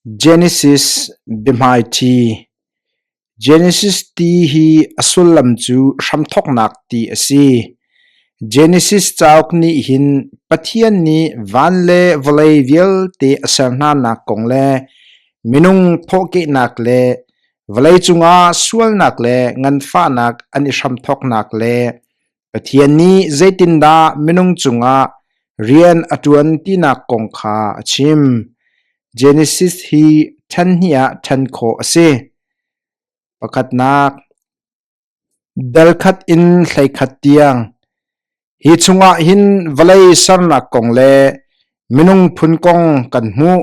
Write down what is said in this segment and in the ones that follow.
Genesis biahmaiṭhi Genesis ti hi a sullam cu hramthawknak ti a si. Genesis cauk nih hin Pathian nih van le vawlei vialte a ser hnanak kong le minung thawhkehnak le vawleicung ah sualnak le nganfahnak an i hramthawknak le Pathian nih zeitindah minung cungah rian a ṭuan tinak kong kha a chim. Genesis hi ṭhen hnih ah ṭhen khawh a si. Pakhatnak, dal khat in 11 tiang. Hi chungah hin vawlei sernak kong le minung phun kong kan hmuh.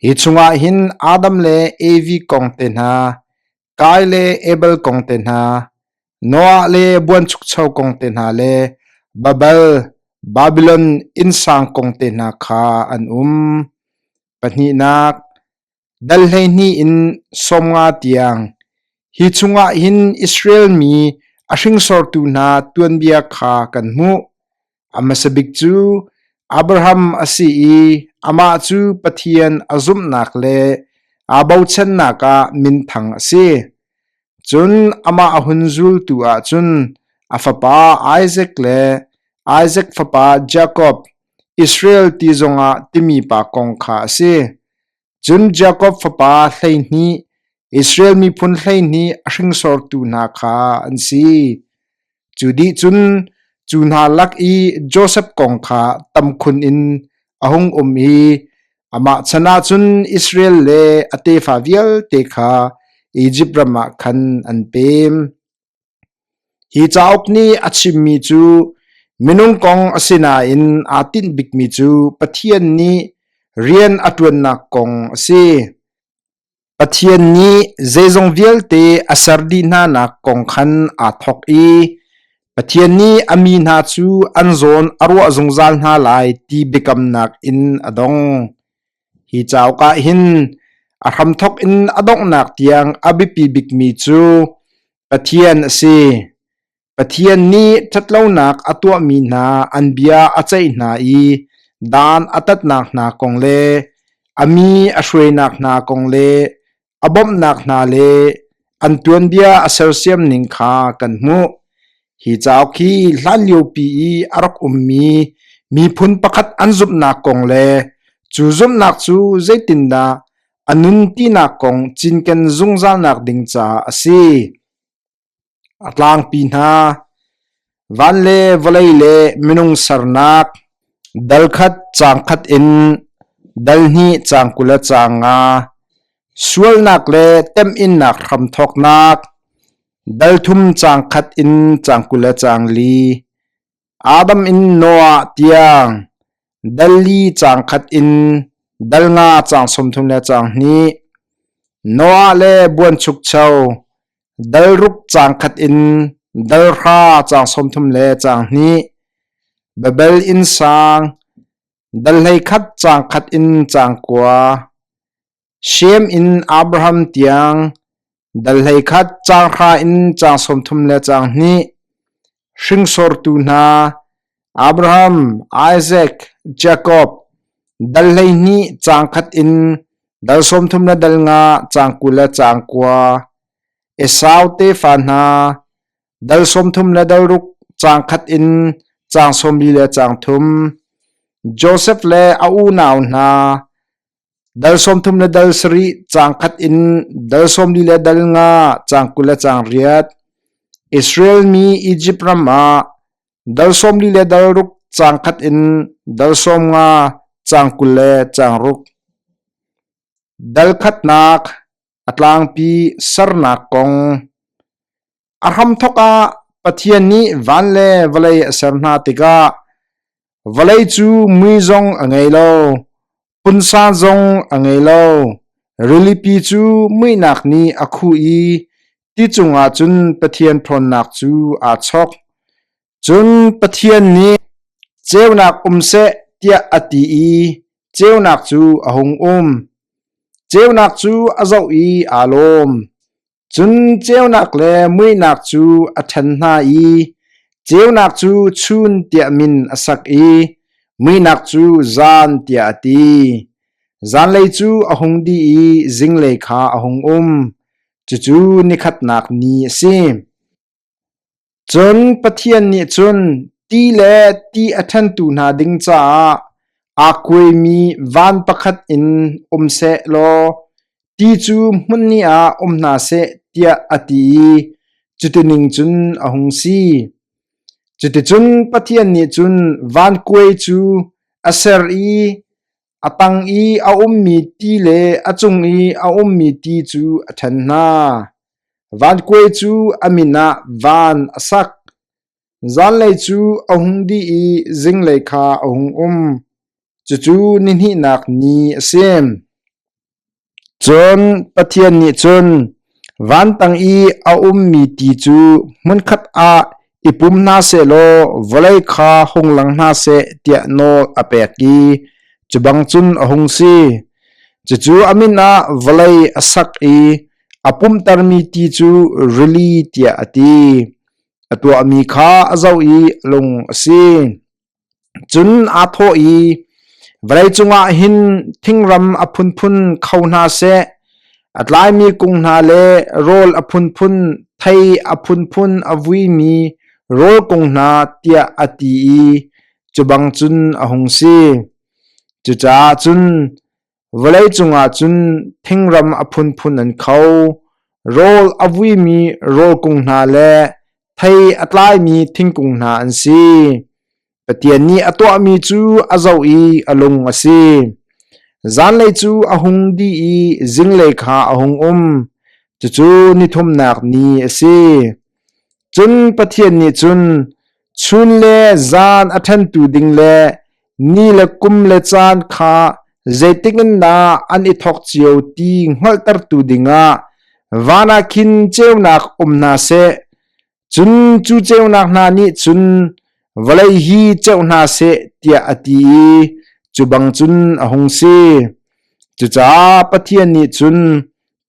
Hi chungah hin Adam le Evi kong te hna, Kai le Abel kong te hna, Noah le buanchukcho kong te hna le Babel, Babilon innsang kong te hna kha an um. Pahnihnak, dal 12 in 50 tiang. Hi chungah hin Israel mi a hringsortu hna tuanbia kha kan hmuh. A hmasa bik cu Abraham a si i amah cu Pathian a zumhnak le aa bochannak ah minthang a si. Cun amah a hun zultu ah cun a fapa Isaac le Isaac fapa Jakob, Israel ti zongah timi pa kong kha a si. Cun Jakob fapa 12, Israel miphun 12 a hringsortu hna kha an si. Cu dih cun cu hna lak i Josef kong kha tam khun in a hung um i amah chan ah cun Israel le a tefa vialte kha Izipt ram ah khan an pem. Hi cauk nih a chimmi cu minung kong a si nain aa tinh bikmi cu Pathian nih rian a ṭuannak kong a si. Pathian nih zeizong vialte a ser dih hnanak kong khan aa thawk i Pathian nih a mi hna cu an zawn a ruah zungzal hna lai ti biakamnak in a dong. Hi cauk ah hin a hramthawk in a donghnak tiang a biapi bikmi cu Pathian a si. Pathian nih ṭhatlonak a tuahmi hna an bia a ceih hna i dan a tatnak hna kong le a mi a hruainak hna kong le a bawmhnak hna le an tuanbia a sersiam ning kha kan hmuh. Hi cauk hi hlanliopi i a rak ummi miphun pakhat an zumhnak kong le cu zumhnak cu zeitindah a nun tinak kong cinken zungzalnak ding caah a si. A tlangpi hna, van le vawlei le minung sernak, dal khat caang khat in dal hnih caang 20 le caang nga, sualnak le temhinnak hramthawknak, dal thum caang khat in caang 20 le caang li, Adam in Noah tiang, dal li caang khat in dal nga caang 30 le caang hnih, Noah le buanchukcho, Dal ruk caang khat in dal hra caang 30 le caang hnih, Babel innsang, dal 11 caang khat in caang kua, Shem in Abraham tiang, dal 11 caang hra in caang 30 le caang hnih, hringsortu hna, Abraham, Isaac, Jakob, dal 12 caang khat in dal 30 le dal nga caang 20 le caang kua, Esau tefa hna, dal 30 le dal ruk caang khat in caang 40 le caang thum, Josef le a unau hna, dal 30 le dal sarih caang khat in dal 40 le dal nga caang 20 le caang riat, Israel mi Izipt ram ah dal 40 le dal ruk caang khat in dal 50 caang 20 le caang ruk. Dal khatnak a tlangpi sernak kong. A hramthawk ah Pathian nih van le vawlei a ser hna tikah vawlei cu mui zong a ngei lo, punsa zong a ngei lo. Rilipi cu muihnak nih a khuh i ti cungah cun Pathian ṭhawnnak cu aa chok. Cun Pathian nih ceunak um seh tiah a ti i ceunak cu a hung um. Ceunak cu a zoh i aa lawm. Cun ceunak le muihnak cu a ṭhen hna i ceunak cu chun tiah min a sak i muihnak cu zan tiah a ti. Zanlei cu a hung dih i zinglei kha a hung um. Cucu nikhatnak ni a si. Cun Pathian nih cun ti le ti a ṭhentu hna ding caah aa kuaimi van pakhat in um seh law ti cu hmun hnih ah um hna seh tiah a ti i cutining cun a hung si. Cuticun Pathian nih cun van kuai cu a ser i a tang i a ummi ti le a cung i a ummi ti cu a ṭhen hna. Vankuai cu a min ah van a sak. Zanlei cu a hung dih i zinglei kha a hung um. Cucu nihnihnak ni a si. Cun Pathian nih cun van tang i a ummi ti cu hmunkhat ah i pum hna sehlaw vawlei kha hung lang hna seh tiah nawl a pek i cu bang cun a hung si. Cucu a min ah vawlei a sak i a pumtermi ti cu rili tiah a ti. A tuahmi kha a zoh i lung a si. Cun aa thawh i, Vawleicung ah hin thingram a phunphun kho hna seh, a tlaimi kung hna le rawl a phunphun, thei a phunphun a vuimi rawl kung hna, tiah a ti i cu bang cun a hung si. Cucaah cun Vawleicung ah cun thingram a phunphun an kho. Rawl a vuimi rawl kung hna le thei a tlaimi thingkung hna an si. Pathian nih a tuahmi cu a zoh i a lung a si. Zanlei cu a hung dih i zinglei kha a hung um. Cucu nithumnak ni a si. Cun Pathian nih cun chun le zan a ṭhentu ding le ni le kum le caan kha zeitik in dah an i thawk cio ti hngalhtertu dingah van ah khin ceunak um hna seh. Cun cu ceunak hna nih cun vawlei hi ceuh hna seh tiah a ti i cu bang cun a hung si. Cucaah Pathian nih cun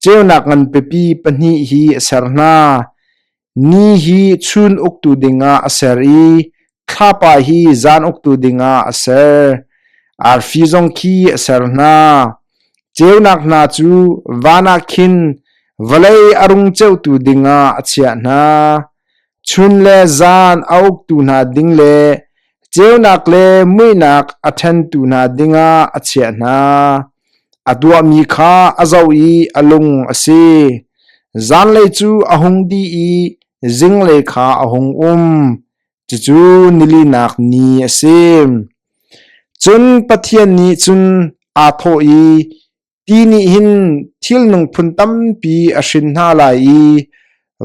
ceunak ngan pipi pahnih hi a ser hna. Ni hi chun uktu dingah a ser i thlapa hi zan uktu dingah a ser. Arfi zong khi a ser hna. Ceunak hna cu van ah khin vawlei a rung ceuhtu dingah a chiah hna. Chun le zan a uktu hna ding le ceunak le muihnak a ṭhentu hna dingah a chiah hna. A tuahmi kha a zoh i a lung a si. Zanlei cu a hung dih i zinglei kha a hung um. Cucu nilinak ni a si. Cun Pathian nih cun aa thawh i, Ti nih hin thilnung phun tampi a hrin hna lai i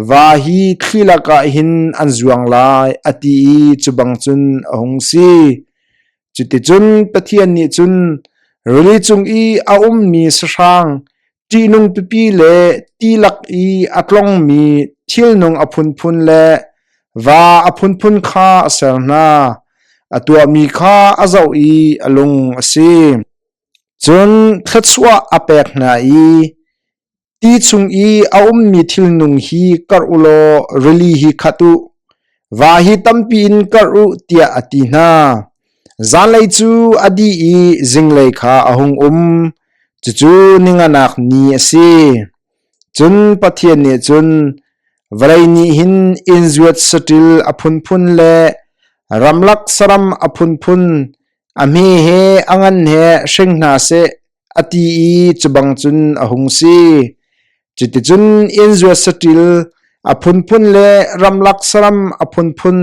va hi thli lakah hin an zuang lai, a ti i cu bang cun a hung si. Cuticun Pathian nih cun rili cung i a ummi sahrang ṭihnung pipi le ti lak i a tlongmi thilnung a phunphun le va a phunphun kha a ser hna. A tuahmi kha a zoh i a lung a si. Cun thluachuah a pek hna i, Ti chung i a ummi thilnung hi karh u law rili hi khat u, va hi tampi in karh u, tiah a ti hna. Zanlei cu a dih i zinglei kha a hung um, cucu ninganak ni a si. Cun Pathian nih cun, Vawlei nih hin innzuat saṭil a phunphun le ramlak saram a phunphun, a hme he a ngan he hring hna seh a ti i cu bang cun a hung si. Cuticun innzuat saṭil a phunphun le ramlak saram a phunphun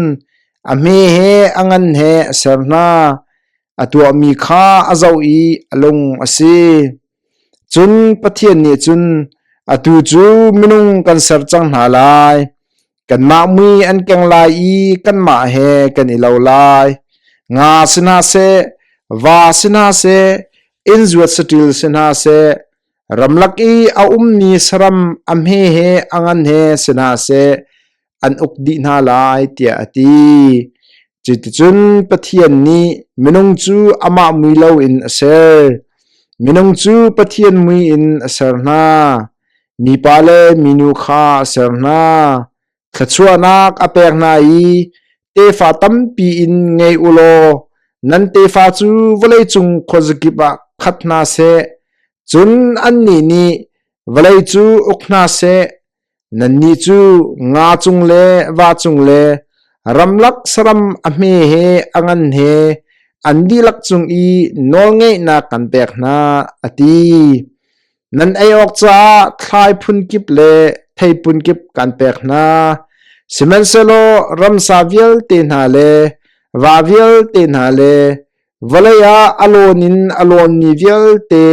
a hme he a ngan he a ser hna. A tuahmi kha a zoh i a lung a si. Cun Pathian nih cun, Atu cu minung kan ser cang hna lai. Kanmah mui an keng lai i kanmah he kan i lo lai. Nga si hna seh, va si hna seh, innzuat saṭil si hna seh, ramlak i a ummi saram a hme he a ngan he si hna seh, an uk dih hna lai, tiah a ti. Cuticun Pathian nih minung cu amah mui loin a ser. Minung cu Pathian mui in a ser hna. Mipa le minu kha a ser hna. Thluachuahnak a pek hna i tefa tampi in ngei u law nan tefa cu vawleicung khuazakip ah khat hna seh. Cun annih nih vawlei cu uk hna seh, nannih cu nga cung le va cung le ramlak saram a hme he a ngan he an dihlak cung i nawlngeihnak kan pek hna, a ti. Nan ei awk caah thlai phunkip le thei phunkip kan pek hna. Sihmanhsehlaw ramsa vialte hna le va vialte hna le vawlei ah a lawn in a lawnmi vialte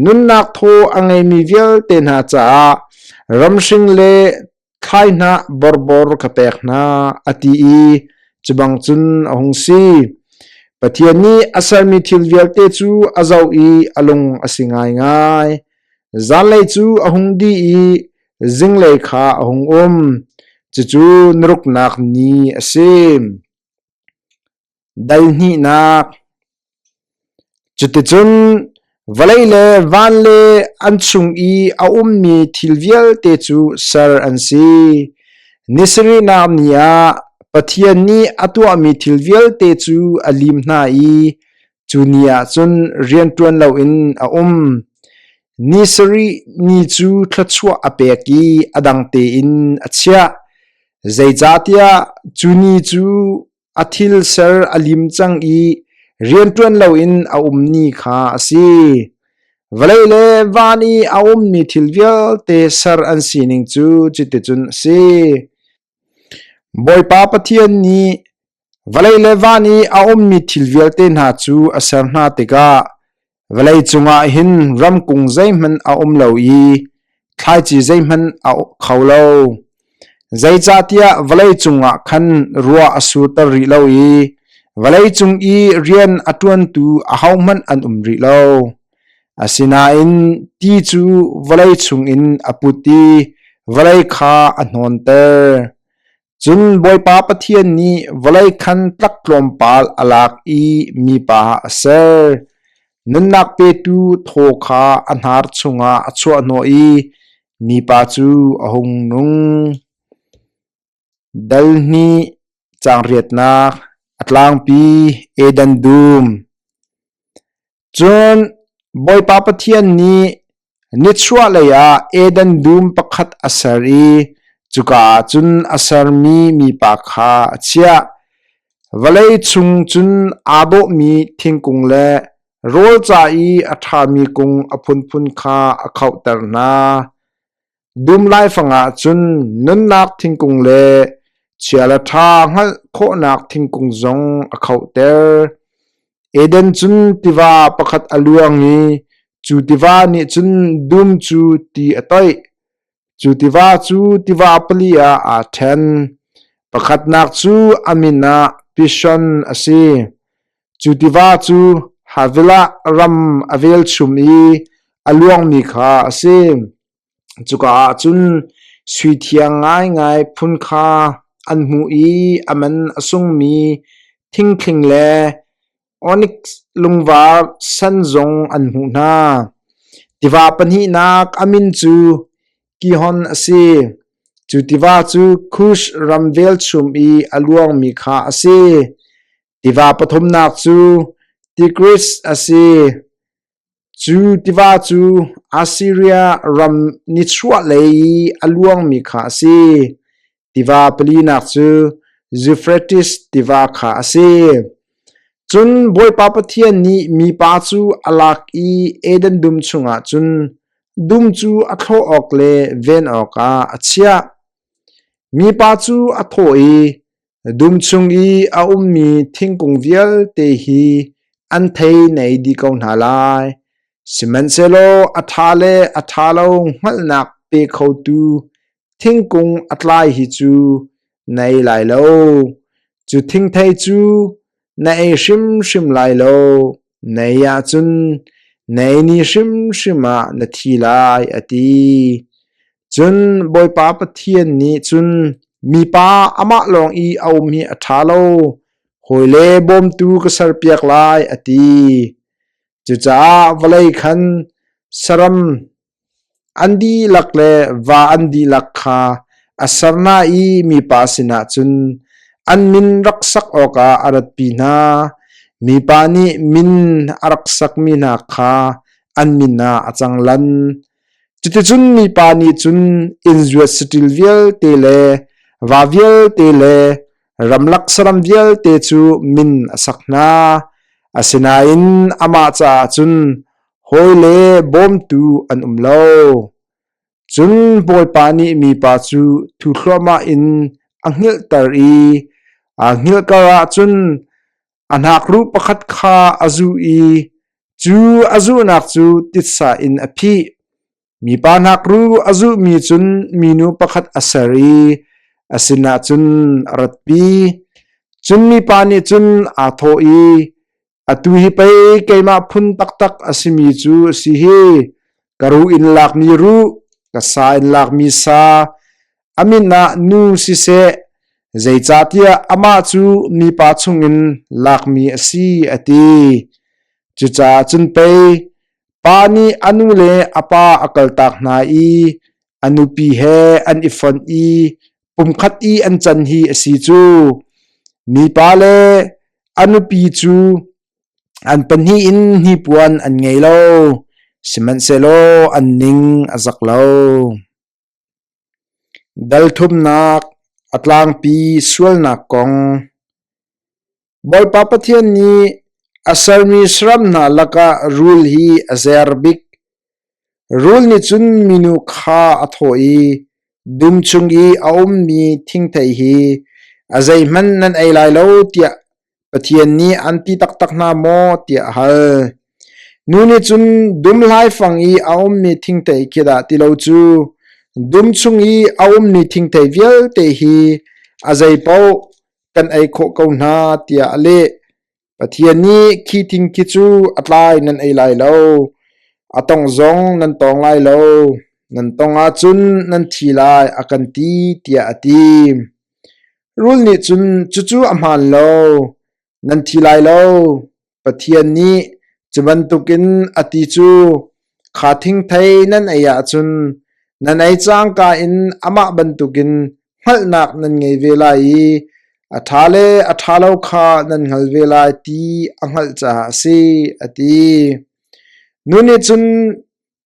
nunnak thaw a ngeimi vialte hna caah ramhring le thlaihnah borbor ka pek hna, a ti i cu bang cun a hung si. Pathian nih a sermi thil vialte cu a zoh i a lung a si ngaingai. Zanlei cu a hung dih i zinglei kha a hung um. Cucu niruknak ni a si. Dal hnihnak. Cuticun vawlei le van le an chung i a ummi thil vialte cu ser an si. Ni sarihnak ni ah Pathian nih a tuahmi thil vialte cu a lim hna i cu ni ah cun rianṭuan loin a um. Ni sarih ni cu thluachuah a pek i a dang tein a chiah. Zeicahtiah cu ni cu a thil ser a lim cang i rianṭuan loin a um ni kha a si. Vawlei le van i a ummi thil vialte ser an sining cu cuticun a si. Bawipa Pathian nih vawlei le van i a ummi thil vialte hna cu a ser hna tikah Vawlei cungah hin ramkung zeihmanh a um lo i thlaici zeihmanh a kho lo. Zeicahtiah vawlei cungah khan ruah a surter rih lo i vawlei cung i rian a ṭuantu ahohmanh an um rih lo. Asinain ti cu vawlei chungin a put i vawlei kha a hnawnter. Cun Bawipa Pathian nih vawlei khan tlak tlawmpal a lak i mipa a ser. Nunnak petu thaw kha a hnar chungah a chuahhnawh i mipa cu a hung nung. Dal hnih caang riatnak a tlangpi Eden dum. Cun Bawipa Pathian nih nichuahlei ah Eden dum pakhat a ser i cuka ah cun a sermi mipa kha a chiah. Vawlei chung cun aa dawhmi thingkung le rawl ca i a ṭhami kung a phunphun kha a khohter hna. Dum laifang ah cun nunnak thingkung le chia le ṭha hngalh khawhnak thingkung zong a khohter. Eden cun tiva pakhat a luang i cu tiva nih cun dum cu ti a toih. Cu tiva cu tiva pali ah aa ṭhen. Pakhatnak cu a min ah Pishon a si. Cu tiva cu Havilah ram a velchum i a luangmi kha a si. Cuka ah cun sui thiang ngaingai phun kha an hmuh i a man a sungmi thingthling le onyx lungvar sen zong an hmuh hna. Tiva pahnihnak a min cu Gihon a si. Cu tiva cu Kush ram velchum i a luangmi kha a si. Tiva pathumnak cu Tigris a si. Cu tiva cu Assiria ram nichuahlei i a luangmi kha a si. Tiva palinak cu Zufrates tiva kha a si. Cun Bawipa Pathian nih mipa cu a lak i Eden dum chungah cun dum cu a thlawh awk le ven awkah a chiah. Mipa cu a thawh i, Dum chung i a ummi thingkung vialte hi an thei na ei dih ko hna lai. Sihmanhsehlaw a ṭha le a ṭha lo hngalhnak pe khotu thingkung a tlai hi cu na ei lai lo. Cu thingthei cu na ei hrimhrim lai lo. Na ei ahcun na ei ni hrimhrim ah na thi lai, a ti. Cun Bawipa Pathian nih cun mipa amah lawng i a um hi a ṭha lo, hawile bawmtu ka serpiak lai, a ti. Cucaah vawlei khan saram an dihlak le va an dihlak kha a ser hna i mipa sinah cun an min rak sak awkah a ratpi hna. Mipa nih min a rak sakmi hna kha. an min ah a cang lan. Cuticun mipa nih cun innzuat saṭil vialte le va vialte le ramlak saram vialte cu min a sak hna. Asinain amah caah cun hawi le bawmtu an um lo. Cun Bawipa nih mipa cu thu thluahmah in a hngilhter i aa hngilh karah cun a hnakruh pakhat kha a zuh i cu a zuhnak cu titsa in a phih. Mipa hnakruh a zuhmi cun minu pakhat a ser i a sinah cun a ratpi. Cun mipa nih cun aa thawh i, Atu hi pei keimah phun taktak a simi cu a si hi. Ka ruh in lakmi ruh, ka sa in lakmi sa, a min ah nu siseh, zeicahtiah amah cu mipa chungin lakmi a si, a ti. Cucaah cun pei pa nih a nu le a pa a kaltak hna i a nupi he an i fonh i pumkhat i an can hi a si cu. Mipa le a nupi cu an pahnih in hnipuan an ngei lo, sihmanhsehlaw an ning a zak lo. Dal thumnak a tlangpi sualnak kong Bawipa Pathian nih a sermi saram hna lakah rul hi a zer bik. Rul nih cun minu kha a thawh i, Dum chung i a ummi thingthei hi a zeihmanh nan ei lai lo tiah Pathian nih an ti taktak hna maw tiah a hal. Nu nih cun dum laifang i a ummi thingthei khi dah ti lo cu dum chung i a ummi thingthei vialte hi a zeipaoh kan ei khawh ko hna tiah a leh. Pathian nih khi thing khi cu a tlai nan ei lai lo, a tongh zong nan tawng lai lo, nan tongh ahcun nan thi lai a kan ti tiah a ti. Rul nih cun cucu a hmaan lo, nan thi lai lo. Pathian nih cu bantukin a ti cu kha thingthei nan ei ahcun nan ei cangka in amah bantukin hngalhnak nan ngei ve lai i a ṭha le a ṭha lo kha nan hngal ve lai ti a hngalh caah a si, a ti. Nu nih cun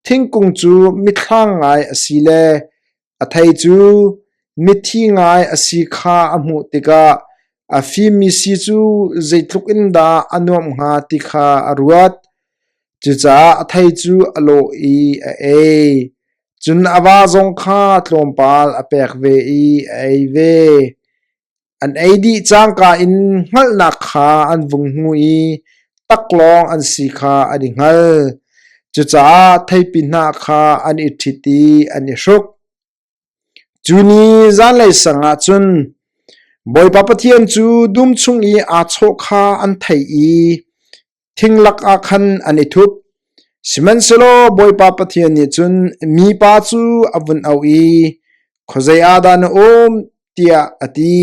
thingkung cu mithlang ngai a si le A thei cu mithi ngai a si kha a hmuh tikah a fimmi si cu zeitluk in dah a nuamh hnga ti kha a ruat. Cucaah a thei cu a lawh i a ei. Cun a va zong kha tlawmpal a pek ve i a ei ve. An ei dih cangka in hngalhnak kha an vung hmu i taklawng an si kha an i hngal. Cucaah theipi hnah kha an i ṭhit i an i hruk. Cu ni zanlei sang ah cun Bawipa Pathian cu dum chung i aa chawh kha an theih i thing lakah khan an i thup. Sihmanhsehlaw Bawipa Pathian nih cun mipa cu a vun auh i, Khuazei ah dah na um? tiah a ti.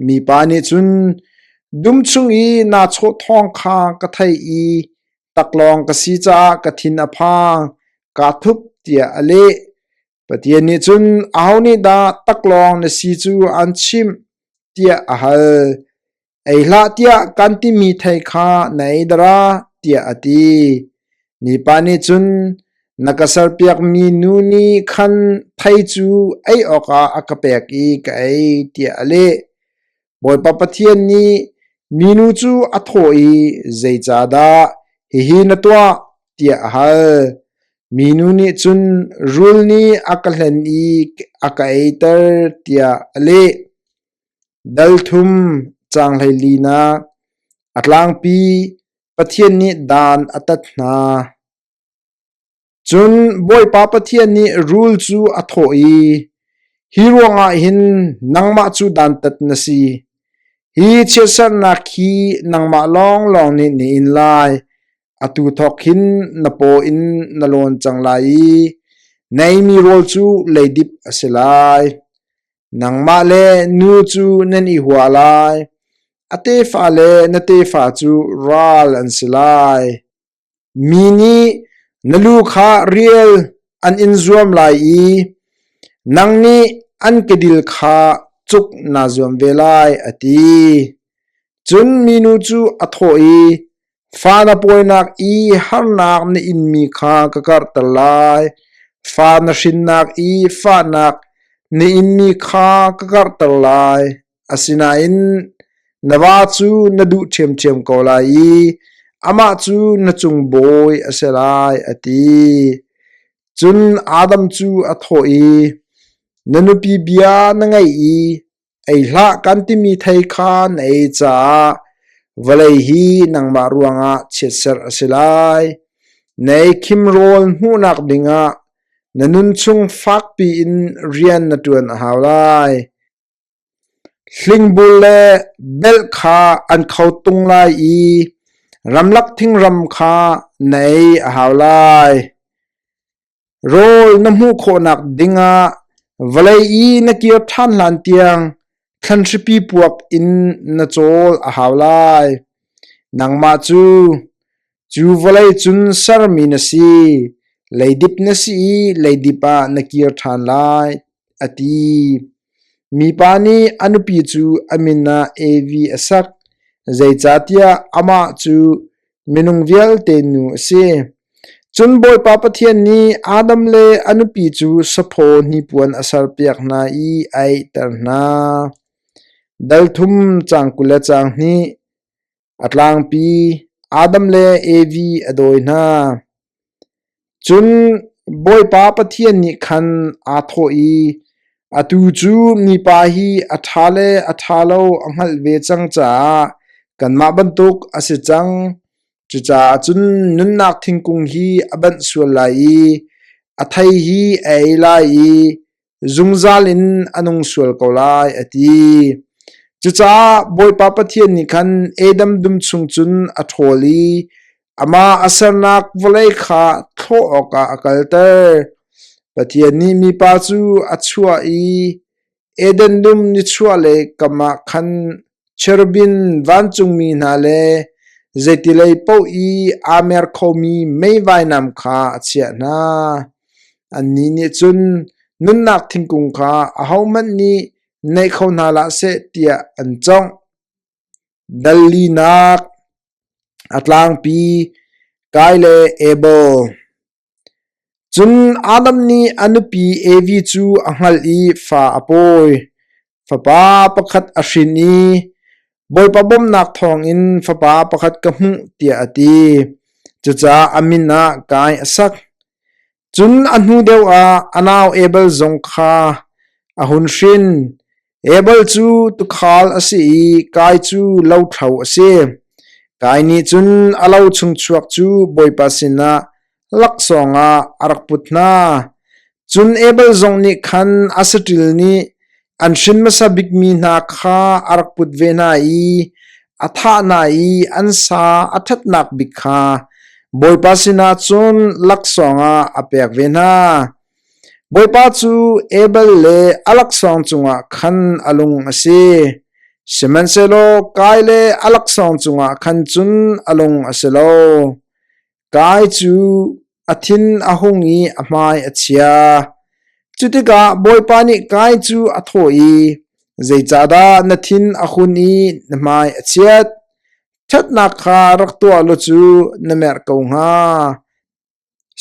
Mipa nih cun, Dum chung i naa chawh thawng kha ka theih i taklawng ka si caah ka thin a phang, kaa thup, tiah a leh. Pathian nih cun, Aho nih dah taklawng na si cu aan chimh? tiah a hal. Ei hlah tiah kan timi thei kha na ei dara, tiah a ti. Mipa nih cun, Na ka serpiakmi nu nih khan thei cu ei awkah a ka pek i ka ei, tiah a leh. Bawipa Pathian nih minu cu a thawh i, Zeicahdah hihi na tuah? tiah a hal. Minu nih cun, Rul nih a ka hlen i a ka eiter, tiah a leh. Dal thum caang 14 nak a tlangpi Pathian nih dan a tat hna. Cun Bawipa Pathian nih rul cu a thawh i, Hi ruangah hin nangmah cu dantat na si. Hi chiatsernak hi nangmah lawnglawng nih na in lai. Atu thawk hin na paw in na lawn cang lai i na eimi rawl cu leidip a si lai. Nangmah le nu cu nan i hua lai, a tefa le na tefa cu ral an si lai. Mi nih na lu kha rial an in zuam lai i nang nih an kedil kha cuk naa zuam ve lai, a ti. Cun minu cu a thawh i, Fa na pawinak i harnak na inmi kha ka karhter lai. Fa na hrinnak i fahnak na inmi kha ka karhter lai. Asinain na va cu na duh ṭhiamṭhiam ko lai i amah cu na cung bawi a si lai, a ti. Cun Adam cu a thawh i, Na nupi bia na ngaih i ei hlah kan timi thei kha na ei caah vawlei hi nangmah ruangah chiatserh a si lai. Na eikhim rawl hmuhnak dingah na nunchung fakpi in rian na ṭuan a hau lai. Hlingbur le belh kha an kho tung lai i ramlak thingram kha na ei a hau lai. Rawl na hmuh khawhnak dingah vawlei i na kir ṭhan hlan tiang thlanhripi puak in na cawl a hau lai. Nangmah cu cu vawlei cun sermi na si, leidip na si i leidip ah na kir ṭhan lai, a ti. Mipa nih a nupi cu a min ah Evi a sak, zeicahtiah amah cu minung vialte nu a si. Cun Bawipa Pathian nih Adam le a nupi cu saphaw hnipuan a serpiak hna i a eihter hna. Dal thum caang 20 le caang hnih a tlangpi Adam le Evi a dawi hna. Cun Bawipa Pathian nih khan aa thawh i, Atu cu mipa hi a ṭha le a ṭha lo a hngalh ve cang caah kanmah bantuk a si cang. Cucaah cun nunnak thingkung hi a banh sual lai i a thei hi a ei lai i zungzal in a nung sual ko lai, a ti. Cucaah Bawipa Pathian nih khan Adam dum chung cun a ṭhawl i amah a sernak vawlei kha thlawh awkah a kalter. Pathian nih mipa cu a chuah i Eden dum nichuahlei kam ah khan cherubim vancungmi hna le zeitilei paoh i aa mer khomi mei vainam kha a chiah hna. Annih nih cun nunnak thingkung kha ahohmanh nih naih kho hna hlah seh tiah an cawngh. Dal linak, a tlangpi, Kai le Abel. Cun Adam nih a nupi Evi cu a hngalh i fa a pawi. Fapa pakhat a hrin i Bawipa bawmhnak thawngin fapa pakhat ka hmuh tiah a ti. Cucaah a min ah Kain a sak. Cun a hnu deuh ah a nau Abel zong kha a hun hrin. Abel cu tuukhal a si i Kai cu lothlo a si. Kai nih cun a lo chung chuak cu Bawipa sinah laksawng ah a rak put hna. Cun Abel zong nih khan a saṭil nih an hrin hmasa bikmi hna kha a rak put ve hna i a thah hna i an sa a ṭhatnak bik kha Bawipa sinah cun laksawng ah a pek ve hna. Bawipa cu Abel le a laksawng cungah khan a lung a si. Sihmanhsehlaw Kai le a laksawng cungah khan cun a lung a si lo. Kai cu a thin a hung i a hmai a chia. Cu tikah Bawipa nih Kai cu a thawh i, Zeicahdah na thin a hun i na hmai a chiat? Ṭhatnak kha rak tuah law cu na merh ko hnga.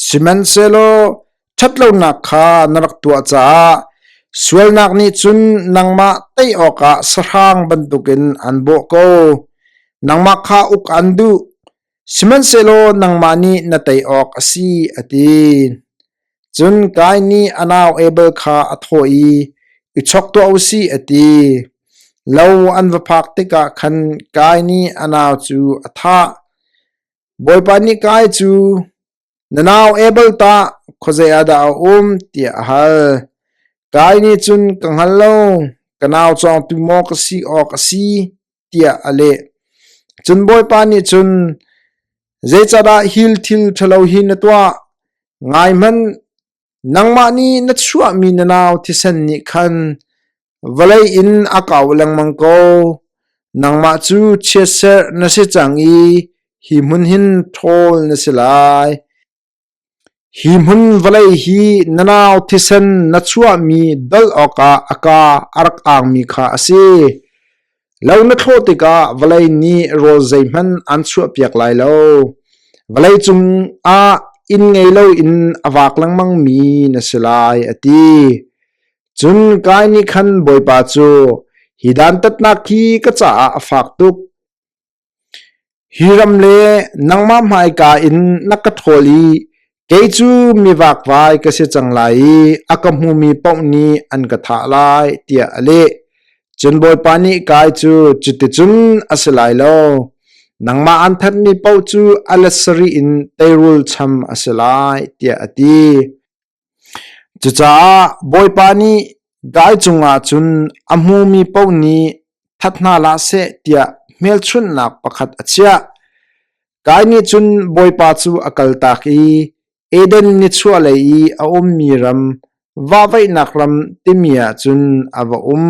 Sihmanhsehlaw ṭhatlonak kha na rak tuah caah sualnak nih cun nangmah tei awkah sahrang bantukin an bawh ko. Nangmah kha uk an duh, sihmanhsehlaw nangmah nih na tei awk a si, a ti. Cun Kain nih a nau Abel kha a thawh i, I chawk tuah u sih, a ti. Lo an va phak tikah khan Kain nih a nau cu a thah. Bawipa nih Kai cu, Na nau Abel tah khuazei ah dah a um? tiah a hal. Kai nih cun, Ka hngal lo, ka nau cawngtu maw ka si awk a si? tiah a leh. Cun Bawipa nih cun, Zeicahdah hil thil ṭhalo hi na tuah? Ngai hmanh, nangmah nih na chuahmi na nau thisen nih khan Vawlei in a kau lengmang ko. Nangmah cu chiatserh na si cang i hi hmun hin ṭhawl na si lai. Hi hmun vawlei hi na nau thisen na chuahmi dolh awkah a kaa a rak angmi kha a si. Lo na thlawh tikah vawlei nih rawl zeihmanh aan chuahpiak lai lo. Vawlei cungah inn ngei loin a vak lengmangmi na si lai, a ti. Cun Kain nih khan Bawipa cu, Hi dantatnak hi ka caah a fak tuk. Hi ram le nangmah hmaika in na ka ṭhawl i kei cu mi vakvai ka si cang lai i a ka hmumi paoh nih an ka thah lai, tiah a leh. Cun Bawipa nih Kai cu, Cuticun a si lai lo. Nangmah aan thanhmi paoh cu a let sarih in teirul cham a si lai, tiah a ti. Cucaah Bawipa nih dai cungah cun a hmumi paoh nih that hna hlah seh tiah hmelchunhnak pakhat a chiah. Kai nih cun Bawipa cu a kaltak i Eden nichuahlei i a ummi ram vahvaihnak ram timi ah cun a va um.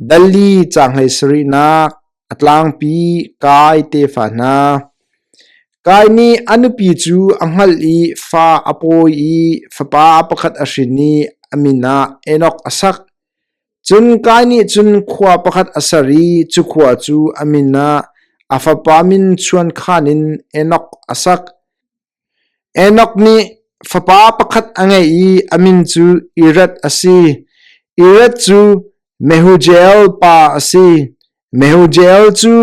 Dali caanghlei sarihnak a tlangpi Kai tefa hna. Kai nih a nupi cu a hngalh i fa a pawi i fapa pakhat a hrin i a min ah Enok a sak. Cun Kai nih cun khua pakhat a ser i cu khua cu a min ah a fapa min chuankhan in Enok a sak. Enok nih fapa pakhat a ngeih i a min cu Irad a si. Irad cu Mehujael pa a si. Mehujael cu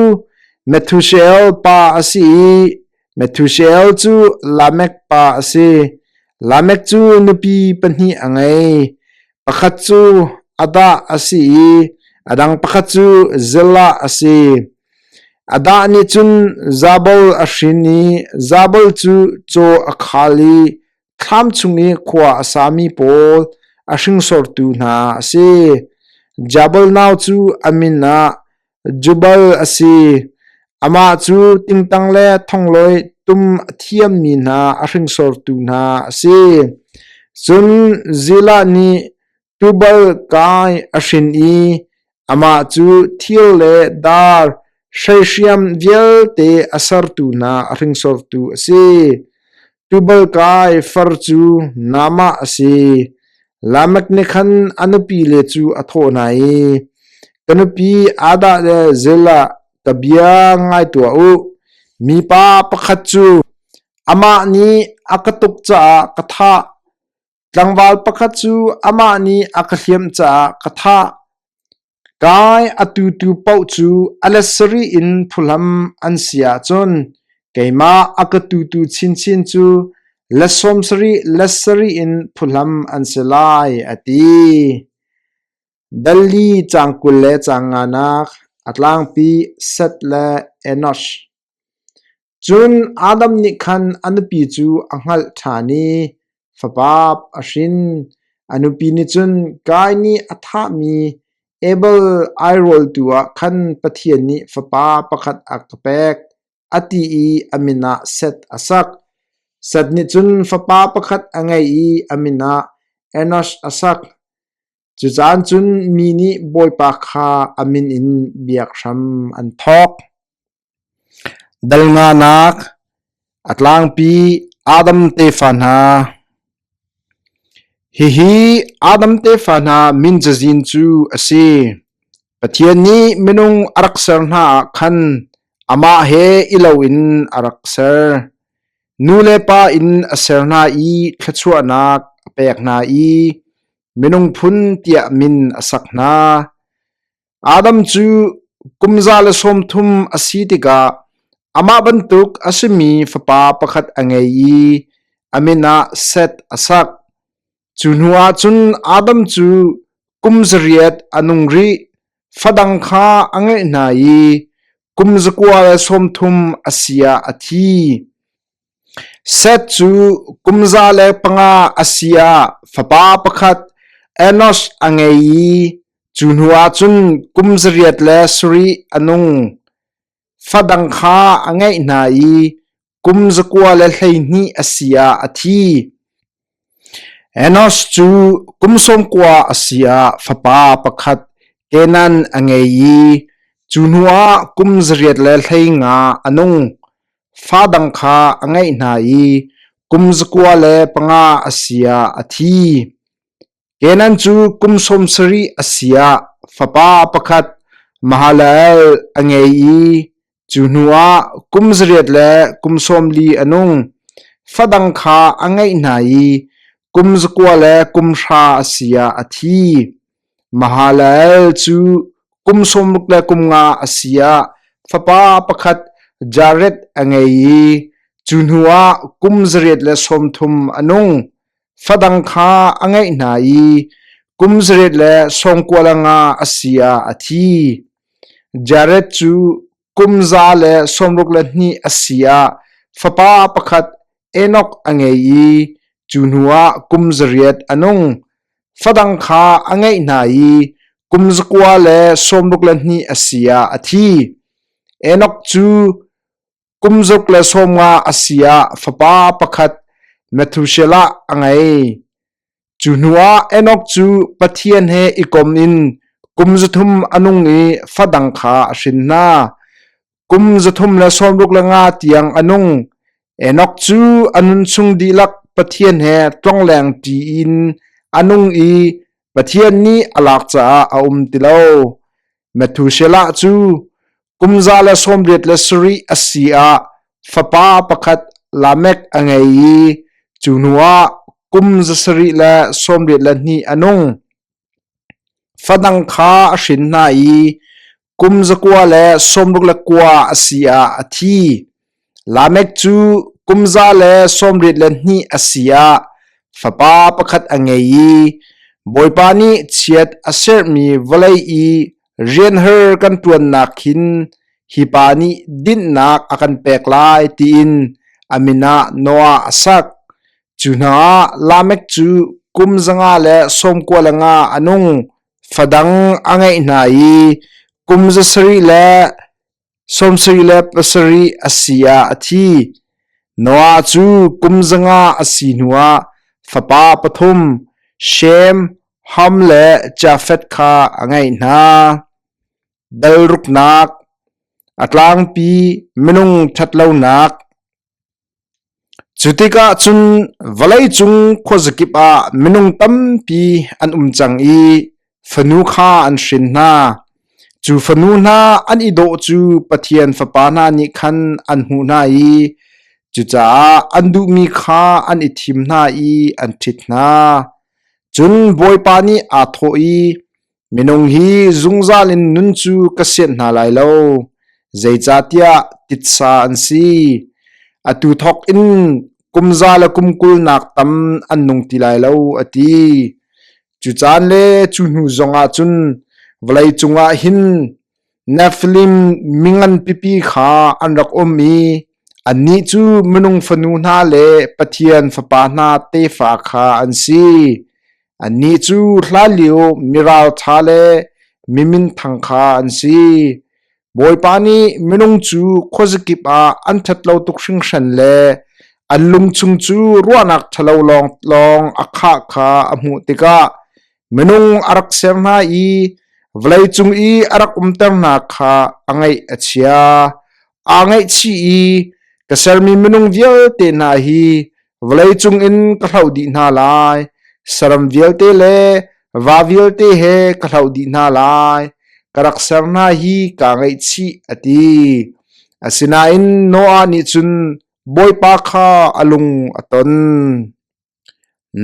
Methushael pa a si i Methushael cu Lamek pa a si. Lamek cu nupi pahnih a ngei. Pakhat cu Adah a si i a dang pakhat cu Zillah a si. Adah nih cun Zabal a hrin i Zabal cu caw a khal i thlam chung i khua a sami pawl a hringsortu hna a si. Jabal nau cu a min ah Jubal a si. Amah cu tingtang le thonglawi tum a thiammi hna a hringsortu hna a si. Cun Zillah nih Tubal kai a hrin i amah cu thir le dar hreihriam vialte a sertu hna a hringsortu a si. Tubal kai far cu Naamah a si. Lamek nih khan a nupile cu a thawh hna i, Ka nupi Adah le Zillah, ka bia ngai tuah u. Mipa pakhat cu amah nih a ka tuk caah ka thah. Tlangval pakhat cu amah nih a ka hliamh caah ka thah. Kai a tutu paoh cu a let sarih in phuhlam an si ahcun keimah a ka tutu chinchin cu let sawm sarih let sarih in phuhlam an si lai, a ti. Dali caang 20 le caang nganak a tlangpi Seth le Enosh. Cun Adam nih khan a nupi cu a hngalh ṭhan i fapa a hrin. A nupi nih cun Kain nih a thahmi Abel airawltu ah khan Pathian nih fapa pakhat a ka pek, a ti i a min ah Seth a sak. Seth nih cun fapa pakhat a ngei i a min ah Enosh a sak. Cucaan cun mi nih Bawipa kha a min in biak hram an thawk. Dal nganak a tlangpi Adam tefa hna. Hihi Adam tefa hna min cazin cu a si. Pathian nih minung a rak ser hna ah khan amah he i loin a rak ser. Nu le pa in a ser hna i thluachuahnak a pek hna i minung phun tiah min a sak hna. Adam cu kum 130 a si tikah amah bantuk a simi fapa pakhat a ngei i a min ah Seth a sak. Cu hnuah cun Adam cu kum 800 a nung rih. Fadang kha a ngeih hna i kum 230 a si ah a thi. Seth cu kum 105 a si ah fapa pakhat Enosh a ngei i cu hnuah cun kum 807 a nung. Fadang kha a ngeih hna i kum 212 a si ah a thi. Enosh cu kum 90 a si ah fapa pakhat Kenan a ngei i cu hnuah kum 815 a nung. Fa dang kha a ngeih hna i kum 205 a si ah a thi. Kenan cu kum 70 a si ah fapa pakhat. Mahalalel a ngei i cu hnuah kum 8 le kum 40 a nung. Fadang kha a ngeih hna i kum 9 le kum 10 a si ah a thi. Mahalalel cu kum 60 le kum 5 a si ah fapa pakhat Jared a ngei i cu hnuah kum 8 le 30 a nung. Fadang kha a ngeih hna i kum 8 le 95 a si ah a thi. Jared cu kum 162 a si ah fapa pakhat Enoch a ngei i cu hnuah kum 8 a nung. Fadang kha a ngeih hna i kum 962 a si ah a thi. Enoch cu Kum 150 a si ah fapa pakhat Methuselah a ngei. Cu hnuah Enoch cu Pathian he i kom in kum 300 a nung i fadang kha a hrin hna. Kum 365 tiang a nung. Enoch cu a nunchung dihlak Pathian he tlongleng ṭi in a nung i Pathian nih a lak caah a um ti lo. Methuselah cu Kum 187 a si ah fapa pakhat Lamek a ngei i cu hnuah kum 772 a nung. Fadang kha a hrin hna i kum 969 a si ah a thi. Lamek cu kum 182 a si ah fapa pakhat a ngei i Bawipa nih chiat a serhmi vawlei i rianhar kan ṭuannak hin hi pa nih dinhnak a kan pek lai tiin a min ah Noah a sak. Cu hna ah Lamek cu kum 195 a nung. Fadang a ngeih hna i kum 777 a si ah a thi. Noah cu kum 100 a si hnuah fapa pathum Shem, Ham le Jafeth kha a ngeih hna. Dal ruknak, a tlangpi minung ṭhatlonak. Cu tikah cun vawleicung khuazakip ah minung tampi an um cang i fanu kha an hrin hna. Cu fanu hna an i dawh cu Pathian fapa hna nih khan an hmuh hna i cucaah an duhmi kha an i thim hna i an ṭhit hna. Cun Bawipa nih aa thawh i, Minung hi zungzal in nun cu ka sianh hna lai lo, zeicahtiah titsa an si. Atu thawk in kum za le kum 20 nak tam an nung ti lai lo, a ti. Cu caan le cu hnu zongah cun vawleicung ah hin Nephilim mingan pipi kha an rak um i annih cu minung fanu hna le Pathian fapa hna tefa kha an si. Annih cu hlanlio miralṭha le mi minthang kha an si. Bawipa nih minung cu khuazakip ah an ṭhat lo tuk hringhran le an lungchung cu ruahnak ṭhalo lawnglawng a khah kha a hmuh tikah minung a rak ser hna i vawleicung i a rak umter hna kha a ngaih a chia. Aa ngaihchih i ka sermi minung vialte hna hi Vawleicung in ka hloh dih hna lai, saram vialte le va vialte he ka hloh dih hna lai. Ka rak ser hna hi kaa ngaihchih, a ti. Asinain Noah nih cun Bawipa kha a lung a ton.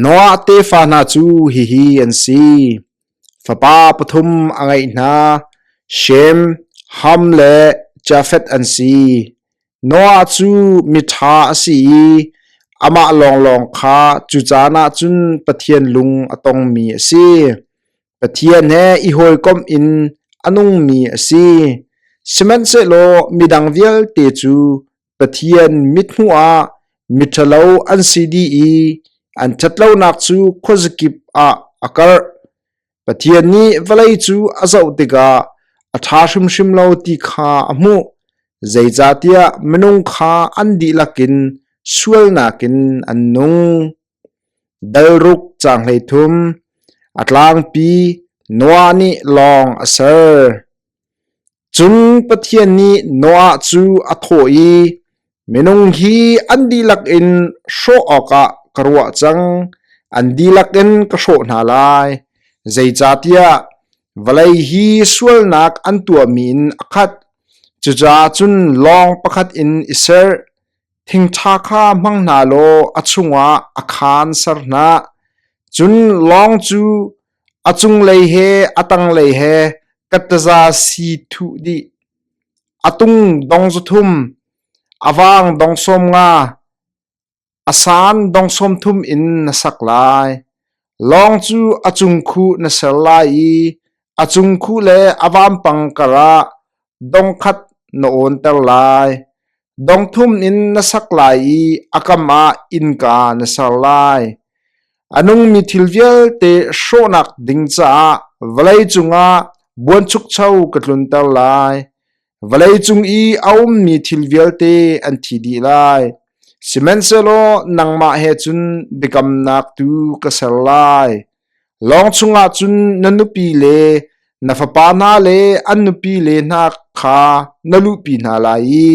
Noah tefa hna cu hihi an si: Fapa pathum a ngeih hna, Shem, Ham le Jafeth an si. Noah cu miṭha a si i amah lawnglawng kha cu caan ah cun Pathian lung a tongmi a si. Pathian he i hawikomh in a nungmi a si. Sihmanhsehlaw midang vialte cu Pathian mithmuh ah miṭhalo an si dih i an ṭhatlonak cu khuazakip ah a karh. Pathian nih vawlei cu a zoh tikah a ṭha hrimhrim lo ti kha a hmuh, zeicahtiah minung kha an dihlak in sualnak in an nung. Dal ruk caang 13 A tlangpi Noah nih lawng a ser. Cun Pathian nih Noah cu a thawh i, Minung hi an dihlak in hrawh awkah ka ruah cang, an dihlak in ka hrawh hna lai. Zeicahtiah Vawlei hi sualnak an tuahmi in a khat. Cucaah cun lawng pakhat in i ser. Thingṭha kha hmang hna law a chungah a khaan ser hna. Cun lawng cu a cunglei he a tanglei he kattaza si thuh dih. A tung dong za thum, a vang dong sawm nga, A san dong sawm thum in na sak lai. Lawng cu a cungkhuh na ser lai i a cungkhuh le a vampang karah dong khat na awnter lai. Dong thum in na sak lai i a kam ah innka na ser lai. A nungmi thil vialte hrawhnak ding caah vawlei cungah buanchukcho ka tlunter lai. Vawleicung i a ummi thil vialte an thi dih lai. Sihmanhsehlaw nangmah he cun biakamnak tu ka ser lai. Lawng chungah cun na nupi le na fapa hna le an nupi le hna kha na luhpi hna lai i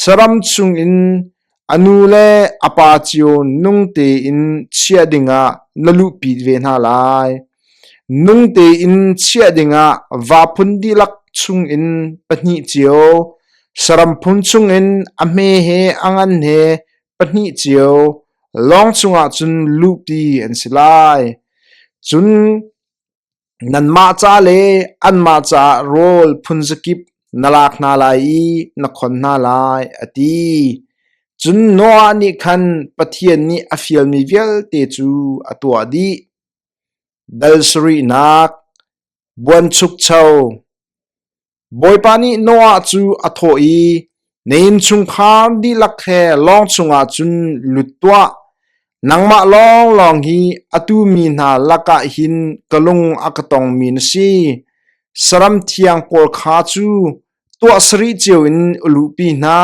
saram chungin a nu le a pa cio nung tein chiah dingah na luhpi ve hna lai. Nung tein chiah dingah va phun dihlak chungin pahnih cio, saram phun chungin a hme he a ngan he pahnih cio lawng chungah cun luhpi an si lai. Cun Nanmah ca le anmah caah rawl phunzakip na lak hna lai i na khon hna lai, a ti. Cun Noah nih khan Pathian nih a fialmi vialte cu a tuah dih. Dal sarihnak Buanchukcho Bawipa nih Noah cu a thawh i, Na innchungkhar dihlak he lawng chungah cun lut tuah. Nangmah lawnglawng hi atu mi hna lakah hin ka lung a ka tongmi na si. Saram thiang pawl kha cu tuah sarih cio in u luhpi hna.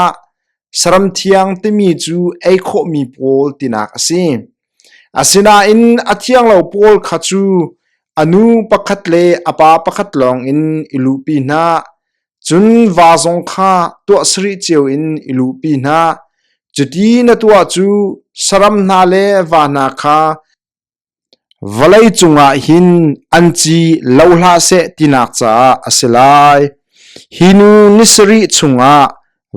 Saram thiang timi cu ei khawhmi pawl tinak a si. Asinain a thianglo pawl kha cu a nu pakhat le a pa pakhat lawngin i luhpi hna. Cun va zong kha tuah sarih cio in i luhpi hna. Cuti na tuah cu saram hna le va hna kha Vawlei cungah hin an ci lo hlah seh tinak caah a si lai. Hi nu ni sarih chungah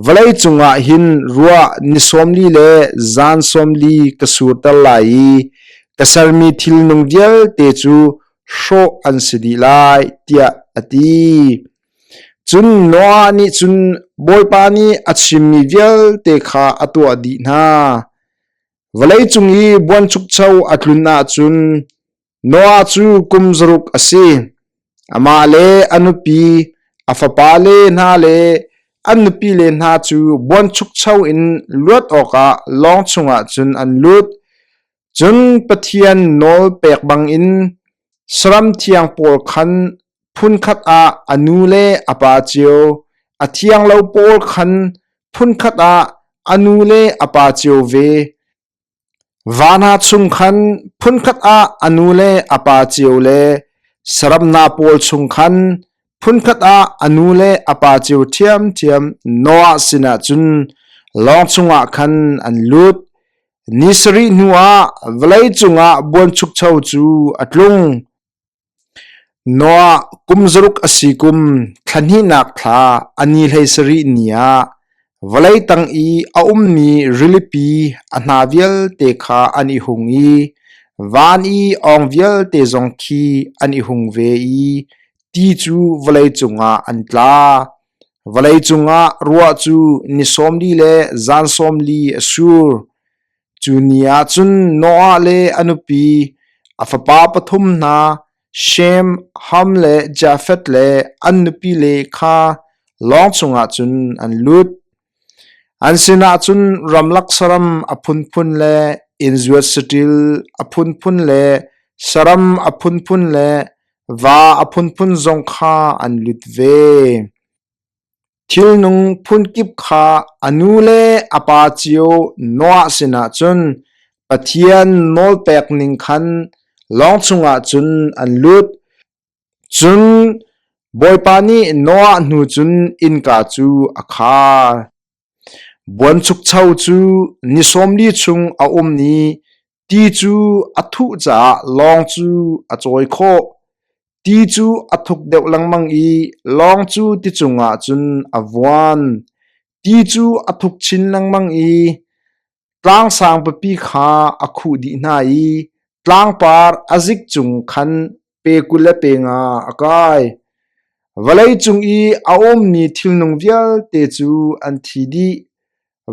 vawlei cungah hin ruah ni 40 le zan 40 ka surter lai i ka sermi thilnung vialte cu hrawh an si dih lai, tiah a ti. Cun Noah nih cun Bawipa nih a chimmi vialte kha a tuah dih hna. Vawleicung i buanchukcho a tlun ahcun Noah cu kum zaruk a si. Amah le a nupi, a fapale hna le an nupile hna cu buanchukcho in luat awkah lawng chungah cun an lut. Cun Pathian nawl pek bangin saram thiang pawl khan phunkhat ah a nu le a pa cio, a thianglo pawl khan phunkhat ah a nu le a pa cio ve. Va hna chung khan phunkhat ah a nu le a pa cio le saram hna pawl chung khan phunkhat ah a nu le a pa cio ṭhiamṭhiam Noah sinah cun lawng chungah khan an lut. Ni sarih hnuah vawlei cungah buanchukcho cu a tlung. Noah kum zaruk a si kum thla hnihnak thla a ni 17 ni ah vawlei tang i a ummi rilipi a hna vialte kha an i hung i van i awng vialte zong khi an i hung ve i ti cu vawlei cungah an tla. Vawlei cungah ruah cu ni 40 le zan 40 a sur. Cu ni ah cun Noah le a nupi, a fapa pathum hna, Shem, Ham le Jafeth le an nupile kha lawng chungah cun an lut. An sinah cun ramlak saram a phunphun le innzuat saṭil a phunphun le saram a phunphun le va a phunphun zong kha an lut ve. Thilnung phunkip kha a nu le a pa cio Noah sinah cun Pathian nawlpek ning khan lawng chungah cun an lut. Cun Bawipa nih Noah hnu cun innka cu a khar. Buanchukcho cu ni 40 chung a um i ti cu a thuh caah lawng cu a cawi khawh. Ti cu a thuk deuh lengmang i lawng cu ti cungah cun a vuan. Ti cu a thuk chin lengmang i tlang sangpipi kha a khuh dih hna i tlangpar a zik cung khan pe 25 a kai. Vawlei cung i a ummi thilnung vialte cu an thi dih.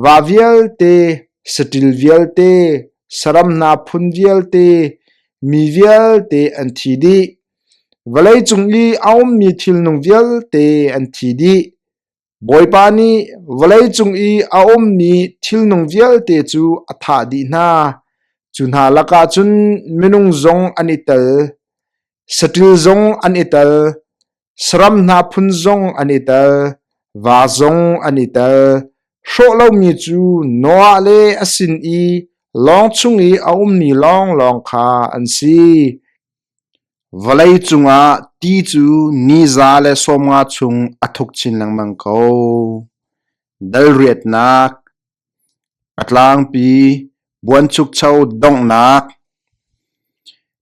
Va vialte, saṭil vialte, saram hna phun vialte, mi vialte an thi dih. Vawleicung i a ummi thilnung vialte an thi dih. Bawipa nih vawleicung i a ummi thilnung vialte cu a thah dih hna. Cu hna lakah cun minung zong an i tel, saṭil zong an i tel, Saram hna phun zong an i tel, va zong an i tel. Hrawh lomi cu Noah le a sin i lawng chung i a ummi lawnglawng kha an si. Vawlei cungah ti cu ni 150 chung a thuk chin lengmang ko. Dal riatnak A tlangpi buanchukcho donghnak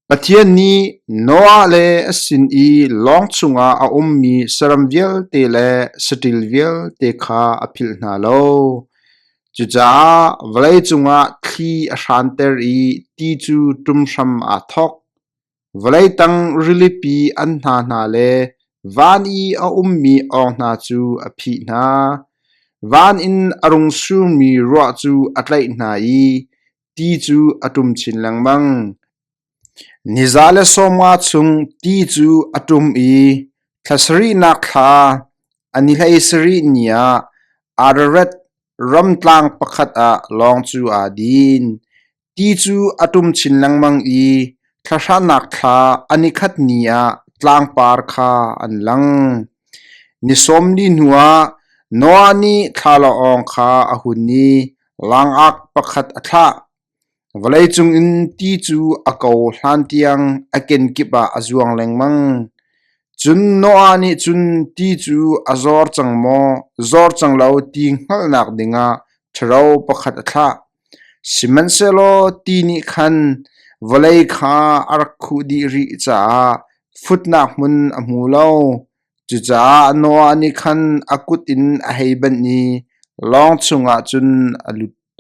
Pathian nih Noah le a sin i lawng chungah a ummi saram vialte le saṭil vialte kha a philh hna lo. Cucaah vawleicung ah thli a hranter i ti cu ṭum hram aa thawk. Vawlei tang rilipi an hna hna le van i a ummi awng hna cu a phih hna. Van in a rung surmi ruah cu a tlaih hna i ti cu a ṭum chin lengmang. Ni 150 chung ti cu a ṭum i thla sarihnak thla a ni 17 ni ah Ararat ram tlang pakhat ah lawng cu aa din. Ti cu a ṭum chin lengmang i thla hranak thla a nikhat ni ah tlangpar kha an lang. Ni 40 hnuah Noah nih thlalaawng kha a hun i langak pakhat a thlah. Vawleicung in ti cu a ko hlantiang a kenkip ah a zuang lengmang. Cun Noah nih cun ti cu a zor cang maw, zor cang lo ti hngalhnak dingah ṭhuro pakhat a thlah. Sihmanhsehlaw ti nih khan vawlei kha a rak khuh dih rih caah futnak hmun a hmu lo. Cucaah Noah nih khan a kut in a hei banh i lawng chungah cun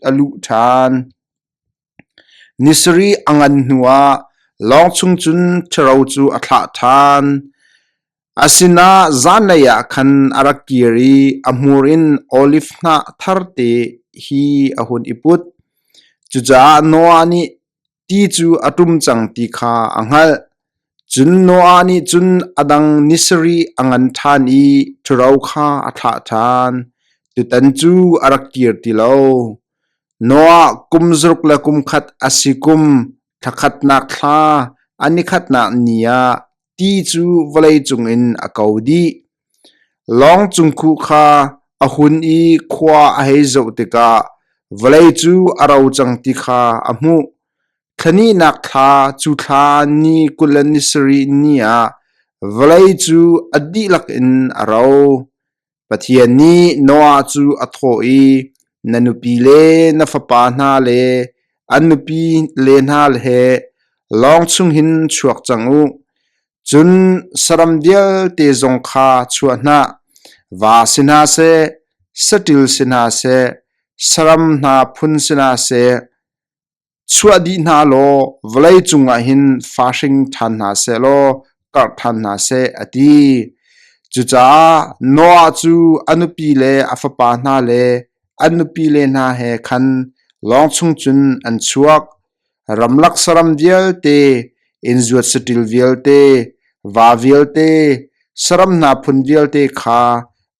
a luh ṭhan. Ni sarih a ngan hnuah lawng chung cun ṭhuro cu a thlah ṭhan. A sinah zanlei ah khan a rak kir i a hmur in oliv hnah tharte hi a hun i put. Cucaah Noah nih ti cu a ṭum cang ti kha a hngalh. Cun Noah nih cun a dang ni sarih a ngan ṭhan i ṭhuro kha a thlah ṭhan. Tutan cu a rak kir ti lo. Noah kum 101 a si kum thla khatnak thla a nikhatnak ni ah ti cu vawleicung in a ko dih. Lawng cungkhuh kha a hun i khua a hei zoh tikah vawlei cu a ro cang ti kha a hmuh. Thla hnihnak thla cu thla ni 27 ni ah vawlei cu a dihlak in a ro. Pathian nih Noah cu a thawh i, Na nupi le na fapa hna le an nupi le hna he lawng chung hin chuak cang u. Cun saram vialte zong kha chuah hna, va si hna seh, saṭil si hna seh, saram hna phun si hna seh, Chuah dih hna law vawlei cungah hin fa hring ṭhan hna seh law karh ṭhan hna seh, a ti. Cucaah Noah cu a nupi le a fapa hna le an nupile hna he khan lawng chung cun an chuak. Ramlak saram vialte, innzuat saṭil vialte, va vialte, saram hna phun vialte kha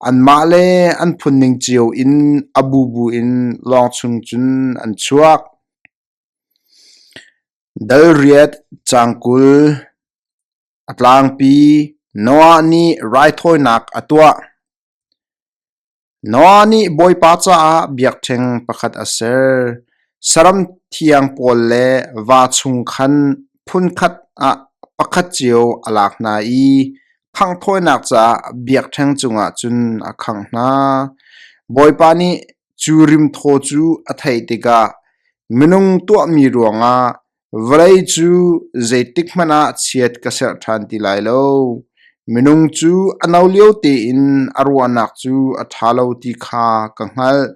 anmah le an phunning cio in a bubu in lawng chung cun an chuak. Dal riat caang 20 A tlangpi Noah nih raithawinak a tuah. Noah nih Bawipa caah biakṭheng pakhat a ser. Saram thiang pawl le va chung khan phunkhat ah pakhat cio a lak hna i khangh thawinak caah biakṭheng cungah cun a khangh hna. Bawipa nih cu rimthaw cu a theih tikah minung tuahmi ruangah Vawlei cu zeitikhmanh ah chiat ka serh ṭhan ti lai lo. Minung cu a no lio tein a ruahnak cu a ṭha lo ti kha ka hngalh.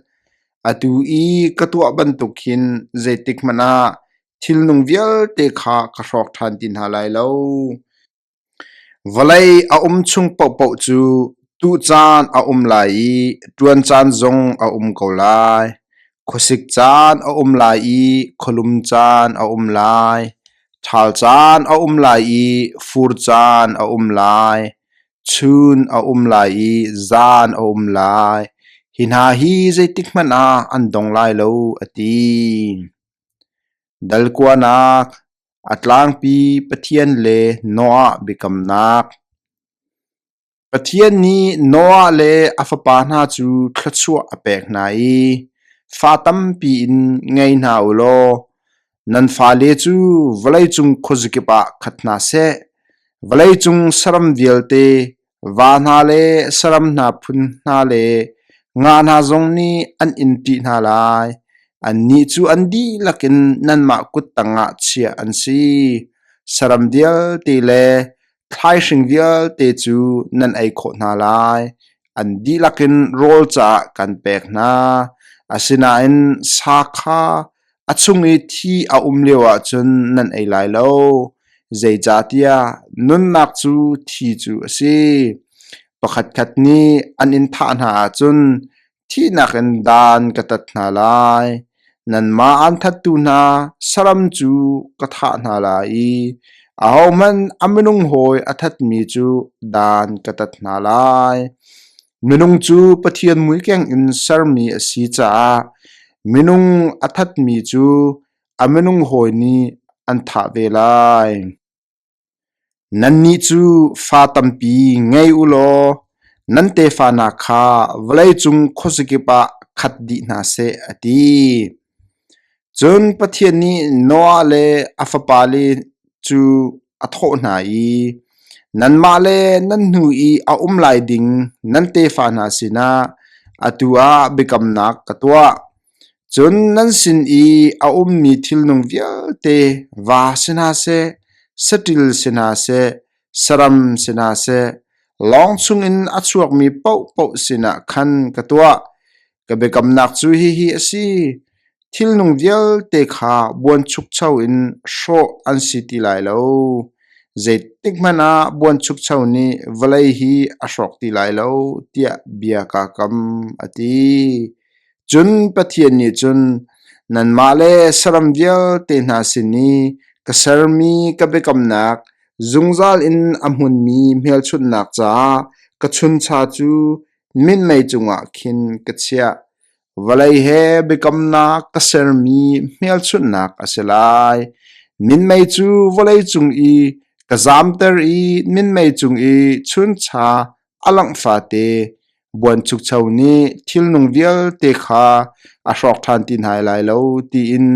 Atu i ka tuah bantuk hin zeitikhmanh ah thilnung vialte kha ka hrawk ṭhan ti hna lai lo. Vawlei a um chung paohpaoh cu tuh caan a um lai i ṭuan caan zong a um ko lai. Khuasik caan a um lai i khualum caan a um lai. Ṭhal caan a um lai i fur caan a um lai. Chun a um lai i zan a um lai. Hi hna hi zeitikhmanh ah an dong lai lo, a ti. Dalkuanak A tlangpi Pathian le Noah biakamnak. Pathian nih Noah le a fapa hna cu thluachuah a pek hna i fa tampi in ngei hna u law nan fale cu vawleicung khuazakip ah khat hna seh. Vawleicung saram vialte Va hna le saram hna phun hna le nga hna zong nih an in ṭih hna lai. Annih cu an dihlak in nanmah kut tangah chiah an si. Saram vialte le thlaihring vialte cu nan ei khawh hna lai. An dihlak in rawl caah kan pek hna. Asinain sa kha A chung i thi a um lioah cun nan ei lai lo, zeicahtiah nunnak cu thi cu a si. Pakhatkhat nih an in thah hna ahcun thihnak in dan ka tat hna lai. Nanmah aan thattu hna saram cu ka thah hna lai i ahohmanh a minung hawi a thatmi cu dan ka tat hna lai. Minung cu Pathian muikeng in sermi a si caah minung a thatmi cu a minung hawi nih an thah ve lai. Nannih cu fa tampi ngei u law nan tefa hna kha vawleicung khuazakip ah khat dih hna seh, a ti. Cun Pathian nih Noah le a fapale cu a thawh hna i, Nanmah le nan hnu i a um lai ding nan tefa hna sinah atu ah biakamnak ka tuah. Cun nan sin i a ummi thilnung vialte va si hna seh, saṭil si hna seh, saram si hna seh, lawng chungin a chuakmi paohpaoh sinah khan ka tuah. Ka biakamnak cu hihi a si: Thilnung vialte kha buanchukcho in hrawh an si ti lai lo. Zeitikhmanh ah buanchukcho nih vawlei hi a hrawk ti lai lo, tiah bia kaa kam, a ti. Cun Pathian nih cun, Nanmah le saram vialte hna sin i ka sermi ka biakamnak zungzal in a hmunmi hmelchunhnak caah ka chuncha cu Minmei cungah khin ka chiah. Vawlei he biakamnak ka sermi hmelchunhnak a si lai. Minmei cu vawlei cung i ka zamter i minmei cung i chuncha a langh fate buanchukcho nih thilnung vialte kha a hrawk ṭhan ti hna lai lo tiin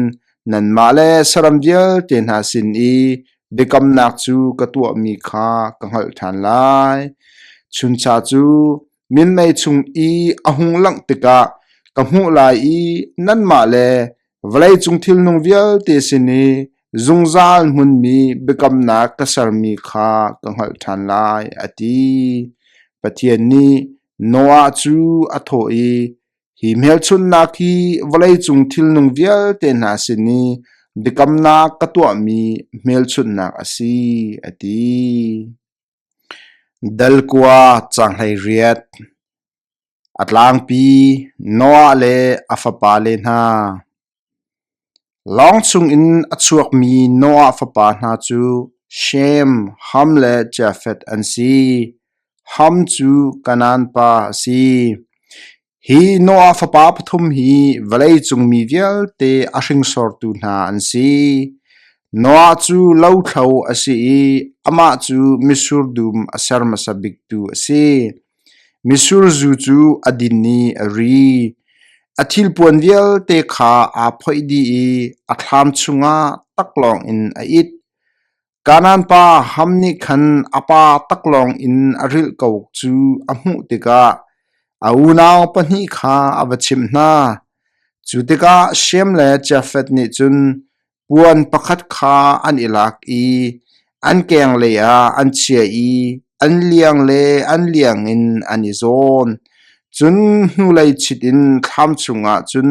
nanmah le saram vialte hna sin i biakamnak cu ka tuahmi kha ka hngalh ṭhan lai. Chuncha cu minmei chung i a hung langh tikah ka hmuh lai i nanmah le vawleicung thilnung vialte sin i zungzal hmunmi biakamnak ka sermi kha ka hngalh ṭhan lai, a ti. Pathian nih Noah cu a thawh i, Hi hmelchunhnak hi vawleicung thilnung vialte hna sin i biakamnak ka tuahmi hmelchunhnak a si, a ti. Dal kua caang 18 A tlangpi Noah le a fapale hna. Lawng chungin a chuakmi Noah fapa hna cu Shem, Ham le Jafeth an si. Ham cu Kanaan pa a si. Hi Noah fapa pathum hi vawleicung mi vialte a hringsortu hna an si. Noah cu lothlo a si i amah cu mitsur dum a ser hmasa biktu a si. Mitsur zu cu a din i a ri. A thilpuan vialte kha aa phoih dih i a thlam chungah taklawng in a it. Kanaan pa Ham nih khan a pa taklawng in a rilh ko cu a hmuh tikah a unau pahnih kha a va chimh hna. Cu tikah Shem le Jafeth nih cun. Puan pakhat kha an i lak i an kenglei ah an chiah i an liang le an liang in an i zawn. Cun hnulei chit in thlam chungah cun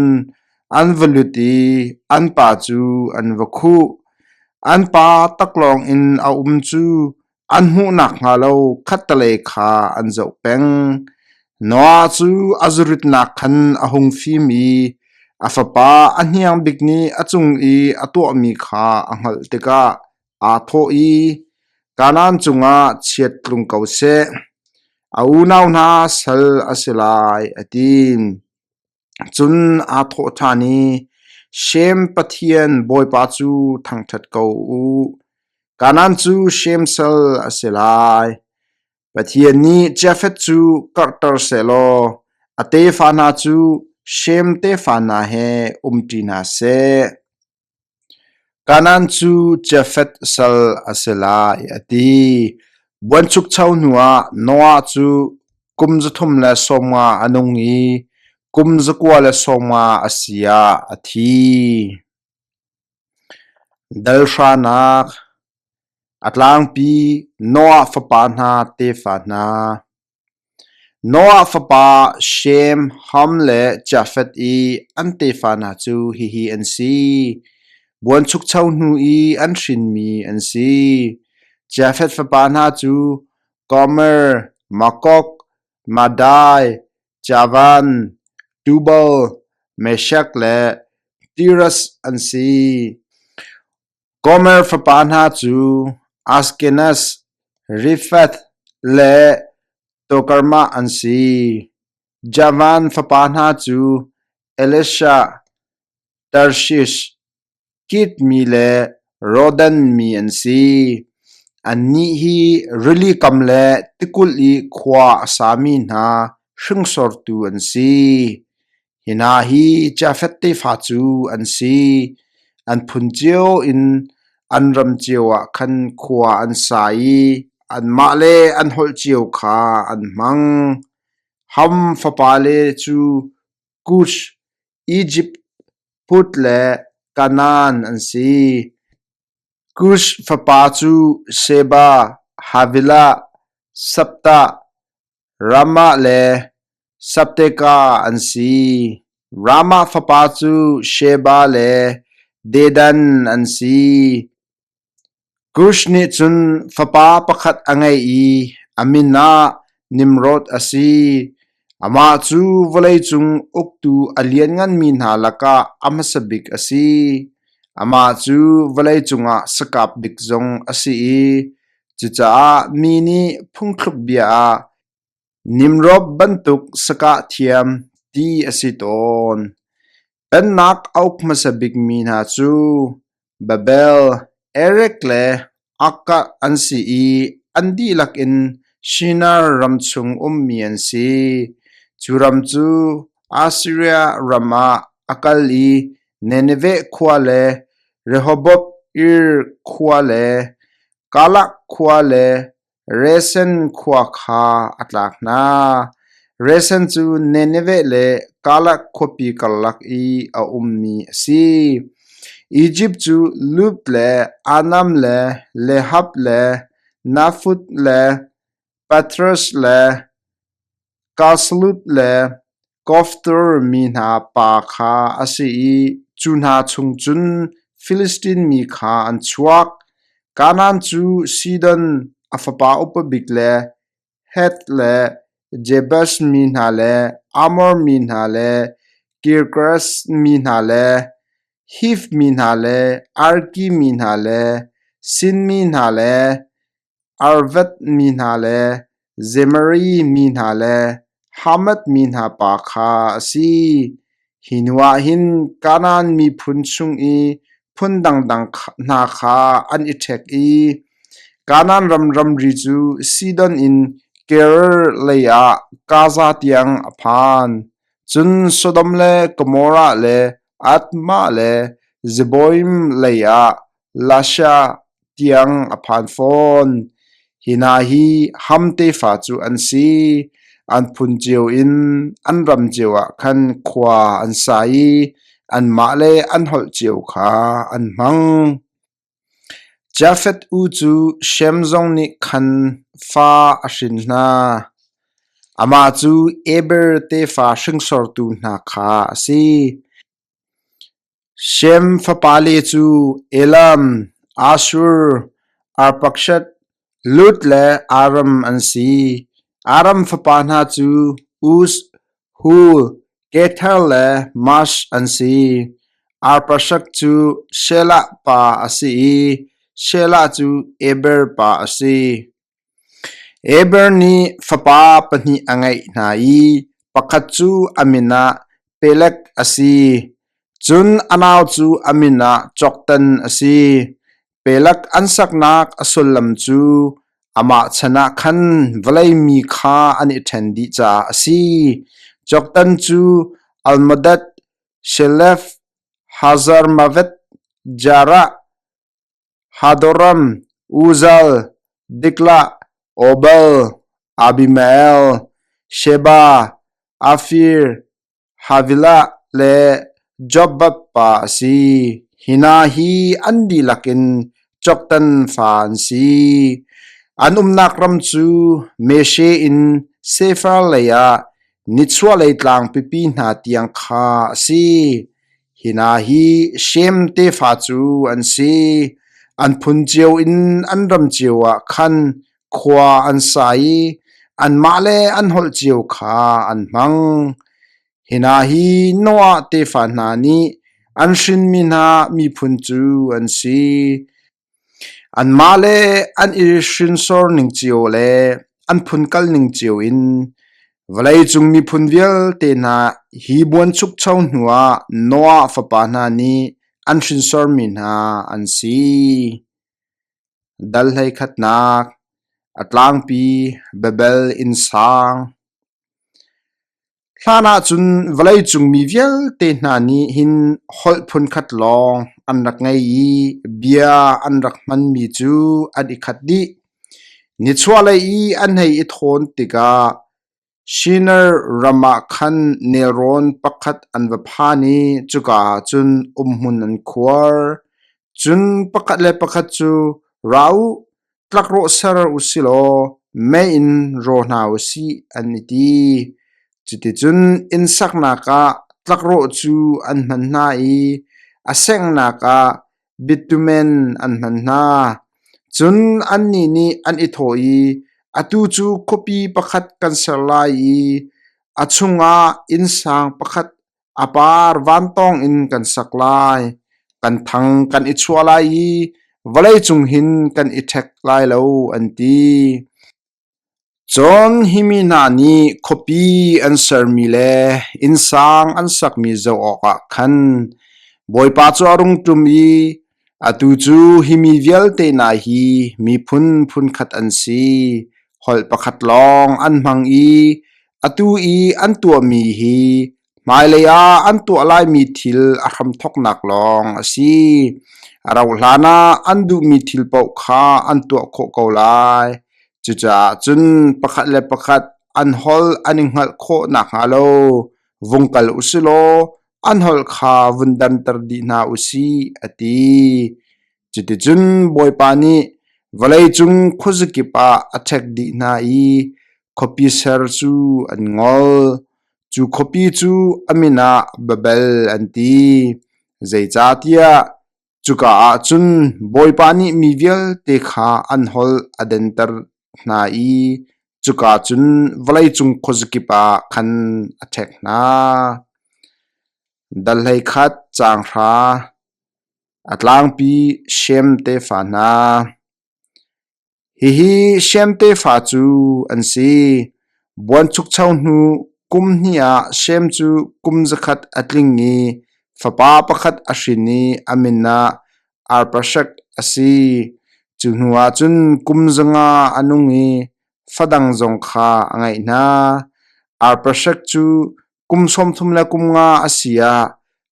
an va lut i an pa cu an va khuh. An pa taklawng in a um cu an hmuh nakhnga lo khattelei kha an zoh peng. Noah cu a zuritnak khan a hung fim i a fapa a hniang bik nih a cung i a tuahmi kha a hngalh tikah aa thawh i, Kanaan cungah chiat tlung ko seh, a unau hna sal a si lai, a ti. Cun aa thawh ṭhan i, Shem Pathian Bawipa cu thangṭhat ko u. Kanaan cu Shem sal a si lai. Pathian nih Jafeth cu karhter sehlaw a tefa hna cu Shem tefa hna he umṭi hna seh. Kanaan cu Jafeth sal a si lai, a ti. Buanchukcho hnuah Noah cu kum 350 a nung i kum 290 a si ah a thi. Dalhranak A tlangpi Noah fapa hna tefa hna. Noah fapa Shem, Ham le Jafeth i an tefa hna cu hihi an si. Buanchukcho hnu i an hrinmi an si. Jafeth fapa hna cu Gomer, Magog, Madai, Javan, Tubal, Meshek le Tiras an si. Gomer fapa hna cu Ashkenaz, Riphath le Togarmah an si. Javan fapa hna cu Elishah, Tarshish, Kit mi le Rodan mi an si. Annih hi rili kam le tikulh i khua a sami hna hringsortu an si. Hi hna hi Jafeth tefa cu an si. An phun cio in an ram cio ah khan khua an sa i anmah le an holh cio kha an hmang. Ham fapale cu Kush, Izipt, Put le Kanaan an si. Kush fapa cu Sheba, Havilah, Sabtah, Ramah le Sabteka an si. Ramah fapa cu Sheba le Dedan an si. Kush nih cun fapa pakhat a ngei i a min ah Nimrod a si. Amah cu vawleicung uktu a liannganmi hna lakah a hmasa bik a si. Amah cu vawleicung ah sakap bik zong a si i cucaah mi nih phungthluk bia ah Nimrod bantuk sakah thiam ti a si tawn. Pennak a uk hmasa bikmi hna cu Babel, Erek le Akkad an si i an dihlak in Shinar ram chung ummi an si. Cu ram cu Assiria ram ah a kal i Nineveh khua le Rehoboth-ir khua le Kalak khua le Resen khua kha a tlak hna. Resen cu Nineveh le Kalak khuapi karlak i a ummi a si. Izipt cu Lud le Anam le Lehab le Nafut le Pathros le Kasluth le Koftor mi hna pa kha a si i cu hna chung cun Filistin mi kha an chuak. Kanaan cu Sidon a fapa upa bik le Heth le Jebus mi hna le Amor mi hna le Girgash mi hna le Hiv mi hna le Arki mi hna le Sin mi hna le Arvad mi hna le Zemari mi hna le Hamath mi hna pa kha a si. Hi hnuah hin Kanaan miphun chung i phun dangdang hna kha an i ṭhek i Kanaan ram ramri cu Sidon in Gerar leiah Gaza tiang a phan. Cun Sodom le Gomorrah le Admah le Zeboim leiah Lasha tiang a phan fawn. Hi hna hi Ham tefa cu an si. An phun cio in an ram cio ah khan khua an sa i anmah le an holh cio kha an hmang. Jafeth u cu Shem zong nih khan fa a hrin hna. Amah cu Eber tefa hringsortu hna kha a si. Shem fapale cu Elam, Ashur, Arpakshad, Lud le Aram an si. Aram fapa hna cu Uz, Hul, Gether le Mash an si. Arpakshad cu Shelah pa a si i Shelah cu Eber pa a si. Eber nih fapa pahnih a ngeih hna i pakhat cu a min ah Peleg a si, cun a nau cu a min ah Joktan a si. Peleg an saknak a sullam cu amah chan ah khan vawlei mi kha an i ṭhen dih caah a si. Joktan cu Almodad, Shelef, Hazarmaveth, Jarah, Hadoram, Uzal, Diklah, Obal, Abimael, Sheba, Afir, Havilah le Jobab pa a si. Hi hna hi an dihlak in Joktan fa an si. An umnak ram cu Meshe in Sefar leiah nichuahlei tlang pipi hna tiang kha a si. Hi hna hi Shem tefa cu an si. An phun cio in an ram cio ah khan khua an sa i anmah le an holh cio kha an hmang. Hi hna hi Noah tefa hna nih an hrinmi hna miphun cu an si. Anmah le an i hrinsor ning cio le an phun kal ning cio in vawleicung miphun vialte hna hi buanchukcho hnuah Noah fapa hna nih an hrinsormi hna an si. Dal hleikhatnak, a tlangpi Babel innsang. Hlan ahcun vawleicung mi vialte hna nih hin holh phunkhat lawng an rak ngei i bia an rak hmanmi cu an i khat dih. Nichuahlei i an hei i thawn tikah Shinar ram ah khan nelrawn pakhat an va phan i cuka ah cun umhmun an khuar. Cun pakhat le pakhat cu, “Ra u, Tlakrawh ser u silaw mei in raw hna u sih,” an i ti. Cuticun inn saknak ah tlakrawh cu an hman hna i a senghnak ah bitumen an hman hna. Cun annih nih an i thawh i, “Atu cu khuapi pakhat kan ser lai i a chungah innsang pakhat A par vantawng in kan sak lai. Kan thang kan i chuah lai i vawleicung hin kan i ṭhek lai lo, an ti. Cun hi mi hna nih khuapi an sermi le innsang an sakmi zoh awkah khan Bawipa cu a rung ṭum i atu cu hi mi vialte hna hi miphun phunkhat an si, holh pakhat lawng an hmang i Atu i an tuahmi hi hmailei ah an tuah laimi thil a hramthawknak lawng a si. A rauhhlan ah an duhmi thil paoh kha an tuah khawh ko lai. Cucaah cun pakhat le pakhat an holh an i hngalh khawh nakhnga lo vung kal u si law an holh kha vun danter dih hna u sih, a ti. Cuticun Bawipa nih vawleicung khuazakip ah a ṭhek dih hna i khuapi ser cu an ngol. Cu khuapi cu a min ah Babel an ti, zeicahtiah cuka ah cun Bawipa nih mi vialte kha an holh a denter hna i cuka cun vawleicung khuazakip ah khan a ṭhek hna. Dal 11 caang hra. A tlangpi Shem tefa hna. Hihi Shem tefa cu an si. Buanchukcho hnu kum hnih ah Shem cu kum 100 a tling i fapa pakhat a hrin i a min ah Arpakshad a si. Cu hnu ah cun kum 500 a nung i fadang zong kha a ngeih hna. Arpakshad cu Kum 35 a si ah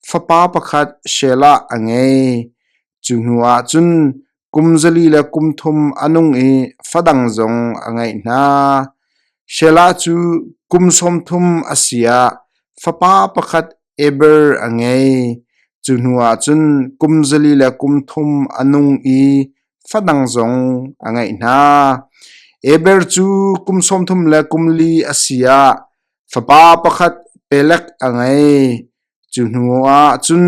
fapa pakhat Shelah a ngei. Cu hnu ah cun kum 403 a nung i fadang zong a ngeih hna. Shelah cu kum 30 a si ah fapa pakhat Eber a ngei. Cu hnuah cun kum 430 a nung i fadang zong a ngeih hna. Eber cu kum 34 a si ah fapa pakhat Pelek a ngei. Cu hnuah cun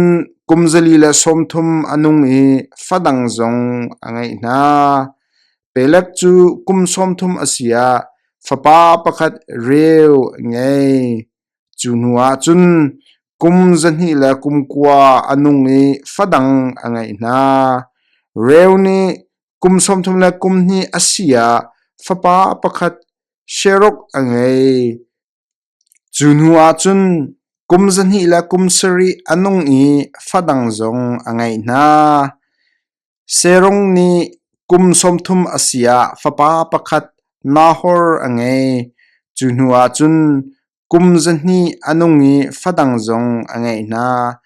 kum 130 a nung i fadang zong a ngeih hna. Pelek cu kum 30 a si ah fapa pakhat Reu a ngei. Cu hnuah cun kum 209 a nung i fadang a ngeih hna. Reu nih kum 32 a si ah fapa pakhat Sheruk a ngei. Cu hnuah cun kum 207 a nung i fadang zong a ngeih hna. Serung nih kum 30 a si ah fapa pakhat Nahor a ngei. Cu hnuah cun kum 200 a nung i fadang zong a ngeih hna.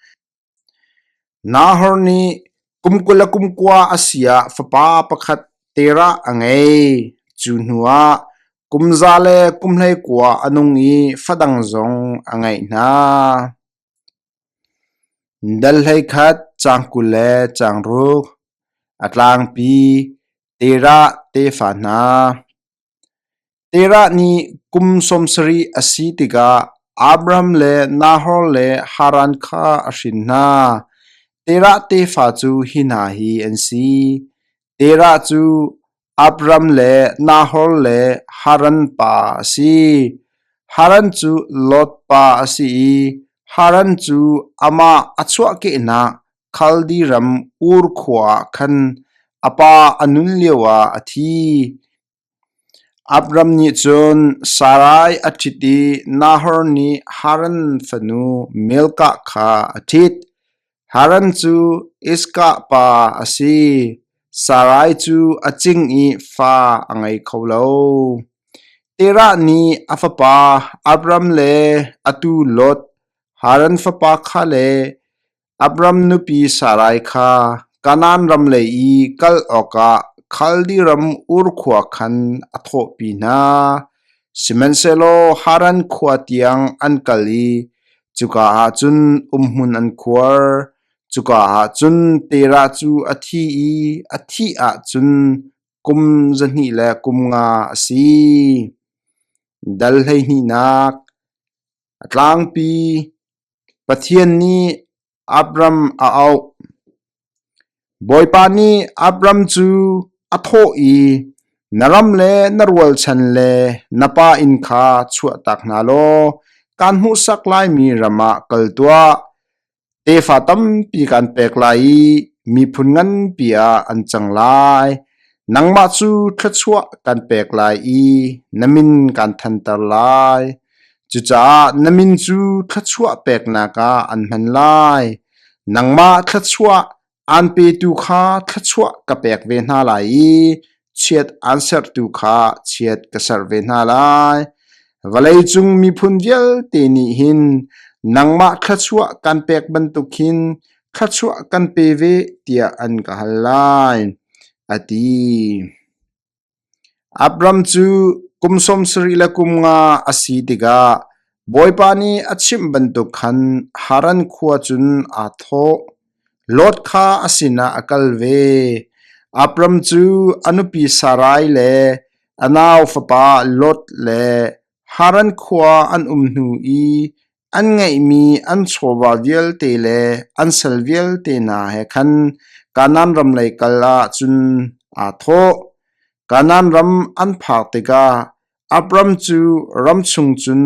Nahor nih kum 29 a si ah fapa pakhat Terah a ngei. Cu hnuah kum 119 a nung i fadang zong a ngeih hna. Dal 11 caang 26 A tlangpi Terah tefa hna. Terah nih kum 70 a si tikah Abraham le Nahor le Haran kha a hrin hna. Terah tefa cu hi hna hi an si. Terah cu Abram le Nahor le Haran pa a si. Haran cu Lot pa a si i Haran cu amah a chuahkehnak Khaldi ram Ur khua ah khan a pa a nun lioah a thi. Abram nih cun Sarai a ṭhit i Nahor nih Haran fanu Milkah kha a ṭhit. Haran cu Iskah pa a si. Sarai cu a cing i fa a ngei kho lo. Terah nih a fapa Abram le a tu Lot, Haran fapa kha le Abram nupi Sarai kha Kanaan ram lei i kal awkah Khaldi ram Ur khua khan a thawhpi hna. Sihmanhsehlaw Haran khua tiang an kal i cuka ah cun umhmun an khuar. Cuka ah cun Terah cu a thi i a thih ah cun kum 203 a si. Dal 12nak A tlangpi Pathian nih Abram a auh. Bawipa nih Abram cu a thawh i, Na ram le na rualchan le na pa inn kha chuahtak hna law kaan hmuhsak laimi ram ah kal tuah. Tefa tampi kaan pek lai i miphun nganpi ah an cang lai. Nangmah cu thluachuah kan pek lai i na min kaan thanter lai. Cucaah na min cu thluachuah peknak ah an hman lai. Nangmah thluachuah aan petu kha thluachuah ka pek ve hna lai i chiat aan serhtu kha chiat ka serh ve hna lai. Vawleicung miphun vialte nih hin nangmah thluachuah kan pek bantuk hin thluachuah kan pe ve tiah an ka hal lai, a ti. Abram cu kum 75 a si tikah Bawipa nih a chimh bantuk khan Haran khua cun aa thawh. Lot kha a sinah a kal ve. Abram cu a nupi Sarai le a nau fapa Lot le Haran khua an um hnu i an ngeihmi an chawva vialte le an sal vialte hna he khan Kanaan ram lei kal ah cun aa thawh. Kanaan ram an phak tikah Abram cu ram chung cun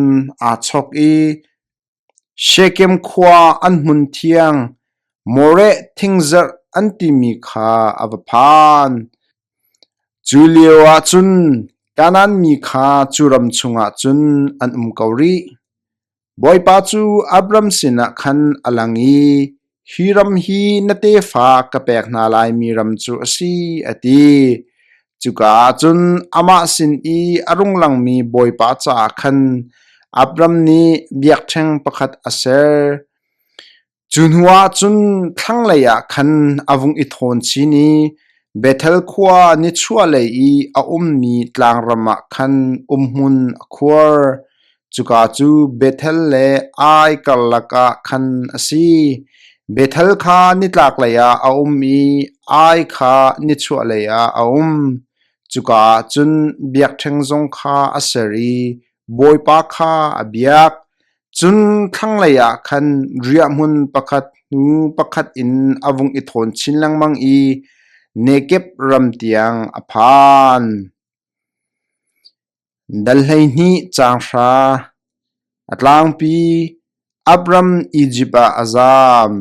aa chawk i Shekem khua an hmun thiang Moreh thingzarh an timi kha a va phan. Cu lioah cun Kanaan mi kha cu ram chungah cun an um ko rih. Bawipa cu Abram sinah khan a lang i, “Hi ram hi na tefa ka pek hna laimi ram cu a si,” a ti. Cuka ah cun amah sin i a rung langmi Bawipa caah khan Abram nih biakṭheng pakhat a ser. Cu hnuah cun thlanglei ah khan a vung i thawn chin i Bethel khua nichuahlei i a ummi tlangram ah khan umhmun a khuar. Cuka cu Bethel le Ai karlak ah khan a si. Bethel kha nitlaklei ah a um i Ai kha nichuahlei ah a um. Cuka ah cun biakṭheng zong kha a ser i Bawipa kha a biak. Cun thlanglei ah khan riahhmun pakhat hnu pakhat in a vung i thawn chin lengmang i Negeb ram tiang a phan. Dal 12 caang hra A tlangpi Abram Izipt ah a zaam.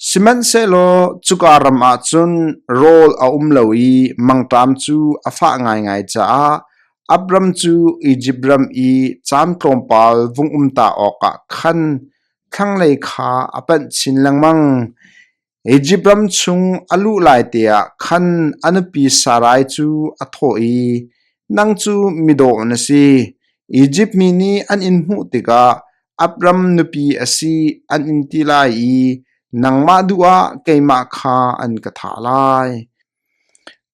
Sihmanhsehlaw cuka ram ah cun rawl a um lo i mangṭam cu a fah ngaingai caah Abram cu Izipt ram i caan tlawmpal vung um ta awkah khan thlanglei kha a panh chin lengmang. Izipt ram chung a luh laite ah khan a nupi Sarai cu a thawh i, “Nang cu midawh na si. Izipt mi nih an in hmuh tikah Abram nupi a si an in ti lai i nangmah duh ah keimah kha an ka thah lai.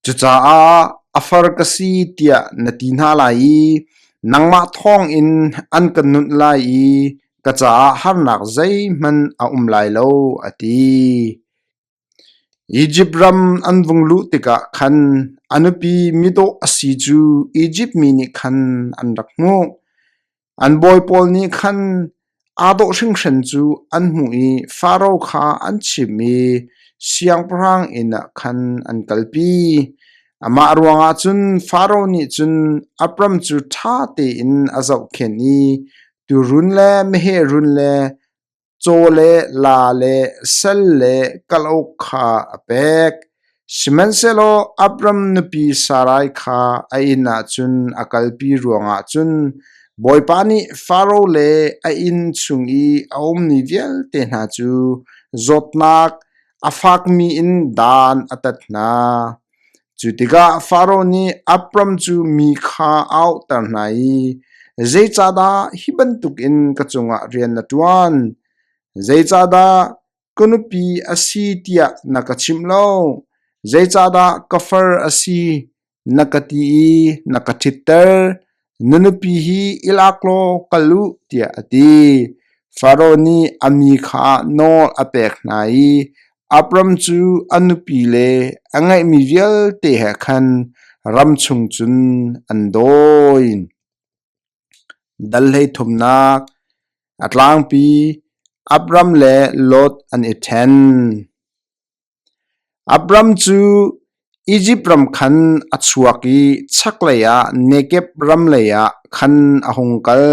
Cucaah a far ka si tiah na ti hna lai i nangmah thawngin an ka nunh lai i ka caah harnak zeihmanh a um lai lo,” a ti. Izipt ram an vung luh tikah khan a nupi midawh a si cu Izipt mi nih khan an rak hmuh. An bawi pawl nih khan aa dawh hringhran cu an hmuh i Faro kha an chimh i siangpahrang inn ah khan an kalpi. Amah ruangah cun Faro nih cun Abram cu ṭha tein a zohkhenh i tuurun le meheh run le caw le laa le sal le kalauk kha a pek. Sihmanhsehlaw Abram nupi Sarai kha a inn ah cun a kalpi ruangah cun Bawipa nih Faro le a inn chung i a ummi vialte hna cu zawtnak a fakmi in dan a tat hna. Cu tikah Faro nih Abram cu mi kha a auhter hna i, “Zeicahdah hi bantukin ka cungah rian na ṭuan? Zeicahdah ka nupi a si tiah na ka chimh lo? Zeicahdah ka far a si na ka ti i na ka ṭhitter? Na nupi hi i lak law kal u,” tiah a ti. Faro nih a mi kha nawl a pek hna i Abram cu a nupi le a ngeihmi vialte he khan ram chung cun an dawi. Dal 33 A tlangpi Abram le Lot an i ṭhen. Abram cu Izipt ram khan a chuak i chaklei ah Negeb ram leiah khan a hung kal.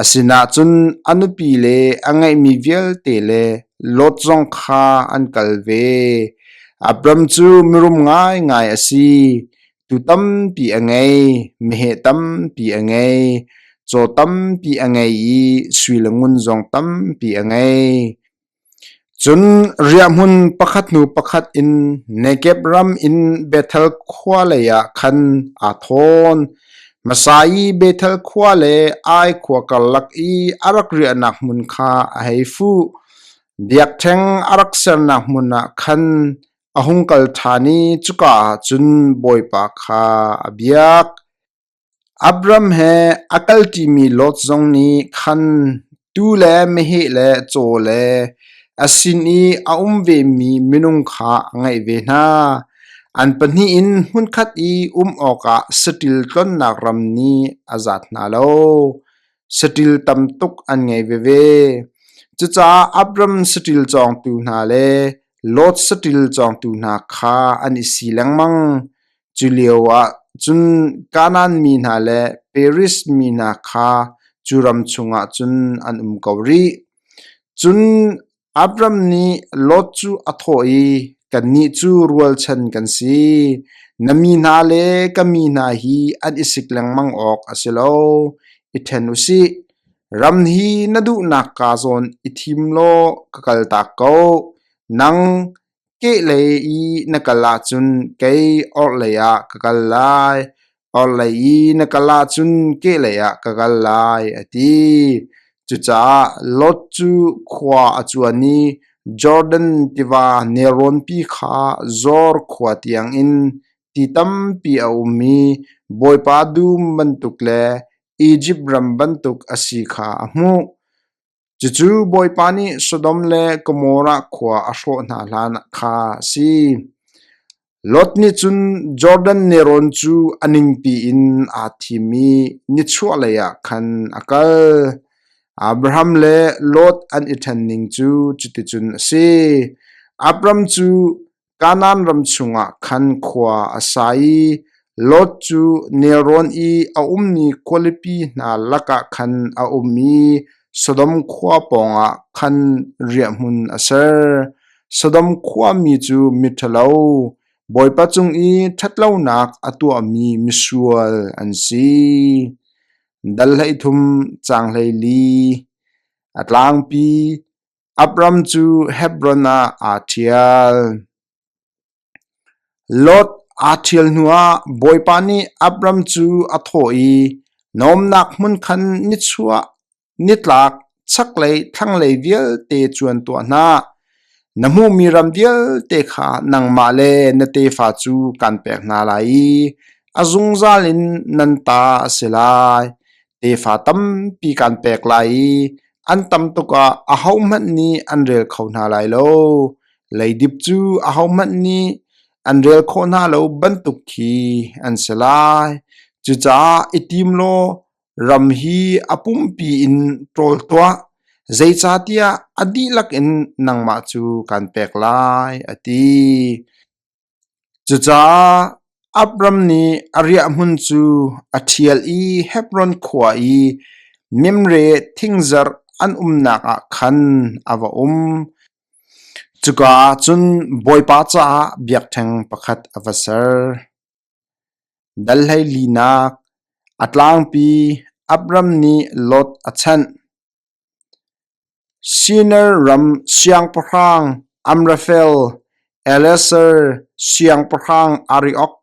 A sinah cun a nupi le a ngeihmi vialte le Lot zong kha an kal ve. Abram cu mirum ngaingai a si. Tuu tampi a ngei, meheh tampi a ngei, caw tampi a ngei i sui le ngun zong tampi a ngei. Cun riahhmun pakhat hnu pakhat in Negeb ram in Bethel khua leiah khan aa thawn. Hmasa i Bethel khua le Ai khua karlak i a rak riahnak hmun kha a hei fuh. Biakṭheng a rak sernak hmun ah khan a hung kal ṭhan i cuka ah cun Bawipa kha a biak. Abram he a kalṭimi Lot zong nih khan tuu le meheh le caw le a sin i a um vemi minung kha a ngeih ve hna. An pahnih in hmunkhat i um awkah saṭil tlonnak ram nih a zat hna lo. Saṭil tam tuk an ngei veve. Cucaah Abram saṭil cawngtu hna le Lot saṭil cawngtu hna kha an i si lengmang. Cu lioah cun Kanaan mi hna le Periz mi hna kha cu ram chungah cun an um ko rih. Cun Abram nih Lot cu a thawh i, “Kannih cu rualchan kan si. Na mi hna le ka mi hna hi an i sik lengmang awk a si lo. I ṭhen u sih. Ram hi na duhnak kaa zawn i thim law ka kaltak ko. Nang Kehlei i na kal ahcun kei orhlei ah ka kal lai, orhlei i na kal ahcun kehlei ah ka kal lai, a ti. Cucaah Lot cu khua a cuan i Jordan tiva nelrawnpi kha Zor khua tiangin ti tampi a um i Bawipa dum bantuk le Izipt ram bantuk a si kha a hmuh. Cucu Bawipa nih Sodom le Gomorrah khua a hrawh hna hlan kha a si. Lot nih cun Jordan nelrawn cu a ningpi in aa thim i nichuahlei ah khan a kal. Abraham le Lot an i ṭhen ning cu cuticun a si. Abram cu Kanaan ram chungah khan khua a sa i Lot cu nelrawn i a ummi khualipi hna lakah khan a um i Sodom khua pawngah khan riahhmun a ser. Sodom khuami cu miṭhalo, Bawipa cung i ṭhatlonak a tuahmi misual an si. Dal 13 caang 14 A tlangpi Abram cu Hebron ah aa ṭhial. Lot aa ṭhial hnuah Bawipa nih Abram cu a thawh i, Na umnak hmun khan nichuah nitlak, chaklei, thlanglei vialte cuan tuah hna. Na hmuhmi ram vialte kha nangmah le na tefa cu kaan pek hna lai i a zungzal in nan ta a si lai. Tefa tampi kaan pek lai i an tam tuk ah ahohmanh nih an rel kho hna lai lo. Leidip cu ahohmanh nih an rel khawh hna lo bantuk khi an si lai. Cucaah i tim law Ram hi a pumpi in ṭawl tuah, zeicahtiah a dihlak in nangmah cu kaan pek lai, a ti. Cucaah Abram nih a riahhmun cu a ṭhial i Hebron khua i Mamre thingzarh an umnak ah khan a va um. Cuka ah cun Bawipa caah biakṭheng pakhat a va ser. Dal 14nak A tlangpi Abram nih Lot a chanh. Shinar ram siangpahrang Amraphel, Eleazar siangpahrang Arioch,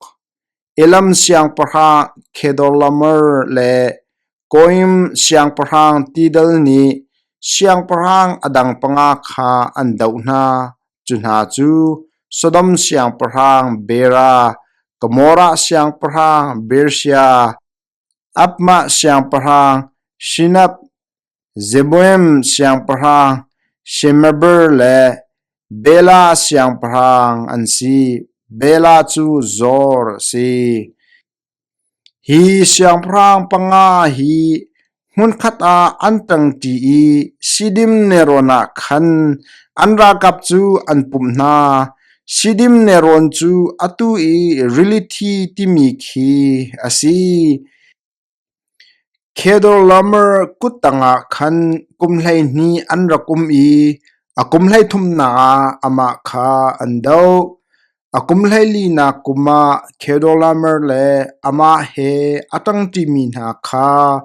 Elam siangpahrang Kedorlaomer le Goim siangpahrang Tidal nih siangpahrang a dang panga kha an doh hna. Cu hna cu Sodom siangpahrang Bera, Gomorrah siangpahrang Birsha, Admah siangpahrang Shinab, Zeboim siangpahrang Shemeber le Bela siangpahrang an si. Bela cu Zor a si. Hi siangpahrang panga hi hmunkhat ah an ṭangṭi i Siddim nelrawn ah khan an ralkap cu an pumh hna. Siddim nelrawn cu atu i Rili Thi timi khi a si. Kedorlaomer kut tangah khan kum 12 an rak um i a kum 33nak ah amah kha an doh. A kum 14nak kum ah Kedorlaomer le amah he a ṭangṭimi hna kha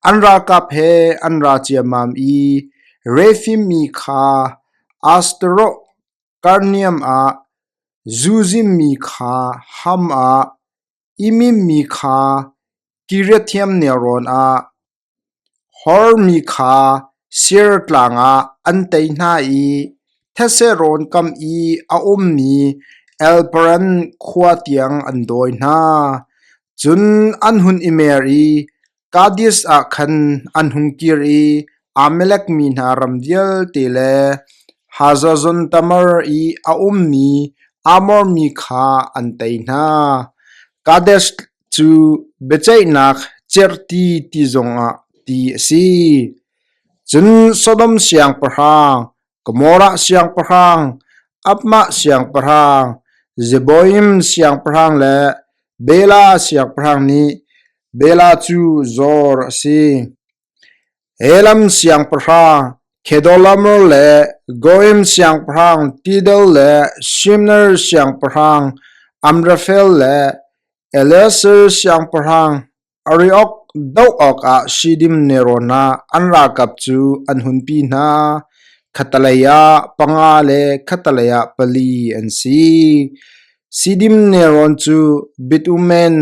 an ralkap he an ra ciammam i Rephaim mi kha Ashtaroth Karnaim ah, Zuzim mi kha Ham ah, Emim mi kha Kiriathaim nelrawn ah, Hor mi kha Seir tlang ah an tei hna i thetse rawn kam i a ummi Elparan khua tiang an dawi hna. Cun an hun i mer i Kadesh ah khan an hung kir i Amalek mi hna ram vialte le Hazazon-tamar i a ummi Amor mi kha an tei hna. Kadesh cu biaceihnak cerhti ti zongah ti a si. Cun Sodom siangpahrang, Gomorrah siangpahrang, Admah siangpahrang, Zeboim siangpahrang le Bela siangpahrang nih Bela cu Zor a si. Elam siangpahrang Kedorlaomer le Goim siangpahrang Tidal le Shinar siangpahrang Amraphel le Eleazar siangpahrang Arioch doh awkah Siddim nelrawn ah an ralkap cu an hunpi hna, khattelei ah panga le khattelei ah pali an si. Siddim nelrawn cu Bitumen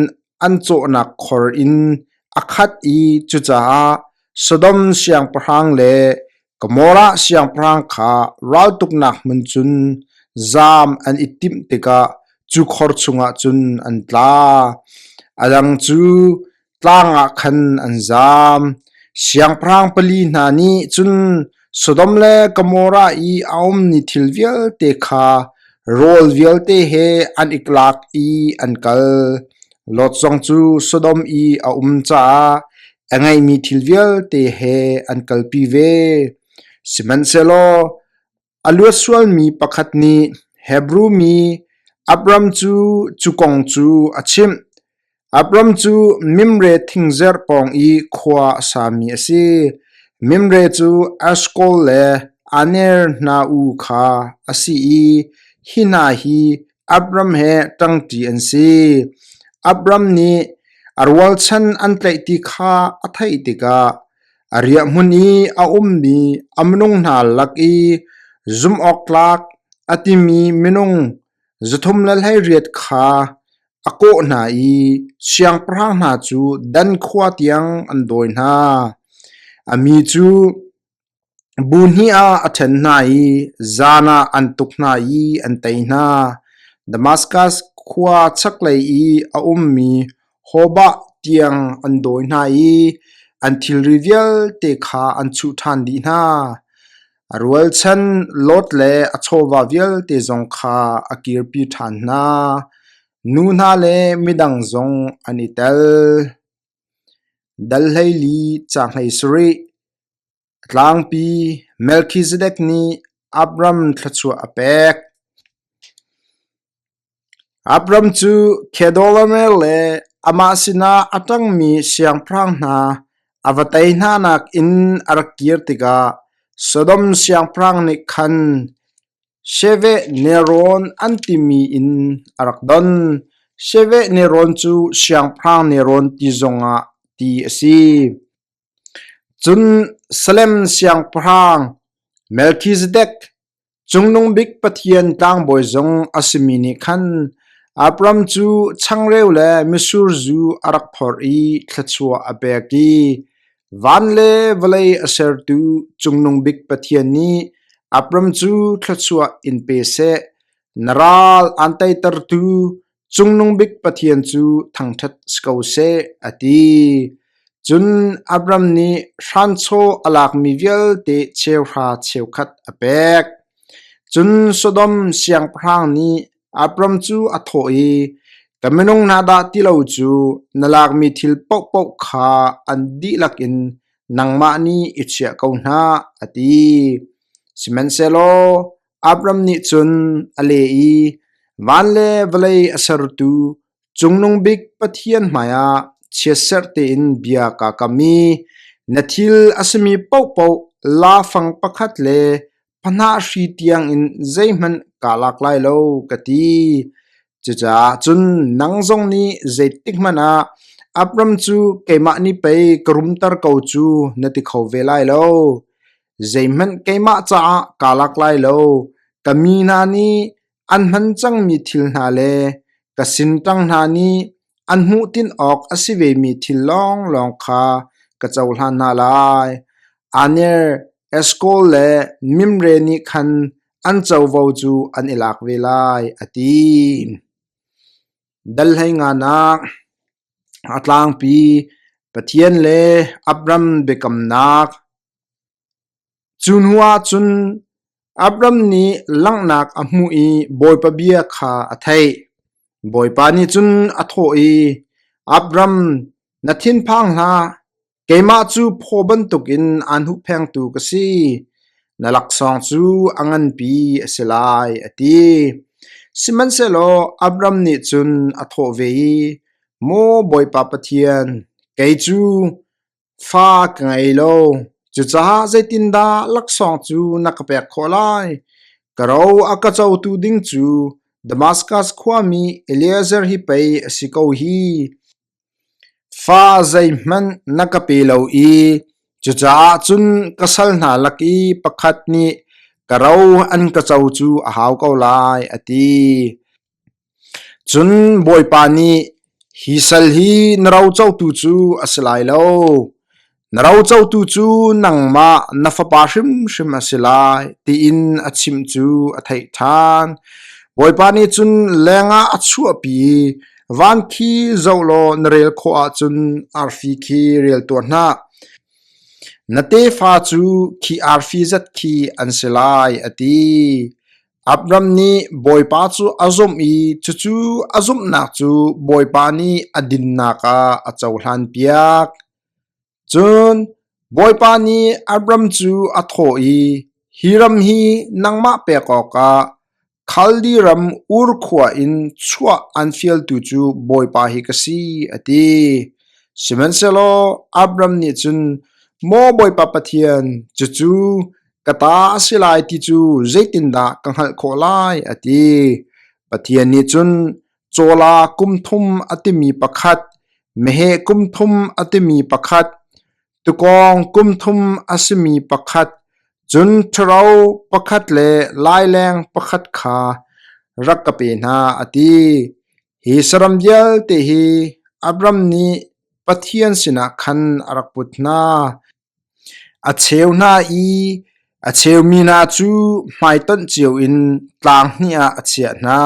an cawhnak khor in a khat i cucaah Sodom siangpahrang le Gomorrah siangpahrang kha raltuknak hmun cun zaam an i timh tikah cu khor chungah cun an tla. A dang cu tlang ah khan an zaam. Siangpahrang pali hna nih cun. Sodom le Gomorrah i a ummi thil vialte kha rawl vialte he an i lak i an kal. Lot zong cu Sodom i a um caah a ngeihmi thil vialte he an kalpi ve. Sihmanhsehlaw A luat sualmi pakhat nih Hebru mi Abram cu cu kong cu a chimh. Abram cu Mimre thingzerh pawng i khua a sami a si. Mimre cu Eshkol le Aner hna u kha a si i hi hna hi Abram he ṭangṭi an si. Abram nih a rualchan an tlaih ti kha a theih tikah A riahhmun i a ummi a minung hna lak i zumhawktlak a timi minung 318 kha a kawh hna i siangpahrang hna cu Dan khua tiang an dawi hna. A mi cu bu hnih ah a ṭhen hna i zan ah an tuk hna i an tei hna. Damaskas khua chaklei i a ummi Hobah tiang an dawi hna i an thilri vialte kha an chuh ṭhan dih hna. A rualchan Lot le a chawva vialte zong kha a kirpi ṭhan hna. Nu hna le midang zong an i tel. Dal 14 caang 17 A tlangpi Melkhizedek nih Abram thluachuah a pek. Abram cu Kedorlaomer le amah sinah a ṭangmi siangpahrang hna a va tei hnanak in a rak kir tikah Sodom siangpahrang nih khan Sheveh nelrawn an timi in a rak don. Sheveh nelrawn cu siangpahrang nelrawn ti zongah ti a si. Cun Salem siangpahrang Melkhizedek, Cungnung Bik Pathian tlangbawi zong a simi nih khan Abram cu changreu le mitsur zu a rak phorh i thluachuah a pek i van le vawlei a sertu Cungnung Bik Pathian nih Abram cu thluachuah in pe seh, na ral aan teitertu Cungnung Bik Pathian cu thangṭhat si ko seh, a ti. Cun Abram nih hranchaw a lakmi vialte cheuhra cheukhat a pek. Cun Sodom siangpahrang nih Abram cu a thawh i, Ka minung hna dah ti lo cu na lakmi thil paohpaoh kha an dihlak in nangmah nih i chiah ko hna, a ti. Sihmanhsehlaw Abram nih cun a leh i, Van le vawlei a sertu Cungnung Bik Pathian hmaiah chiatserh tein bia kaa kam i na thil a simi paohpaoh lafang pakhat le phahnah hri tiangin zeihmanh kaa lak lai lo, ka ti. Cucaah cun nang zong nih zeitikhmanh ah Abram cu keimah nih pei ka rumter ko cu na ti kho ve lai lo. Zeihmanh keimah caah kaa lak lai lo. Ka mi hna nih an hman cangmi thil hna le ka sinṭang hna nih an hmuhtinh awk a si vemi thil lawnglawng kha ka cohlan hna lai. Aner, Eshkol le Mimre nih khan an covo cu an i lak ve lai, a ti. Dal 15nak A tlangpi Pathian le Abram biakamnak. Cu hnuah cun Abram nih langhnak a hmuh i Bawipa bia kha a theih. Bawipa nih cun a thawh i, Abram, na thinphang hlah, keimah cu phaw bantukin aan huhphengtu ka si. Na laksawng cu a nganpi a si lai, a ti. Sihmanhsehlaw Abram nih cun a thawh ve i, Maw Bawipa Pathian, kei cu Fa ka ngei lo, cucaah zeitindah laksawng cu na ka pek khawh lai? Ka ro a ka cotu ding cu Damaskas khuami Eliezer hi pei a si ko hi. Fa zeihmanh na ka pe lo i cucaah cun ka sal hna lak i pakhat nih ka ro an ka co cu a hau ko lai, a ti. Cun Bawipa nih, Hi sal hi na rocotu cu a si lai lo; na rocotu cu nangmah na fapa hrimhrim a si lai, tiin a chimh cu a theih ṭhan. Bawipa nih cun lengah a chuahpi i, Van khi zoh law na rel khawh ahcun arfi khi rel tuah hna. Na tefa cu khi arfi zat khi an si lai, a ti. Abram nih Bawipa cu a zumh i cucu a zumhnak cu Bawipa nih a dinnak ah a cohlanpiak. Cun Bawipa nih Abram cu a thawh i, Hi ram hi nangmah pek awkah Khaldi ram Ur khua in chuah an fialtu cu Bawipa hi ka si, a ti. Sihmanhsehlaw Abram nih cun, Maw Bawipa Pathian, cucu ka ta a si lai ti cu zeitindah ka hngalh khawh lai, a ti. Pathian nih cun cawla kum thum a timi pakhat, meheh kum thum a timi pakhat, Tukawng kum thum a simi pakhat, cun ṭhuro pakhat le laileng pakhat kha rak ka pe hna, a ti. Hi saram vialte hi Abram nih Pathian sinah khan a rak put hna. A cheu hna i a cheumi hna cu hmaitonh cio in tlang hnih ah a chiah hna.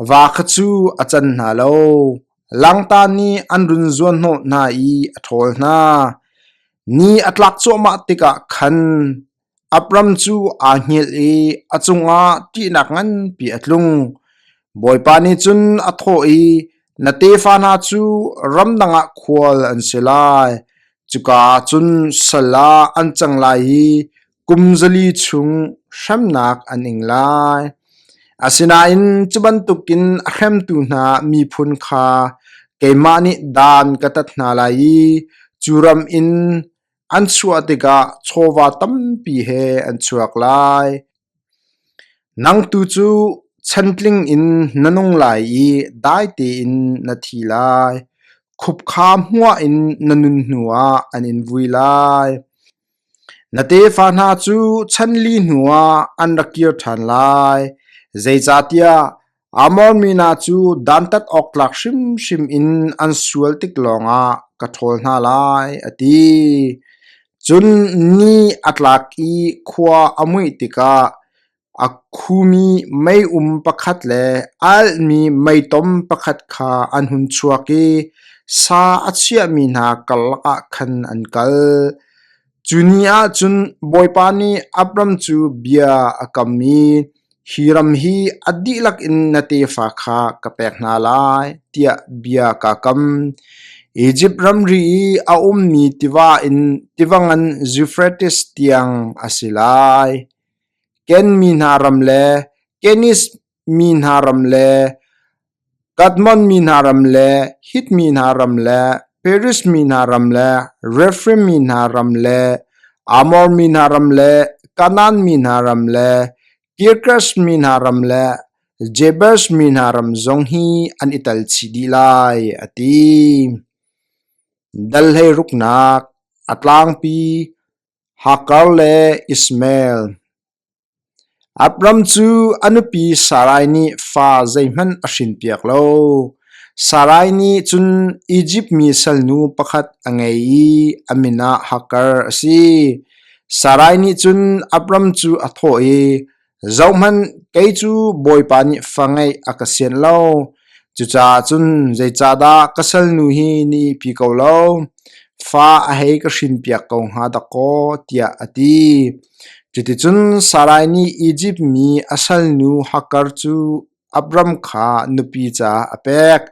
Va kha cu a can hna lo. Langta nih an run zuanhnawh hna i a ṭhawl hna. Ni a tlak cuahmah tikah khan Abram cu aa hngilh i a cungah ṭihnak nganpi a tlung. Bawipa nih cun a thawh i, Na tefa hna cu ramdang ah khual an si lai. Cuka ah cun sal ah an cang lai i kum 400 chung hremnak an ing lai. Asinain cu bantukin a hremtu hna miphun kha keimah nih dan ka tat hna lai i cu ram in an chuah tikah chawva tampi he an chuak lai. Nang tu cu chantling in na nung lai i dai tein na thi lai. Khup kha hmuah in na nun hnuah an in vui lai. Na tefa hna cu chan li hnuah an rak kir ṭhan lai, zeicahtiah Amor mi hna cu dantat awk tlak hrimhrim in an sual tik lawngah ka ṭhawl hna lai, a ti. Cun ni a tlak i khua a muih tikah a khumi meium pakhat le a alhmi meitom pakhat kha an hun chuak i sa a chiahmi hna karlak ah khan an kal. Cu ni ah cun Bawipa nih Abram cu bia a kam i, “Hi ram hi a dihlak in na tefa kha ka pek hna lai,” tiah bia kaa kam. Izipt ramri i a ummi tiva in tiva ngan Zufrates tiang a si lai. Ken mi hna ram le Keniz mi hna ram le Kadmon mi hna ram le Hit mi hna ram le Periz mi hna ram le Rephaim mi hna ram le Amor mi hna ram le Kanaan mi hna ram le Kirkesh mi hna ram le Jebus mi hna ram zong hi an i tel chih dih lai, a ti. Dal 16nak a tlangpi Hagar le Ishmael. Abram cu a nupi Sarai nih fa zeihmanh a hrinpiak lo. Sarai nih cun Izipt mi salnu pakhat a ngei i a min ah Hagar a si. Sarai nih cun Abram cu a thawh i, Zohhmanh, kei cu Bawipa nih fa ngeih a ka sianh lo. Cucaah cun zeicahdah ka salnu hi na ihpi ko lo? Fa a hei ka hrinpiak ko hnga dakaw, tiah a ti. Cuticun Sarai nih Izipt mi a salnu Hagar cu Abram kha nupi caah a pek.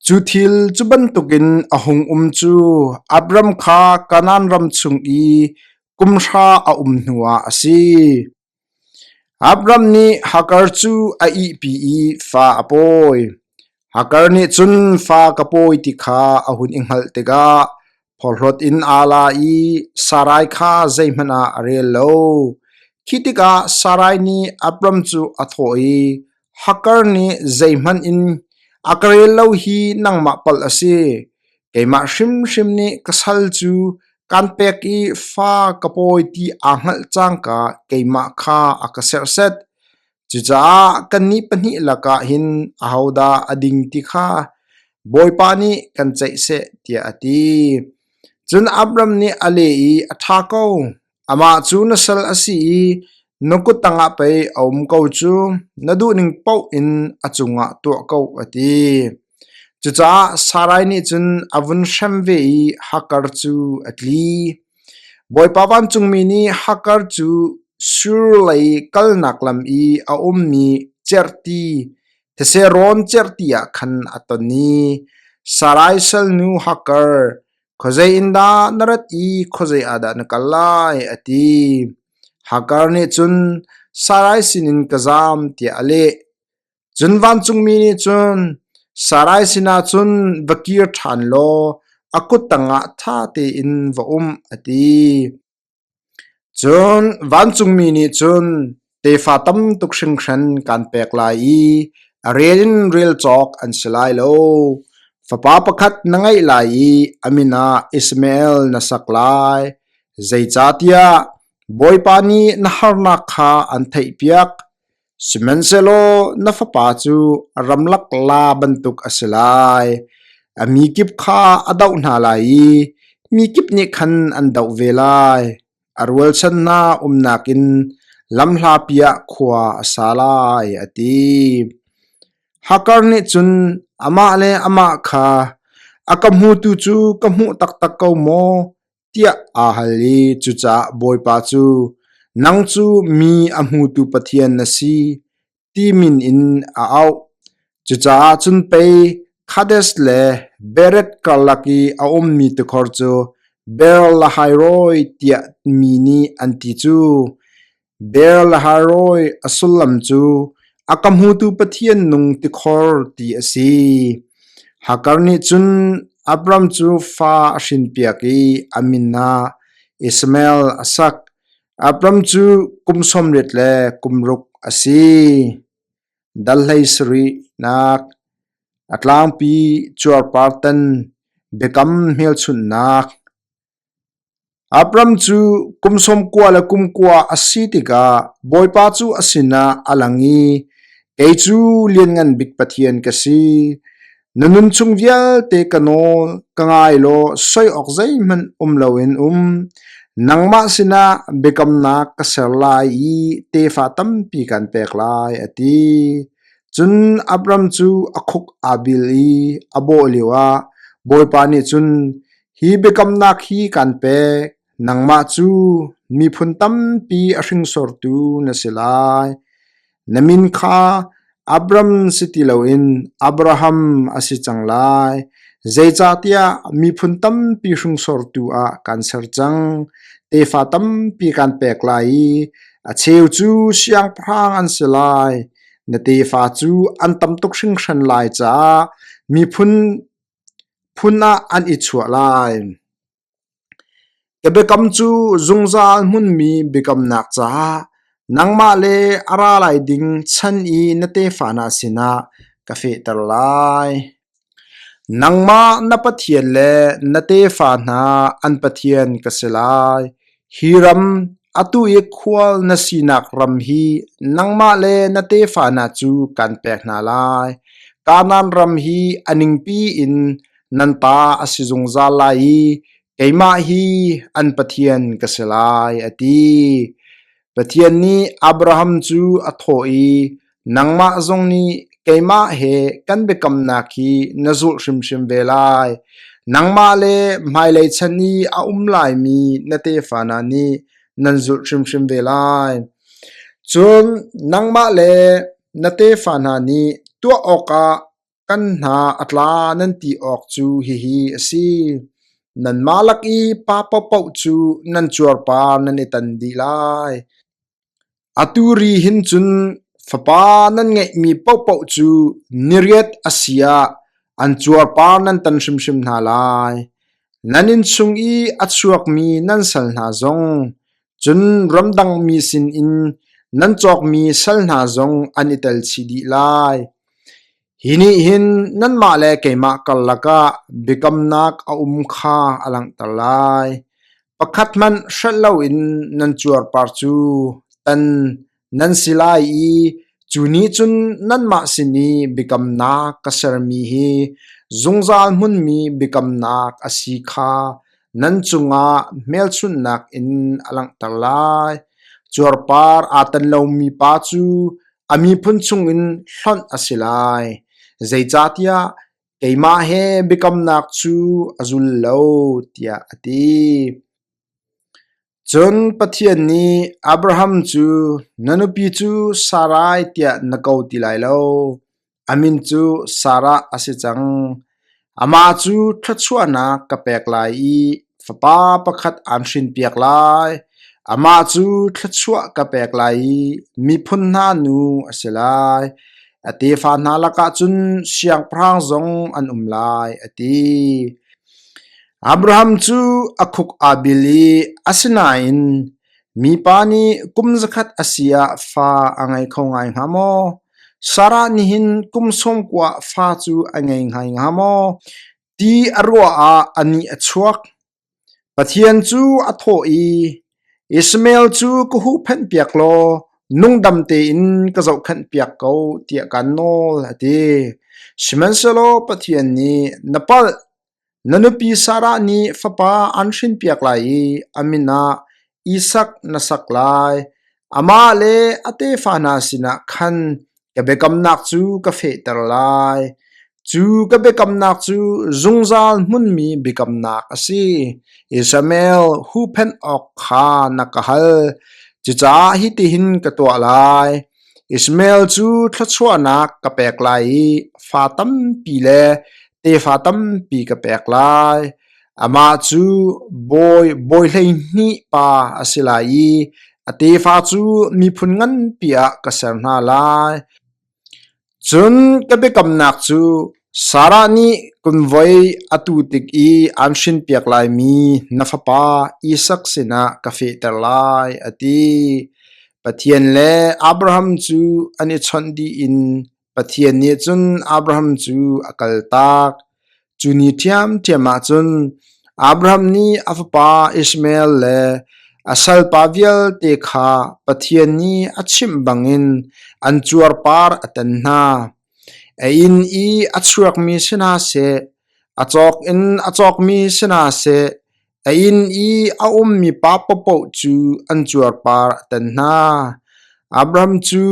Cu thil cu bantukin a hung um cu Abram kha Kanaan ram chung i kum hra a um hnuah a si. Abram nih Hagar cu a ihpi i fa a pawi. Hagar nih cun fa ka pawi ti kha a hun i hngalh tikah phorhlawt in aa la i Sarai kha zeihmanh ah a rel lo. Khi tikah Sarai nih Abram cu a thawh i, Hagar nih zeihmanh in a ka rel lo hi nangmah palh a si. Keimah hrimhrim nih ka sal cu kaan pek i fa ka pawi ti aa hngalh cangka keimah kha a ka serhsat. Cucaah kannih pahnih lakah hin ahodah a ding ti kha Bawipa nih kan ceih seh, tiah a ti. Cun Abram nih a leh i, A ṭha ko. Amah cu na sal a si i na kut tangah pei a um ko cu, na duhning paoh in a cungah tuah ko, a ti. Cucaah Sarai nih cun a vun hrem ve i Hagar cu a tli. Bawipa vancungmi nih Hagar cu Shur lei kalnak lam i a ummi cerhti, these rawn cerhti ah khan a ton i, Sarai salnu Hagar, khuazei in dah na rat i khuazei ah dah na kal lai? a ti. Hagar nih cun Sarai sinin ka zaam tiah a leh. Cun vancungmi nih cun Sarai sinah cun va kir ṭhan law a kut tangah ṭha tein va um, a ti. Cun vancungmi nih cun tefa tam tuk hringhran kaan pek lai i a rel in rel cawk an si lai lo. Fapa pakhat na ngeih lai i a min ah Ishmael na sak lai, zeicahtiah Bawipa nih na harnak kha an theihpiak. Sihmanhsehlaw na fapa cu ramlak la bantuk a si lai. A mi kip kha a doh hna lai i mi kip nih khan an doh ve lai. A rualchan hna umnak in lamhlapi ah khua a sa lai, a ti. Hagar nih cun amah le amah kha, A ka hmutu cu ka hmuh taktak ko maw? tiah aa hal i cucaah Bawipa cu, Nang cu mi a hmutu Pathian na si, ti min in a auh. Cucaah cun pei Kadesh le Bered karlak i a ummi tikhor cu Beer-lahai-roi tiah mi nih an ti cu. Beer-lahai-roi a sullam cu a ka hmutu Pathian nung tikhor ti a si. Hagar nih cun Abram cu fa a hrinpiak i a min ah Ishmael a sak. Abram cu kum 80 le kum ruk a si. Dal hlei sarihnak a tlangpi cuarpartan biakam hmelchunhnak Abram cu kum 90 le kum kua a si tikah Bawipa cu a sinah a lang i, Kei cu Lianngan Bik Pathian ka si. Na nun chung vialte ka nawl ka ngai law soi awk zeihmanh um loin um. Nangmah sinah biakamnak ka ser lai i tefa tampi kan pek lai, a ti. Cun Abram cu a khuk aa bil i a bawh lioah Bawipa nih cun, Hi biakamnak hi kaan pek: nangmah cu miphun tampi a hringsortu na si lai. Na min kha Abram si ti loin Abraham a si cang lai, zeicahtiah miphun tampi hringsortu ah kaan ser cang. Tefa tampi kaan pek lai i a cheu cu siangpahrang an si lai. Na tefa cu an tam tuk hringhran lai caah miphun phun ah an i chuah lai. Ka biakam cu zungzal hmunmi biakamnak caah nangmah le a ra lai ding chan i na tefa hna sinah ka fehter lai. Nangmah na Pathian le na tefa hna an Pathian ka si lai. Hi ram, atu i khual na sinak ram hi nangmah le na tefa hna cu kan pek hna lai. Kanaan ram hi a ningpi in nan ta a si zungzal lai i keimah hi an Pathian ka si lai, a ti. Pathian nih Abraham cu a thawh i, Nangmah zong nih keimah he kan biakamnak hi na zulh hrimhrim ve lai. Nangmah le hmailei chan i a um laimi na tefa hna nih nan zulh hrimhrim ve lai. Cun nangmah le na tefa hna nih tuah awkah Kan hna a tla nan ti awk cu hihi a si: Nanmah lak i pa paohpaoh cu nan cuarpar nan i tan dih lai. Atu ri hin cun fapa nan ngeihmi paohpaoh cu niriat a si ah an cuarpar nan tan hrimhrim hna lai. Nan innchung i a chuakmi nan sal hna zong, cun ramdang mi sinin nan cawkmi sal hna zong an i tel chih dih lai. Hi nih hin nanmah le keimah karlak ah biakamnak a um kha a langhter lai. Pakhat hmanh hrelh loin nan cuarpar cu tan nan si lai i cu nih cun nanmah sin i biakamnak ka sermi hi zungzal hmunmi biakamnak a si kha nan cungah hmelchunhnak in a langhter lai. Cuarpar aa tan lomi pa cu a miphun chungin hlonh a si lai, zeicahtiah keimah he biakamnak cu a zul lo, tiah a ti. Cun Pathian nih Abraham cu, Na nupi cu Sarai tiah na ko ti lai lo, a min cu Sarah a si cang. Amah cu thluachuahnak ka pek lai i fapa pakhat aan hrinpiak lai. Amah cu thluachuah ka pek lai i miphun hna nu a si lai. A tefa hna lakah cun siangpahrang zong an um lai, a ti. Abraham cu a khuk aa bil i asinain mipa nih kum zakhat a si ah fa a ngei kho ngai hnga maw? Sarah nih hin kum sawmkua fa cu a ngei ngai hnga maw? Ti a ruah ah a nih a chuak. Pathian cu a thawh i, Ishmael cu ka huhphenhpiak law nungdam tein ka zohkhenhpiak ko tiah kaan nawl, a ti. Sihmanhsehlaw Pathian nih, Na palh! Na nupi Sarah nih fapa aan hrinpiak lai i a min ah Isak na sak lai. Amah le a tefa hna sinah khan ka biakamnak cu ka fehter lai. Cu ka biakamnak cu zungzal hmunmi biakamnak a si. Ishmael huhphenh awk kha na ka hal. Cucaah hitihin ka tuah lai. Ishmael cu thluachuahnak ka pek lai i fa tampi le tefa tampi ka pek lai. Amah cu bawi bawi 12 pa a si lai i a tefa cu miphun nganpi ah ka ser hna lai. Cun ka biakamnak cu Sarah nih kunvoi a tu tik i aan hrinpiak laimi na fapa Isak sinah ka fehter lai, a ti. Pathian le Abraham cu an i chawnh dih in Pathian nih cun Abraham cu a kaltak. Cu ni ṭhiamṭhiam ah cun Abraham nih a fapa Ishmael le a salpa vialte kha Pathian nih a chimh bangin an cuarpar a tan hna. A inn i a chuakmi si hna seh, a cawk in a cawkmi si hna seh, a inn i a ummi pa paohpaoh cu an cuarpar a tan hna. Abraham cu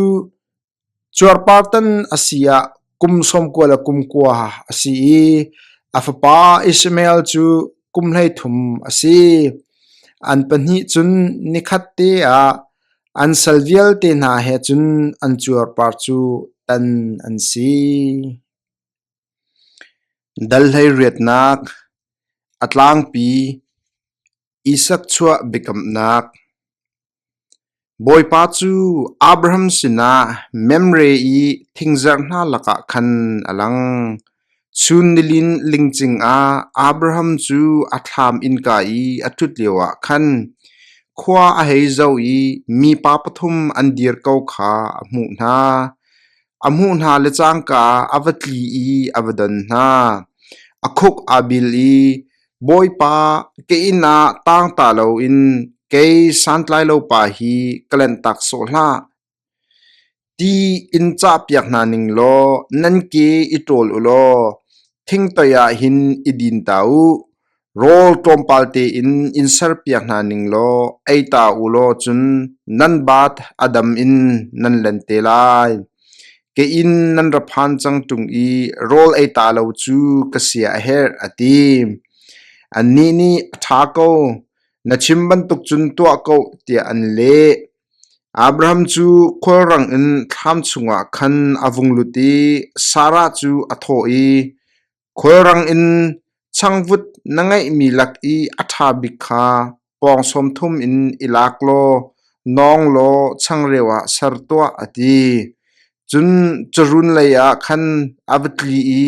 Cuarpartan a si ah kum 90 le kum kua a si i a fapa Ishmael cu kum 33 a si. An pahnih cun nikhat te ah an sal vialte hna he cun an cuarpar cu tan an si. Dal 18 A tlangpi Isak chuah biakamnak Bawipa cu Abraham sinah Mamre i thingzarh hna lakah khan a lang. Chun nilin lingcing ah Abraham cu a thlam innka i a ṭhut lioah khan khua a hei zoh i mipa pathum an dir ko kha a hmuh hna. A hmuh hna le cangka a va tli i a va don hna. A khuk aa bil i, Bawipa, ka inn ah tangta loin kei santlai lopa hi ka lanhtak sawh hlah. Ti in cahpiak hna ning law nan ke i ṭawl u law thingtoi ah hin i din ta u. Rawl tlawmpal tein in serpiak hna ning law ei ta u law cun nan baat a dam in nan len te lai. Ka inn nan ra phan cang ṭung i rawl ei ta lo cu ka sia a herh, a ti. Annih nih, A ṭha ko, na chim bantuk cun tuah ko, tiah an leh. Abraham cu khualrang in thlam chungah khan a vung lut i Sarah cu a thawh i, Khualrang in changvut na ngeihmi lak i a ṭha bik kha pawng 30 in i lak law nawng law changreu ah ser tuah, a ti. Cun carun leiah khan a va tli i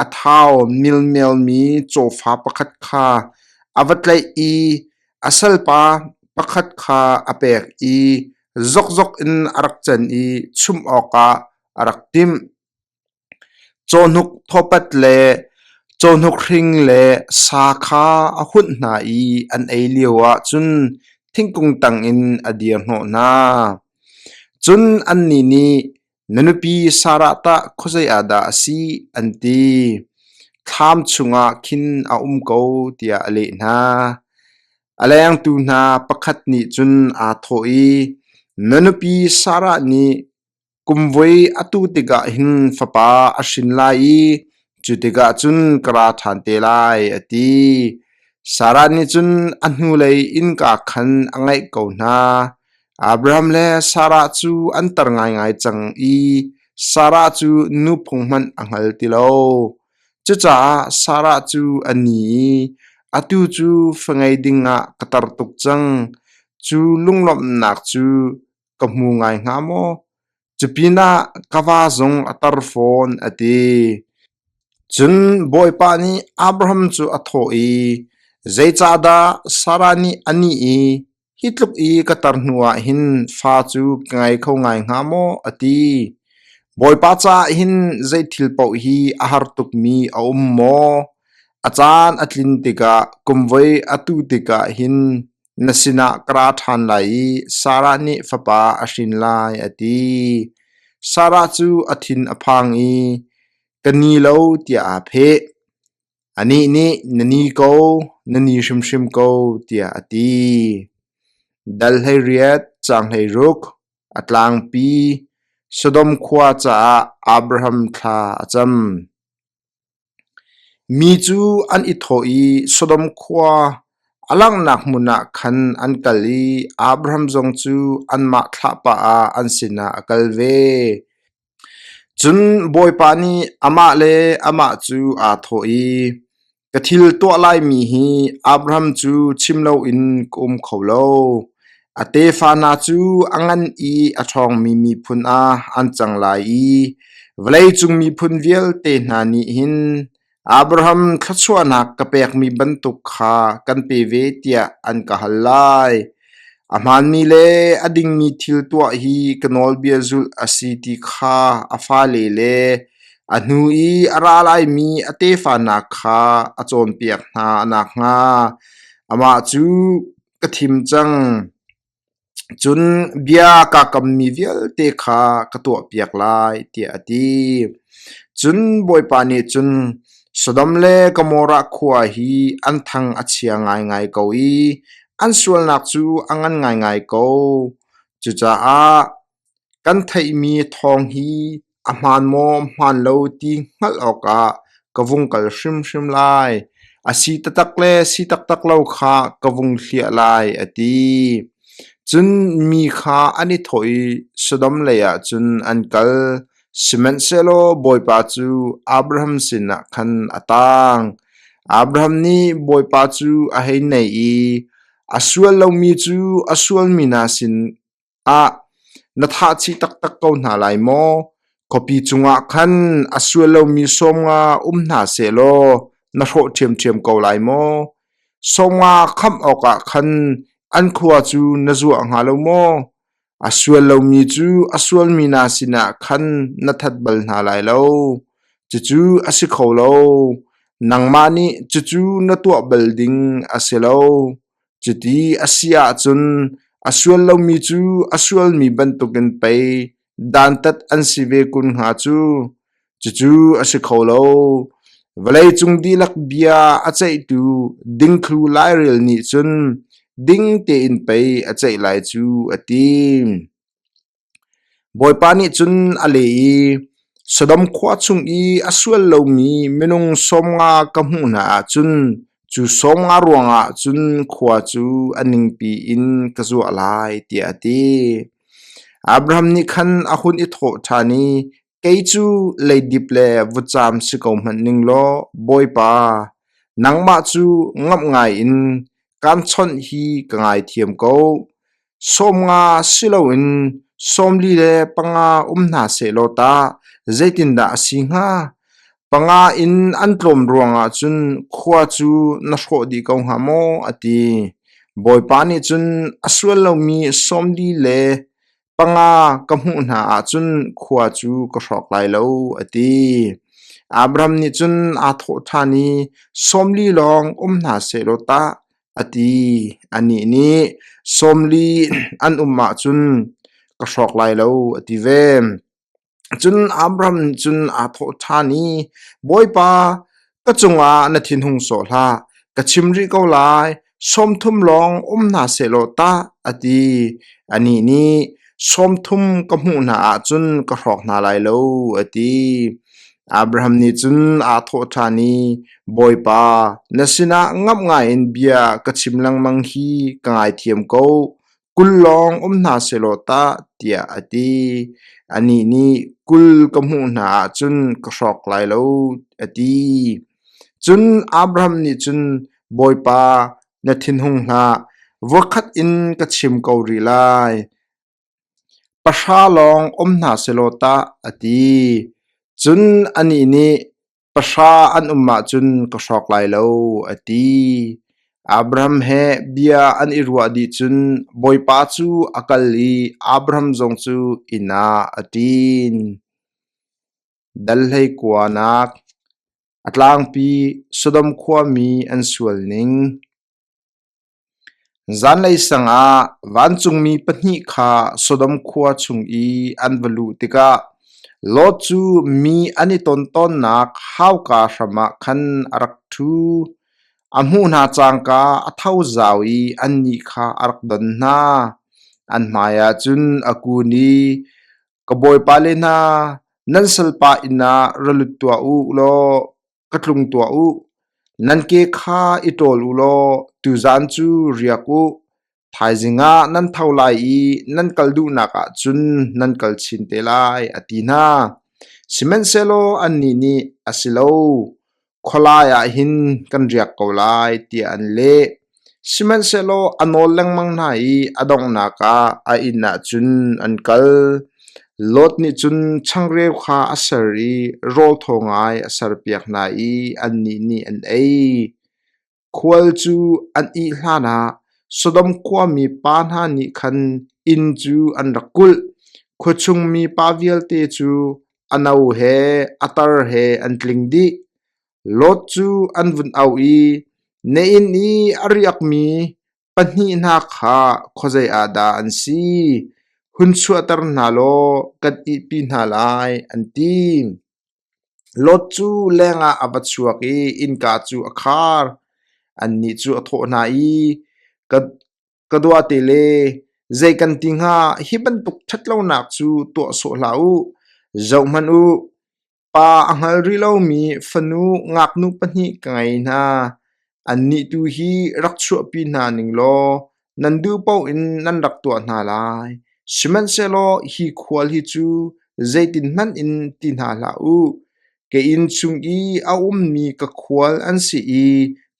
a thau milmelmi cawfa pakhat kha a va tlaih i a salpa pakhat kha a pek i zokzok in a rak can i chumh awkah a rak timh. Cawhnuk thawpat le cawhnuk hring le sa kha a hunh hna i an ei lioah cun thingkung tangin a dirhnawh hna. Cun annih nih, Na nupi Sarah tah khuazei ah dah a si? an ti. Thlam chungah khin a um ko, tiah a leh hna. A lengtu hna pakhat nih cun aa thawh i, Na nupi Sarah nih Kumvoi atu tikah hin fapa a hrin lai i cu tikah cun ka ra ṭhan te lai, a ti. Sarah nih cun a hnulei innka khan a ngaih ko hna. Abraham le Sarah cu an tar ngaingai cang i Sarah cu nuphung hmanh a hngal ti lo. Cucaah Sarah cu a ni i, Atu cu fa ngei dingah ka tar tuk cang. Cu lunglawmhnak cu ka hmu ngai hnga maw? Cupinah ka va zong a tar fawn, a ti. Cun Bawipa nih Abraham cu a thawh i, Zeicahdah Sarah nih a nih i, Hi tluk i ka tar hnuah hin fa cu ka ngei kho ngai hnga maw? a ti. Bawipa caah hin zei thil paoh hi a har tukmi a um maw? A caan a tlin tikah kumvoi a tu tikah hin na sinah ka ra ṭhan lai i Sarah nih fapa a hrin lai, a ti. Sarah cu a thin a phang i, Ka ni lo, tiah aa pheh. Anih nih, Na ni ko, na ni hrimhrim ko, tiah a ti. Dal 18, caang 16, a tlangpi Sodom khua caah Abraham thla a cam. Mi cu an i thawh i Sodom khua a langhnak hmun ah khan an kal i Abraham zong cu anmah thlahpah ah an sinah a kal ve. Cun Bawipa nih amah le amah cu aa thawh i, Ka thil tuah laimi hi Abraham cu chim loin ka um kho lo. A tefa hna cu a ngan i a ṭhawngmi miphun ah an cang lai i vawleicung miphun vialte hna nih hin Abraham thluachuahnak ka pekmi bantuk kha kan pe ve tiah an ka hal lai. A hmaanmi le a dingmi thil tuah hi ka nawlbia zulh a si ti kha a fale le a hnu i a ra laimi a tefa hna kha a cawnpiak hna nakhnga amah cu ka thim cang. Cun bia kaa kammi vialte kha ka tuahpiak lai, tiah a ti. Cun Bawipa nih cun, Sodom le Gomorrah khua hi an thang a chia ngaingai ko i an sualnak cu a ngan ngaingai ko. Cucaah kan theihmi thawng hi a hmaan maw hmaan lo ti hngalh awkah ka vung kal hrimhrim lai. A si taktak le si taktak lo kha ka vung hliah lai, a ti. Cun mi kha an i thawh i Sodom leiah cun an kal. Sihmanhsehlaw Bawipa cu Abraham sinah khan a tang. Abraham nih Bawipa cu a hei naih i a sual lomi cu a sualmi hna sin ah na thah chih taktak ko hna lai maw? Khuapi cungah khan a sual lomi 50 um hna sehlaw na hrawh ṭhiamṭhiam ko lai maw? 50 khamh awkah khan an khua cu na zuah hnga lo maw? A sual lomi cu a sualmi hna sinah khan na that bal hna lai lo. Cucu a si kho lo. Nangmah nih cucu na tuah bal ding a si lo. Cuti a si ahcun a sual lomi cu a sualmi bantukin pei dantat an si ve kun hnga cu. Cucu a si kho lo. Vawleicung dihlak bia a ceihtu dingthlu lairel nih cun ding tein pei a ceih lai cu a ti. Bawipa nih cun a leh i, Sodom khua chung i a sual lomi minung 50 ka hmuh hna ahcun cu 50 ruangah cun khua cu a ningpi in ka zuah lai, tiah a ti. Abraham nih khan a hun i thawh ṭhan i, Kei cu leidip le vutcaam si ko hmanh ning law, Bawipa, nangmah cu ngamh ngaiin kaan chawnh hi ka ngaithiam ko. 50 si loin 45 um hna sehlaw tah zeitindah a si hnga? Panga in an tlawm ruangah cun khua cu na hrawh dih ko hnga maw? a ti. Bawipa nih cun a sual lomi 45 ka hmuh hna ahcun khua cu ka hrawk lai lo, a ti. Abraham nih cun aa thawh ṭhan i, 40 lawng um hna sehlaw tah, a ti. Anih nih, 40 an um ahcun ka hrawk lai lo, a ti ve. Cun Abraham nih cun aa thawh ṭhan i, Bawipa, ka cungah na thinhung sawh hlah, ka chim rih ko lai, 30 lawng um hna sehlaw tah, a ti. Anih nih, 30 ka hmuh hna ahcun ka hrawk hna lai lo, a ti. Abraham nih cun aa thawh ṭhan i, Bawipa, na sinah ngamh ngaiin bia ka chim lengmang hi ka ngaithiam ko. 20 lawng um hna sehlaw tah, tiah a ti. Anih nih, 20 ka hmuh hna ahcun ka hrawk lai lo, a ti. Cun Abraham nih cun, Bawipa, na thinhung hlah, voikhat in ka chim ko rih lai. 3 lawng um hna sehlaw tah, a ti. Cun anih nih, 3 an um ahcun ka hrawk lai lo, a ti. Abraham he bia an i ruah dih cun Bawipa cu a kal i Abraham zong cu inn ah a ṭin. Dal 19 A tlangpi Sodom khuami an sual ning. Zanlei sang ah vancungmi pahnih kha Sodom khua chung i an va luh tikah Lot cu mi an i ton tawnnak hauka hram ah khan a rak ṭhu. A hmuh hna cangka a tho zau i annih kha a rak don hna. An hmaiah cun a kun i, Ka bawipale hna, nan salpa inn ah ra lut tuah u law ka tlung tuah u. Nan ke kha i ṭawl u law tuzan cu riak u. Thaizing ah nan tho lai i nan kal duhnak ah cun nan kal chin te lai, a ti hna. Sihmanhsehlaw annih nih, A si lo, khualai ah hin kan riak ko lai, tiah an leh. Sihmanhsehlaw a nawl lengmang hna i a donghnak ah a inn ah cun an kal. Lot nih cun changreu kha a ser i rawl thaw ngai a serpiak hna i annih nih an ei. Khual cu an ih hlanah Sodom khuami pa hna nih khan inn cu an rak kulh. Khuachung mi pa vialte cu a no he a tar he an tling dih. Lot cu an vun auh i, Na inn i a riakmi pahnih hna kha khuazei ah dah an si? Hun chuahter hna law kan ihpi hna lai, an ti. Lot cu lengah a va chuak i innka cu a khar. Annih cu a thawh hna i, Ka duate le zei kan ti hnga, hi bantuk ṭhatlonak cu tuah sawh hlah u. Zohhmanh u, Pa a hngal rih lomi fanu ngaknu pahnih ka ngei hna. Annih tu hi rak chuahpi hna ning law nan duh paoh in nan rak tuah hna lai. Sihmanhsehlaw hi khual hi cu zeitinhmanh in ti hna hlah u. Ka inn chung i a ummi ka khual an si i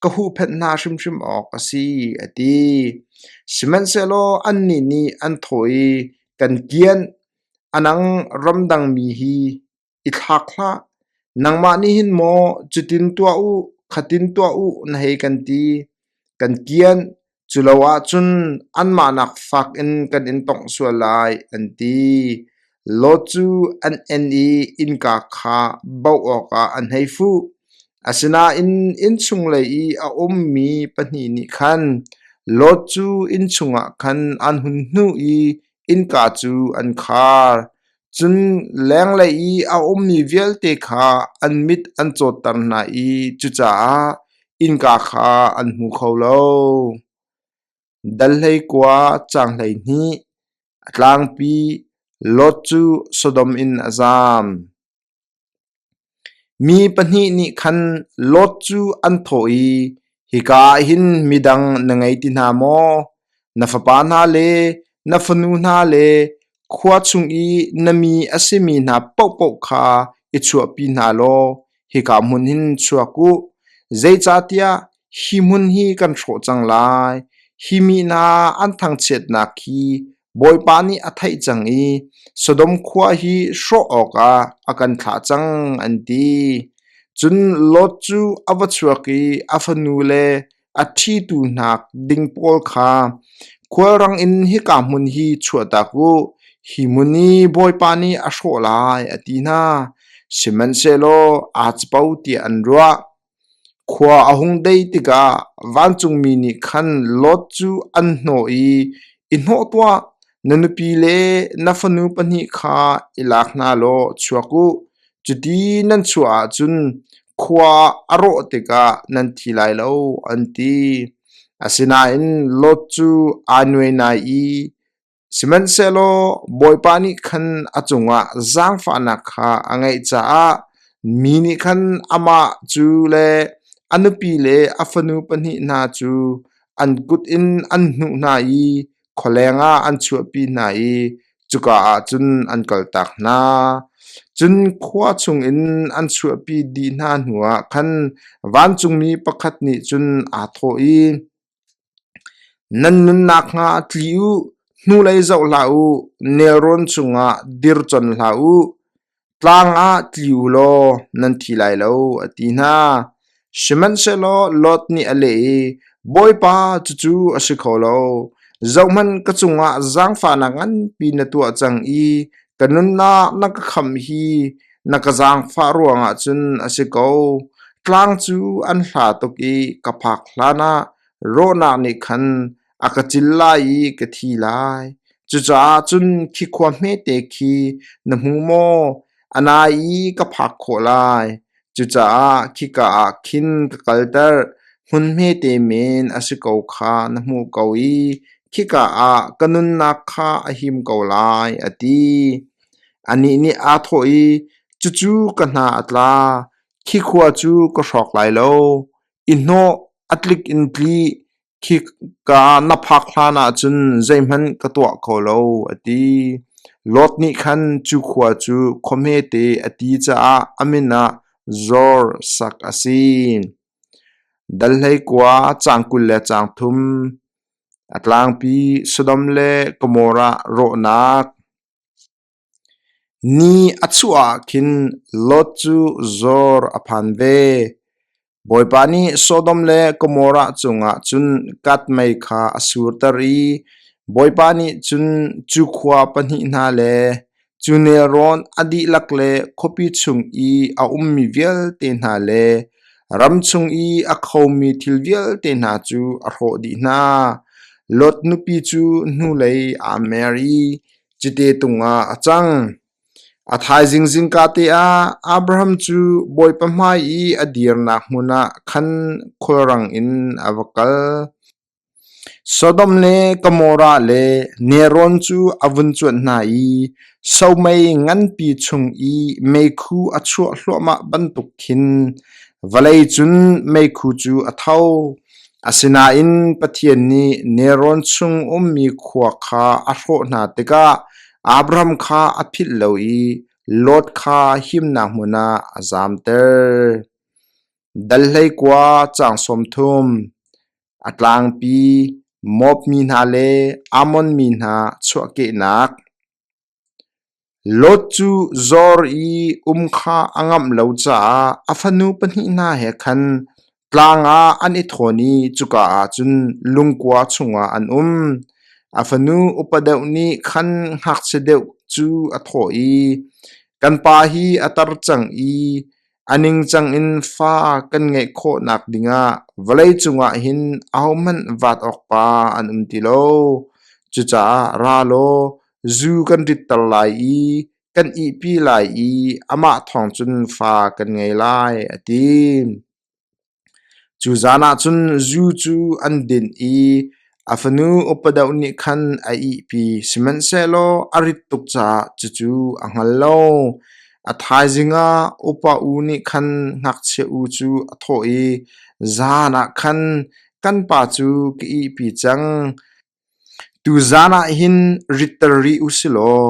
ka huhphenh hna hrimhrim awk a si, a ti. Sihmanhsehlaw annih nih an thawh i, Kan kianh, a nang ramdangmi hi i thlak hlah. Nangmah nih hin maw cutin tuah u, khatin tuah u na hei kan ti. Kan kianh, cu lo ahcun anmah nak fak in kan in tongh sual lai, an ti. Lot cu an en i innka kha baoh awkah an hei fuh. Asinain innchung lei i a ummi pahnih nih khan Lot cu innchung ah khan an hun hnuh i innka cu an khar. Cun lenglei i a ummi vialte kha an mit an cawtter hna i cucaah innka kha an hmu kho lo. Dal 19 caang 12 A tlangpi Lot cu Sodom in a zaam. Mi pahnih nih khan Lot cu an thawh i, “Hika ah hin midang na ngei ti hna maw? Na fapa hna le na fanu hna le khua chung i na mi a simi hna paohpaoh kha i chuahpi hna law hika hmun hin chuak u. Zeicahtiah hi hmun hi kan hrawh cang lai. Hi mi hna an thangchiatnak hi Bawipa nih a theih cang i Sodom khua hi hrawh awkah a kan thlah cang, an ti. Cun Lot cu a va chuak i a fanu le a ṭhitu hna ding pawl kha, Khualrang in hika hmun hi chuahtak u, hi hmun hi Bawipa nih a hrawh lai, a ti hna. Sihmanhsehlaw aa capo tiah an ruah. Khua a hung dei tikah vancungmi nih khan Lot cu an hnawh i, “I hnawh tuah! Na nupi le na fanu pahnih kha i lak hna law chuak u. Cuti nan chuah ahcun khua a rawh tikah nan thi lai lo,” an ti. Asinain Lot cu aa nuainai i Sihmanhsehlaw Bawipa nih khan a cungah zaangfahnak kha a ngeih caah. Mi nih khan amah cu le a nupi le a fanu pahnih hna cu an kut in an hnuh hna i khualeng ah an chuahpi hna i cuka ah cun an kaltak hna. Cun khua chungin an chuahpi dih hna hnuah khan vancungmi pakhat nih cun aa thawh i, Nan nunnak hnga tli u, hnulei zoh hlah u, nelrawn chungah dircon hlah u. Tlang ah tli u law nan thi lai lo, a ti hna. Sihmanhsehlaw Lot nih a leh i, Bawipa, cucu a si kho lo. Zohhmanh, ka cungah zaangfahnak nganpi na tuah cang i ka nunnak na ka khamh hi na ka zaangfah ruangah cun a si ko. Tlang cu an hla tuk i ka phak hlanah rawhnak nih khan a ka cil lai i ka thi lai. Cucaah cun khi khua hmete khi na hmu maw? A nai i ka phak khawh lai. Cucaah khika ah khin ka kalter. Hmun hmete men a si ko kha na hmuh ko i khika ah ka nunnak kha a him ko lai, a ti. Anih nih aa thawh i, Cucu ka hna a tla. Khi khua cu ka hrawk lai lo. I hnawh, a tlik in tli, khika na phak hlan ahcun zeihmanh ka tuah kho lo, a ti. Lot nih khan cu khua cu khua hmete a ti caah a min ah Zor sak a si. Dal 19 caang 23 A tlangpi Sodom le Gomorrah rawhnak. Ni a chuah ah khin Lot cu Zoar a phan ve. Bawipa nih Sodom le Gomorrah cungah cun katmei kha a surter i Bawipa nih cun cu khua pahnih hna le cu nelrawn a dihlak le khuapi chung i a ummi vialte hna le ram chung i a khomi thil vialte hna cu a hrawh dih hna. Lot nupi cu hnulei aa mer i cite tung ah a cang. A thaizing zingkate ah Abraham cu Bawipa hmai i a dirnak hmun ah khan khulrang in a va kal. Sodom le Gomorrah le nelrawn cu a vun cuanh hna i somei nganpi chung i meikhu a chuah hluahmah bantuk khin vawlei cun meikhu cu a tho. Asinain Pathian nih nelrawn chung ummi khua kha a hrawh hna tikah Abraham kha a philh lo i Lot kha himnak hmun ah a zamter. Dal 19 caang 30 A tlangpi Moab mi hna le Ammon mi hna chuahkehnak. Lot cu Zoar i um kha a ngamh lo caah a fanu pahnih hna he khan tlang ah an i thawn i cuka ah cun lungkua chungah an um. A fanu upa deuh nih khan ngakchia deuh cu a thawh i, Kan pa hi a tar cang i a ningcang in fa kan ngeih khawhnak dingah vawleicung ah hin ahohmanh vat awk pa an um ti lo. Cucaah ra law zu kan ritter lai i kan ihpi lai i amah thawng cun fa kan ngei lai, a ti. Cu zan ah cun zu cu an din i a fanu upa deuh nih khan a ihpi, sihmanhsehlaw a rit tuk caah cucu a hngal lo. A thaizing ah upa u nih khan ngakchia u cu a thawh i, "Zan ah khan kan pa cu ka ihpi cang. Tuzan ah hin ritter rih u si law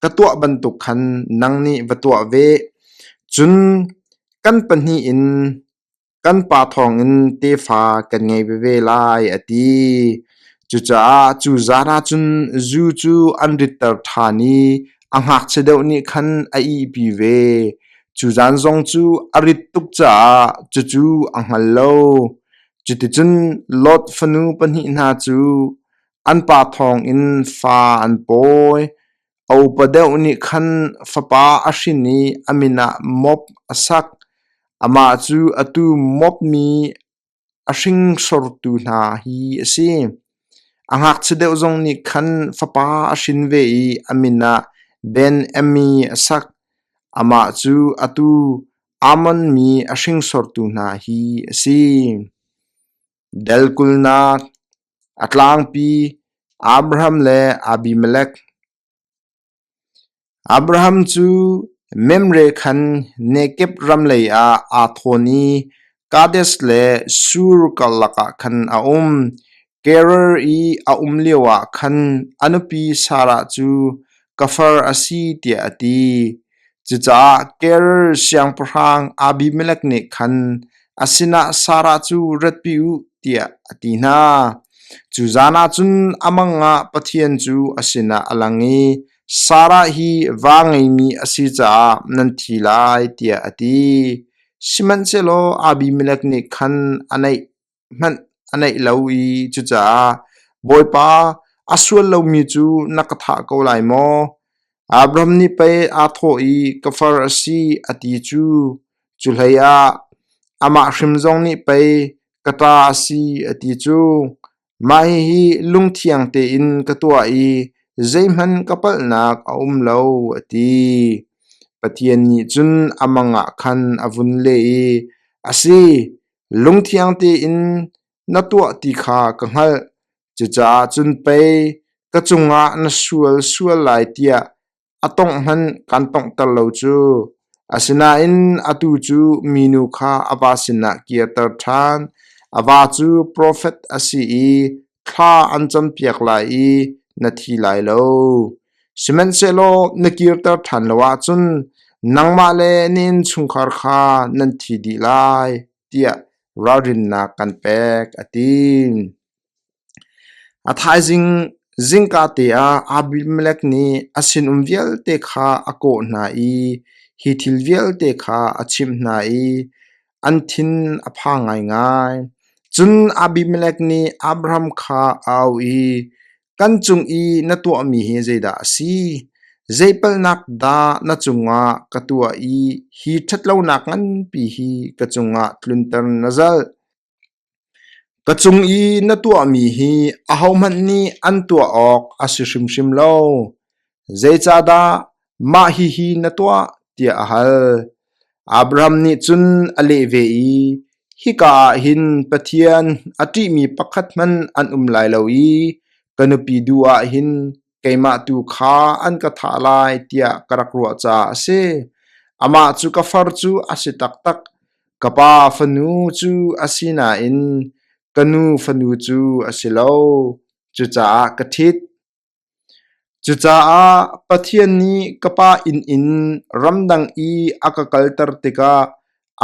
ka tuah bantuk khan nang nih va tuah ve. Cun kan pahnih in kan pa thawngin tefa kan ngei veve lai," a ti. Cucaah cu zan ah cun zu cu an ritter ṭhan i a ngakchia deuh nih khan a ihpi ve. Cu zan zong cu a rit tuk caah cucu a hngal lo. Cuticun Lot fanu pahnih hna cu an pa thawngin fa an pawi. A upa deuh nih khan fapa a hrin i a min ah Moab a sak. Amah cu atu Moab mi a hringsortu hna hi a si. A ngakchia deuh zong nih khan fapa a hrin ve i a min ah Ben-Ammi a sak. Amah cu atu Ammon mi a hringsortu hna hi a si. Dal kulnak, a tlangpi Abraham le Abimelek. Abraham cu Memre khan Negeb ram leiah aa thawn i Kadesh le Shur karlak ah khan a um. Gerar i a um lioah khan a nupi Sarah cu ka far a si tiah a ti. Cucaah Gerar siangpahrang Abimelek nih khan a sinah Sarah cu ratpi u tiah a ti hna. Cu zan ah cun a mang ah Pathian cu a sinah a lang i Sarah hi va ngeimi a si caah nan thi lai tiah a ti. Sihmanhsehlaw Abimelek nih khan a naih hmanh a naih lo i cucaah Bawipa, a sual lomi cu na ka thah ko lai maw? Abraham nih pei aa thawh i ka far a si a ti cu. Cu hleiah amah hrim zong nih pei ka ṭa a si a ti cu. Mah hihi lungthiang tein ka tuah i zeihmanh ka palhnak a um lo, a ti. Pathian nih cun a mang ah khan a vun leh i, A si, lungthiang tein na tuah ti kha ka hngalh. Cucaah cun pei ka cungah na sual sual lai tiah a tongh hmanh kan tonghter lo cu. Asinain atu cu minu kha a va sinah kirter ṭhan. A va cu profet a si i thla an campiak lai i na thi lai lo. Sihmanhsehlaw na kirter ṭhan lo ahcun nangmah le na innchungkhar kha nan thi dih lai, tiah ralrinnak kan pek, a ti. A thaizing zingka te ah Abimelek nih a sinum vialte kha a kawh hna i hi thil vialte kha a chimh hna i an thin a phang ngaingai. Cun Abimelek nih Abraham kha a auh i, Kan cung i na tuahmi hi zeidah a si? Zei palhnak dah na cungah ka tuah i hi ṭhatlonak nganpi hi ka cungah tlunter na zalh? Ka cung i na tuahmi hi ahohmanh nih an tuah awk a si hrimhrim lo. Zeicahdah mah hihi na tuah? tiah a hal. Abraham nih cun a leh ve i, Hika ah hin Pathian a ṭihmi pakhat hmanh an um lai lo i ka nupi duh ah hin keimah tu kha an ka thah lai tiah ka rak ruah caah a si. Amah cu ka far cu a si taktak. Ka pa fanu cu a si nain ka nu fanu cu a si lo. Cucaah ka ṭhit. Cucaah Pathian nih ka pa inn in ramdang i a ka kalter tikah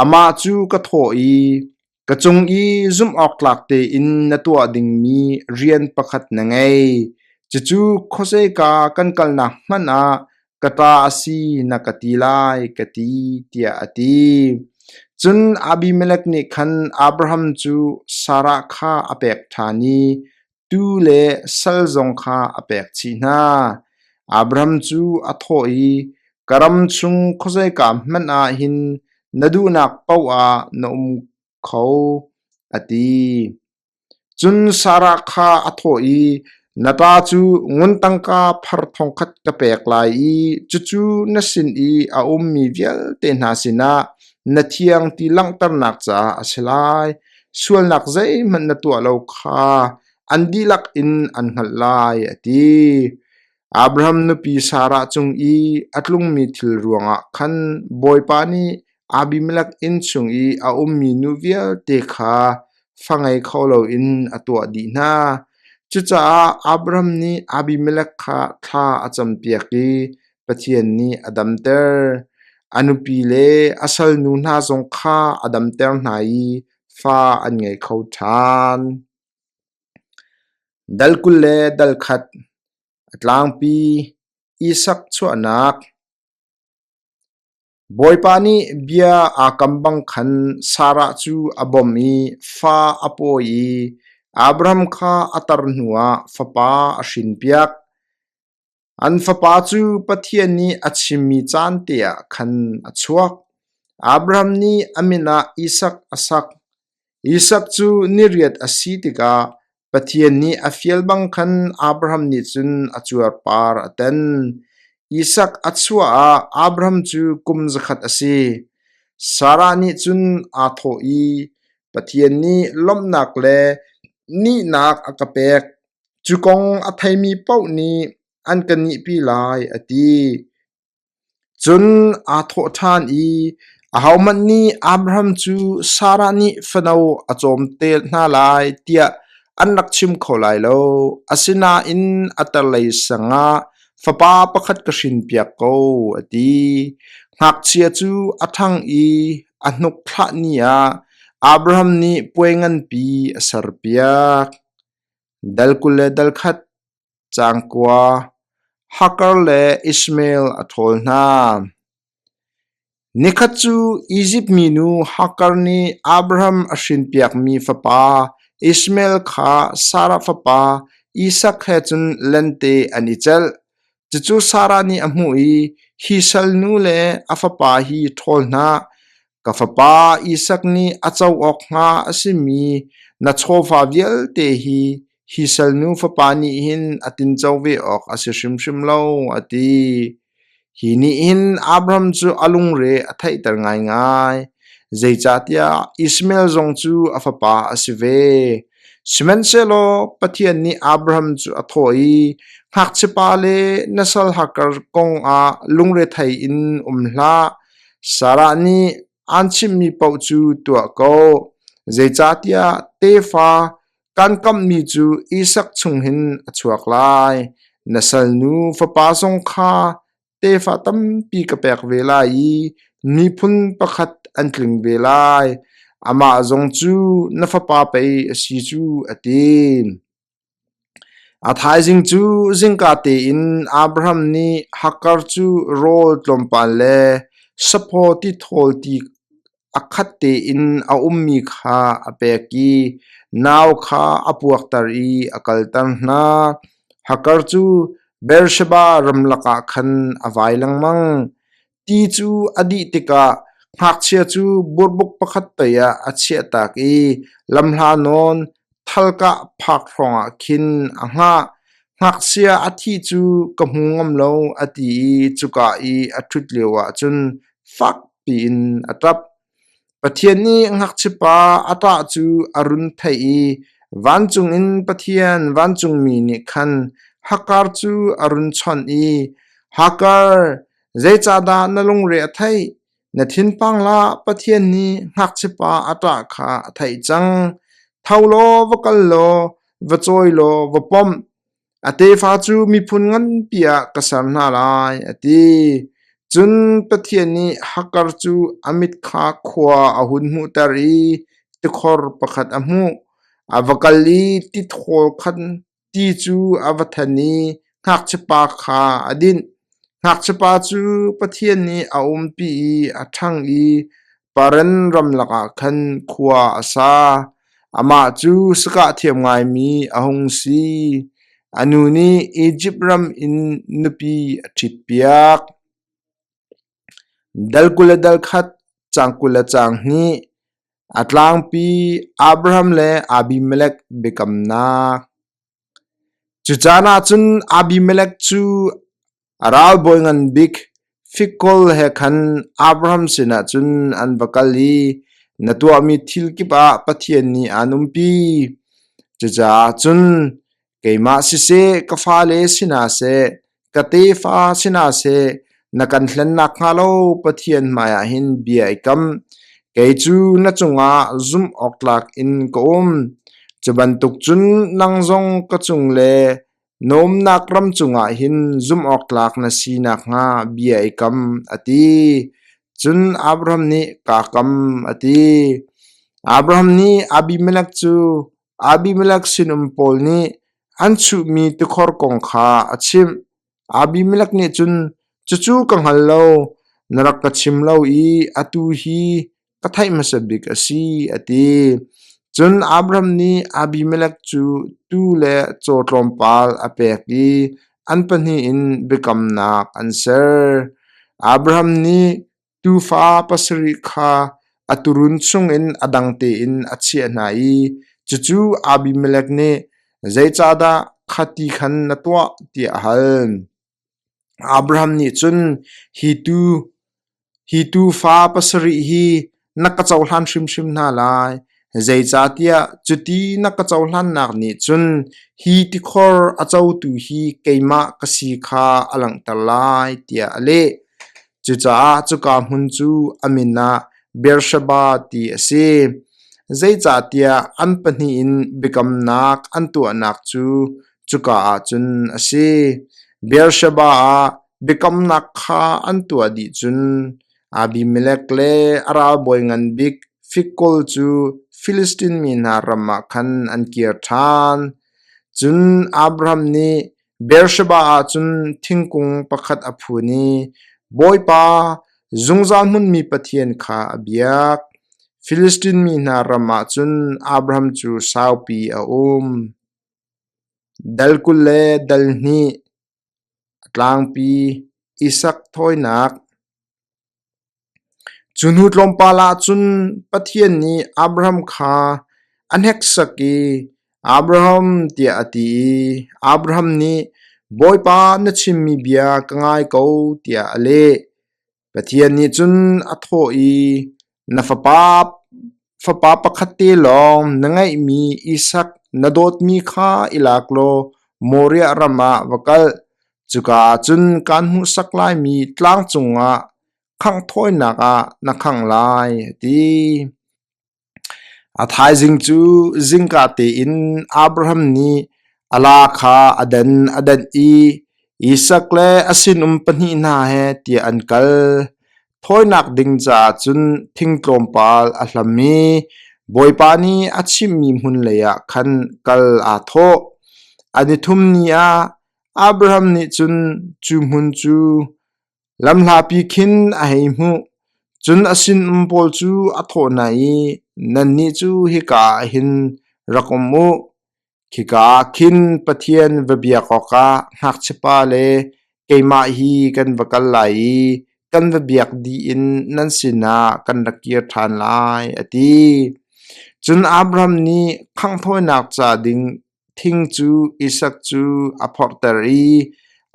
amah cu ka thawh i, Ka cung i zumhawktlak tein na tuah dingmi rian pakhat na ngei. Cucu khuazeika kan kalnak hmanh ah ka ṭa a si na ka ti lai, ka ti, tiah a ti. Cun Abimelek nih khan Abraham cu Sarah kha a pek ṭhan i tuu le sal zong kha a pek chih hna. Abraham cu a thawh i, Ka ram chung khuazeika hmanh ah hin na duhnak paoh ah na um kho, a ti. Cun Sarah kha a thawh i, Na ṭa cu ngun tangka phar thongkhat ka pek lai i cucu na sin i a ummi vialte hna sinah na thiang ti langhternak caah a si lai. Sualnak zeihmanh na tuah lo kha an dihlak in an hngalh lai, a ti. Abraham nupi Sarah cung i a tlungmi thil ruangah khan Bawipa nih Abimelek inn chung i a ummi nu vialte kha fa ngei kho loin a tuah dih hna. Cucaah Abraham nih Abimelek kha thla a campiak i Pathian nih a damter. A nupi le a salnu hna zong kha a damter hna i fa an ngei kho ṭhan. Dal 21 A tlangpi Isak chuahnak Bawipa nih bia aa kam bang khan Sarah cu a bawmh i fa a pawi i Abraham kha a tar hnuah fapa a hrinpiak. An fapa cu Pathian nih a chimmi caan te ah khan a chuak. Abraham nih a min ah Isak a sak. Isak cu ni riat a si tikah Pathian nih a fial bang khan Abraham nih cun a cuarpar a ten. Isak a chuah ah Abraham cu kum 100 a si. Sarah nih cun aa thawh i, Pathian nih lawmhnak le nihnak a ka pek. Cu kong a theimi paoh nih an ka nihpi lai, a ti. Cun aa thawh ṭhan i, “Ahohmanh nih Abraham cu Sarah nih fano a cawm te hna lai tiah an rak chim kho lai lo. Asinain a tarlei sang ah fapa pakhat ka hrinpiak ko,” a ti. Ngakchia cu a ṭhang i a hnuk thlah ni ah Abraham nih puai nganpi a serpiak. Dal 20 le dal khat Cangkua, Hagar le Ishmael a ṭhawl hna. Nikhat cu Izipt minu Hagar nih Abraham a hrinpiakmi fapa Ishmael kha Sarah fapa Isak he cun lente an i celh. Cucu Sarah nih a hmuh i, “Hi salnu le a fapa hi ṭhawl hna. Ka fapa Isak nih a co awk hnga a simi na chawva vialte hi hi salnu fapa nih hin a tinco ve awk a si hrimhrim lo,” a ti. Hi nih hin Abraham cu a lungre a theihter ngaingai, zeicahtiah Ishmael zong cu a fapa a si ve. Sihmanhsehlaw Pathian nih Abraham cu a thawh i, “Ngakchiapa le na sal Hagar kong ah lungrethei in um hlah. Sarah nih aan chimhmi paoh cu tuah ko, zeicahtiah tefa kaan kamhmi cu Isak chung hin a chuak lai. Na salnu fapa zong kha tefa tampi ka pek ve lai i miphun pakhat an tling ve lai. Amah zong cu na fapa pei a si cu,” a ti. A thaizing cu zingka tein Abraham nih Hagar cu rawl tlawmpal le saphaw tithawl ti a khat tein a ummi kha a pek i nau kha a puakter i a kalter hna. Hagar cu Beersheba ramlak ah khan a vai lengmang. Ti cu a dih tikah ngakchia cu burbuk pakhat toiah a chiahtak i lamhla nawn thalkah phak hrawngah khin a hngah. Ngakchia a thih cu ka hmu ngam lo a ti i cuka i a ṭhut lioah cun fak piin a ṭap. Pathian nih ngakchiapa a ṭah cu a run theih i vancung in Pathian vancungmi nih khan Hagar cu a run chawnh i, “Hagar, zeicahdah na lungre a theih? Na thinpang hlah, Pathian nih ngakchiapa a ṭah kha a theih cang. Tho law va kal law, va cawi law va pom. A tefa cu miphun nganpi ah ka ser hna lai,” a ti. Cun Pathian nih Hagar cu a mit kha khua a hun hmuhter i tikhor pakhat a hmuh. A va kal i tithawl khan ti cu a va than i ngakchiapa kha a dinh. Ngakchiapa cu Pathian nih a umpi i a ṭhang i Paran ramlak ah khan khua a sa. Amah cu sakah thiam ngaimi a hung si. A nu nih Izipt ram in nupi a ṭhitpiak. Dal 20 le dal khat, caang 20 le caang hnih, a tlangpi Abraham le Abimelek biakamnak. Cu caan ah cun Abimelek cu A ralbawi ngan bik Fikol he khan Abraham sinah cun an va kal i, “Na tuahmi thil kip ah Pathian nih aan umpi. Cucaah cun keimah siseh, ka fale si hna seh, ka tefa si hna seh, na kan hlen nakhnga lo Pathian hmaiah hin bia i kam. Kei cu na cungah zumh awk tlak in ka um. Cu bantuk cun nang zong ka cung le Na umnak ram cungah hin zumhawktlak na si nakhnga bia i kam,” a ti. Cun Abraham nih, “Kaa kam,” a ti. Abraham nih Abimelek cu Abimelek sinum pawl nih an chuhmi tikhor kong kha a chimh. Abimelek nih cun, “Cucu ka hngal lo, na rak ka chim lo i atu hi ka theih hmasa bik a si,” a ti. Cun Abraham nih Abimelek cu tuu le caw tlawmpal a pek i an pahnih in biakamnak an ser. Abraham nih tuufa pasarih kha a tuurun chungin a dang tein a chiah hna i cucu Abimelek nih, “Zeicahdah kha ti khan na tuah?” tiah a hal. Abraham nih cun, “Hi tuufa pasarih hi na ka cohlan hrimhrim hna lai, zeicahtiah cuti na ka cohlannak nih cun hi tikhor a cotu hi keimah ka si kha a langhter lai,” tiah a leh. Cucaah cuka hmun cu a min ah Beersheba ti a si. Zeicahtiah an pahnih in biakamnak an tuahnak cu cuka ah cun a si. Beersheba ah biakamnak kha an tuah dih cun Abimelek le a ralbawi ngan bik Fikol cu Filistin mi hna ram ah khan an kir ṭhan. Cun Abraham nih Beersheba ah cun thingkung pakhat a phun i Bawipa, zungzal hmunmi Pathian kha a biak. Filistin mi hna ram ah cun Abraham cu saupi a um. Dal 22 A tlangpi Isak thawinak. Cu hnu tlawmpal ah cun Pathian nih Abraham kha a hneksak i, Abraham tiah a ti i Abraham nih, Bawipa na chimmi bia ka ngai ko tiah a leh. Pathian nih cun a thawh i, Na fapa pakhat te lawng na ngeihmi Isak na dawtmi kha i lak law Moriah ram ah va kal. Cuka ah cun kaan hmuhsak laimi tlang cungah khangh thawinak ah na khangh lai, a ti. A thaizing cu zingka tein Abraham nih a laa kha a dan a danh i Isak le a sinum pahnih hna he tiah an kal. Thawinak ding caah cun thing tlawmpal a hlam i Bawipa nih a chimhmi hmun leiah khan kal aa thawh. A nithum ni ah Abraham nih cun cu hmun cu Lamhlapi khin a hei hmuh, cun a sinum pawl cu a thawh hna i, “Nannih cu hika ah hin rak um u. Khika ah khin Pathian va biak awkah ngakchiapa le keimah hi kan va kal lai i kan va biak dih in nan sinah kan ra kir ṭhan lai,” a ti. Cun Abraham nih khanghthawinak ca ding Thing cu Isak cu a phorhter i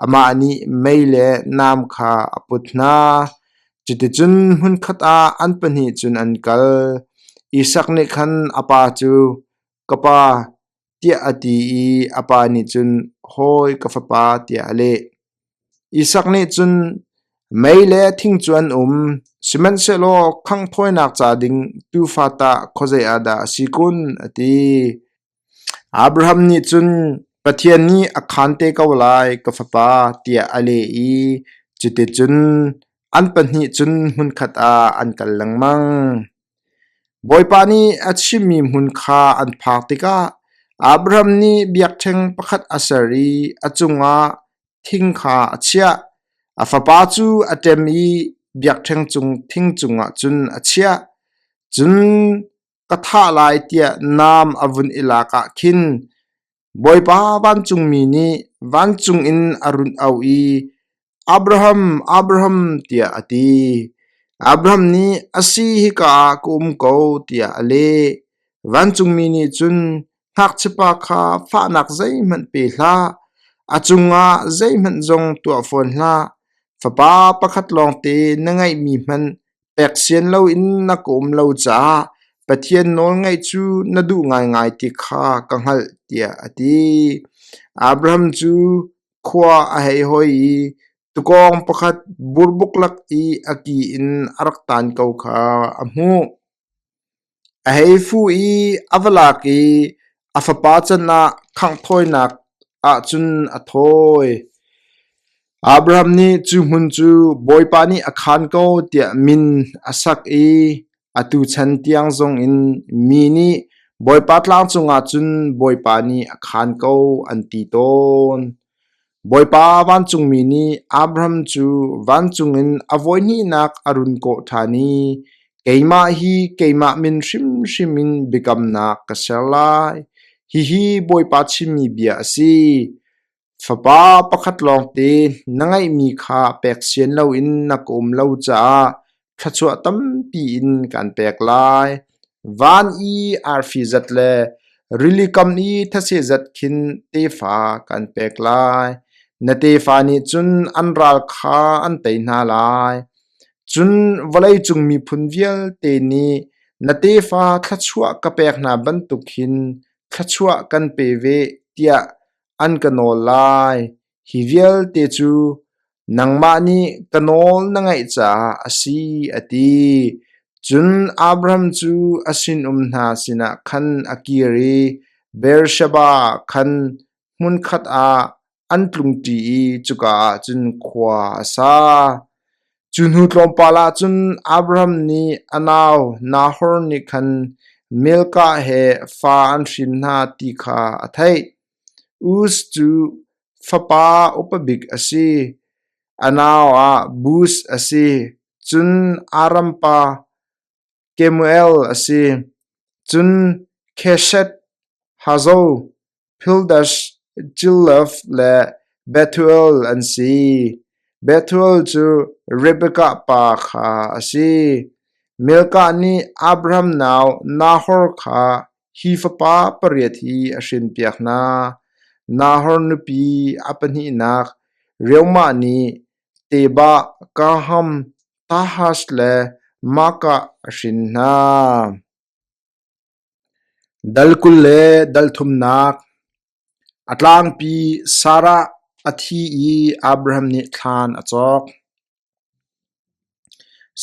amah nih mei le nam kha a put hna. Cuticun hmunkhat ah an pahnih cun an kal. Isak nih khan a pa cu, “Ka pa,” tiah a ti i a pa nih cun, “Hawi ka fapa,” tiah a leh. Isak nih cun, “Mei le thing cu an um, sihmanhsehlaw khangh thawinak ca ding tuufa tah khuazei ah dah a si kun?” a ti. Abraham nih cun, Pathian nih a khaan te ko lai, ka fapa, tiah a leh i cuticun an pahnih cun hmunkhat ah an kal lengmang. Bawipa nih a chimmi hmun kha an phak tikah Abraham nih biakṭheng pakhat a ser i a cungah thing kha a chiah. A fapa cu a ṭem i biakṭheng cung thing cungah cun a chiah. Cun ka thah lai tiah nam a vun i lak ah khin Bawipa vancungmi nih vancung in a run auh i, Abraham, Abraham, tiah a ti. Abraham nih, A si, hika ah ka um ko, tiah a leh. Vancungmi nih cun, Ngakchiapa kha fahnak zeihmanh pe hlah, a cungah zeihmanh zong tuah fawn hlah. Fapa pakhat lawngte na ngeihmi hmanh Pek sian loin na ka um lo caah Pathian nawlngaih cu na duh ngaingai ti kha ka hngalh tiah a ti. Abraham cu khua a hei hoi i tuukawng pakhat burbuk lak i a ki in a rak tan ko kha a hmuh. A hei fuh i a va lak i a fapa can ah khangh thawinak ah cun a thawi. Abraham nih cu hmun cu Bawipa nih a khaan ko tiah min a sak i atu chan tiang zongin mi nih Bawipa tlang cungah cun Bawipa nih a khaan ko an ti tawn. Bawipa vancungmi nih Abraham cu vancung in a voihnihnak a run kawh ṭhan i, Keimah hi keimah min hrimhrim in biakamnak ka ser lai. Hihi Bawipa chimmi bia a si. Fapa pakhat lawngte na ngeihmi kha pek sian loin na ka um lo caah thluachuah tampi in kaan pek lai. Van i arfi zat le rili kam i thase zat khin tefa kaan pek lai. Na tefa nih cun an ral kha an tei hna lai. Cun vawleicung miphun vialte nih na tefa thluachuah ka pek hna bantuk hin thluachuah kan pe ve tiah an ka nawl lai. Hi vialte cu. Nangmah nih ka nawl na ngaih caah a si, a ti. Cun Abraham cu a sinum hna sinah khan a kir i Beersheba khan hmunkhat ah an tlungṭi i cuka ah cun khua a sa. Cu hnu tlawmpal ah cun Abraham nih a nau Nahor nih khan Milkah he fa an hrin hna ti kha a theih. Uz cu fapa upa bik a si, a nau ah Buz a si, cun Aram pa Kemuel a si, cun Khesed, Hazo, Pildash, Jilaf le Bethuel an si. Bethuel cu Rebekah pa kha a si. Milkah nih Abraham nau Nahor kha hi fapa pariat hi a hrinpiak hna: Nahor nupi a pahnihnak Reumah nih Tebah, Gaham, Tahash le Maakah a hrin hna. Dal 20 le dal thumnak A tlangpi Sarah a thi i Abraham nih thlan a cawk.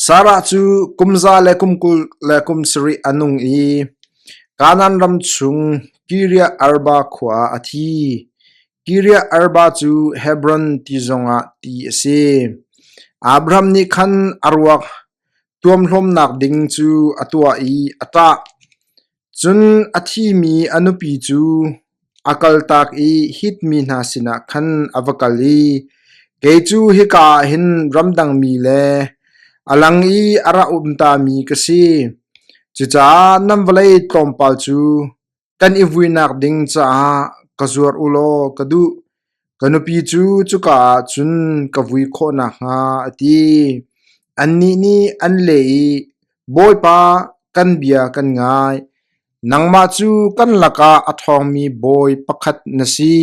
Sarah cu kum za le kum 20 le kum sarih a nung i Kanaan ram chung Kiriath-arba khua ah a thi. Kiriath-arba cu Hebron ti zongah ti a si. Abraham nih khan a ruak tuamhlawmnak ding cu a tuah i a ṭah. Cun a thimi a nupi cu a kaltak i Hit mi hna sinah khan a va kal i, “Kei cu hika ah hin ramdang mi le a lang i a ra umtami ka si. Cucaah nan vawlei tlawmpal cu kan i vuinak ding caah ka zuar u law ka duh. Ka nupi cu cuka ah cun ka vui khawh nakhnga,” a ti. Annih nih an leh i, “Bawipa, kan bia kan ngai. Nangmah cu kan lakah a ṭhawngmi bawi pakhat na si.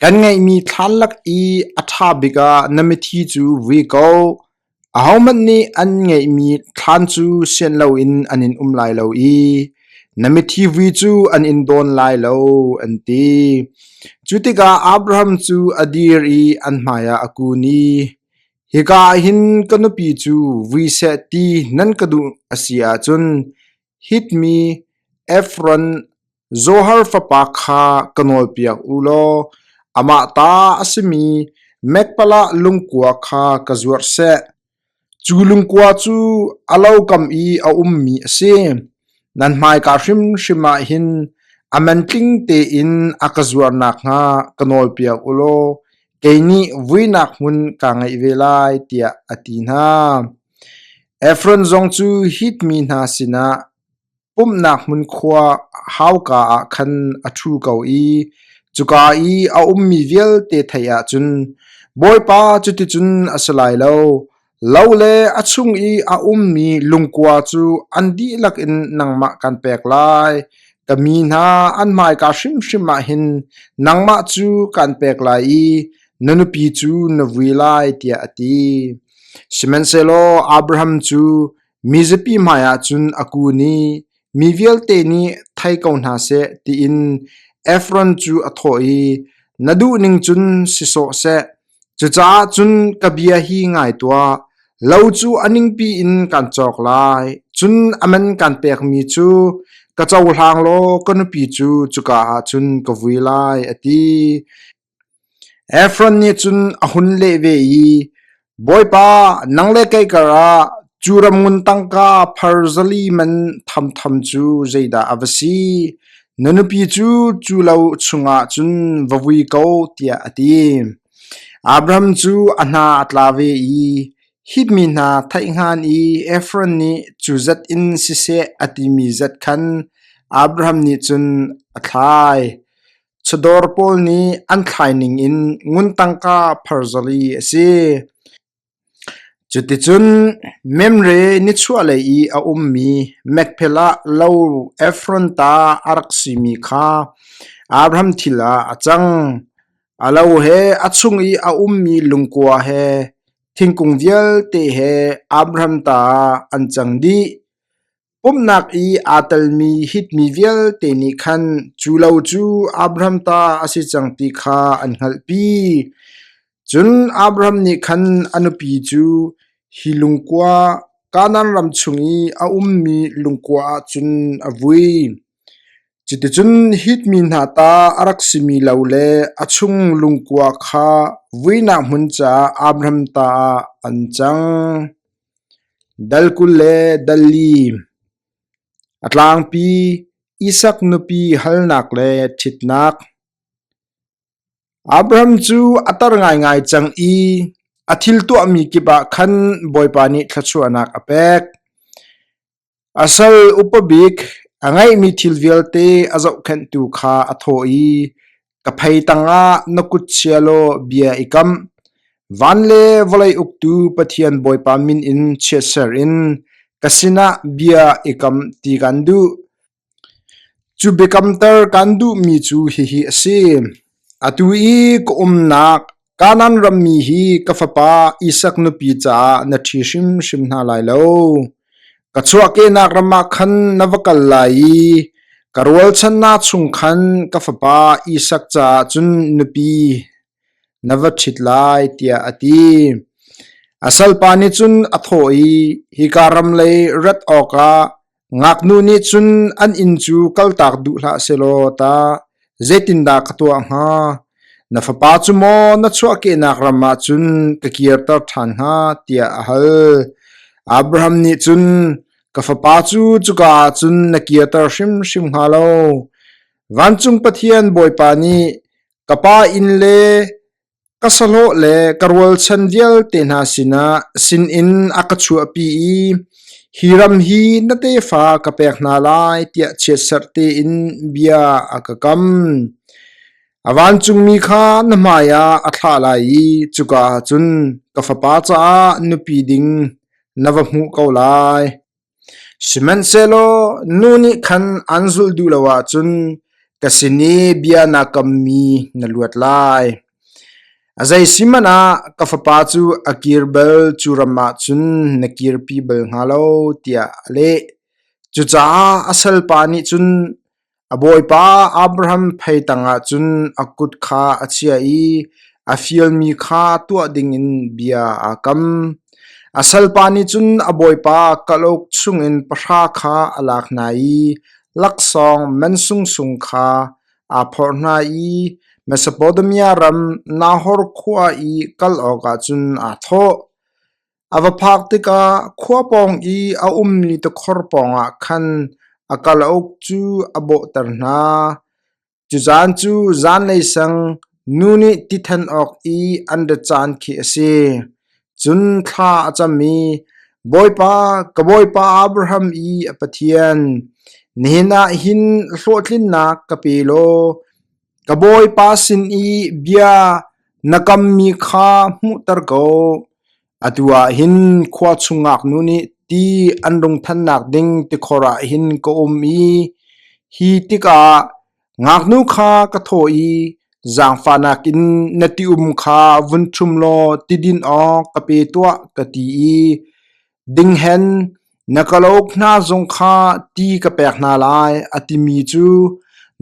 Kan ngeihmi thlan lak i a ṭha bik ah na mithi cu vui ko. Ahohmanh nih an ngeihmi thlan cu sian loin an in um lai lo i na mithi vui cu an in dawn lai lo,” an ti. Cu tikah Abraham cu a dir i an hmaiah a kun i, “Hika ah hin ka nupi cu vui seh ti nan ka duh a si ahcun Hit mi Efron, Zohar fapa kha ka nawlpiak u law amah ta a simi Mekpelah lungkua kha ka zuarh seh. Cu lungkua cu a lo kam i a ummi a si. Nan hmaika hrimhrim ah hin a man tling tein a ka zuar nakhnga ka nawlpiak u law kei nih vuinak hmun kaa ngeih ve lai, tiah a ti hna. Efron zong cu Hit mi hna sinah pumhnak hmun khua hauka ah khan a ṭhu ko i cuka i a ummi vialte theih ahcun, Bawipa cuticun a si lai lo, lo le a chung i a ummi lungkua cu an dihlak in nangmah kan pek lai. Ka mi hna an hmaika hrimhrim ah hin nangmah cu kan pek lai i na nupi cu na vui lai, tiah a ti. Sihmanhsehlaw Abraham cu mizapi hmaiah cun a kun i mi vialte nih thei ko hna seh tiin Efron cu a thawh i, Na duhning cun si sawh seh. Cucaah cun ka bia hi ngai tuah. Lo cu a ningpi in kan cawk lai, cun a man kan pekmi cu ka cohlang law ka nupi cu cuka ah cun ka vui lai, a ti. Efron nih cun a hun leh ve i, Bawipa, nang le kei karah cu ram ngun tangka phar zali man thamtham cu zeidah a va si? Na nupi cu cu lo chungah cun va vui ko, tiah a ti. Abraham cu a hna a tla ve i Hit mi hna theihhngan i Efron nih cu zat in siseh a timi zat khan Abraham nih cun a thlai. Chawdawr pawl nih an thlai ningin ngun tangka phar zali a si. Cuticun Memre nichuahlei i a ummi Mekpelah lo Efron ta a rak simi kha Abraham thil ah a cang. A lo he a chung i a ummi lungkua he thingkung vialte he Abraham ta ah an cang dih. Pumhnak i aa telmi Hit mi vialte nih khan cu lo cu Abraham ta a si cang ti kha an hngalhpi. Cun Abraham nih khan a nupi cu hi lungkua, Kanaan ram chung i a ummi lungkua ah cun a vui. Cuticun Hit mi hna ta a rak simi lo le a chung lungkua kha vuinak hmun caah Abraham ta ah an cang. Dal 20 le dal li. A tlangpi Isak nupi halnak le ṭhitnak. Abraham cu a tar ngaingai cang i a thil tuahmi kip ah khan Bawipa nih thluachuahnak a pek. A sal upa bik a ngeihmi thil vialte a zohkhenhtu kha a thawh i, Ka phei tangah na kut chia law bia i kam. Van le vawlei uktu Pathian Bawipa min in chiatser in ka sinah bia i kam ti kan duh. Cu biakamter kan duhmi cu hihi a si: Atu i ka umnak Kanaan rammi hi ka fapa Isak nupi caah na ṭhi hrimhrim hna lai lo. Ka chuahkehnak ram ah khan na va kal lai i ka rualchannak chung khan ka fapa Isak caah cun nupi na va ṭhit lai, tiah a ti. A salpa nih cun a thawh i, Hika ram lei rat awkah Ngaknu nih cun an inn cu kaltak duh hlah sehlaw tah zeitindah ka tuah hnga? Na fapa cu maw na chuahkehnak ram ah cun ka kirter ṭhan hnga? tiah a hal. Abraham nih cun, Ka fapa cu cuka ah cun na kirter hrimhrim hnga lo. Vancung Pathian Bawipa nih ka pa inn le Ka sahlawh le ka rualchan vialte hna sinah sinin a ka chuahpi i hi ram hi na tefa ka pek hna lai tiah chiatserh tein bia a ka kam. A vancungmi kha na hmaiah a thlah lai i cuka ah cun ka fapa caah nupi ding na va hmuh ko lai. Sihmanhsehlaw nu nih khan an zulh duh lo ahcun ka sin i bia naa kammi na luat lai. A zei si hmanh ah ka fapa cu a kir bal cu ram ah cun na kirpi bal hnga lo, tiah a leh. Cucaah a salpa nih cun A bawipa Abraham phei tangah cun a kut kha a chiah i a fialmi kha tuah dingin bia aa kam. A salpa nih cun a bawipa kalauk chungin pahra kha a lak hna i laksawng man sungsung kha aa phorh hna i Mesopotamia ram Nahor khua i kal awkah cun aa thawh. A va phak tikah khua pawng i a ummi tikhor pawngah khan a kalauk cu a bawhter hna. Cu zan cu zanlei sang nu nih ti than awk i an rat caan khi a si. Cun thla a cam i, Bawipa, ka bawipa Abraham i a Pathian, nihin ah hin hlawhtlinnak ka pe law Ka bawipa sin i bia na kammi kha hmuhter ko. Atu ah hin khua chung ngaknu nih ti an rung thannak ding tikhor ah hin ka um i hi tikah ngaknu kha ka thawh i zaangfahnak in na ti-um kha vun ṭhum law ti din awk ka pe tuah ka ti i Dinghen, na kalauk hna zong kha ti ka pek hna lai, a timi cu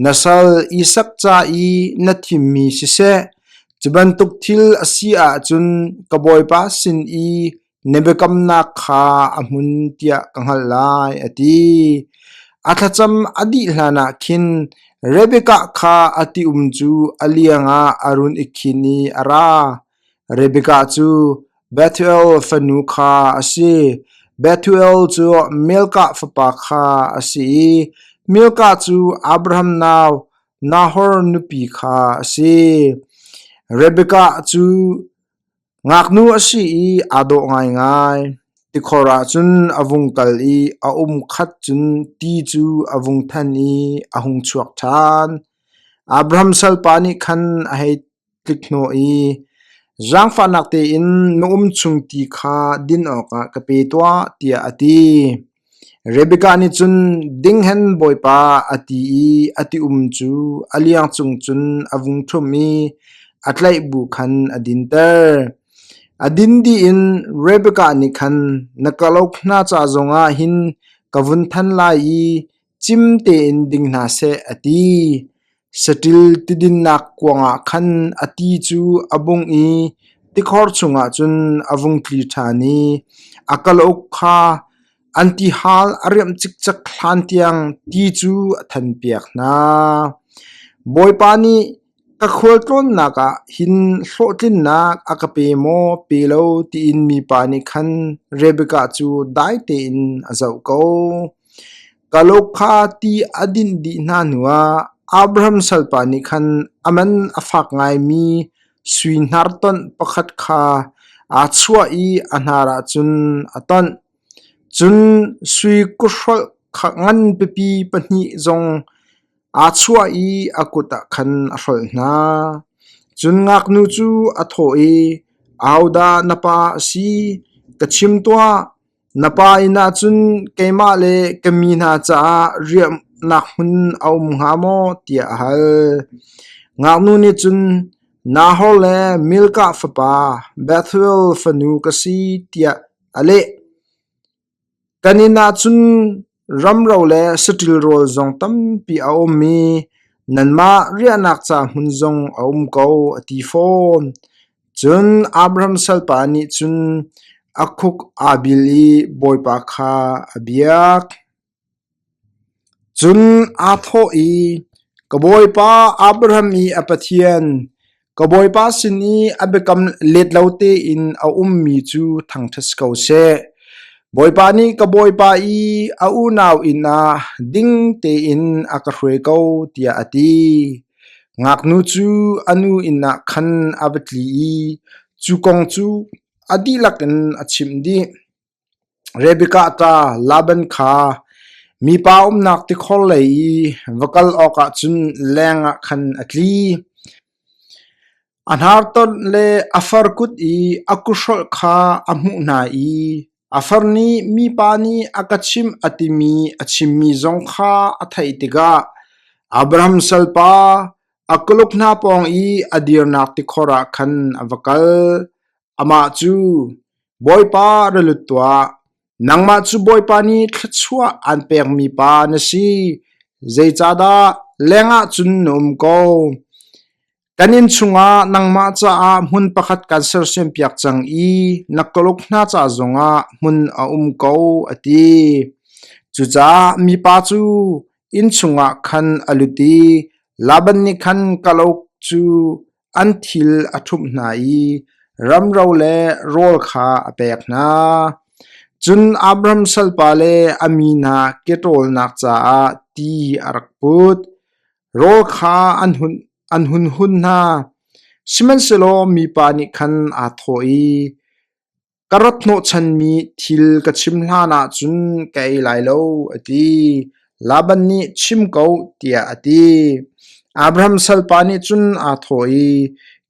na sal Isak ca i na thimmi siseh, cu bantuk thil a si ahcun ka bawipa sin i na biakamnak kha a hmun tiah ka hngalh lai, a ti. A thlacam a dih hlanah khin Rebekah kha a ti-um cu a liang ah a run i khin i a ra. Rebekah cu Bethuel fanu kha a si. Bethuel cu Milkah fapa kha a si i Milkah cu Abraham nau Nahor nupi kha a si. Rebekah cu ngaknu a si i aa dawh ngaingai. Tikhor ah cun a vung kal i a um khat cun ti cu a vung than i a hung chuak ṭhan. Abraham salpa nih khan a hei tlik hnawh i zaangfahnak tein na um chung ti kha din awkah ka pe tuah tiah a ti. Rebekah nih cun ding hen bawipa a ti i a ti-um cu a liang cung cun a vung ṭhum i a tlaih bu khan a dinter. A din dih in Rebekah nih khan na kalauk hna ca zongah hin ka vun than lai i cim tein ding hna seh a ti. Saṭil tidinnak kuang ah khan a ti cu a bungh i tikhor chungah cun a vung tli ṭhan i a kalauk kha an tihal a riamh cikcek hlantiang ti cu a thanpiak hna. Bawipa nih ka khualtlawnnak ah hin hlawhtlinnak a ka pe maw pe lo tiin mipa nih khan Rebekah cu dai tein a zoh ko. Kalauk kha ti a dinh dih hna hnuah Abraham salpa nih khan a man a fak ngaimi sui hnartonh pakhat kha aa chuah i a hnar ah cun a tonh. Cun sui kuhrolh nganpipi pahnih zong aa chuah i a kut ah khan a hrolh hna. Cun ngaknu cu a thawh i, “Ahodah na pa a si? Ka chim tuah. Na pa inn ah cun keimah le ka mi hna caah riahnak hmun a um hnga maw?” tiah a hal. Ngaknu nih cun, “Nahor le Milkah fapa Bethuel fanu ka si,” tiah a leh. Kan inn ah cun ramro le saṭil rawl zong tampi a um i nanmah riahnak ca hmun zong a um ko, a ti fawn. Cun Abraham salpa nih cun a khuk aa bil i Bawipa kha a biak. Cun aa thawh i, Ka bawipa Abraham i a Pathian, ka bawipa sin i a biakam let lo tein a ummi cu thangṭhat si ko seh. Bawipa nih ka bawipa i a unau inn ah ding tein a ka hruai ko, tiah a ti. Ngaknu cu a nu inn ah khan a va tli i cu kong cu a dihlak in a chimh dih. Rebekah ṭa Laban kha mipa umnak tikhor lei i va kal awkah cun leng ah khan a tli. A hnartonh le a far kut i a kuhrolh kha a hmuh hna i a far nih mipa nih a ka chimh a timi a chimmi zong kha a theih tikah Abraham salpa a kuluk hna pawng i a dirnak tikhor ah khan a va kal. Amah cu, Bawipa ra lut tuah, nangmah cu Bawipa nih thluachuah aan pekmi pa na si, zeicahdah lengah cun na um ko? Kan inn chungah nangmah caah hmun pakhat kan sersiampiak cang i na kawluk hna ca zongah hmun a um ko, a ti. Cucaah mipa cu inn chungah khan a lut i Laban nih khan kalauk cu an thil a ṭhumh hna i ramro le rawl kha a pek hna. Cun Abraham salpa le a mi hna ke ṭawlnak caah ti a rak put. Rawl kha an hun hun hna. Sihmanhsehlaw mipa nih khan aa thawh i, Ka rat hnawhchanmi thil ka chim hlanah cun ka ei lai lo, a ti. Laban nih chim ko tiah a ti. Abraham salpa nih cun aa thawh i,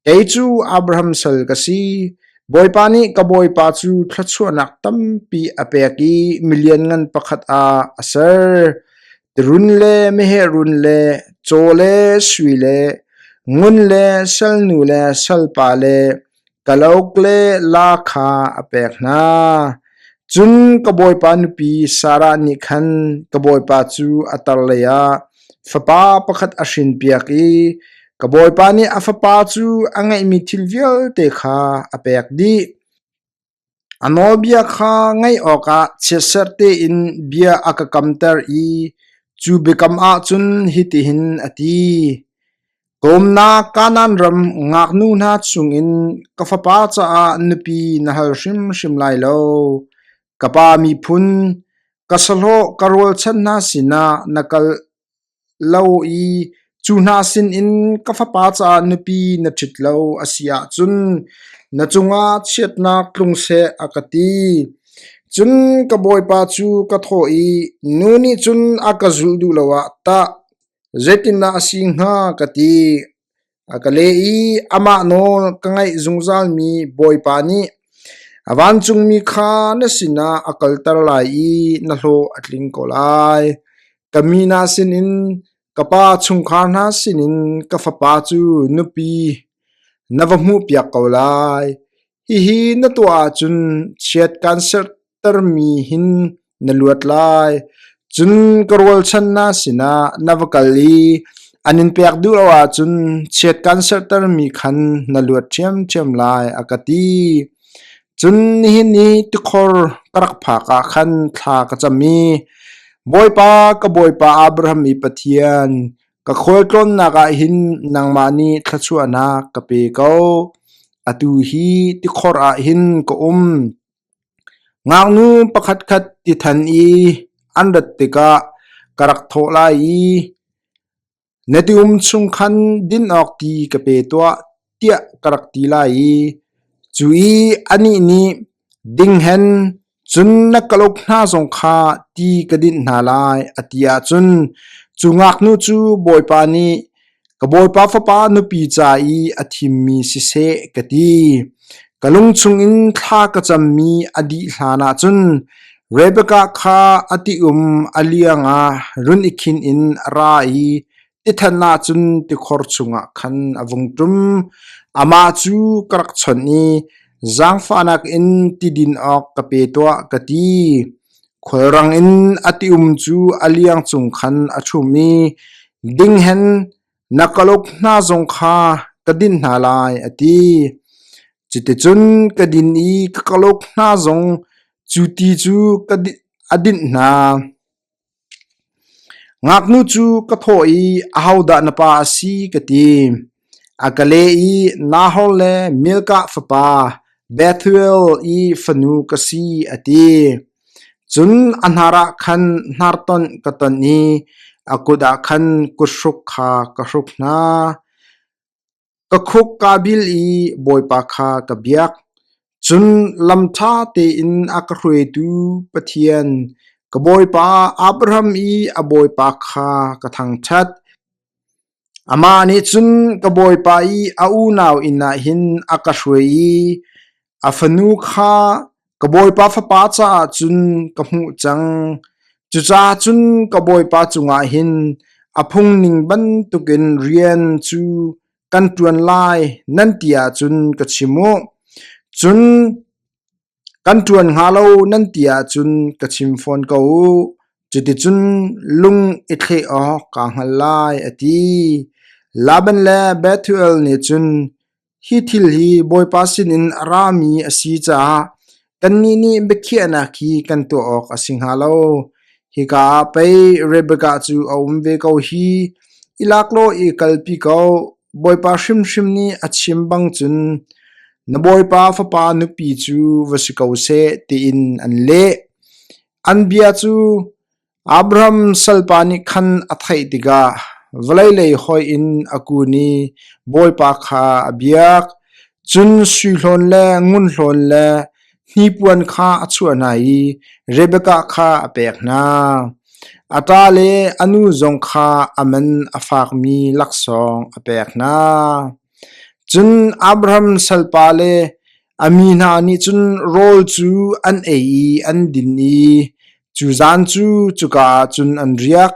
Kei cu Abraham sal ka si. Bawipa nih ka bawipa cu thluachuahnak tampi a pek i milianngan pakhat ah a ser. Tirun le meheh run le caw le sui le ngun le salnu le salpa le kalauk le la kha a pek hna. Cun ka bawipa nupi Sarah nih khan ka bawipa cu a tarlei ah fapa pakhat a hrinpiak i ka bawipa nih a fapa cu a ngeihmi thil vialte kha a pek dih. A nawlbia kha ngaih awkah chiatserh tein bia a ka kamter i cu biakam ah cun hitihin a ti: Ka umnak Kanaan ram ngaknu hna chungin ka fapa caah nupi na hal hrimhrim lai lo. Ka pa miphun, ka sahlawh ka rualchan hna sinah na kal lo i cu hna sinin ka fapa caah nupi na ṭhit lo a si ahcun na cungah chiatnak tlung seh a ka ti. Cun ka bawipa cu ka thawh i, Nu nih cun a ka zulh duh lo ah tah zeitindah a si hnga ka ti. A ka leh i amah nawl ka ngaih zungzalmi Bawipa nih a vancungmi kha na sinah a kalter lai i na hlawh a tling ko lai. Ka mi hna sinin, ka pa chungkhar hna sinin ka fapa cu nupi na va hmuhpiak ko lai. Hihi na tuah ahcun chiat kaan sertermi hin na luat lai. Cun ka rualchan hna sinah na va kal i An in pek duh lo ahcun chiat kan sertermi khan na luat ṭhiamṭhiam lai, a ka ti. Cun nihin i tikhor ka rak phak ah khan thla ka cam i, Bawipa, ka bawipa Abraham i Pathian, ka khualtlawnnak ah hin nangmah nih thluachuahnak ka pe ko. Atu hi tikhor ah hin ka um. Ngaknu pakhatkhat ti than i an rat tikah ka rak thawh lai i, Na ti-um chung khan din awk ti ka pe tuah, tiah ka rak ti lai i cu i anih nih, Ding hen, cun na kalauk hna zong kha ti ka dinh hna lai, a ti ahcun cu ngaknu cu Bawipa nih ka bawipa fapa nupi ca i a thimmi siseh ka ti. Ka lung chungin thla ka cammi a dih hlanah cun Rebekah kha a ti-um a liang ah run i khin in a ra i tithan ah cun tikhor chungah khan a vung ṭum. Amah cu ka rak chawnh i zaangfahnak in ti din awk ka pe tuah ka ti. Khualrang in a ti-um cu a liang cung khan a ṭhum i ding hen na kalauk hna zong kha ka dinh hna lai, a ti. Cuticun ka din i ka kalauk hna zong cu ti cu a dinh hna. Ngaknu cu ka thawh i, “Ahodah na pa a si?” ka ti. A ka leh i, “Nahor le Milkah fapa Bethuel i fanu ka si,” a ti. Cun a hnar ah khan hnartonh ka tonh i a kut ah khan kuthruk kha ka hruk hna. Ka khuk kaa bil i Bawipa kha ka biak. Cun lam ṭha tein a ka hruaitu Pathian, ka bawipa Abraham i a Bawipa kha ka thangṭhat. Amah nih cun ka bawipa i a unau inn ah hin a ka hruai i a fanu kha ka bawipa fapa caah cun ka hmuh cang. Cucaah cun ka bawipa cungah hin a phung ning bantukin rian cu kan ṭuan lai nan ti ahcun ka chim u. Cun kan ṭuan hnga lo nan ti ahcun ka chim fawn ko u. Cuticun lung i thleh awk kaa hngal lai, a ti. Laban le Bethuel nih cun Hi thil hi Bawipa sinin a rami a si caah kannih nih biakhiahnak hi kan tuah awk a si hnga lo. Hika ah pei Rebekah cu a um ve ko hi. I lak law i kalpi ko. Bawipa hrimhrim nih a chim bang cun na bawipa fapa nupi cu va si ko seh, tiin an leh. An bia cu Abraham salpa nih khan a theih tikah vawlei lei hoih in a kun i Bawipa kha a biak. Cun sui hlawn le ngun hlawn le hnipuan kha a chuah hna i Rebekah kha a pek hna. A ṭa le a nu zong kha a man a fakmi laksawng a pek hna. Cun Abraham salpa le a mi hna nih cun rawl cu an ei i an din i cu zan cu cuka ah cun an riak.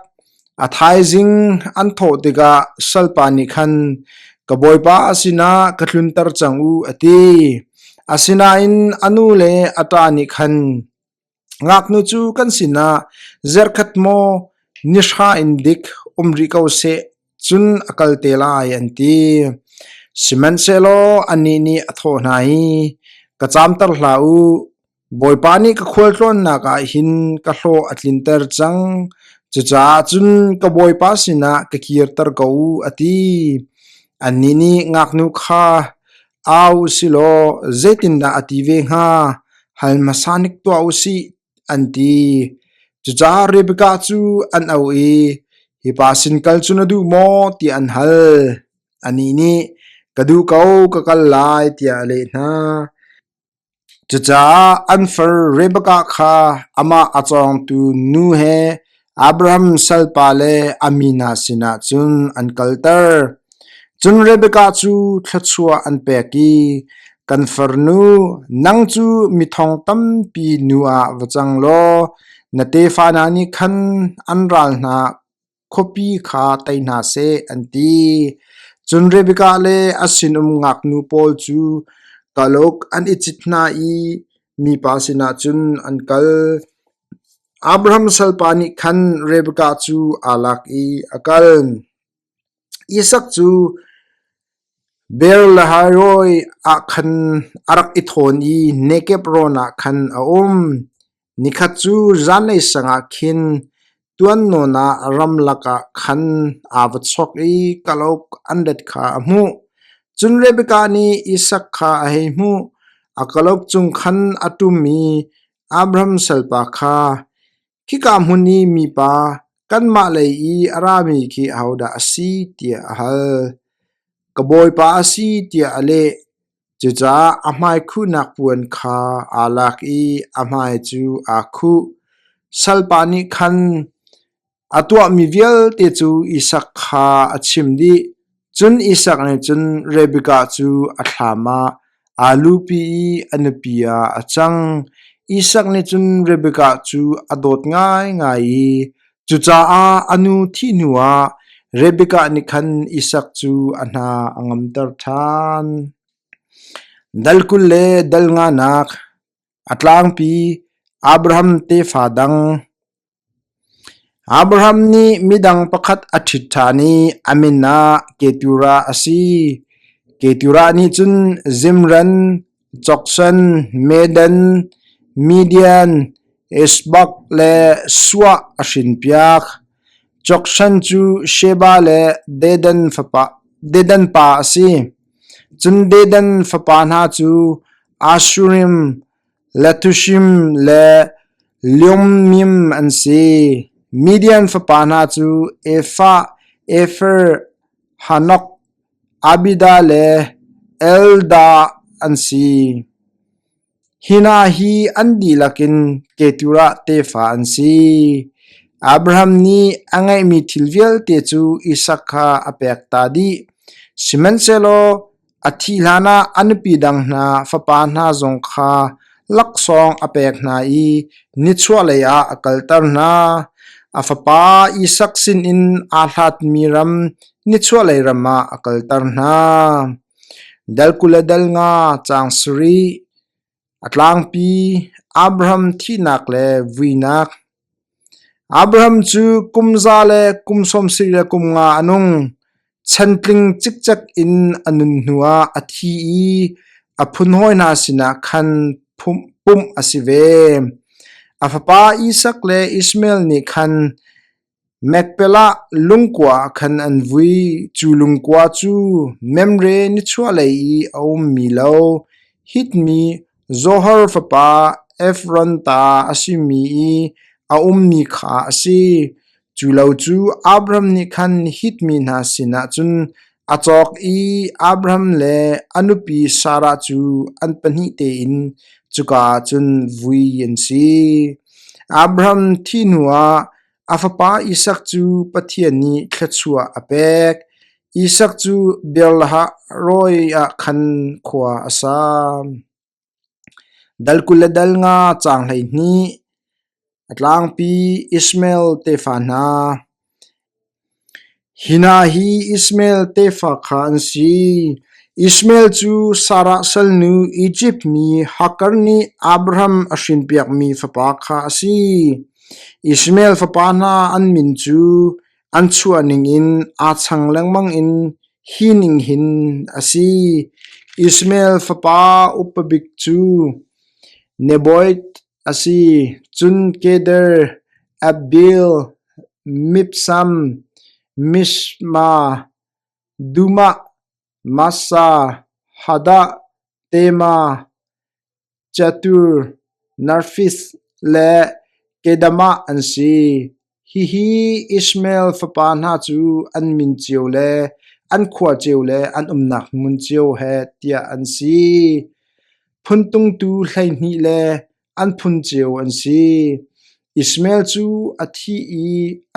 A thaizing an thawh tikah salpa nih khan, Ka bawipa sinah ka tlunter cang u, a ti. Asinain a nu le a ṭa nih khan, Ngaknu cu kan sinah zerkhat maw ni hra in dik um rih ko seh, cun a kal te lai, an ti. Sihmanhsehlaw anih nih a thawh hna i, Ka caamter hlah u, Bawipa nih ka khualtlawnnak ah hin ka hlawh a tlinter cang, cucaah cun ka bawipa sinah ka kirter ko u, a ti. Annih nih ngaknu kha au u si law zeitindah a ti ve hnga? Hal hmasa hnik tuah u sih, an ti. Cucaah Rebekah cu an auh i, Hi pa sin kal cu na duh maw? tiah an hal. Anih nih, Ka duh ko, ka kal lai, tiah a leh hna. Cucaah an far Rebekah kha amah a cawngtu nu he Abraham salpa le a mi hna sinah cun an kalter. Cun Rebekah cu thluachuah an pek i, Kan farnu, nang cu mi thong tampi nu ah va cang law na tefa hna nih khan an ral hna khuapi kha tei hna seh, an ti. Cun Rebekah le a sinum ngaknu pawl cu kalauk an i cit hna i mipa sinah cun an kal. Abraham salpa nih khan Rebekah cu aa lak i a kal. Isak cu Beer-lahai-roi ah khan a rak i thawn i Negeb rawn ah khan a um. Nikhat cu zanlei sang ah khin tuan nawn ah ramlak ah khan aa va chawk i kalauk an ret kha a hmuh. Cun Rebekah nih Isak kha a hei hmuh. A kalauk cung khan a ṭum i Abraham salpa kha, Khika hmun i mipa kanmah lei i a rami khi ahodah a si? tiah a hal. Ka bawipa a si tiah a leh. Cucaah a hmaikhuhnak puan kha aa lak i a hmai cu aa khuh. Salpa nih khan a tuahmi vialte cu Isak kha a chimh dih. Cun Isak nih cun Rebekah cu a thlam ah aa luhpi i a nupi ah a cang. Isak nih cun Rebekah cu a dawt ngaingai i cucaah a nu thih hnuah Rebekah nih khan Isak cu a hna a ngamter ṭhan. Dal 20 le dal nganak a tlangpi Abraham tefa dang. Abraham nih midang pakhat a ṭhit ṭhan i a min ah Keturah a si. Keturah nih cun Zimran, Jokshan, Medan, Midian, Ishbak le Shuah a hrinpiak. Jokshan cu Sheba le Dedan pa a si. Cun Dedan fapa hna cu Ashurim, Letushim le Leumim an si. Midian fapa hna cu Efah, Efer, Hanok, Abida le Eldah an si. Hi hna hi an dihlak in Keturah tefa an si. Abraham nih a ngeihmi thil vialte cu Isak kha a pek ta dih. Sihmanhsehlaw A thih hlanah a nupi dang hna fapa hna zong kha laksawng a pek hna i nichuahlei ah a kalter hna. A fapa Isak sinin aa hlatmi ram nichuahlei ram ah a kalter hna. Dal 20 le dal nga caang sarih A tlangpi Abraham thihnak le vuinak. Abraham cu kum za le kum 70 le kum nga a nung. Chantling cikcek in a nun hnuah a thi i a phunhawi hna sinah khan pumh a si ve. A fapa Isak le Ishmael nih khan Machpelah lungkua ah khan an vui. Cu lungkua cu Mamre nichuahlei i a ummi lo, Hit mi Zohar fapa Efron ta a simi i a ummi kha a si. Cu lo cu Abraham nih khan Hit mi hna sinah cun a cawk i Abraham le a nupi Sarah cu an pahnih tein cuka ah cun vui an si. Abraham thih hnuah a fapa Isak cu Pathian nih thluachuah a pek. Isak cu Beer-lahai ah khan khua a sa. Dal 20 le dal nga caang 12 A tlangpi Ishmael tefa hna. Hi hna hi Ishmael tefa kha an si. Ishmael cu Sarah salnu Izipt mi Hagar nih Abraham a hrinpiakmi fapa kha a si. Ishmael fapa hna an min cu an chuah ningin aa chang lengmang in hi ning hin a si: Ishmael fapa upa bik cu Nebaioth a si, cun Kedar, Abiel, Mibsam, Mishma, Dumah, Massa, Hadad, Tema, Chatur, Narfis le Kedamah an si. Hihi Ishmael fapa hna cu an min cio le an khua cio le an umnak hmun cio he tiah an si. Phuntungtu 12 le an phun cio an si. Ishmael cu a thi i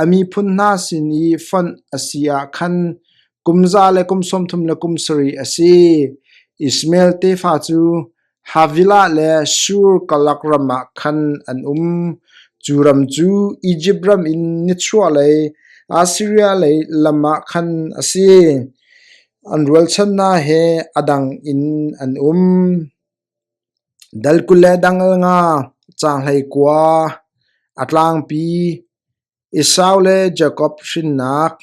a miphun hna sin i fonh a si ah khan kum za le kum sawm thum le kum sarih a si. Ishmael tefa cu Havilah le Shur karlak ram ah khan an um. Cu ram cu Izipt ram in nichuahlei Assiria lei lam ah khan a si. An rualchan hna he a dang in an um. Dal 20 le dang nga caang 19 a tlangpi Esau le Jakob hrinnak.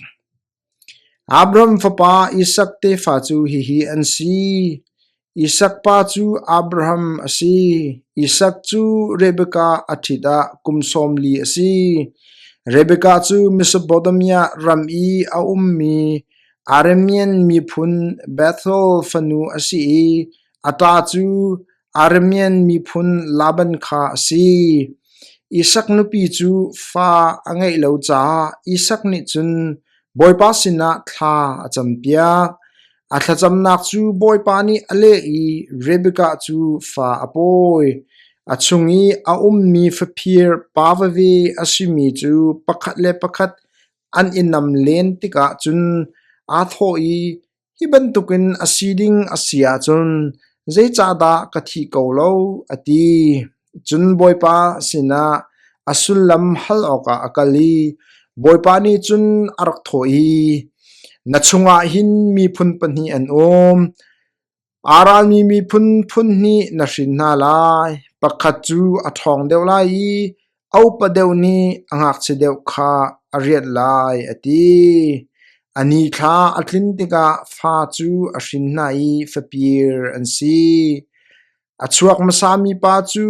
Abraham fapa Isak tefa cu hihi an si. Isak pa cu Abraham a si. Isak cu Rebekah a ṭhit ah kum 40 a si. Rebekah cu Mesopotamia ram i a ummi Aramean miphun Bethuel fanu a si i a ṭa cu Aramean miphun Laban kha a si. Isak nupi cu fa a ngeih lo caah Isak nih cun Bawipa sinah thla a campiak. A thlacamnak cu Bawipa nih a leh i Rebekah cu fa a pawi. A chung i a ummi faphir pa veve a simi cu pakhat le pakhat an i nam len tikah cun aa thawh i, Hi bantukin a si ding a si ahcun zeicahdah ka thih ko lo? a ti. Cun Bawipa sinah a sullam hal awkah a kal i Bawipa nih cun a rak thawh i, Na chungah hin miphun pahnih an um. Aa ralmi miphun phun hnih na hrin hna lai. Pakhat cu a ṭhawng deuh lai i a upa deuh nih a ngakchia deuh kha a rianh lai, a ti. A nithla a tlin tikah fa cu a hrin hna i faphir an si. A chuak hmasami pa cu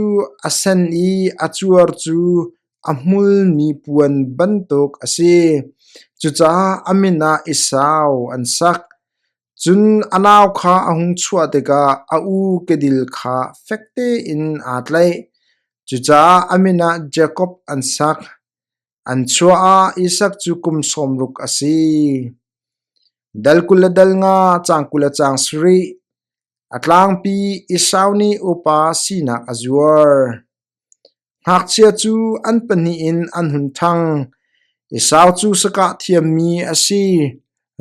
a sen i a cuar cu a hmulmi puan bantuk a si. Cucaah a min ah Esau an sak. Cun a nau kha a hung chuah tikah a u kedil kha fek tein aa tlaih. Cucaah a min ah Jakob an sak. An chuah ah Isak cu kum 60 a si. Dal 20 le dal nga, caang 20 le caang sarih. A tlangpi Esau nih upa sinak a zuar. Ngakchia cu an pahnih in an hun ṭhang. Esau cu sakah thiammi a si,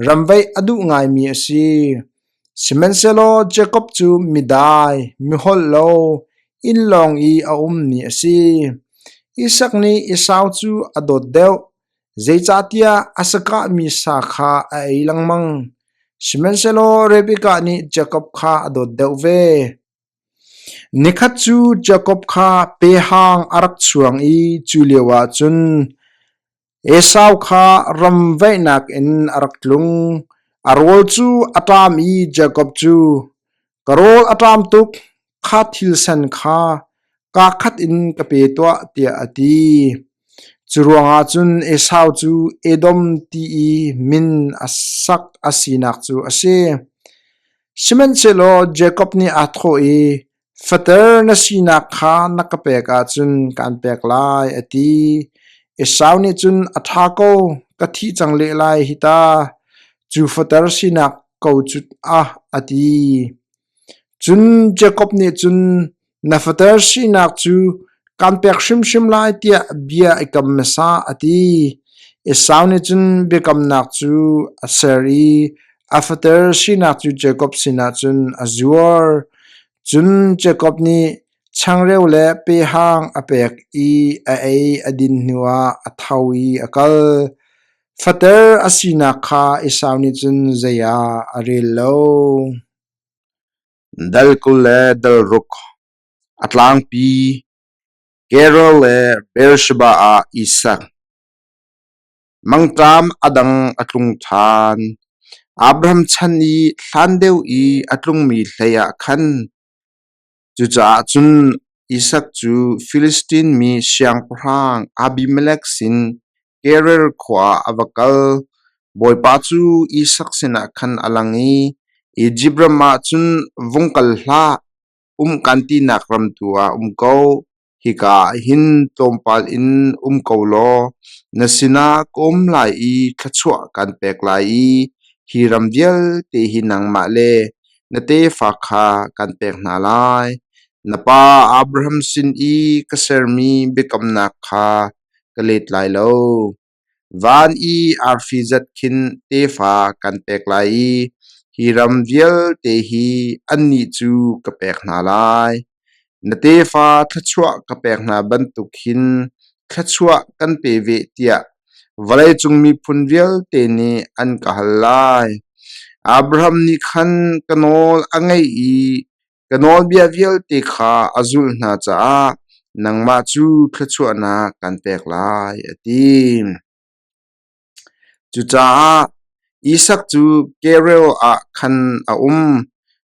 ramvaih a duh ngaimi a si. Sihmanhsehlaw Jakob cu midai, miholh lo, inn lawng i a ummi a si. Isak nih Esau cu a dawt deuh, zeicahtiah a sakahmi sa kha a ei lengmang. Sihmanhsehlaw Rebekah nih Jakob kha a dawt deuh ve. Nikhat cu Jakob kha pehang a rak chuang i cu lioah cun Esau kha ramvaihnak in a rak tlung. A rawl cu a ṭam i Jakob cu, “Ka rawl a ṭam tuk, kha thil sen kha kaa khat in ka pe tuah,” tiah a ti. Cu ruangah cun Esau cu Edom ti i min a sak a sinak cu a si. Sihmanhsehlaw Jakob nih aa thawh i, “Fater na sinak kha na ka pek ahcun kaan pek lai,” a ti. Esau nih cun, “A ṭha ko, ka thih cang leh lai hi ta! Cu fater sinak ko cu ah,” a ti. Cun Jakob nih cun, “Na fater sinak cu kaan pek hrimhrim lai tiah bia i kam hmasa,” a ti. Esau nih cun biakamnak cu a ser i a fater sinak cu Jakob sinah cun a zuar. Cun Jakob nih changreu le pehang a pek i a ei a din hnuah a tho i a kal. Fater a sinak kha Esau nih cun zei ah a rel lo. Dal 20 le dal ruk a tlangpi Gerar le Beersheba ah Isak. Mangṭam a dang a tlung ṭhan. Abraham chan i hlan deuh i a tlungmi hlei ah khan. Cucaah cun Isak cu Filistin mi siangpahrang Abimelek sin Gerar khua ah a va kal. Bawipa cu Isak sinah khan a lang i, Izipt ram ah cun vung kal hlah, um kan tinak ram tu ah um ko. Hika ah hin tlawmpal in um ko law na sinah ka um lai i thluachuah kan pek lai i hi ram vialte hi nangmah le na tefa kha kan pek hna lai. Na pa Abraham sin i ka sermi biakamnak kha ka let lai lo. Van i arfi zat khin tefa kan pek lai i hi ram vialte hi annih cu ka pek hna lai. Na tefa thluachuah ka pek hna bantuk hin thluachuah kan pe ve tiah vawleicung miphun vialte nih an ka hal lai. Abraham nih khan ka nawl a ngaih i Ka nawlbia vialte kha a zulh hna caah nangmah cu thluachuahnak kan pek lai, a ti. Cucaah. Isak cu Gerar ah khan a um.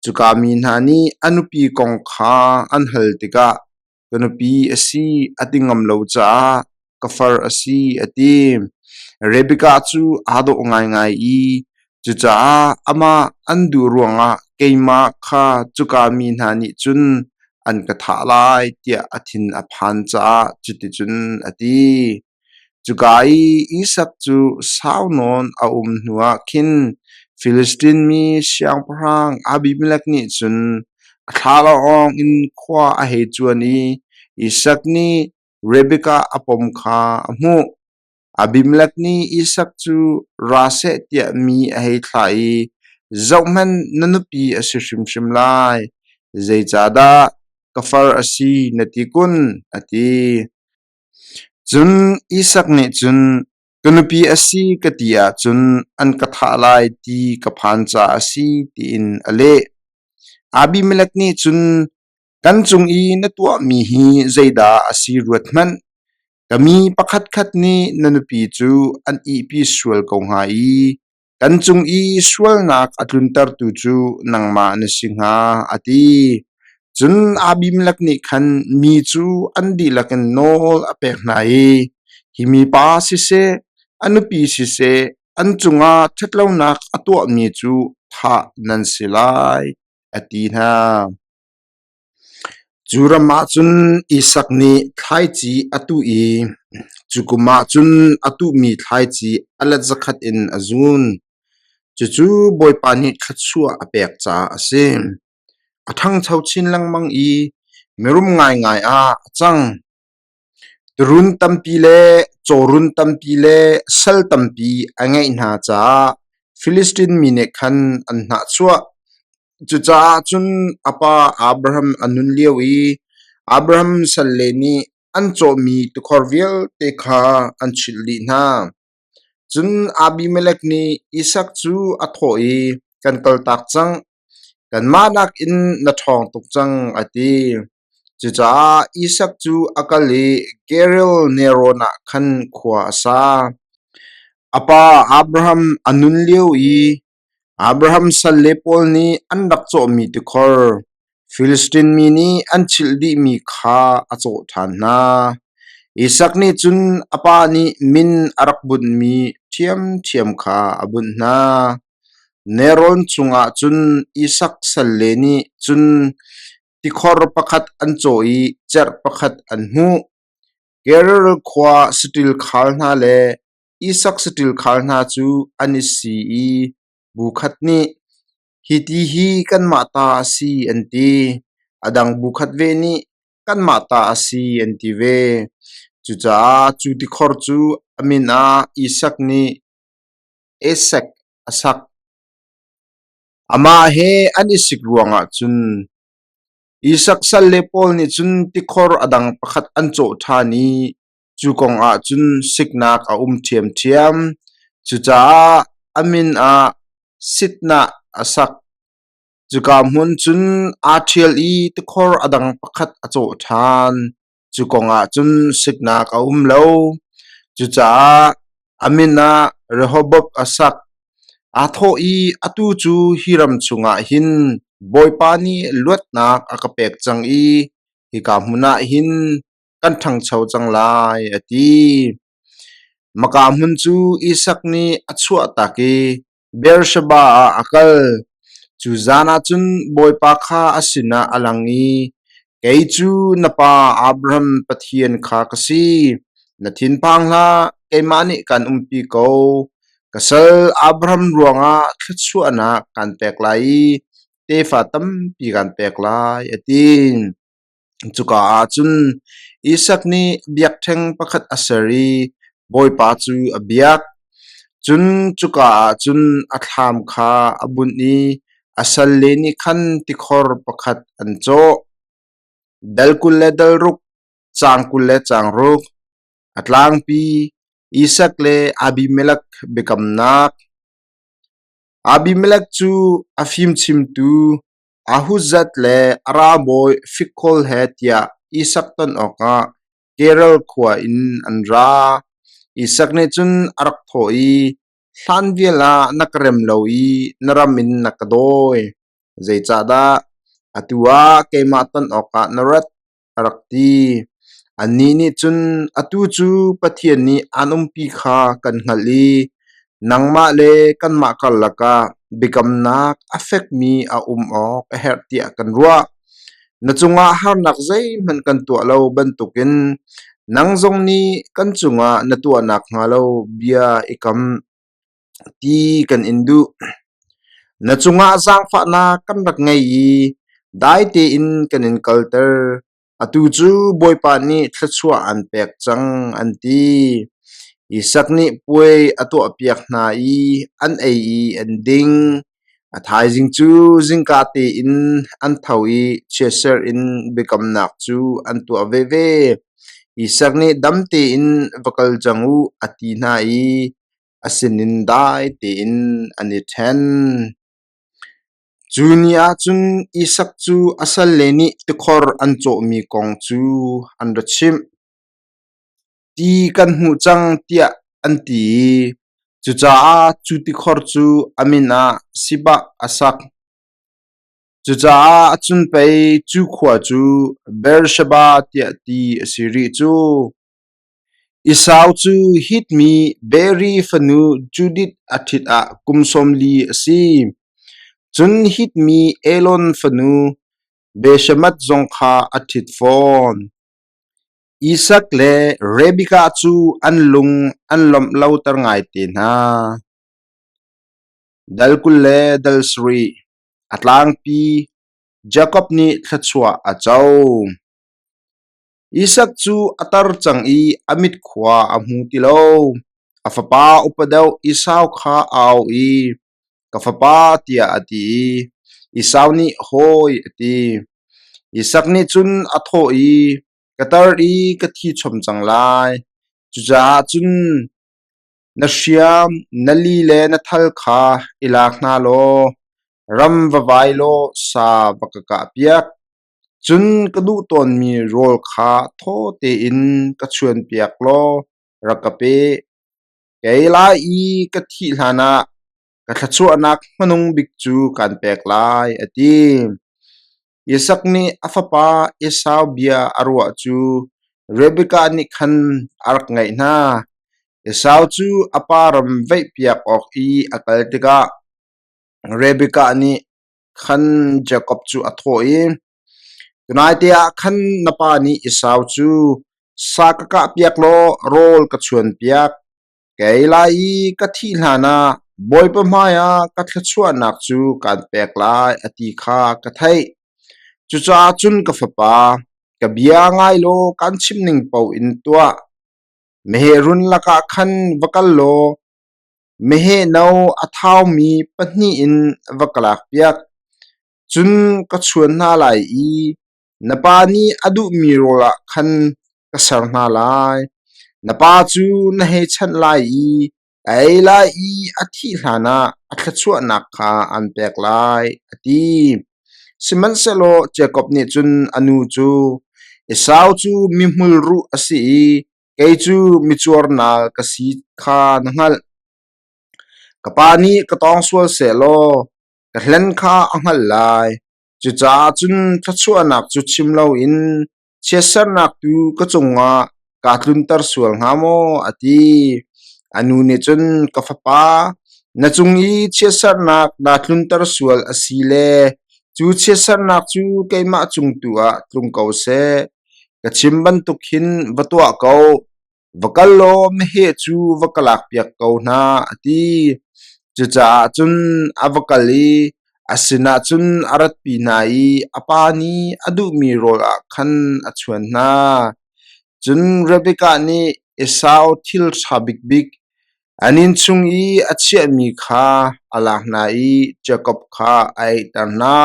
Cuka mi hna nih a nupi kong kha an hal tikah, Ka nupi a si a ti ngam lo caah ka far a si a ti. Rebekah cu aa dawh ngaingai i cucaah amah an duh ruangah keimah kha cuka mi hna nih cun an ka thah lai tiah a thin a phan caah cuticun a ti. Cuka i Isak cu sau nawn a um hnuah khin Filistin mi siangpahrang Abimelek nih cun a thlalaawng in khua a hei cuan i Isak nih Rebekah a pom kha a hmuh. Abimelek nih Isak cu ra seh tiah mi a hei thlah i, “Zohhmanh, na nupi a si hrimhrim lai. Zeicahdah ka far a si na ti kun?” a ti. Cun Isak nih cun, “Ka nupi a si ka ti ahcun an ka thah lai ti ka phan caah a si,” tiin a leh. Abimelek nih cun, “Kan cung i na tuahmi hi zeidah a si ruat hmanh. Ka mi pakhatkhat nih na nupi cu an ihpi sual ko hnga i Kan cung i sualnak a tluntertu cu nangmah na si hnga, a ti. Cun Abimelek nih khan mi cu an dihlak in nawl a pek hna i, Hi mipa siseh, a nupi siseh, an cungah ṭhatlonak a tuahmi cu thah nan si lai, a ti hna. Cu ram ah cun Isak nih thlaici a tuh i cu kum ah cun a tuhmi thlaici a let zakhat in a zun. Cucu Bawipa nih thluachuah a pek caah a si. A ṭhangcho chin lengmang i mirum ngaingai ah a cang. Tuurun tampi le cawrun tampi le sal tampi a ngeih hna caah Filistin mi nih khan an hnahchuah. Cucaah cun a pa Abraham a nun lio i Abraham salle nih an cawhmi tikhor vialte kha an chilh dih hna. Cun Abimelek nih Isak cu a thawh i, Kan kaltak cang. Kanmah nakin na ṭhawng tuk cang, a ti. Cucaah Isak cu a kal i Gerar nelrawn ah khan khua a sa. A pa Abraham a nun lio i Abraham salle pawl nih an rak cawhmi tikhor, Filistin mi nih an chilh dihmi kha a cawh ṭhan hna. Isak nih cun a pa nih min a rak bunhmi ṭhiamṭhiam kha a bunh hna. Nelrawn chungah cun Isak salle nih cun tikhor pakhat an cawh i cerh pakhat an hmuh. Gerar khua saṭil khal hna le Isak saṭil khal hna cu an i si i bu khat nih, “Hi ti hi kanmah ta a si,” an ti. A dang bu khat ve nih, “Kanmah ta a si,” an ti ve. Cucaah cu tikhor cu a min ah Isak nih Esek a sak. Amah he an i sik ruangah cun Isak salle pawl nih cun tikhor a dang pakhat an cawh ṭhan i cu kong ah cun siknak a um ṭhiamṭhiam. Cucaah a min ah Sitnah a sak. Cuka hmun cun aa ṭhial i tikhor a dang pakhat a cawh ṭhan. Cu kong ah cun siknak a um lo. Cucaah a min ah Rehoboth a sak. Aa thawh i atu cu hi ram chungah hin Bawipa nih luatnak a ka pek cang i hika hmun ah hin kan ṭhangcho cang lai, a ti. Maka hmun cu Isak nih a chuahtak i Beersheba ah a kal. Cu zan ah cun Bawipa kha a sinah a lang i, Kei cu na pa Abraham Pathian kha ka si. Na thinphang hlah, keimah nih kaan umpi ko. Ka sal Abraham ruangah thluachuahnak kaan pek lai i tefa tampi kaan pek lai, a ti. Cuka ah cun Isak nih biakṭheng pakhat a ser i Bawipa cu a biak. Cun cuka ah cun a thlam kha a bunh i a salle nih khan tikhor pakhat an cawh. Dal 20 le dal ruk, caang 20 le caang ruk, a tlangpi Isak le Abimelek biakamnak. Abimelek cu a fimchimtu Ahuzzath le a ralbawi Fikhol he tiah Isak ton awkah Gerar khua in an ra. Isak nih cun a rak thawh i, Hlan vial ah na ka rem lo i na ram in na ka dawi. Zeicahdah atu ah keimah ton awkah na rat? A rak ti. Annih nih cun, Atu cu Pathian nih aan umpi kha kan hngalh i nangmah le kanmah karlak ah biakamnak a fekmi a um awk a herh tiah kan ruah. Na cungah harnak zeihmanh kan tuah lo bantukin nang zong nih kan cungah na tuah nakhnga lo bia i kam ti kan in duh. Na cungah zaangfahnak kan rak ngei i dai tein kan in kalter. Atu cu Bawipa nih thluachuah aan pek cang, an ti. Isak nih puai a tuahpiak hna i an ei i an ding. A thaizing cu zingka tein an tho i chiatserh in biakamnak cu an tuah veve. Isak nih dam tein va kal cang u a ti hna i a sinin dai tein an i ṭhen. Cu ni ah cun Isak cu a salle nih tikhor an cawhmi kong cu an ra chimh. Ti kan hmuh cang tiah an ti i cucaah cu tikhor cu a min ah Sibah a sak. Cucaah cun pei cu khua cu Beersheba tiah ti a si rih cu. Esau cu Hit mi Beeri fanu Judith a ṭhit ah kum 40 a si. Cun Hit mi Elon fanu Bashemath zong kha a ṭhit fawn. Isak le Rebekah cu an lung an lawmh loter ngaite hna. Dal 20 le dal 7 a tlangpi Jakob nih thluachuah a co. Isak cu a tar cang i a mit khua a hmu ti lo. A fapa upa deuh Esau kha a auh i, Ka fapa, tiah a ti i Esau nih, Hawi, a ti. Isak nih cun a thawh i, Ka tar i ka thi chom cang lai. Cucaah cun na hriam, na li le na thal kha i lak hna law ram va vai law sa va ka kahpiak. Cun ka duh tawnmi rawl kha thaw tein ka chuanpiak law rak ka pe. Ka ei lai i ka thih hlanah ka thluachuahnak hmanung bik cu kaan pek lai, a ti. Isak nih a fapa Esau bia a ruah cu Rebekah nih khan a rak ngaih hna. Esau cu a pa ram veihpiak awk i a kal tikah Rebekah nih khan Jakob cu a thawh i, Tunaite ah khan na pa nih Esau cu sa ka kahpiak law rawl ka chuanpiak. Ka ei lai i ka thih hlanah Bawipa hmaiah ka thluachuahnak cu kaan pek lai, a ti kha ka theih. Cucaah cun ka fapa, ka bia ngai law kaan chimh ning paoh in tuah. Meheh run lakah khan va kal law Meheh no a thaumi pahnih in va ka lakpiak, cun ka chuan hna lai i na pa nih a duhmi rawl ah khan ka ser hna lai. Na pa cu na hei chanh lai i a ei lai i a thih hlanah a thluachuahnak kha aan pek lai, a ti. Sihmanhsehlaw Jakob nih cun a nu cu, Esau cu mi hmulruh a si i Kei cu micuarnal ka si kha na hngalh. Ka pa nih ka tawng sual sehlaw ka hlen kha a hngalh lai. Cucaah cun thluachuahnak cu chim loin chiatsernak tu ka cungah kaa tlunter sual hnga maw, a ti. A nu nih cun, Ka fapa, na cung i chiatsernak naa tlunter sual a si le cu chiatsernak cu keimah cung tu ah tlung ko seh. Ka chim bantuk hin va tuah ko. Va kal law meheh cu va ka lakpiak ko hna, a ti. Cucaah cun a va kal i a sinah cun a ratpi hna i a pa nih a duhmi rawl ah khan a chuan hna. Cun Rebekah nih Esau thil ṭha bikbik an inn chung i a chiahmi kha a lak hna i Jakob kha a eiter hna.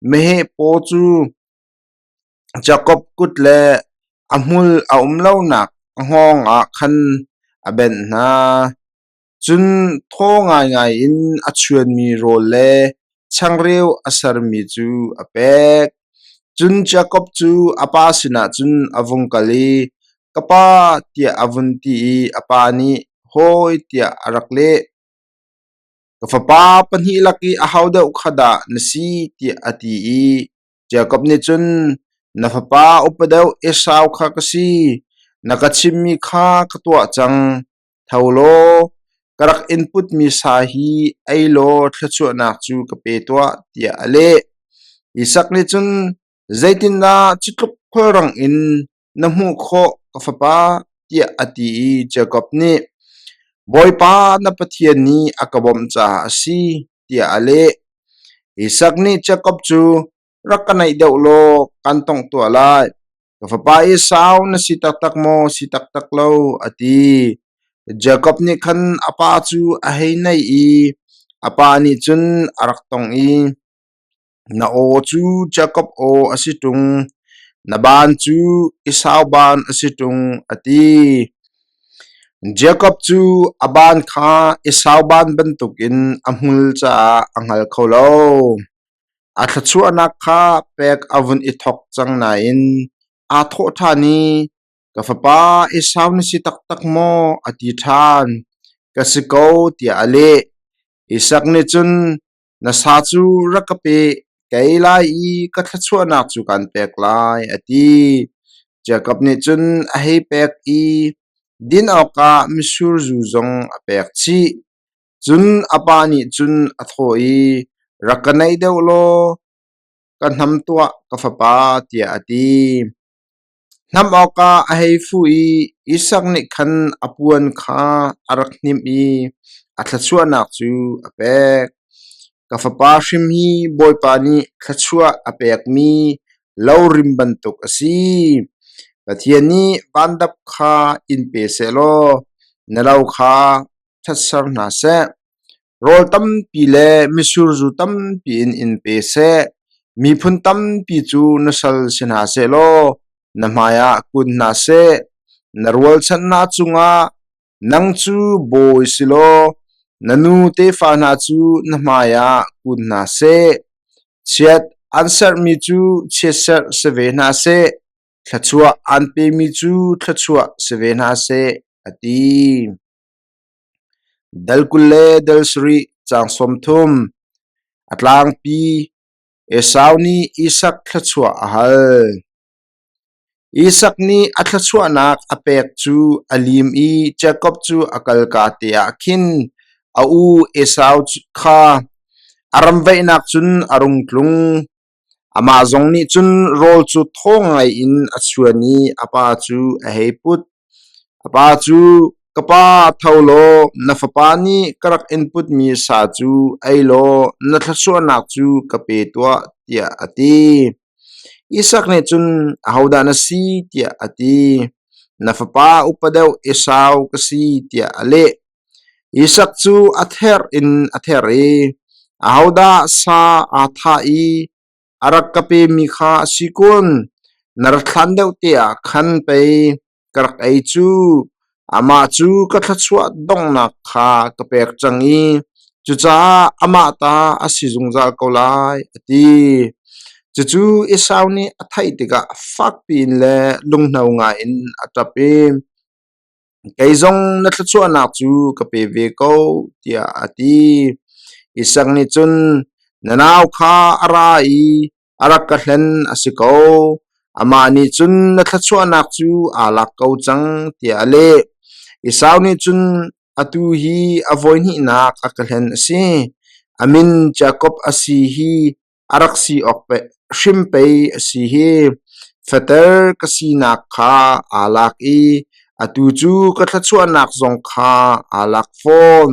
Meheh paw cu Jakob kut le a hmul a um lonak a hngawng ah khan a benh hna. Cun thaw ngaingai in a chuanmi rawl le changreu a sermi cu a pek. Cun Jakob cu a pa sinah cun a vung kal i, "Ka pa," tiah a vun ti i a pa nih, "Hawi," tiah a rak leh. Ka fapa pahnih lak i aho deuh kha dah na si? tiah a ti i Jakob nih cun, Na fapa upa deuh Esau kha ka si. Na ka chimmi kha ka tuah cang. Tho law, ka rak in putmi sa hi ei law thluachuahnak cu ka pe tuah, tiah a leh. Isak nih cun, Zeitindah cu tluk khulrang in na hmuh khawh, ka fapa? tiah a ti i Jakob nih, Bawipa na Pathian nih a ka bawmh caah a si, tiah a leh. Isak nih Jakob cu, Rak ka naih deuh law kan tongh tuah lai. Ka fapa Esau na si taktak maw, si taktak lo? a ti. Jakob nih khan a pa cu a hei naih i a pa nih cun a rak tongh i, Na aw cu Jakob aw a si ṭung, na baan cu Esau baan a si ṭung, a ti. Jakob cu a baan kha Esau baan bantukin a hmul caah a hngal kho lo. A thluachuahnak kha pek a vun i thawk cang nain aa thawh ṭhan i, Ka fapa Esau na si taktak maw? a ti ṭhan. Ka si ko, tiah a leh. Isak nih cun, Na sa cu rak ka pe, ka ei lai i ka thluachuahnak cu kaan pek lai, a ti. Jakob nih cun a hei pek i din awkah mitsur zu zong a pek chih. Cun a pa nih cun a thawh i, Rak ka naih deuh law ka hnam tuah, ka fapa, tiah a ti. Hnam awkah a hei fuh i Isak nih khan a puan kha a rak hnimh i a thluachuahnak cu a pek. Ka fapa hrim hi Bawipa nih thluachuah a pekmi lo rim bantuk a si. Pathian nih vandap kha in pe sehlaw na lo kha ṭhatser hna seh. Rawl tampi le mitsur zu tampi in in pe seh. Miphun tampi cu na sal si hna sehlaw na hmaiah kun hna seh. Na rualchan hna cungah nang cu bawi si law na nu tefa hna cu na hmaiah kun hna seh. Chiat an serhmi cu chiatserh si ve hna seh. Thluachuah an pemi cu thluachuah si ve hna seh, a ti. Dal 20 le dal 7 caang 30 A tlangpi Esau nih Isak thluachuah a hal. Isak nih a thluachuahnak a pek cu a lim i Jakob cu a kalka te ah khin a u Esau kha a ramvaihnak cun a rung tlung. Amah zong nih cun rawl cu thaw ngai in a chuan i a pa cu a hei put. A pa cu, Ka pa, tho law na fapa nih ka rak in putmi sa cu ei law na thluachuahnak cu ka pe tuah, tiah a ti. Isak nih cun, Ahodah na si? tiah a ti. Na fapa upa deuh Esau ka si, tiah a leh. Isak cu a therh in a therh i, Ahodah sa aa thah i a rak ka pemi kha a si kun? Na rat hlan deuh te ah khan pei ka rak ei cu. Amah cu ka thluachuah donghnak kha ka pek cang i cucaah amah ta a si zungzal ko lai, a ti. Cucu Esau nih a theih tikah fakpi in le lunghno ngaiin a ṭap i, Kei zong na thluachuahnak cu ka pe ve ko, tiah a ti. Isak nih cun, Na nau kha a ra i a rak ka hlen a si ko. Amah nih cun na thluachuahnak cu aa lak ko cang, tiah a leh. Esau nih cun, Atu hi a voihnihnak a ka hlen a si. A min Jakob a si hi a rak si awk hrim pei a si hi. Fater ka sinak kha aa lak i atu cu ka thluachuahnak zong kha aa lak fawn.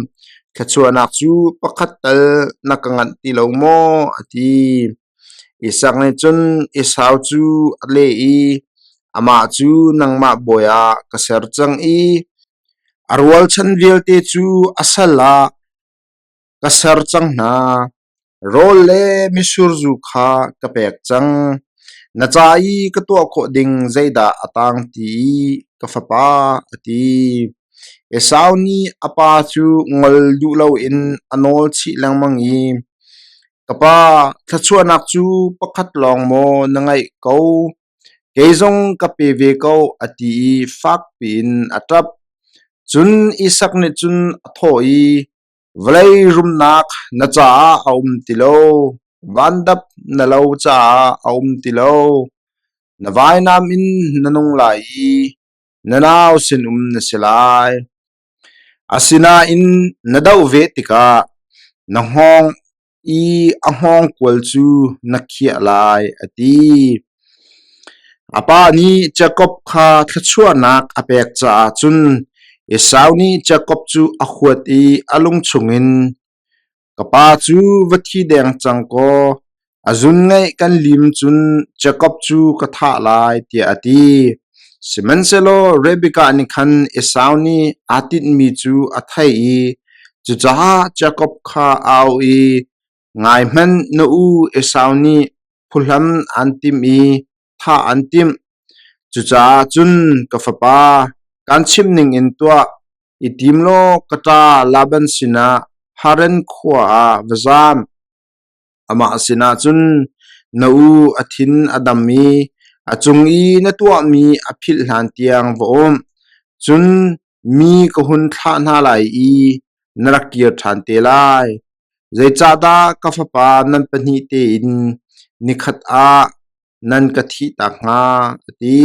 Thluachuahnak cu pakhat tal na ka nganh ti lo maw? a ti. Isak nih cun Esau cu a leh i, Amah cu nangmah bawi ah ka ser cang i a rualchan vialte cu a sal ah Ka ser cang hna. Rawl le mitsur zu kha ka pek cang. Na ca i ka tuah khawh ding zeidah a tang ti i ka fapa, a ti. Esau nih a pa cu ngol duh loin a nawl chih lengmang i, Ka pa, thluachuahnak cu pakhat lawng maw na ngeih ko? Kei zong ka pe ve ko, a ti i fak piin a ṭap. Cun Isak nih cun a thawh i, Vawlei rumnak na caah a um ti lo, vandap na lo caah a um ti lo. Na vainam in na nung lai i na nau sinum na si lai. Asinain na doh ve tikah na hngawng i a hngawngkual cu na khiah lai, a ti. A pa nih Jakob kha thluachuahnak a pek caah cun Esau nih Jakob cu a huat i a lung chungin, Ka pa cu va thi deng cang kaw a zun ngaih kan lim cun Jakob cu ka thah lai, tiah a ti. Sihmanhsehlaw Rebekah nih khan Esau nih aa tinhmi cu a theih i cucaah Jakob kha a auh i, Ngai hmanh, na u Esau nih phuhlam aan timh i thah aan timh. Cucaah cun ka fapa, kaan chimh ningin tuah. I tim law ka ṭa Laban sinah Haran khua ah va zaam. Amah sinah cun na u a thin a dam i a cung i na tuahmi a philh hlan tiang va um. Cun mi ka hun thlah hna lai i na rak kir ṭhan te lai. Zeicahdah ka fapa nan pahnih tein nikhat ah nan ka thihtak hnga? a ti.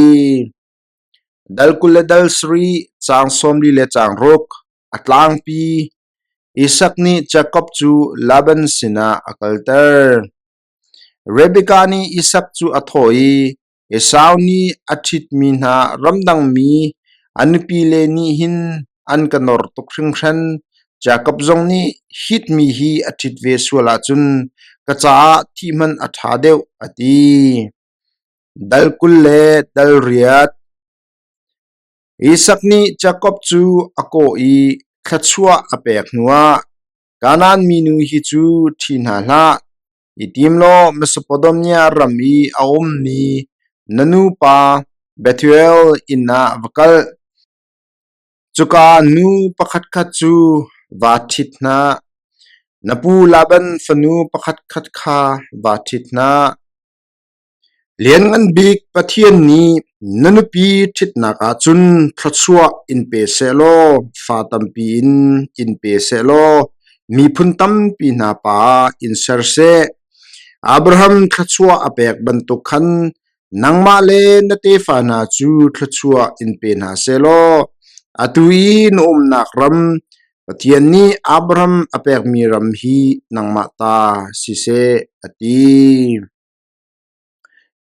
Dal 20 le dal sarih, caang 40 le caang ruk, a tlangpi. Isak nih Jakob cu Laban sinah a kalter. Rebekah nih Isak cu a thawh i, Esau nih a ṭhitmi hna ramdangmi a nupile nih hin an ka nor tuk hringhran. Jakob zong nih Hit mi hi a ṭhit ve sual ahcun ka caah thih hmanh a ṭha deuh, a ti. Dal 20 le dal riat. Isak nih Jakob cu a kawh i thluachuah a pek hnuah, Kanaan minu hi cu ṭhi hna hlah, i tim law Mesopotamia ram i a ummi na nupa Bethuel inn ah va kal. Cuka nu pakhatkhat cu vaa ṭhit hna. Na pu Laban fanu pakhatkhat kha vaa ṭhit hna. Lianngan Bik Pathian nih na nupi ṭhitnak ah cun thluachuah in pe sehlaw fa tampi in in pe sehlaw miphun tampi hna pa ah in ser seh. Abraham thluachuah a pek bantuk khan nangmah le na tefa hna cu thluachuah in pe hna sehlaw atu i na umnak ram Pathian nih Abraham a pekmi ram hi nangmah ta si seh, a ti.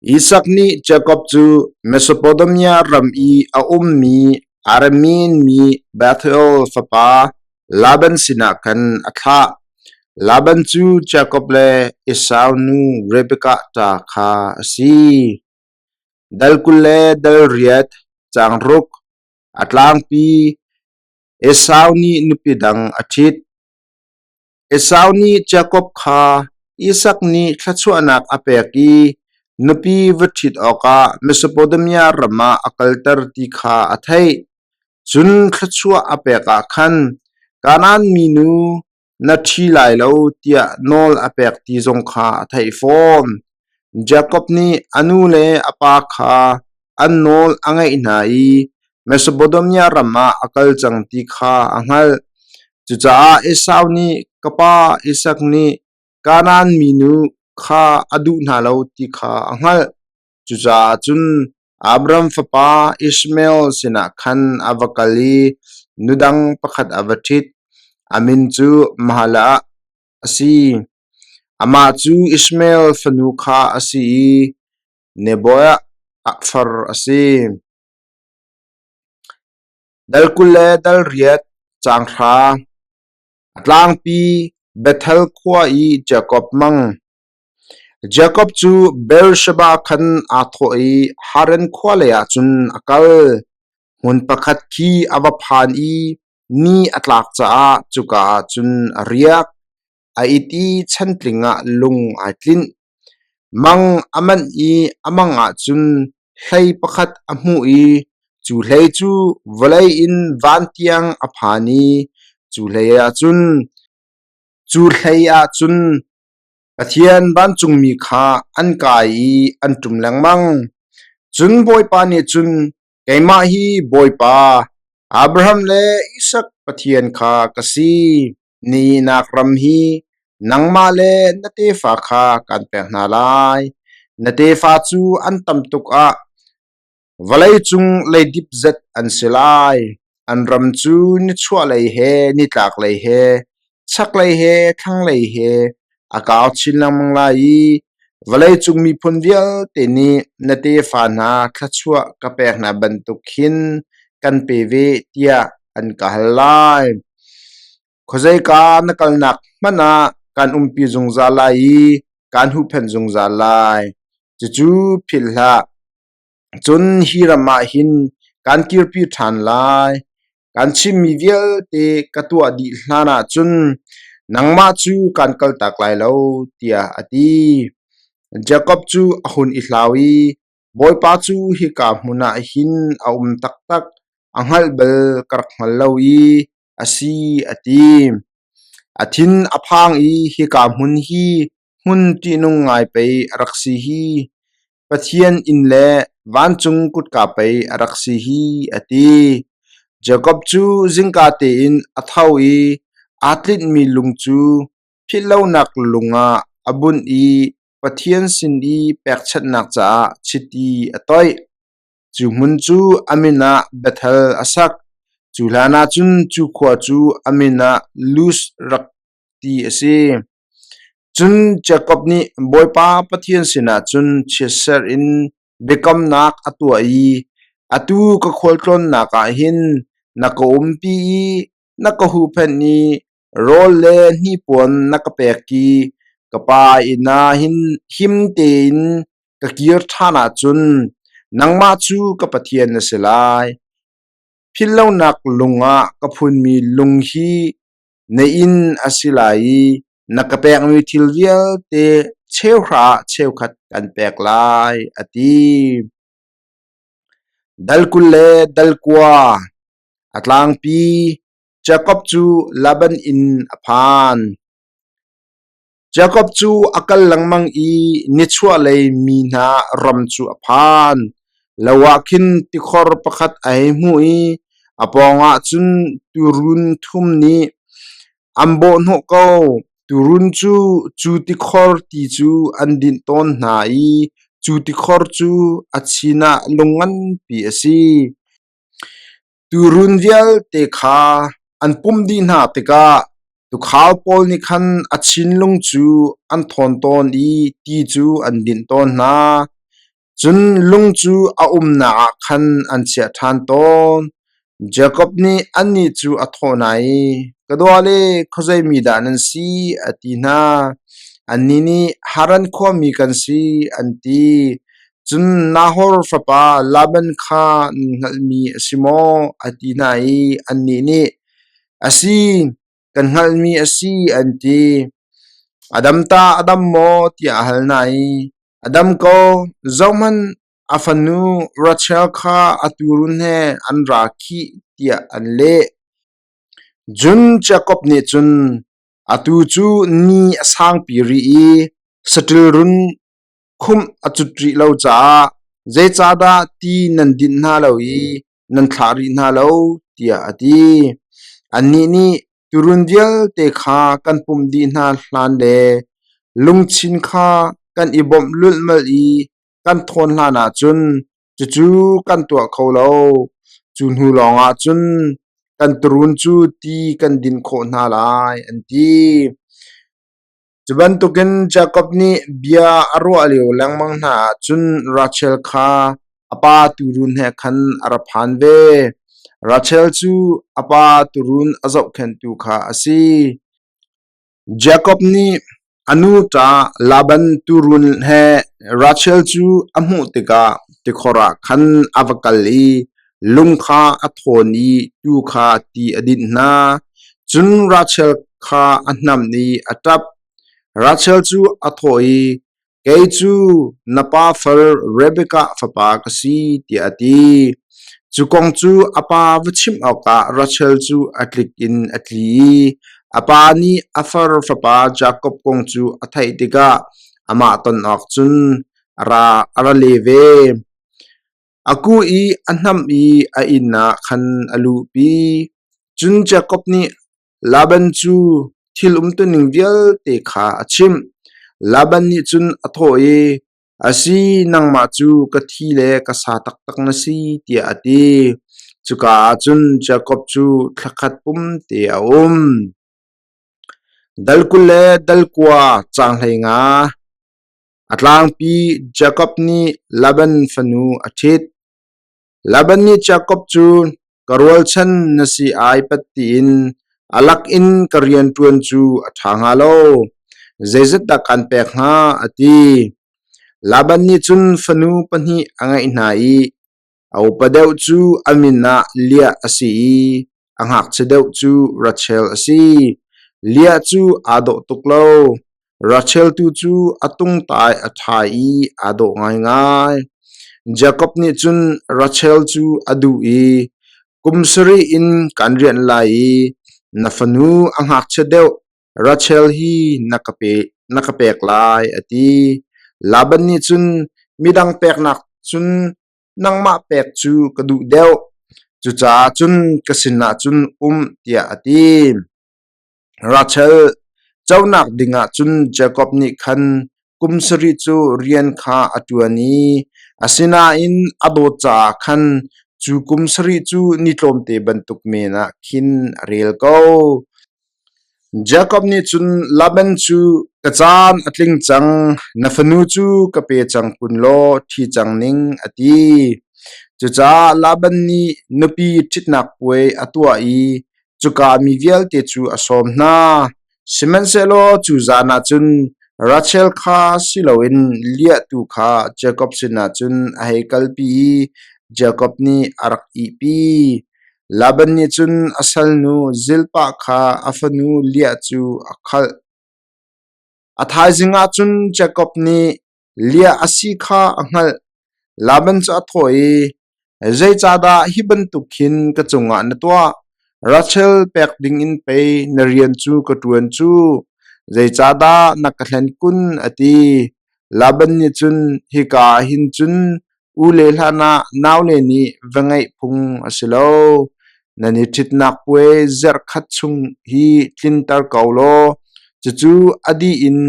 Isak nih Jakob cu Mesopotamia ram i a ummi Aramean mi Bethuel fapa Laban sinah khan a thlah. Laban cu Jakob le Esau nu Rebekah ṭa kha a si. Dal 20 le dal riat, caang ruk, a tlangpi Esau nih nupi dang a ṭhit. Esau nih Jakob kha Isak nih thluachuahnak a pek i nupi va ṭhit awkah Mesopotamia ram ah a kalter ti kha a theih. Cun thluachuah a pek ah khan Kanaan minu na ṭhi lai lo tiah nawl a pek ti zong kha a theih fawn. Jakob nih a nu le a pa kha an nawl a ngaih hna i Mesopotamia ram ah a kal cang ti kha a hngalh. Cucaah Esau nih ka pa Isak nih Kanaan minu kha a duh hna lo ti kha a hngalh. Cucaah cun Abraham fapa Ishmael sinah khan a va kal i nu dang pakhat a va ṭhit. A min cu Mahalah a si. Amah cu Ishmael fanu kha a si i Neboah far a si. Dal 20 le dal riat caang hra. A tlangpi Bethel khua i Jakob mang. Jakob cu Beersheba khan aa thawh i Haran khua leiah cun a kal. Hmun pakhat khi a va phan i ni a tlak caah cuka ah cun a riak. A it i chantling ah lung ai tlinh. Mang a manh i a mang ah cun hlei pakhat a hmuh i cu hlei cu vawlei in van tiang a phan i cu hlei ah cun Pathian vancungmi kha an kai i an ṭum lengmang. Cun Bawipa nih cun, Keimah hi Bawipa, Abraham le Isak Pathian kha ka si. Ninak ram hi nangmah le na tefa kha kaan pek hna lai. Na tefa cu an tam tuk ah vawleicung leidip zet an si lai. An ram cu nichuahlei he nitlaklei he chaklei he thlanglei he a kau chin lengmang lai i vawleicung miphun vialte nih na tefa hna thluachuah ka pek hna bantuk hin kan pe ve tiah an ka hal lai. Khuazeika na kalnak hmanh ah kaan umpi zungzal lai i kaan huhphenh zungzal lai. Cucu philh hlah. Cun hi ram ah hin kaan kirpi ṭhan lai. Kaan chimmi vialte ka tuah dih hlanah cun nangmah cu kaan kaltak lai lo, tiah a ti. Jakob cu a hun i hlau i Bawipa cu hika hmun ah hin a um taktak, a hngalh bal ka rak hngal lo i a si, a ti. A thin a phang i hika hmun hi hmun ṭihnung ngai pei a rak si hi, Pathian inn le vancung kutka pei a rak si hi, a ti. Jakob cu zingka tein a tho i aa tlinhmi lung cu philhlonak lung ah a bunh i Pathian sin i pekchanhnak caah chiti a toih. Cu hmun cu a min ah Bethel a sak. Cu hlanah cun cu khua cu a min ah Luz rak ti a si. Cun Jakob nih Bawipa Pathian sinah cun chiatserh in biakamnak a tuah i, Atu ka khualtlawnnak ah hin na ka umpi i na ka huhphenh i rawl le hnipuan na ka pek i ka pa inn ah hin him tein ka kir ṭhan ahcun nangmah cu ka Pathian na si lai. Philhlonak lung ah ka phunmi lung hi na inn a si lai i na ka pekmi thil vialte cheuhra ah cheukhat kan pek lai, a ti. Dal 20 le dal 9 a tlangpi Jakob cu Laban inn a phan. Jakob cu a kal lengmang i nichuahlei mi hna ram cu a phan. Lo ah khin tikhor pakhat a hei hmuh i a pawngah cun tuurun thum nih an bawhhnawh ko. Tuurun cu cu tikhor ti cu an dinh tawn hna i cu tikhor cu a chin ah lung nganpi a si. Tuurun vialte kha an pumh dih hna tikah tuukhal pawl nih khan a thinlung cu an thawn tawn i ti cu an dinh tawn hna. Cun lung cu a umnak ah khan an chiah ṭhan tawn. Jakob nih annih cu a thawh hna i, Ka dawale, khuazei mi dah nan si? a ti hna. Annih nih, Haran khuami kan si, an ti. Cun Nahor fapa Laban kha nan hngalhmi a si maw? a ti hna i annih nih, A si, kan hngalhmi a si, an ti. A dam ta a dam maw? tiah a hal hna i, A dam ko, zohhmanh, a fanu Rachel kha a tuurun he an ra khih, tiah an leh. Cun Jakob nih cun, Atu cu ni a sangpi rih i saṭil run khumh a cut rih lo caah zeicahdah ti nan dinh hna lo i nan thlah rih hna lo, tiah a ti. Annih nih tuurun vialte kha kan pumh dih hna hlan le lungchin kha kan i bawmh lulhmalh i kan thawn hlanah cun cucu kan tuah kho lo. Cu hnu lawngah cun kan tuurun cu ti kan din khawh hna lai, an ti. Cu bantukin Jakob nih bia a ruah lio lengmang hna ah cun Rachel kha a pa tuurun he khan a ra phan ve. Rachel cu a pa tuurun a zohkhenhtu kha a si. Jakob nih a nu ṭa Laban tuurun he Rachel cu a hmuh tikah tikhor ah khan a va kal i lung kha a thawn i tuu kha ti a dinh hna. Cun Rachel kha a hnamh i a ṭap. Rachel cu a thawh i, Kei cu na pa far Rebekah fapa ka si, tiah a ti. Cu kong cu a pa va chimh awkah Rachel cu a tlik in a tli i a pa nih a far fapa Jakob kong cu a theih tikah amah ton awk cun a ra le ve. A kuh i a hnamh i a inn ah khan a luhpi. Cun Jakob nih. Laban cu thil umtuning vialte kha a chimh. Laban nih cun a thawh i, A si, nangmah cu ka thi le ka sa taktak na si, tiah a ti. Cuka ah cun Jakob cu thla khat pumte a um. Dal 20 le dal 9 caang 15. A tlangpi Jakob nih Laban fanu a ṭhit. Laban nih Jakob cu ka rualchan na si ai pat tiin a lakin ka rian ṭuan cu a ṭha hnga lo. Zeizat dah kaan pek hnga? a ti. Laban nih cun fanu pahnih a ngeih hna i a upa deuh cu a min ah Leah a si i a ngakchia deuh cu Rachel a si. Leah cu aa dawh tuk lo. Rachel tu cu a tungtai a ṭha i aa dawh ngaingai. Jakob nih cun Rachel cu a duh i kum sarih in kan rianh lai i na fanu a ngakchia deuh Rachel hi na ka pek lai, a ti. Laban nih cun midang peknak cun nangmah pek cu ka duh deuh. Cucaah cun ka sinah cun um, tiah a ti. Rachel conak dingah cun Jakob nih khan kum sarih cu rian kha a ṭuan i asinain a dawt caah khan cu kum sarih cu ni tlawmte bantuk men ah khin a rel ko. Jakob nih cun Laban cu, Ka caan a tling cang, na fanu cu ka pe cang kun law ṭhi cang ning, a ti. Cucaah Laban nih nupi ṭhitnak puai a tuah i cuka mi vialte cu a sawm hna. Sihmanhsehlaw cu zan ah cun Rachel kha si loin Leah tu kha Jakob sinah cun a hei kalpi i Jakob nih a rak ihpi. Laban nih cun a salnu Zilpah kha a fanu Leah cu a khalh. A thaizing ah cun Jakob nih Leah a si kha a hngalh. Laban cu a thawh i, Zeicahdah hi bantuk hin ka cungah na tuah? Rachel pek dingin pei na rian cu ka ṭuan cu. Zeicahdah na ka hlen kun? a ti. Laban nih cun, Hika ah hin cun U le hlanah naule nih va ngeih phung a si lo. Nan i ṭhitnak puai zarhkhat chung hi tlinter ko law cucu a dih in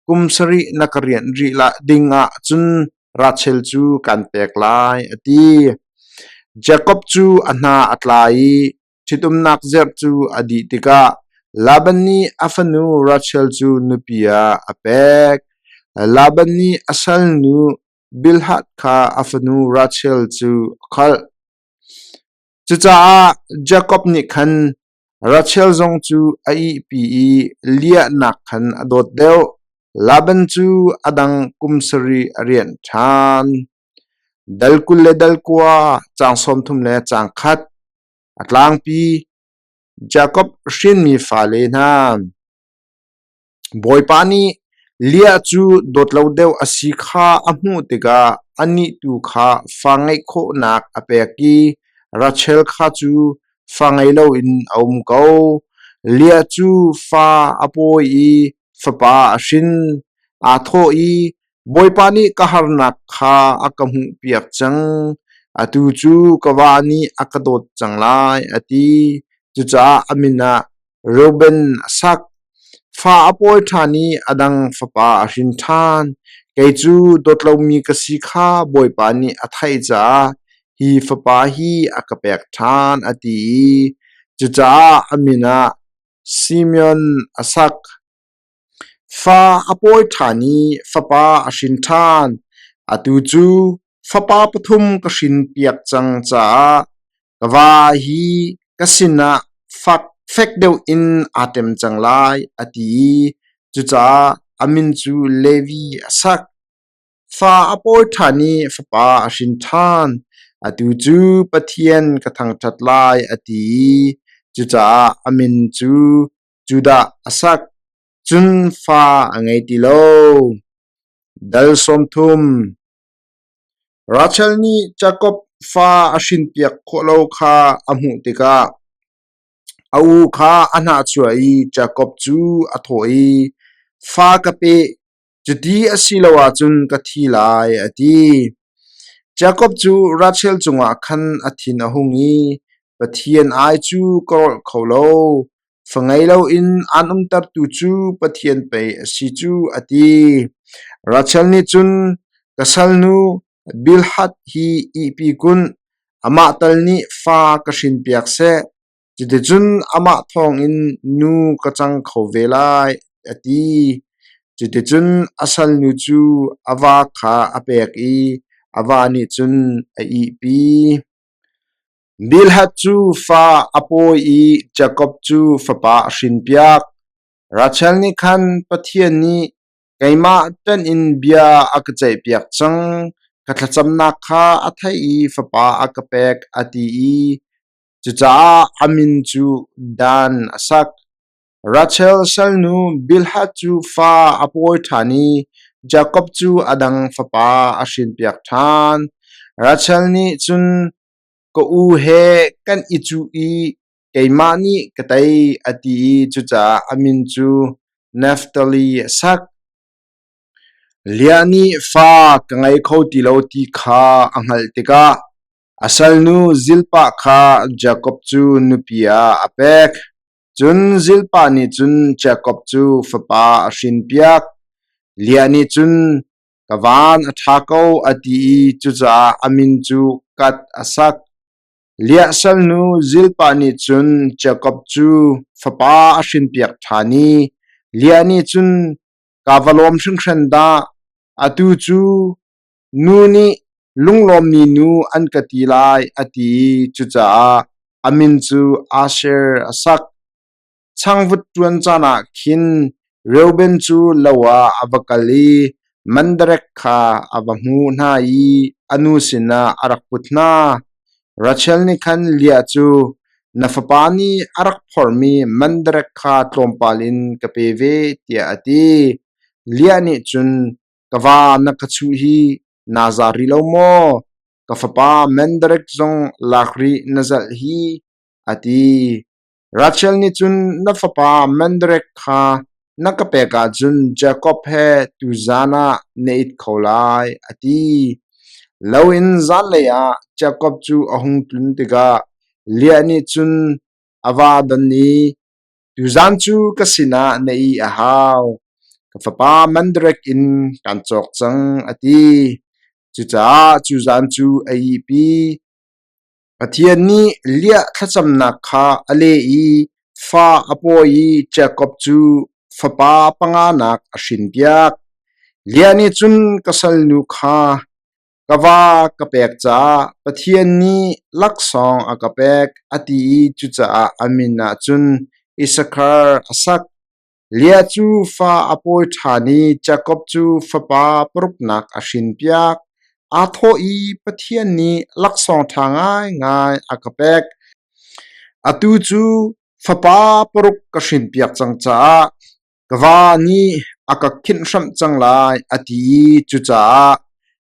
kum sarih na ka rianh rih ding ah cun Rachel cu kan pek lai, a ti. Jakob cu a hna a tla i ṭhitumnak zerh cu a dih tikah Laban nih a fanu Rachel cu nupi ah a pek. Laban nih a salnu Bilhah kha a fanu Rachel cu a khalh. Cucaah Jakob nih khan Rachel zong cu a ihpi i Leah nakkhan a dawt deuh. Laban cu a dang kum sarih a rianh ṭhan. Dal 20 le dal 9, caang 30 le caang 1. A tlangpi Jakob hrinmi fale hna. Bawipa nih Leah cu dawt lo deuh a si kha a hmuh tikah anih tu kha fa ngeih khawhnak a pek i Rachel kha cu fa ngei loin a um ko. Leah cu fa a pawi i fapa a hrin. Aa thawh i, Bawipa nih ka harnak kha a ka hmuhpiak cang. Atu cu ka va nih a ka dawt cang lai, a ti. Cucaah a min ah Reuben a sak. Fa a pawi ṭhan i a dang fapa a hrin ṭhan. Kei cu dawt lomi ka si kha Bawipa nih a theih caah hi fapa hi a ka pek ṭhan, a ti i cucaah a min ah Simeon a sak. Fa a pawi ṭhan i fapa a hrin ṭhan. Atu cu fapa pathum ka hrinpiak cang caah ka va hi ka sinah fek deuh in aa ṭem cang lai, a ti i cucaah a min cu Levi a sak. Fa a pawi ṭhan i fapa a hrin ṭhan. Atu cu Pathian ka thangṭhat lai, a ti i cucaah a min cu Judah a sak. Cun fa a ngei ti lo. Dal 30. Rachel nih Jakob fa a hrinpiak khawh lo kha a hmuh tikah a u kha a hnahchuah i Jakob cu a thawh i, Fa ka pe, cuti a si lo ahcun ka thi lai, a ti. Jakob cu Rachel cungah khan a thin a hung i, Pathian ai cu ka rolh kho lo. Fa ngei loin aan umtertu cu Pathian pei a si cu a ti. Rachel nih cun ka salnu Bilhah hi ihpi kun, amah tal nih fa ka hrinpiak seh, cuticun amah thawngin nu ka cang kho ve lai, a ti. Cuticun a salnu cu a va kha a pek i a va nih cun a ihpi. Bilhah cu fa a pawi i Jakob cu fapa a hrinpiak. Rachel nih khan Pathian nih keimah ṭanh in bia a ka ceihpiak cang, ka thlacamnak kha a theih i fapa a ka pek a ti i cucaah a min cu Dan a sak. Rachel salnu Bilhah cu fa a pawi ṭhan i Jakob cu a dang fapa a hrinpiak ṭhan. Rachel nih cun ka u he kan i cuh i keimah nih ka tei a ti i cucaah a min cu Naftali a sak. Leah nih fa ka ngei kho ti lo ti kha a hngalh tikah a salnu Zilpah kha Jakob cu nupi ah a pek. Cun Zilpah nih cun Jakob cu fapa a hrinpiak. Leah nih cun ka van a ṭha ko a ti i cucaah a min cu Gad a sak. Leah salnu Zilpah nih cun Jakob cu fapa a hrinpiak ṭhan i Leah nih cun kaa va lawm hringhran dah, atu cu nu nih lunglawmmi nu an ka ti lai a ti i cucaah a min cu Asher a sak. Changvut ṭuan caan ah khin Reuben cu lo ah a va kal i mandarek kha a va hmuh hna i a nu sinah a rak put hna. Rachel nih khan Leah cu, Na fapa nih a rak phorhmi mandarek kha tlawmpal in ka pe ve, tiah a ti. Leah nih cun, Ka va na ka chuh hi naa za rih lo maw? Ka fapa mandarek zong lak rih na zalh hi, a ti. Rachel nih cun na fapa mandrake kha na ka pek ahcun Jakob he tuzan ah na it kho lai, a ti. Lo in zanlei ah Jakob cu a hung tlun tikah Leah nih cun a va don i, Tuzan cu ka sinah na ih a hau. Ka fapa mandrake in kaan cawk cang, a ti. Cucaah cu zan cu a ihpi. Pathian nih Leah thlacamnak kha a leh i fa a pawi i Jakob cu fapa panganak a hrinpiak. Leah nih cun ka salnu kha ka va ka pek caah Pathian nih laksawng a ka pek a ti i cucaah a min ah cun Issakhar a sak. Leah cu fa a pawi ṭhan i Jakob cu fapa paruknak a hrinpiak. Aa thawh i Pathian nih laksawng ṭha ngaingai a ka pek. Atu cu fapa paruk ka hrinpiak cang caah ka va nih a ka khinhhramh cang lai a ti i cucaah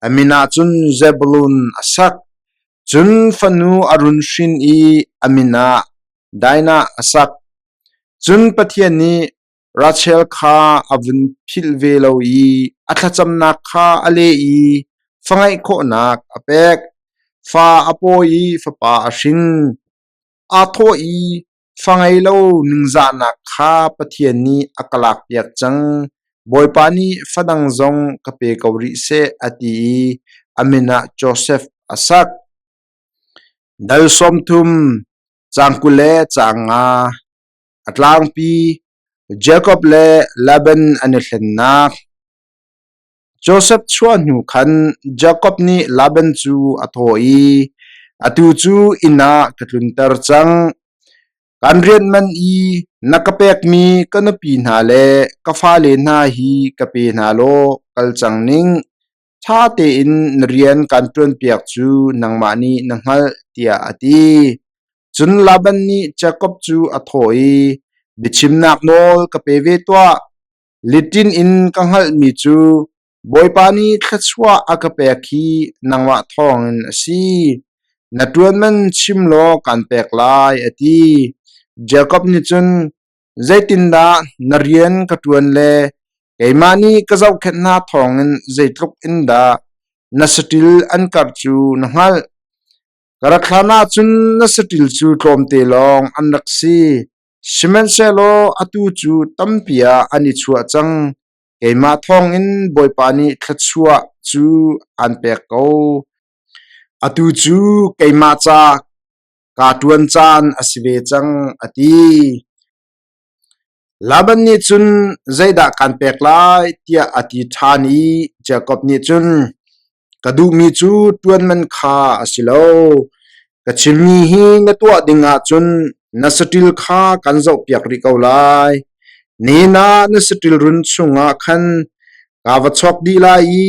a min ah cun Zebulun a sak. Cun fanu a run hrin i a min ah Dinah a sak. Cun Pathian nih Rachel kha a vun philh ve lo i a thlacamnak kha a leh i fa ngeih khawhnak a pek. Fa a pawi i fapa a hrin. Aa thawh i fa ngei lo ningzahnak kha Pathian nih a ka lakpiak cang. Bawipa nih fa dang zong ka pe ko rih seh a ti i a min ah Josef a sak. Dal 30, caang 20 le caang 5 A tlangpi Jakob le Laban an i hlennak. Josef chuah hnu khan Jakob nih Laban cu a thawh i, Atu cu inn ah ka tlunter cang. Kan rian man i na ka pekmi ka nupi hna le ka fale hna hi ka pe hna law kal cang ning. Ṭha tein na rian kaan ṭuanpiak cu nangmah nih na hngalh, tiah a ti. Cun Laban nih Jakob cu a thawh i, Biachimnak nawl ka pe ve tuah. Litin in ka hngalhmi cu Bawipa nih thluachuah a ka pek hi nangmah thawngin a si. Na ṭuan man chim law kaan pek lai, a ti. Jakob nih cun, Zeitindah na rian ka ṭuan le keimah nih ka zohkhenh hna thawngin zeitluk in dah na saṭil an karh cu na hngalh? Ka rak hlan ahcun na saṭil cu tlawmte lawng an rak si. Sihmanhsehlaw atu cu tampi ah an i chuah cang. Keimah thawngin Bawipa nih thluachuah cu aan pek ko. Atu cu keimah ca kaa ṭuan caan a si ve cang, a ti. Laban nih cun zeidah kaan pek lai tiah a ti ṭhan i Jakob nih cun, Ka duhmi cu ṭuan man kha a si lo. Ka chimmi hi na tuah ding ahcun na saṭil kha kan zohpiak rih ko lai. Nihin ah na saṭil run chungah khan kaa va chawk dih lai i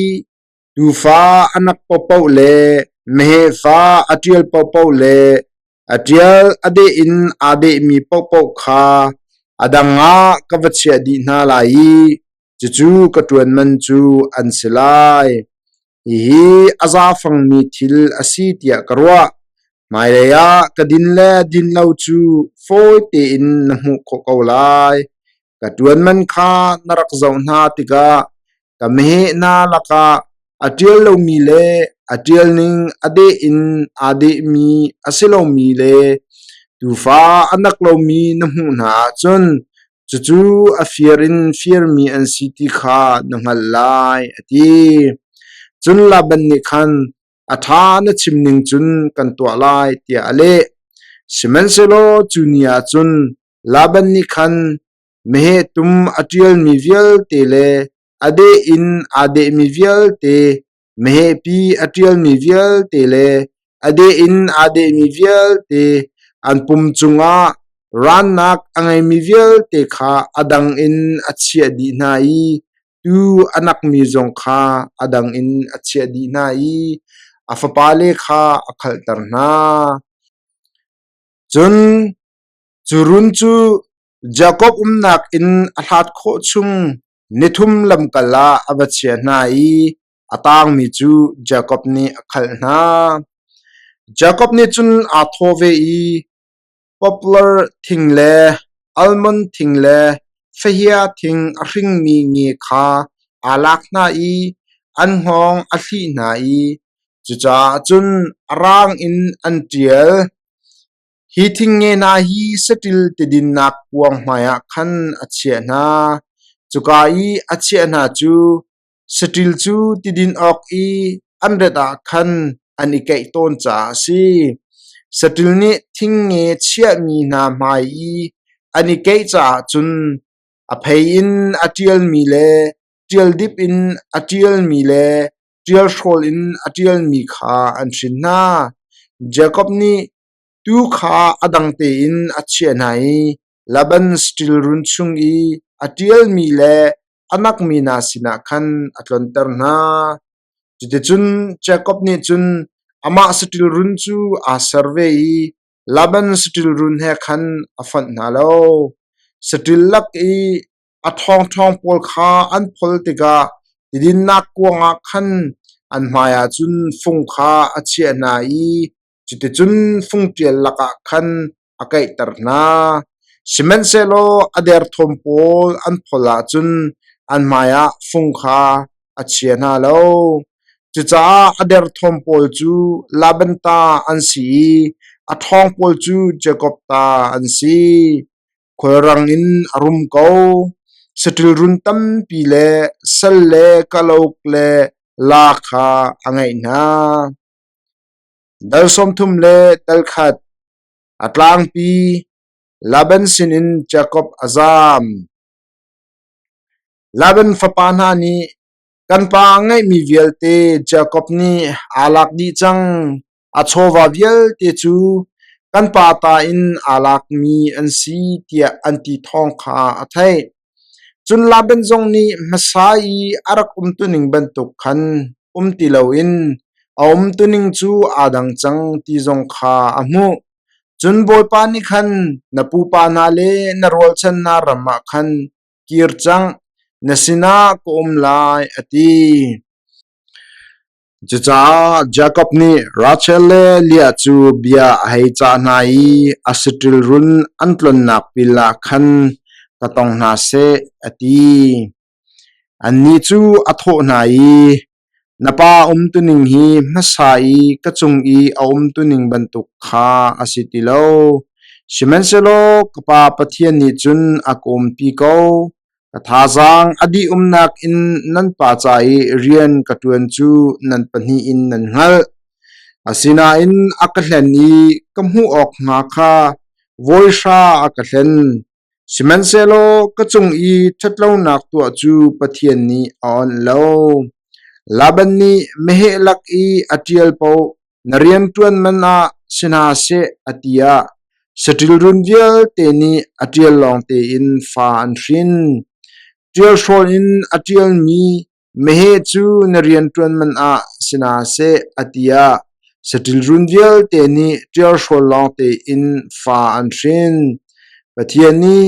tuufa a nak paohpaoh le meheh fa a ṭial paohpaoh le A ṭial a deh in aa dehmi paohpaoh kha a dang ah ka va chiah dih hna lai i cucu ka ṭuan man cu an si lai. Hihi a zaafangmi thil a si tiah ka ruah. Hmailei ah ka din le din lo cu fawi tein na hmuh khawh ko lai. Ka ṭuan man kha na rak zoh hna tikah ka meheh hna lakah a ṭial lomi le a ṭial ning a deh in aa dehmi a si lomi le tuufa a nak lomi na hmuh hna ahcun cucu a fir in firmi an si ti kha na hngalh lai, a ti. Cun Laban nih khan, A ṭha na chim ning cun kan tuah lai, tiah a leh. Sihmanhsehlaw cu ni ah cun Laban nih khan meheh tum a ṭialmi vialte le a deh in aa dehmi vialte, mehehpi a ṭialmi vialte le a deh in aa dehmi vialte, an pum cungah rannak a ngeimi vialte kha a dang in a chiah dih hna i tuu a nakmi zong kha a dang in a chiah dih hna i a fapale kha a khalhter hna. Cun Cu run cu Jakob umnak in a hlat khawh chung nithum lamkal ah a va chiah hna i a tangmi cu Jakob nih a khalh hna. Jakob nih cun aa thawh ve i poplar thing le almond thing le fahia thing a hringmi nge kha aa lak hna i an hngawng a hlih hna i cucaah cun a rang in an ṭial. Hi thingnge hna hi saṭil tidinnak kuang hmaiah khan a chiah hna. Cuka i a chiah hna cu saṭil cu tidin awk i an rat ah khan an i keih tawn caah a si. Saṭil nih thingnge chiahmi hna hmai i an i keih caah cun a phei in a ṭialmi le ṭialdip in a ṭialmi le ṭialhrawl in a ṭialmi kha an hrin hna. Jakob nih tuu kha a dang tein a chiah hna i Laban saṭil run chung i a ṭialmi le a nakmi hna sinah khan a tlonter hna. Cuticun Jakob nih cun amah saṭil run cu aa ser ve i Laban saṭil run he khan a fonh hna lo. Saṭil lak i A ṭhawngṭhawng pawl kha an phol tikah tidinnak kuang ah khan an hmaiah cun fung kha a chiah hna i cuticun fungṭial lakah khan a kaihter hna. Sihmanhsehlaw a derthawm pawl an phol ahcun an hmaiah fung kha a chia hna lo. Cucaah a derthawm pawl cu Laban ta an si i a ṭhawng pawl cu Jakob ta an si. Khulrang in a rum ko. Saṭil run tampi le sal le kalauk le laa kha a ngeih hna. Dal 30 le dal khat a tlangpi Laban sinin Jakob a zaam. Laban fapa hna nih kan pa ngeihmi vialte Jakob nih aa lak dih cang. A chawva vialte cu kan pa ta in aa lakmi an si tiah an ti thawng kha a theih. Cun Laban zong nih hmasa i a rak umtuning bantuk khan um ti loin a umtuning cu aa dang cang ti zong kha a hmuh. Cun Bawipa nih khan na pupa hna le na rualchan hna ram ah khan kir cang, na sinah ka um lai, a ti. Cucaah Jakob nih Rachel le Leah cu bia a hei cah hna i a saṭil run an tlonnak pil ah khan ka tong hna seh, a ti. Annih cu a thawh hna i, Na pa umtuning hi hmasa i ka cung i a umtuning bantuk kha a si ti lo. Sihmanhsehlaw ka pa Pathian nih cun a ka umpi ko. Ka thazaang a dih-umnak in nan pa ca i rian ka ṭuan cu nan pahnih in nan hngalh. Asinain a ka hlen i ka hmuh awk hnga kha vawi hra a ka hlen. Sihmanhsehlaw ka cung i ṭhatlonak tuah cu Pathian nih a onh lo. Laban nih meheh lak i a ṭial paoh na rianṭuan man ah si hna seh a ti ah saṭil run vialte nih a ṭial lawng tein fa an hrin. Ṭialhrawl in a ṭialmi meheh cu na rianṭuan man ah si hna seh a ti ah saṭil run vialte nih ṭialhrawl lawng tein fa an hrin. Pathian nih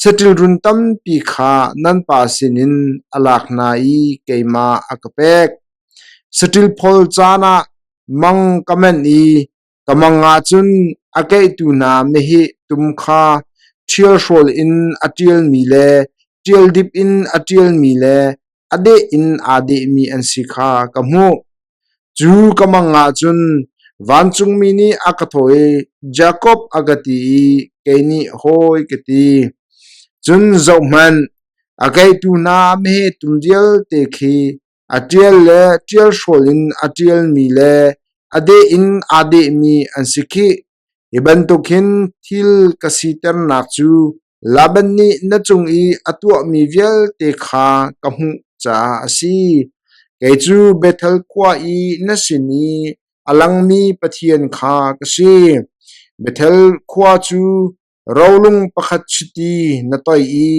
saṭil run tampi kha nan pa sinin a lak hna i keimah a ka pek. Saṭil phol caan ah mang ka manh i ka mang ah cun a keihtu hna meheh tum kha ṭhialhrawl in a ṭialmi le ṭialdip in a ṭialmi le a deh in aa dehmi an si kha ka hmuh. Cu ka mang ah cun vancungmi nih a ka thawh i, Jakob a ka ti i kei nih hawi ka ti. Cun zohhmanh, a keihtu hna meheh tum vialte khi A ṭial le ṭialhrawl in a ṭialmi le a deh in aa dehmi an si khih. Hi bantuk hin thil ka siternak cu Laban nih na cung i a tuahmi vialte kha ka hmuh caah a si. Kei cu Bethel khua i na sin i a langmi Pathian kha ka si. Bethel khua cu rolung pakhat chiti na toih i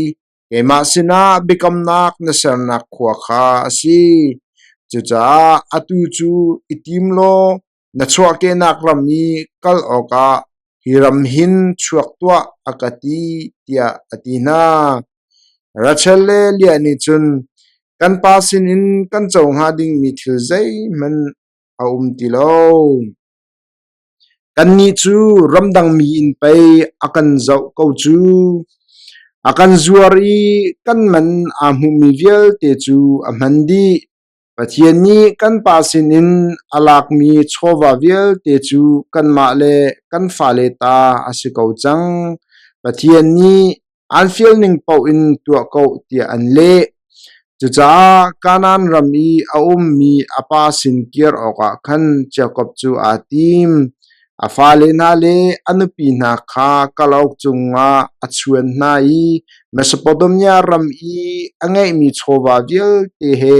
Keimah sinah biakamnak na sernak khua kha a si. Cucaah atu cu i tim law na chuahkehnak ram i kal awkah hi ram hin chuak tuah, a ka ti, tiah a ti hna. Rachel le Leah nih cun, Kan pa sinin kan co hnga dingmi thil zeihmanh a um ti lo. Kannih cu ramdang mi in pei a kan zoh ko cu. A kan zuar i kan man aa hmuhmi vialte cu a hman dih. Pathian nih kan pa sinin a lakmi chawva vialte cu kanmah le kan fale ta a si ko cang. Pathian nih An fialning paoh in tuah ko tiah an leh. Cucaah Kanaan ram i a ummi a pa sin kir awkah khan Jakob cu aa tim. A fale hna le a nupi hna kha kalauk cungah a chuan hna i Mesopotamia ram i a ngeihmi chawva vialte he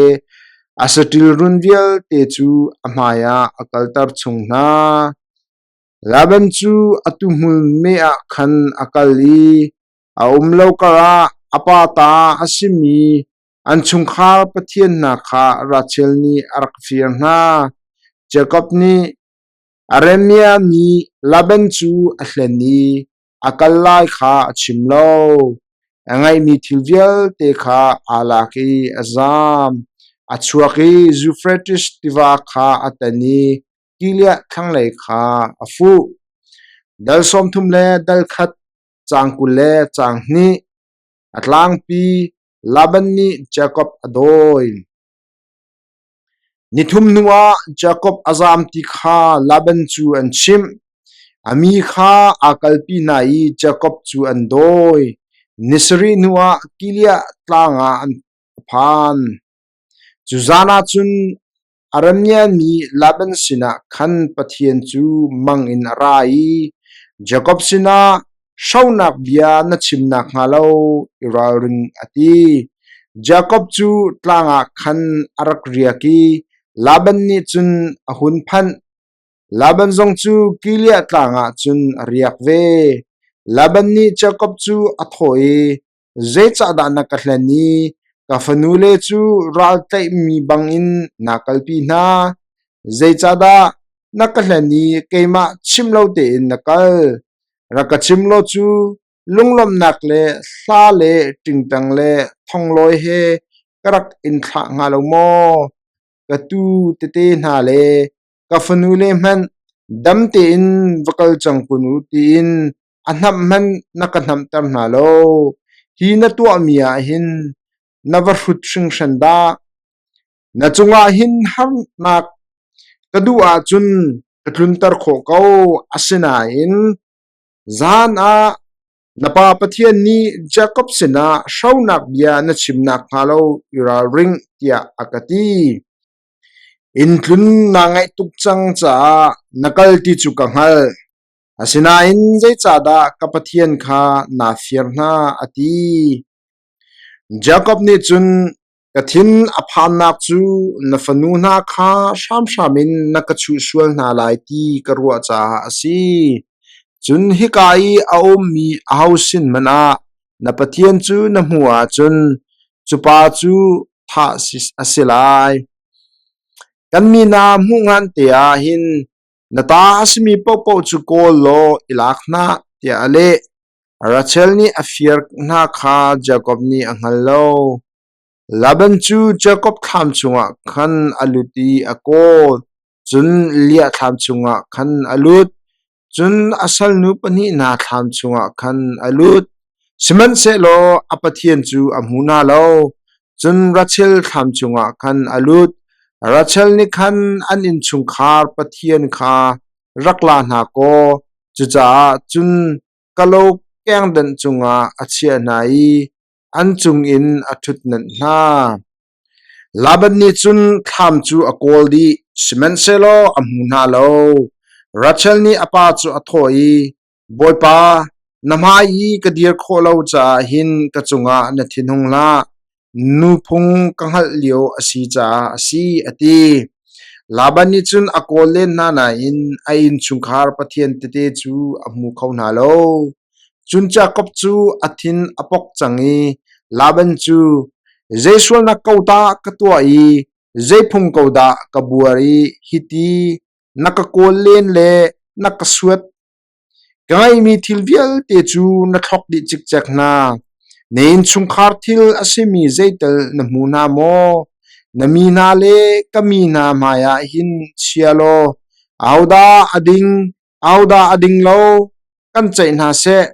a saṭil run vialte cu a hmaiah a kalter chung hna. Laban cu a tuhmul meh ah khan a kal i a um lo karah a pa ta a simi an chungkhar pathian hna kha Rachel nih a rak fir hna. Jakob nih Aramea mi Laban cu a hlen i a kal lai kha a chim lo. A ngeihmi thil vialte kha aa lak i a zaam. A chuak i Zufrates tiva kha a tan i Gilead thlanglei kha a fuh. Dal 30 le dal khat, caang 20 le caang hnih. A tlangpi Laban nih Jakob a dawi. Nithum hnuah Jakob a zam ti kha Laban cu an chimh. A mi kha aa kalpi hna i Jakob cu an dawi. Ni sarih hnuah Gilead tlang ah an phan. Cu zan ah cun Aramea mi Laban sinah khan Pathian cu mang in a ra i Jakob sinah hronak bia na chim nakhnga lo i ralring a ti. Jakob cu tlang ah khan a rak riak i Laban nih cun a hun phanh. Laban zong cu Gilead tlang ah cun a riak ve. Laban nih Jakob cu a thawh i, Zeicahdah na ka hlen i ka fanule cu ral tlaihmi bangin naa kalpi hna? Zeicahdah na ka hlen i keimah chim lo tein na kal? Rak ka chim law cu lunglawmhnak le hla le ṭingṭang le thonglawi he ka rak in thlah hnga lo maw? Ka tuu tete hna le ka fanule hmanh dam tein va kal cang kun u tiin a hnamh hmanh na ka hnamhter hna lo. Hi na tuahmi ah hin na va hrut hringhran dah. Na cungah hin harnak ka duh ahcun ka tlunter khawh ko. Asinain. Zan ah na pa Pathian nih Jakob sinah hronak bia na chim nakhnga lo i ralring tiah a ka ti. Inn tlun naa ngaih tuk cang caah na kal ti cu ka hngalh. Asinain zeicahdah ka Pathian kha naa fir hna? a ti. Jakob nih cun Ka thin a phannak cu na fanu hna kha hramhram in na ka chuh sual hna lai ti ka ruah caah a si. Cun hika i a ummi aho sin hmanh ah na Pathian cu na hmuh ahcun cu pa cu thah a si lai. Kan mi hna hmuh ngan te ah hin na ta a simi paohpaoh cu kawl law i lak hna, tiah a leh. Rachel nih a fir hna kha Jakob nih a hngal lo. Laban cu Jakob thlam chungah khan a lut i a kawl, cun Leah thlam chungah khan a lut, cun a salnu pahnih hna thlam chungah khan a lut. Sihmanhsehlaw a Pathian cu a hmu hna lo. Cun Rachel thlam chungah khan a lut. Rachel nih khan an innchungkhar Pathian kha rak la hna kaw, cucaah cun kalo kengdanh cungah a chiah hna i an cungin a ṭhutnanh hna. Laban nih cun thlam cu a kawl dih, sihmanhsehlaw a hmu hna lo. Rachel nih a pa cu a thawh i, Bawipa, na hmai i ka dir khawh lo caah hin ka cungah na thinhung hlah. Nuphung ka hngalh lio a si caah a si, a ti. Laban nih cun a kawl len hna nain a innchungkhar pathian tete cu a hmu kho hna lo. Cun Jakob cu a thin a pok cang i Laban cu, Zei sualnak ko dah ka tuah i zei phung ko dah ka buar i hiti na ka kawl len le na ka suat? Ka ngeihmi thil vialte cu na thlok dih cikcek hna. Na innchungkhar thil a simi zeital na hmu hna maw? Na mi hna le ka mi hna hmaiah hin chia law ahodah a ding, ahodah a ding lo kan ceih hna seh.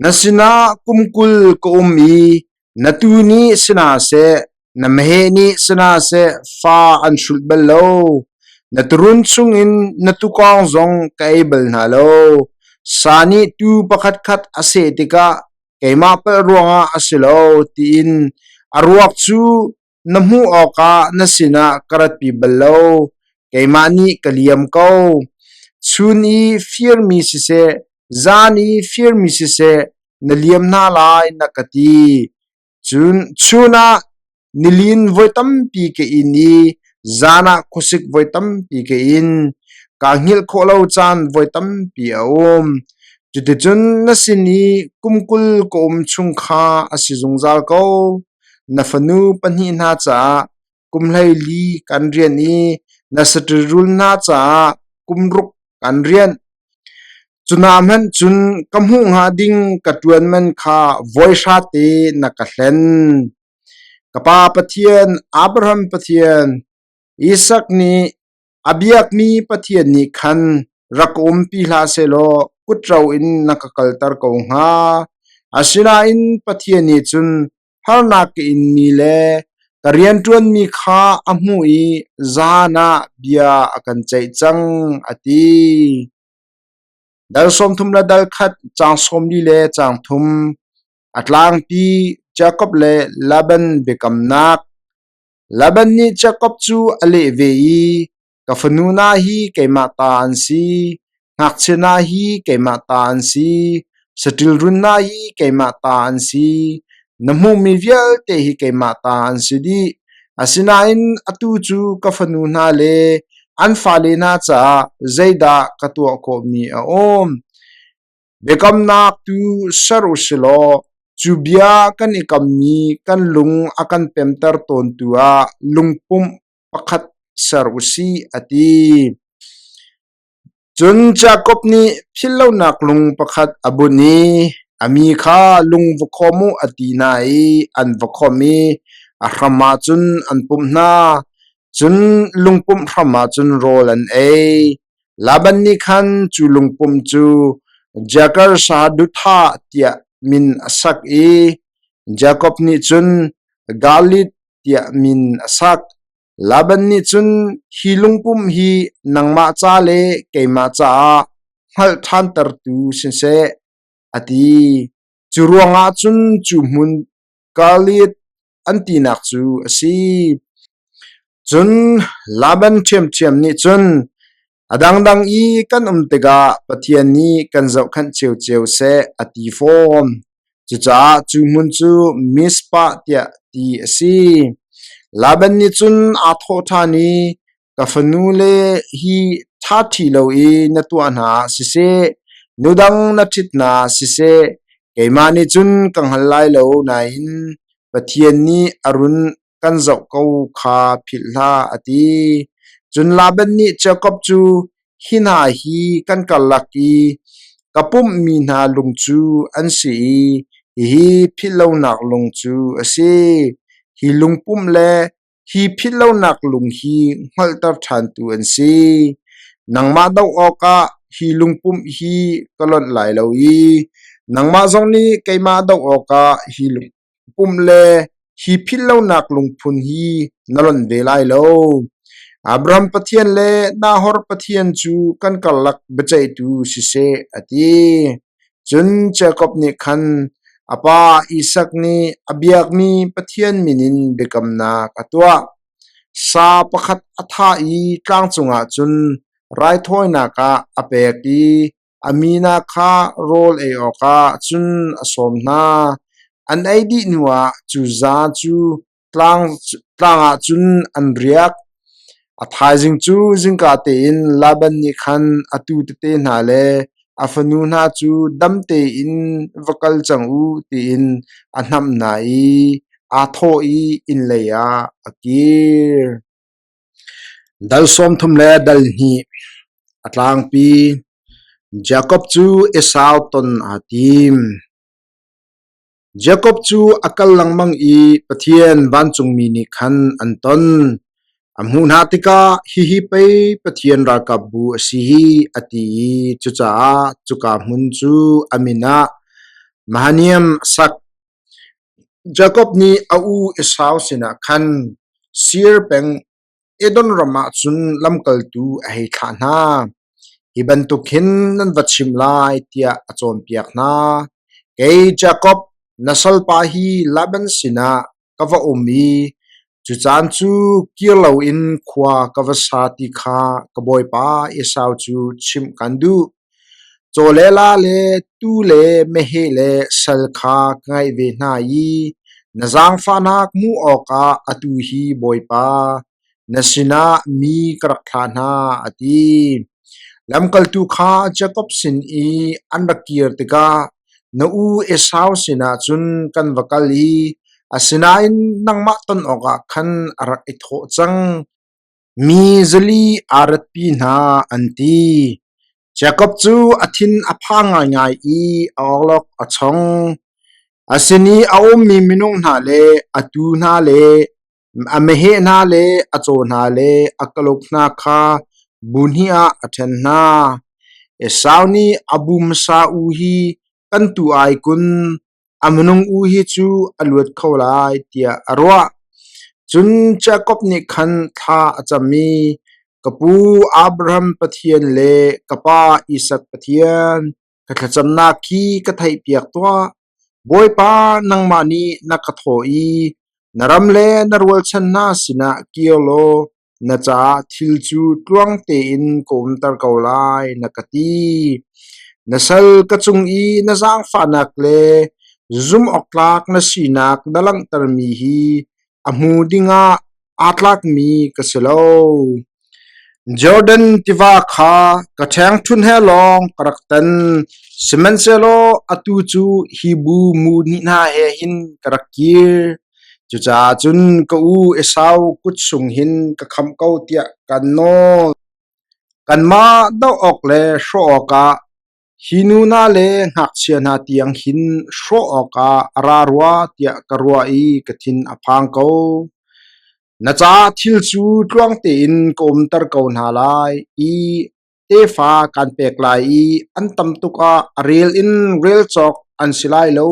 Na sinah kum 20 ka um i na tuu nih si hna seh, na meheh nih si hna seh fa an hrulh bal lo. Na tuurun chungin na tuukawng zong ka ei bal hna lo. Sa nih tuu pakhatkhat a seh tikah keimah palh ruangah a si lo tiin a ruak cu na hmuh awkah na sinah ka ratpi bal lo. Keimah nih ka liam ko. Chun i firmi siseh, zan i firmi siseh, na liam hna lai na ka ti. Cun chun ah nilin voi tampi ka in i zan ah khuasik voi tampi ka in. Kaa hngilh khawh lo caan voi tampi a um. Cuticun na sin i kum 20 ka um chung kha a si zungzal ko. Na fanu pahnih hna caah kum 14 kan rian i na saṭil rul hna caah kum ruk kan rianh. Cu hna hmanh cun ka hmuh hnga ding ka ṭuan man kha voi hrate na ka hlen. Ka pa Pathian, Abraham Pathian, Isak nih a biakmi Pathian nih khan rak ka umpi hlah sehlaw kutro in na ka kalter ko hnga. Asinain Pathian nih cun harnak ka inmi le ka rianṭuanmi kha a hmuh i zan ah bia a kan ceih cang, a ti. Dal 30 le dal khat, caang 40 le caang thum, a tlangpi Jakob le Laban biakamnak. Laban nih Jakob cu a leh ve i, Ka fanu hna hi keimah ta an si, ngakchia hna hi keimah ta an si, saṭil run hna hi keimah ta an si, na hmuhmi vialte hi keimah ta an si dih. Asinain atu cu ka fanu hna le an fale hna caah zeidah ka tuah khawhmi a um? Biakamnak tu ser u si law cu bia kan i kammi kan lung a kan pemter tawntu ah lungpumh pakhat ser u sih, a ti. Cun Jakob nih philhlonak lung pakhat a bunh i a mi kha lung va khawm u a ti hna i an va khawmh i a hram ah cun an pumh hna. Cun lungpumh hram ah cun rawl an ei. Laban nih khan cu lungpumh cu Jakar Sahadutha tiah min a sak i Jakob nih cun Galid tiah min a sak. Laban nih cun hi lungpumh hi nangmah ca le keimah caah hngalh ṭhantertu siseh, a ti. Cu ruangah cun cu hmun Galeed an tinak cu a si. Cun Laban ṭhiamṭhiam nih cun a dangdang i kan um tikah Pathian nih kan zohkhenh ciocio seh a ti fawn. Cucaah cu hmun cu Mizpah tiah ti a si. Laban nih cun aa thawh ṭhan i, Ka fanule hi ṭhaṭhi lo i na tuah hna ah siseh, nu dang na ṭhit hna ah siseh, keimah nih cun ka hngal lai lo nain Pathian nih a run kan zoh ko kha philh hlah, a ti. Cun Laban nih Jakob cu, Hi hna hi kan karlak i ka pumhmi hna lung cu an si i hihi philh lonak lung cu a si. Hi lungpumh le Hi philhlonak lung hi hngalhter ṭhantu an si. Nangmah doh awkah hi lungpumh hi ka lonh lai lo i nangmah zong nih keimah doh awkah hi lungpumh le hi philhlonak lungphun hi na lonh ve lai lo. Abraham Pathian le Nahor Pathian cu kan karlak biaceihtu siseh, a ti. Cun Jakob nih khan a pa Isak nih a biakmi Pathian min in biakamnak a tuah. Sa pakhat a thah i tlang cungah cun raithawinak ah a pek i a mi hna kha rawl ei awkah cun a sawm hna. An ei dih hnuah cu zan cu Tlang ah cun an riak. A thaizing cu zingka tein Laban nih khan a tuu tete hna le a fanu hna cu dam tein va kal cang u tiin a hnamh hna i aa thawh i inn leiah a kir. Dal 32 a tlangpi. Jakob cu Esau ton aa tim. Jakob cu a kal lengmang i Pathian vancungmi nih khan an ton. A hmuh hna tikah hihi pei Pathian ralkapbu a si hi a ti i cucaah cuka hmun cu a min ah Mahanaim a sak. Jakob nih a u Esau sinah khan Seir peng Edom ram ah cun lamkaltu a hei thlah hna. Hi bantuk hin nan va chim lai tiah a cawnpiak hna. Kei Jakob, na salpa hi Laban sinah ka va um i cu caan cu kir loin khua ka va sa ti kha ka bawipa Esau cu chimh kan duh. Caw le la le tuu le meheh le sal kha ka ngeih ve hna i na zaangfahnak hmuh awkah atu hi Bawipa, na sinah mi ka rak thlah hna, a ti. Lamkaltu kha Jakob sin i an rak kir tikah na u Esau sinah cun kan va kal i asinain nangmah ton awkah khan a rak i thawh cang. Mi 400 aa ratpi hna, an ti. Jakob cu a thin a phang ngaingai i a awlok a chong. A sin i a ummi minung hna le a tuu hna le a meheh hna le a caw hna le a kalauk hna kha bu hnih ah a ṭhen hna. Esau nih a bu hmasa u hi kan tu ai kun, a minung u hi cu a luat kho lai tiah a ruah. Cun Jakob nih khan thla a cam i, Ka pu Abraham Pathian le ka pa Isak Pathian, ka thlacamnak hi ka theihpiak tuah. Bawipa, nangmah nih na ka thawh i na ram le na rualchan hna sinah kir law na caah thil cu tluang tein ka umter ko lai, na ka ti. Na sal ka cung i na zaangfahnak le zumhawktlak na sinak na langhtermi hi a hmu dingah aa tlakmi ka si lo. Jordan tiva kha ka ṭhengṭhunh he lawng ka rak tan, sihmanhsehlaw atu cu hi bu mu hnih hna he hin ka rak kir. Cucaah cun ka u Esau kut chung hin ka khamh ko tiah kan nawl. Kanmah doh awk le hrawh awkah hi nu hna le ngakchia hna tiang hin hrawh awkah a ra rua tiah ka ruah i ka thin a phang ko. Na caah thil cu tluang tein ka umter ko hna lai i tefa kaan pek lai i an tam tuk ah a rel in rel cawk an si lai lo.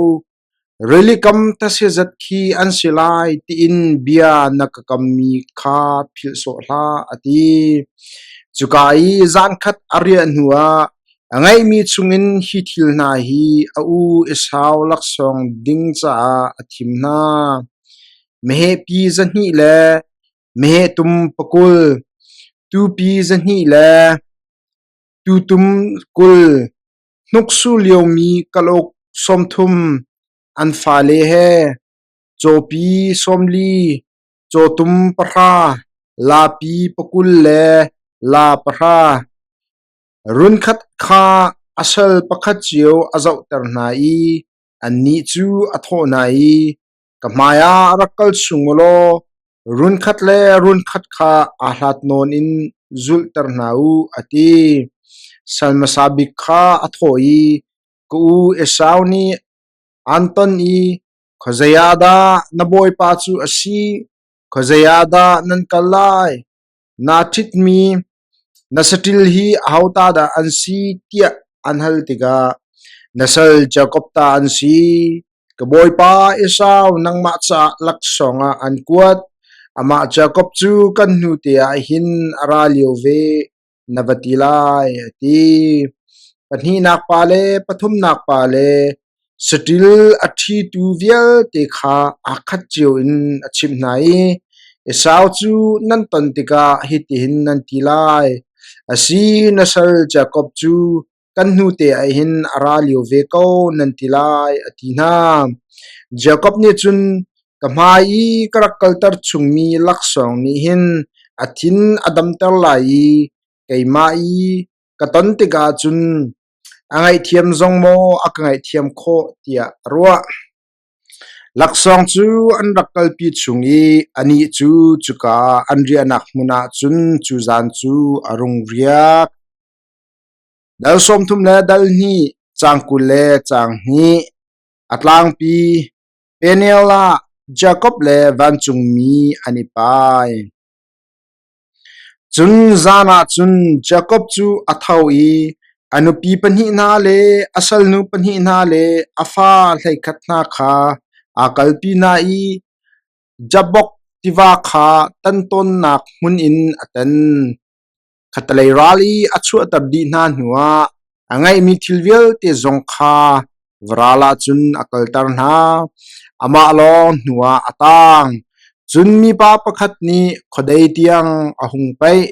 Rili kam thasiazat khi an si lai tiin bia na ka kammi kha philh sawh hlah, a ti. Cuka i zankhat a riah hnuah. A ngeihmi chungin hi thil hna hi a u Esau laksawng ding caah a thim hna: mehehpi 200 le mehehtum 20, tuupi 200 le tuutum 20, hnuksu liomi kalauk 30, an fale he, cawpi 40, cawtum 10, laapi 20 le laa 10. Runkhat kha a sal pakhat cio a zohter hna i annih cu a thawh hna i, “Ka hmaiah rak kal chung u law runkhat le runkhat kha aa hlat nawn in zulhter hna u,” a ti. Sal hmasa bik kha a thawh i, “Ka u Esau nih aan ton i, ‘Khuazei ah dah na bawipa cu a si? Khuazei ah dah nan kal lai? Naa ṭhitmi na saṭil hi aho ta dah an si?’ tiah an hal tikah na sal Jakob ta an si. Ka bawipa Esau nangmah caah laksawng ah an kuat. Amah Jakob cu kan hnu te ah hin a ra lio ve na va ti lai, a ti. Pahnihnak pa le pathumnak pa le saṭil a ṭhitu vialte kha aa khat cio in a chimh hna i, Esau cu nan ton tikah hitihin nan ti lai: A si, na sal Jakob cu kan hnute ah hin a ra lio ve ko, nan ti lai, a ti hna. Jakob nih cun, Ka hmai i ka rak kalter chungmi laksawng nih hin a thin a damter lai i keimah i ka ton tikah cun a ngaihthiam zong maw a ka ngaihthiam khawh tiah a ruah. Laksawng cu an rak kalpi chung i anih cu cuka an riahnak hmun ah cun cu zan cu a rung riak. Dal 30 le dal 2, caang 20 le caang 2. A tlangpi Peniel ah Jakob le vancungmi an i pai. Cun zan ah cun Jakob cu a tho i a nupi pahnih hna le a salnu pahnih hna le a fa 11 hna kha aa kalpi hna i Jabbok tiva kha tan tawnnak hmun in a tan. Khattelei ral i a chuahter dih hna hnuah a ngeihmi thil vialte zong kha varal ah cun a kalter hna. Amah lawng hnuah a taang. Cun mipa pakhat nih khuadei tiang a hung paih.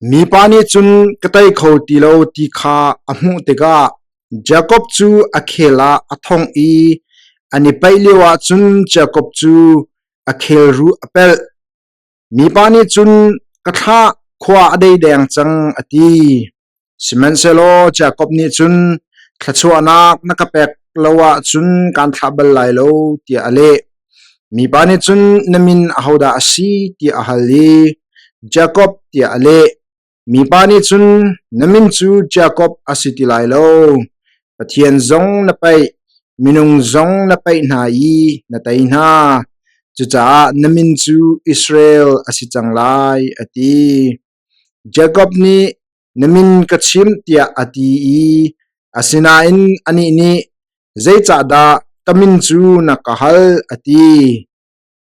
Mipa nih cun ka tei kho ti lo ti kha a hmuh tikah Jakob cu a khel ah a thongh i an i paih lioah cun Jakob cu a khelruh a pelh. Mipa nih cun ka thlah, khua a dei deng cang a ti. Sihmanhsehlaw Jakob nih cun thluachuahnak na ka pek lo ahcun kaan thlah bal lai lo tiah a leh. Mipa nih cun na min ahodah a si tiah a hal i Jakob tiah a leh. Mipa nih cun na min cu Jakob a si ti lai lo. Pathian zong na paih, minung zong na paih hna i na tei hna. Cucaah na min cu Israel a si cang lai, a ti. Jakob nih na min ka chim tiah a ti i asinain anih nih zeicahdah ka min cu na ka hal a ti.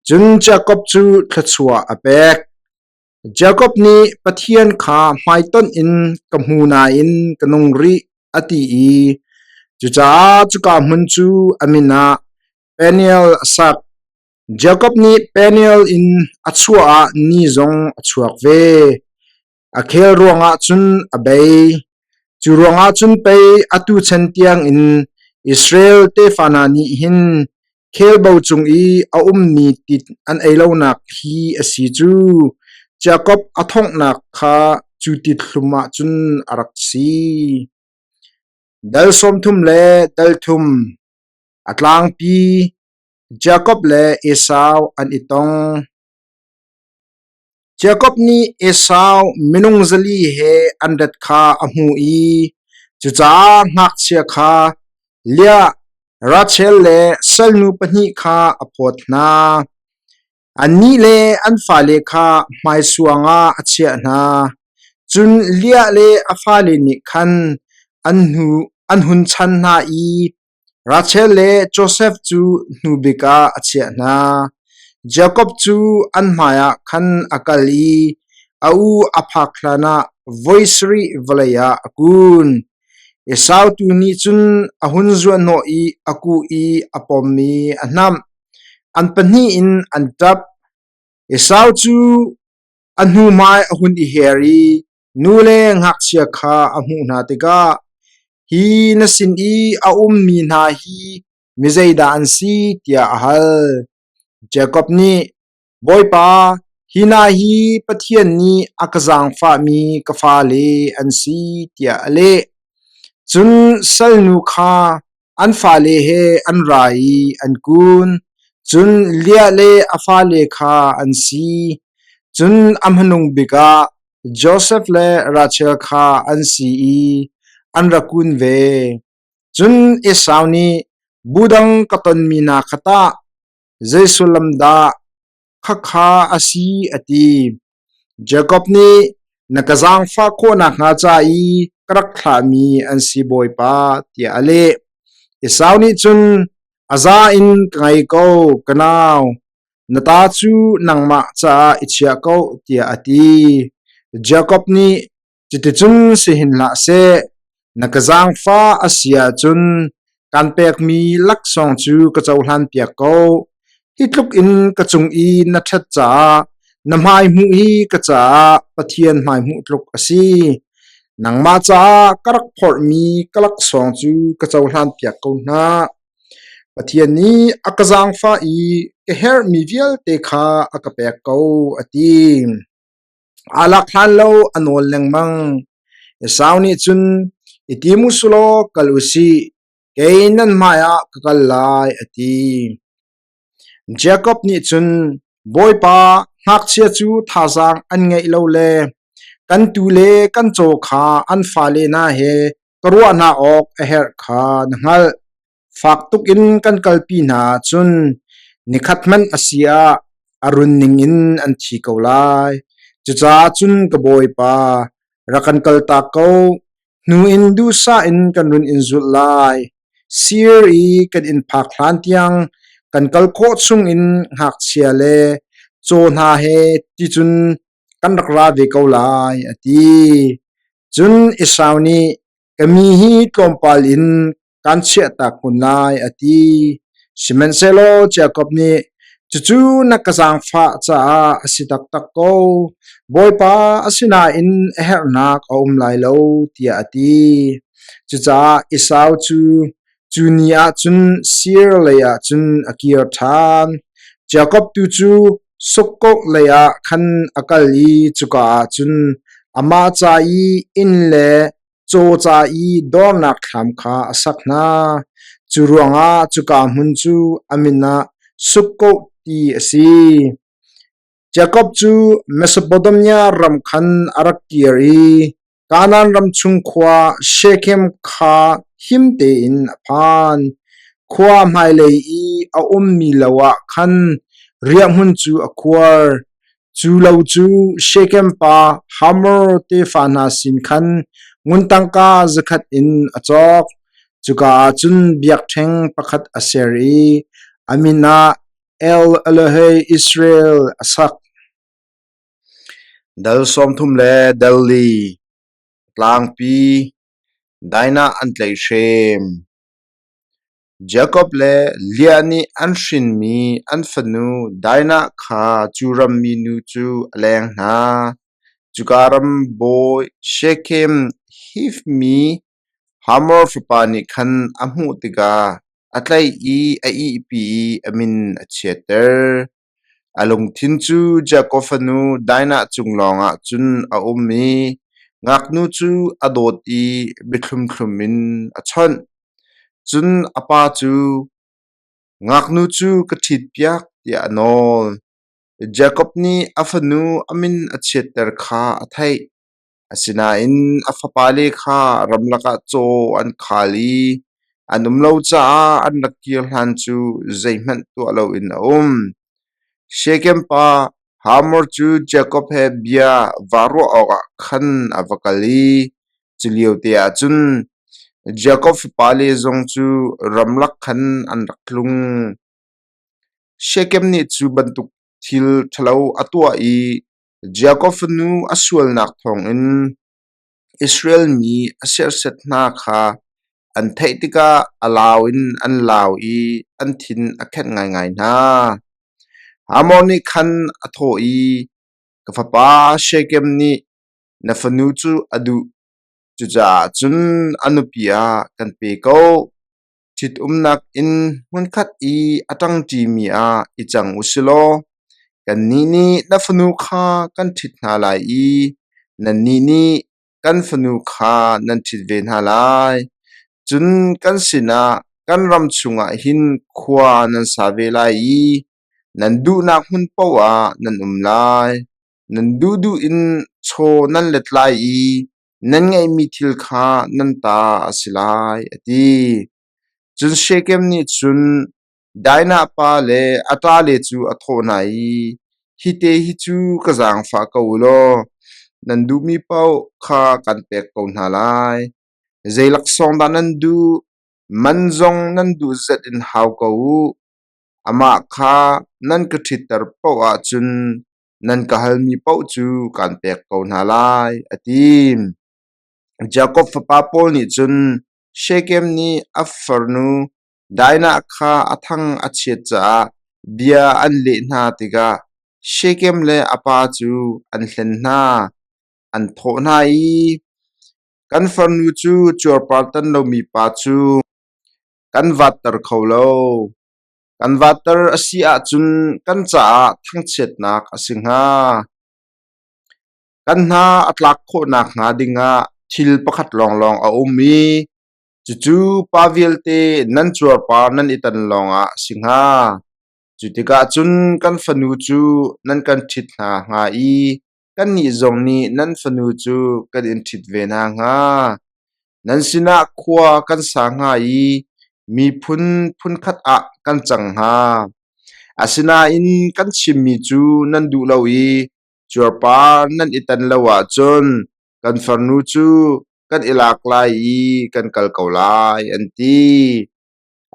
Cun Jakob cu thluachuah a pek. Jakob nih Pathian kha hmaitonh in ka hmu nain ka nung rih a ti i cucaah cuka hmun cu a min ah Peniel a sak. Jakob nih Peniel in a chuah ah ni zong a chuak ve. A khel ruangah cun a bei. Cu ruangah cun pei atu chan tiangin Israel tefa hna nih hin khelbo cung i a ummi tit an ei lonak hi a si cu. Jakob a thonghnak kha cu tit hlum ah cun a rak si. Dal 30 le dal 3 A tlangpi Jakob le Esau an i tong. Jakob nih Esau minung 400 he an rat kha a hmuh i cucaah ngakchia kha Leah, Rachel le salnu pahnih kha a phawt hna. Annih le an fale kha hmaisuang ah a chiah hna. Cun Leah le a fale nih khan an hnu an hun chan hna i Rachel le Josef cu hnu bik ah a chiah hna. Jakob cu an hmaiah khan a kal i a u a phak hlanah voi sarih vawlei ah a kun. Esau tu nih cun a hun zuanhnawh i a kuh i a pom i a hnamh. An pahnih in an ṭap. Esau cu a hnuhmai a hun i her i nu le ngakchia kha a hmuh hna tikah, “Hi na sin i a ummi hna hi mi zeidah an si?” tiah a hal. Jakob nih, “Bawipa, hi hna hi Pathian nih a ka zaangfahmi ka fale an si,” tiah a leh. Cun salnu kha an fale he an ra i an kun, cun Leah le a fale kha an si. Cun a hmanung bik ah Josef le Rachel kha an si i an ra kun ve. Cun Esau nih, Bu dang ka tonmi hna kha tah zei sullam dah khakha a si? a ti. Jakob nih, Na ka zaangfah khawh nakhnga ca i ka rak thlahmi an si, bawipa, tiah a leh. Esau nih cun, A za in ka ngei ko, ka nau. Na ta cu nangmah caah i chiah ko, tiah a ti. Jakob nih, Cuticun si hin hlah seh, na ka zaangfah a si ahcun kan pekmi laksawng cu ka cohlanpiak ko. Hi tluk in ka cung i na ṭhat caah na hmai hmuh hi ka caah Pathian hmai hmuh tluk a si. Nangmah caah ka rak phorhmi ka laksawng cu ka cohlanpiak ko hna. Pathian nih a ka zaangfah i ka herhmi vialte kha a ka pek ko, a ti. Aa lak hlan lo a nawl lengmang. Esau nih cun, I tim u sulaw kal u sih, kei nan hmaiah ka kal lai, a ti. Jakob nih cun, Bawipa, ngakchia cu thazaang an ngeih lo le kan tuu le kan caw kha an fale hna he ka ruah hna awk a herh kha na hngalh. Fak tuk in kan kalpi hna ahcun nikhat hmanh a si ah a run ning in an thi ko lai. Cucaah cun ka bawipa, rak kan kaltak ko. Hnu in duhsah in kan run in zulh lai. Sir i kan in phak hlan tiang kan kal khawh chung in ngakchia le caw hna he ti cun kan rak ra ve ko lai, a ti. Cun Esau nih, Ka mi hi tlawmpal in kaan chiahtak kun lai, a ti. Sihmanhsehlaw Jakob nih, Cucu na ka zaangfah caah a si taktak ko. Bawipa, asinain a herhnak a um lai lo, tiah a ti. Cucaah Esau cu cu ni ah cun Seir leiah cun a kir ṭhan. Jakob tu cu Sukkoh leiah khan a kal i cuka ah cun amah ca i inn le caw ca i dornak thlam kha a sak hna. Cu ruangah cuka hmun cu a min ah Sukkoh ti a si. Jakob cu Mesopotamia ram khan a rak kir i Kanaan ram chung khua Shekhem kha him tein a phan. Khua hmailei i a ummi lo ah khan riahhmun cu a khuar. Cu lo cu Shekhem pa Hamor tefa hna sin khan ngun tangka zakhat in a cawk. Cuka ah cun biakṭheng pakhat a ser i a min ah El Elohe Israel a sak. Dal 30 le dal li, tlangpi, Dinah an tlaihhrem. Jakob le Leah nih an hrinmi an fanu Dinah kha cu ram minu cu a leng hna. Cuka ram bawi Shekhem Hiv mi Hamor fapa nih khan a hmuh tikah a tlaih i a ihpi i a min a chiatter. A lungthin cu Jakob fanu Dinah cung lawngah cun a um i ngaknu cu a dawt i biathlumthlum in a chawnh. Cun a pa cu, “Ngaknu cu ka ṭhitpiak,” tiah a nawl. Jakob nih a fanu a min a chiatter kha a theih. Asinain a fapale kha ramlak ah caw an khal i an um lo caah an rak kir hlan cu zeihmanh tuah loin a um. Shekhem pa Hamor cu Jakob he bia vaa ruah awkah khan a va kal i cu liote ah cun Jakob fapale zong cu ramlak khan an rak tlung. Shekhem nih cu bantuk thil ṭhalo a tuah i Jakob fanu a sualnak thawngin Israel mi a serhsat hna kha an theih tikah a lau in an lau i an thin a khenh ngaingai hna. Hamor nih khan a thawh i, Ka fapa Shekem nih na fanu cu a duh, cucaah cun a nupi ah kan pe ko. Ṭhitumnak in hmunkhat i a ṭangṭimi ah i cang u si law kannih nih na fanu kha kan ṭhit hna lai i nannih nih kan fanu kha nan ṭhit ve hna lai. Cun kan sinah kan ram chungah hin khua nan sa ve lai i nan duhnak hmun paoh ah nan um lai. Nan duhduh in chaw nan let lai i nan ngeihmi thil kha nan ta a si lai, a ti. Cun Shekem nih cun Dinah pa le a ṭale cu a thawh hna i, Hi te hi cu ka zaangfah ko u law nan duhmi paoh kha kan pek ko hna lai. Zei laksawng dah nan duh? Man zong nan duh zat in hau ko u. Amah kha nan ka ṭhitter paoh ahcun nan ka halmi paoh cu kaan pek ko hna lai, a ti. Jakob fapa pawl nih cun Shekem nih a farnu Dinah kha a thang a chiat caah bia an leh hna tikah Shekem le a pa cu an hlen hna. An thawh hna i, Kan farnu cu cuarpar tan lomi pa cu kan vatter kho lo. Kan vatter a si ahcun kan caah thangchiatnak a si hnga. Kan hna a tlak khawh nakhnga dingah thil pakhat lawnglawng a um i cucu pa vialte nan cuarpar nan i tan lawngah a si hnga. Cu tikah cun kan fanu cu nan kan ṭhit hna hnga i kannih zong nih nan fanu cu kan in ṭhit ve hna hnga. Nan sinah khua kan sa hnga i miphun phunkhat ah kan cang hnga. Asinain kan chimmi cu nan duh lo i cuarpar nan i tan lo ahcun kan farnu cu kan i lak lai i kan kal ko lai, an ti.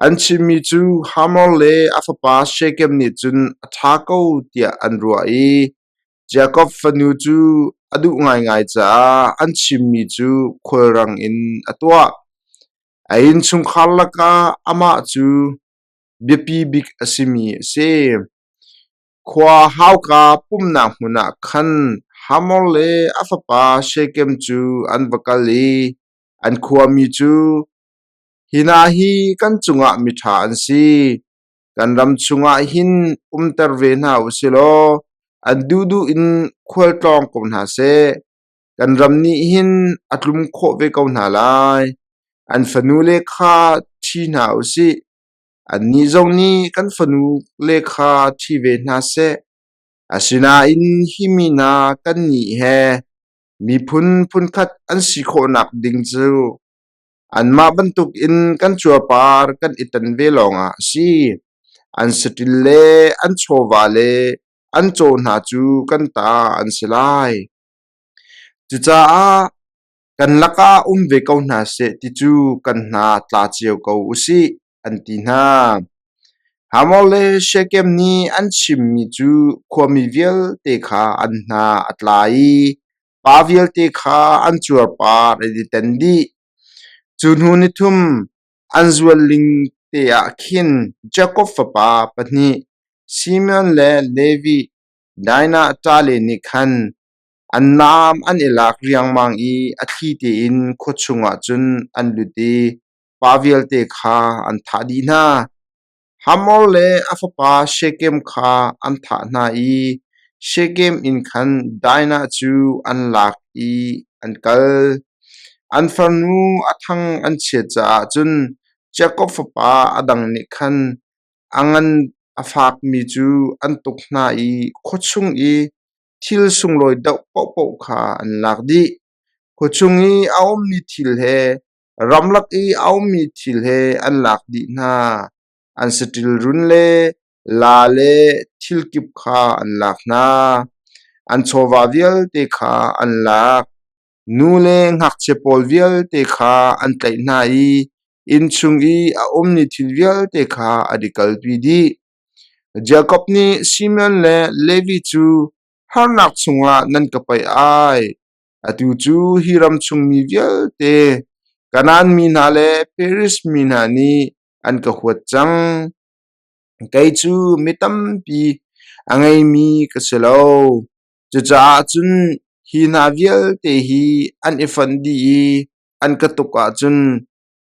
An chimmi cu Hamor le a fapa Shekem nih cun a ṭha ko tiah an ruah i Jakob fanu cu a duh ngaingai caah an chimmi cu khulrang in a tuah. A innchungkhar lakah amah cu biapi bik a simi a si. Khua hauka pumhnak hmun ah khan Hamor le a fapa Shekem cu an va kal i an khuami cu, Hi hna hi kan cungah miṭha an si. Kan ram chungah hin umter ve hna u si law an duhduh in khualtlawng ko hna seh. Kan ram nih hin a tlum khawh ve ko hna lai. An fanule kha ṭhi hna u sih. Annih zong nih kan fanule kha ṭhi ve hna seh. Asinain hi mi hna kannih he miphun phunkhat an si khawhnak ding cu Anmah bantukin kan cuarpar kan i tan ve lawngah a si. An saṭil le an chawva le an caw hna cu kan ta an si lai. Cucaah kan lakah um ve ko hna seh ti cu kan hna tla cio ko u sih, an ti hna. Hamor le Shekem nih an chimmi cu khuami vialte kha an hna a tla i Pa vialte kha an cuarpar an i ten dih. Cu hnu nithum an zual ling te ah khin Jakob fapa pahnih Simeon le Levi Dinah ṭale nih khan an naam an i lak riangmang i a thli tein khua chungah cun an lut i pa vialte kha an thah dih hna. Hamor le a fapa Shekem kha an thah hna i Shekem inn khan Dinah cu an lak i an kal. An farnu a thang an chiat caah cun Jakob fapa a dang nih khan a ngan a fakmi cu an tuk hna i khua chung i thil sunglawi doh paohpaoh kha an lak dih. Khua chung i a ummi thil he Ramlak i a ummi thil he an lak dih hna. An saṭil run le laa le thil kip kha an lak hna. An chawva vialte kha an lak. Nu le ngakchia pawl vialte kha an tlaih hna i inn chung i a ummi thil vialte kha an i kalpi dih. Jakob nih Simeon le Levi cu. Harnak chungah nan ka paih ai. Atu cu hi ram chung mi vialte, Kanaan mi hna le Periz mi hna nih an ka huat cang. Kei cu mi tampi a ngeimi ka si lo. Cucaah cun hi hna vialte hi an i fonh dih i an ka tuk ahcun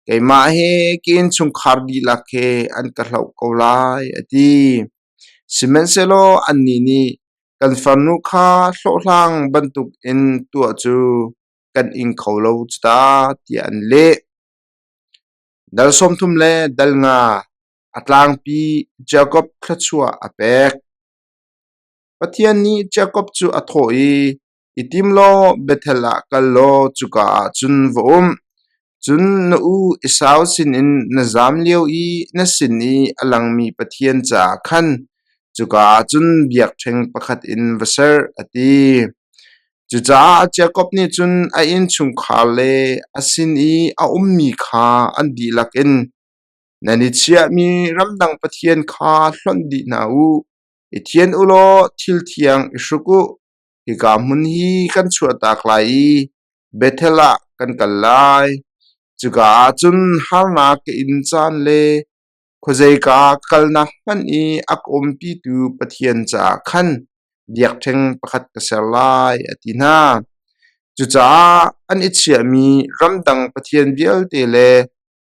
keimah he ka innchungkhar dihlak he an ka hloh ko lai, a ti. Sihmanhsehlaw annih nih kan farnu kha hlawhhlang bantukin tuah cu kan ing kho lo cu ta, tiah an leh. Dal 30 le dal nga a tlangpi Jakob thluachuah a pek. Pathian nih Jakob cu a thawh i, I tim law Bethel ah kal law cuka ah cun va um. Cun na u Esau sinin na zam lio i na sin i a langmi Pathian caah khan cuka ah cun biakṭheng pakhat in va ser, a ti. Cucaah Jakob nih cun a innchungkhar le a sin i a ummi kha an dihlak in, Nan i chiahmi ramdang pathian kha hlonh dih hna u, i thian u law thil thiang i hruk u. Hika hmun hi kan chuahtak lai i Bethel ah kan kal lai. Cuka ah cun harnak ka in caan le khuazeika ka kalnak hmanh i a ka umpitu Pathian caah khan biakṭheng pakhat ka ser lai, a ti hna. Cucaah an i chiahmi ramdang pathian vialte le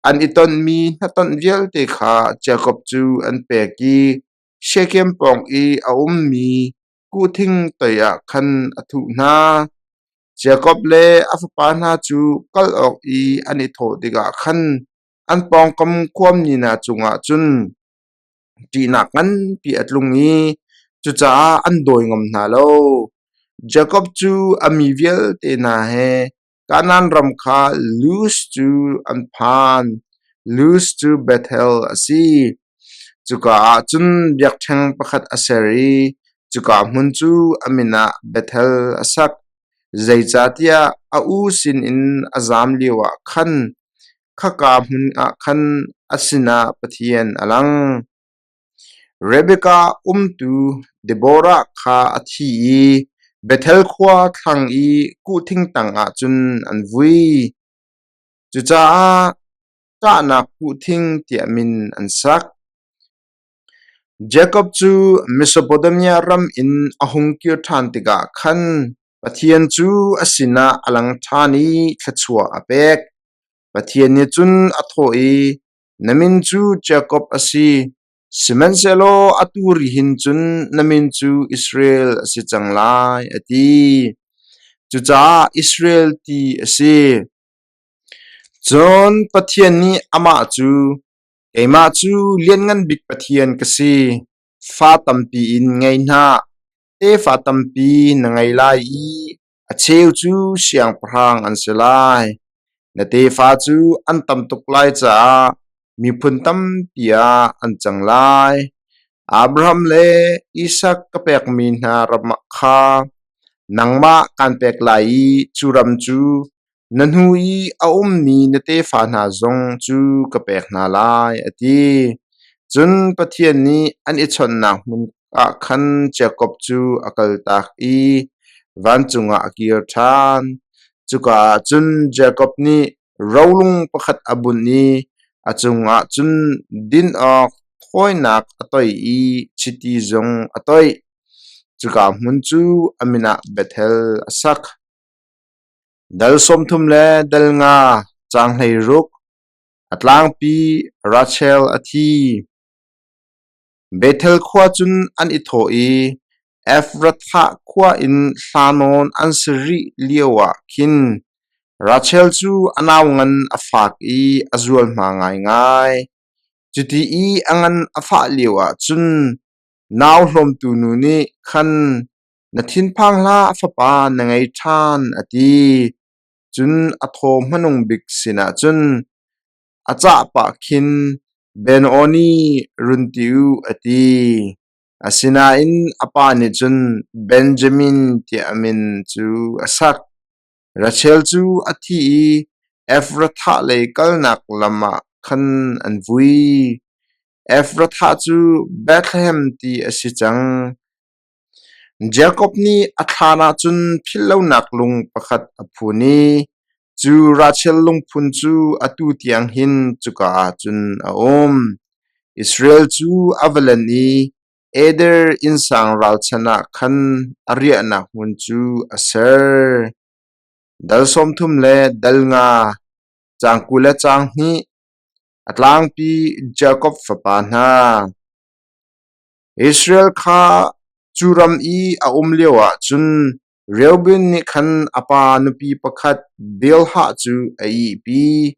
an i tonmi hnatonh vialte kha Jakob cu an pek i Shekem pawng i a ummi kuhthing toiah khan a thuh hna. Jakob le a fapa hna cu kal awk i an i thawh tikah khan an pawngkam khuami hna cungah cun ṭihnak nganpi a tlung i cucaah an dawi ngam hna lo. Jakob cu a mi vialte hna he Kanaan ram kha Luz cu an phan. Luz cu Bethel a si. Cuka ah cun biakṭheng pakhat a ser i cuka hmun cu a min ah Bethel a sak, zeicahtiah a u sinin a zam lioah khan khaka hmun ah khan a sinah Pathian a lang. Rebekah umtu Deborah kha a thi i Bethel khua thlang i kuhthing tangah cun an vui. Cucaah ṭahnak kuhthing tiah min an sak. Jakob cu Mesopotamia ram in a hung kir ṭhan tikah khan Pathian cu a sinah a lang ṭhan i thluachuah a pek. Pathian nih cun a thawh i, Na min cu Jakob a si, sihmanhsehlaw atu ri hin cun na min cu Israel a si cang lai, a ti. Cucaah Israel ti a si. Cun Pathian nih amah cu, Keimah cu Lianngan Bik Pathian ka si, fa tampi in ngei hna, tefa tampi na ngei lai i A cheu cu siangpahrang an si lai. Na tefa cu an tam tuk lai caah miphun tampi ah an cang lai. Abraham le Isak ka pekmi hna ram kha nangmah kaan pek lai i cu ram cu na hnu i a ummi na tefa hna zong cu ka pek hna lai, a ti. Cun Pathian nih an i chawnhnak hmun ah khan Jakob cu a kaltak i vancung ah a kir ṭhan. Cuka ah cun Jakob nih rolung pakhat a bunh i a cungah cun din awk thawinak a toih i chiti zong a toih. Cuka hmun cu a min ah Bethel a sak. Dal 30 le dal nga caang 16 a tlangpi Rachel a thi. Bethel khua cun an i thawh i Efrathah khua in hla nawn an si rih lioah khin Rachel cu a nau ngan a fak i a zualhma ngaingai. Cuti i a ngan a fah lioah cun nau hlawmtu nu nih khan, Na thinphang hlah, fapa na ngei ṭhan, a ti. Cun a thaw hmanung bik sinah cun A cah pah khin Ben-Oni run ti u a ti. Asinain a pa nih cun Benjamin tiah a min cu a sak. Rachel cu a thi i Efrathah lei kalnak lam ah khan an vui. Efrathah cu Bethlehem ti a si cang. Jakob nih a thlan ah cun philhlonak lung pakhat a phun i cu Rachel lungphun cu atu tiang hin cuka ah cun a um. Israel cu a va len i Eder innsang ralchan ah khan a riahnak hmun cu a ser. Dal 30 le dal nga, caang 20 le caang hnih, a tlangpi Jakob fapa hna. Israel kha cu ram i a um lioah cun Reuben nih khan a pa nupi pakhat Bilhah cu a ihpi.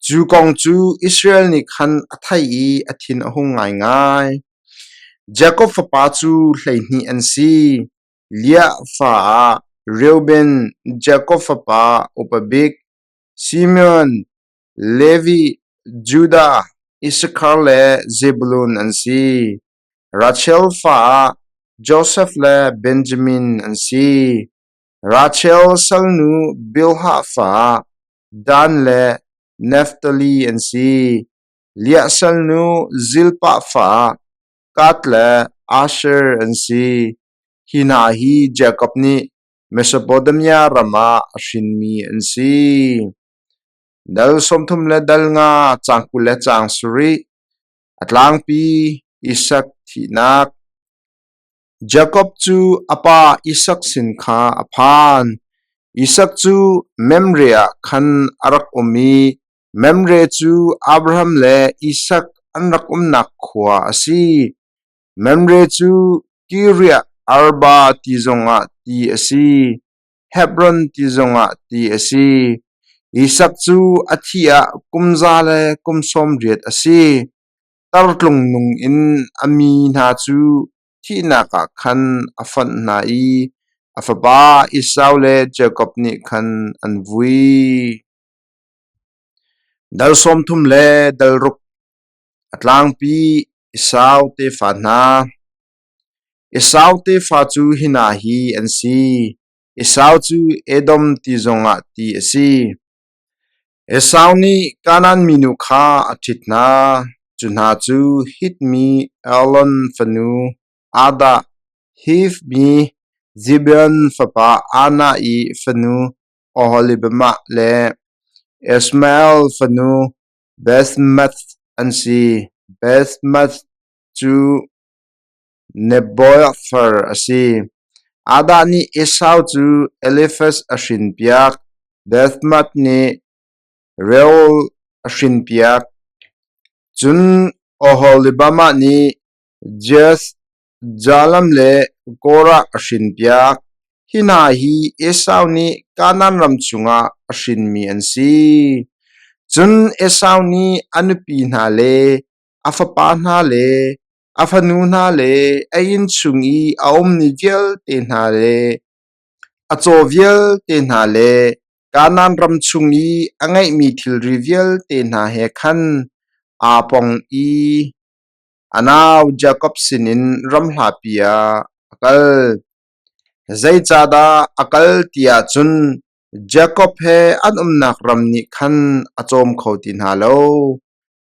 Cu kong cu Israel nih khan a theih i a thin a hung ngaingai. Jakob fapa cu 12 an si. Leah fa ah Reuben, Jakob fapa upa bik, Simeon, Levi, Judah, Issakhar le Zebulun an si. Rachel fa ah Josef le Benjamin an si. Rachel salnu Bilhah fa ah Dan le Naftali an si. Leah salnu Zilpah fa ah Gad le Asher an si. Hi hna hi Jakob nih Mesopotamia ram ah a hrinmi an si. Dal 30 le dal nga, caang 20 le caang sarih, a tlangpi Isak thihnak. Jakob cu a pa Isak sin kha a phan. Isak cu Mamre ah khan a rak um i Mamre cu Abraham le Isak an rak umnak khua a si. Mamre cu Kiriath Arba ti zongah ti a si. Hebron ti zongah ti a si. Isak cu a thih ah kum za le kum sawm riat a si. Tartlung nung in a mi hna cu thihnak ah khan a fonh hna i a fapa Esau le Jakob nih khan an vui. Dal 30 le dal ruk a tlangpi Esau tefa hna. Esau tefa cu hi hna hi an si: Esau cu Edom ti zongah ti a si. Esau nih Kanaan minu kha a ṭhit hna, cu hna cu Hit mi Elon fanu Adah, Hiv mi Zibeon fapa Anah i fanu Oholibamah le Ishmael fanu Basemath an si. Basemath cu Neboiah far a si. Adah nih Esau cu Elifaz a hrinpiak, Bethmath nih Reuel a hrinpiak, cun Oholibamah nih Jeuz, Jalam le Korah a hrinpiak. Hi hna hi Esau nih Kanaan ram chungah a hrinmi an si. Cun Esau nih a nupi hna le a fapa hna le a fanu hna le a innchung i a ummi vialte hna le a caw vialte hna le Kanaan ram chung i a ngeihmi thilri vialte hna he khan aa pong i a nau Jakob sinin ram hlapi ah a kal. Zeicahdah a kal ti ahcun Jakob he an umnak ram nih khan a cawm kho ti hna lo.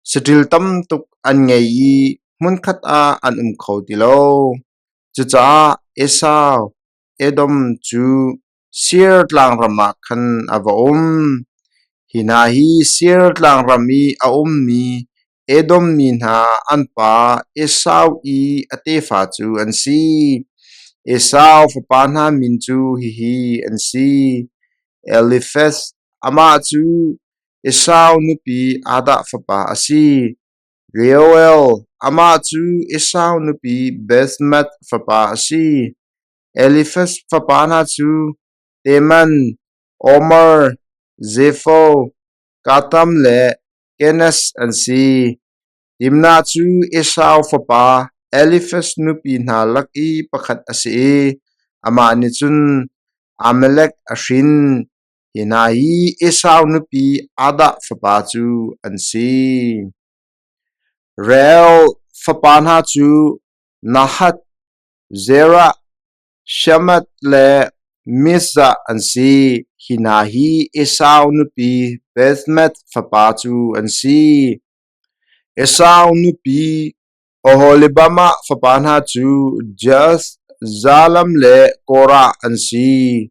Saṭil tam tuk an ngei i hmunkhat ah an um kho ti lo. Cucaah Esau, Edom cu Seir tlangram ah khan a va um. Hi hna hi Seir tlangram i a ummi Edom mi hna an pa Esau i a tefa cu an si. Esau fapa hna min cu hihi an si: Elifaz, amah cu Esau nupi Adah fapa a si. Reuel, amah cu Esau nupi Basemath fapa a si. Elifaz fapa hna cu Teman, Omar, Zefo, Gatam le Kenaz an si. Timnah cu Esau fapa Elifaz nupi hna lak i pakhat a si i amah nih cun Amalek a hrin. Hi hna hi Esau nupi Adah fapa cu an si. Reuel fapa hna cu Nahath, Zerah, Shemath le Mizah an si. Hi hna hi Esau nupi Basemath fapa cu an si. Esau nupi Oholibamah fapa hna cu Jeuz, Jalam le Korah an si.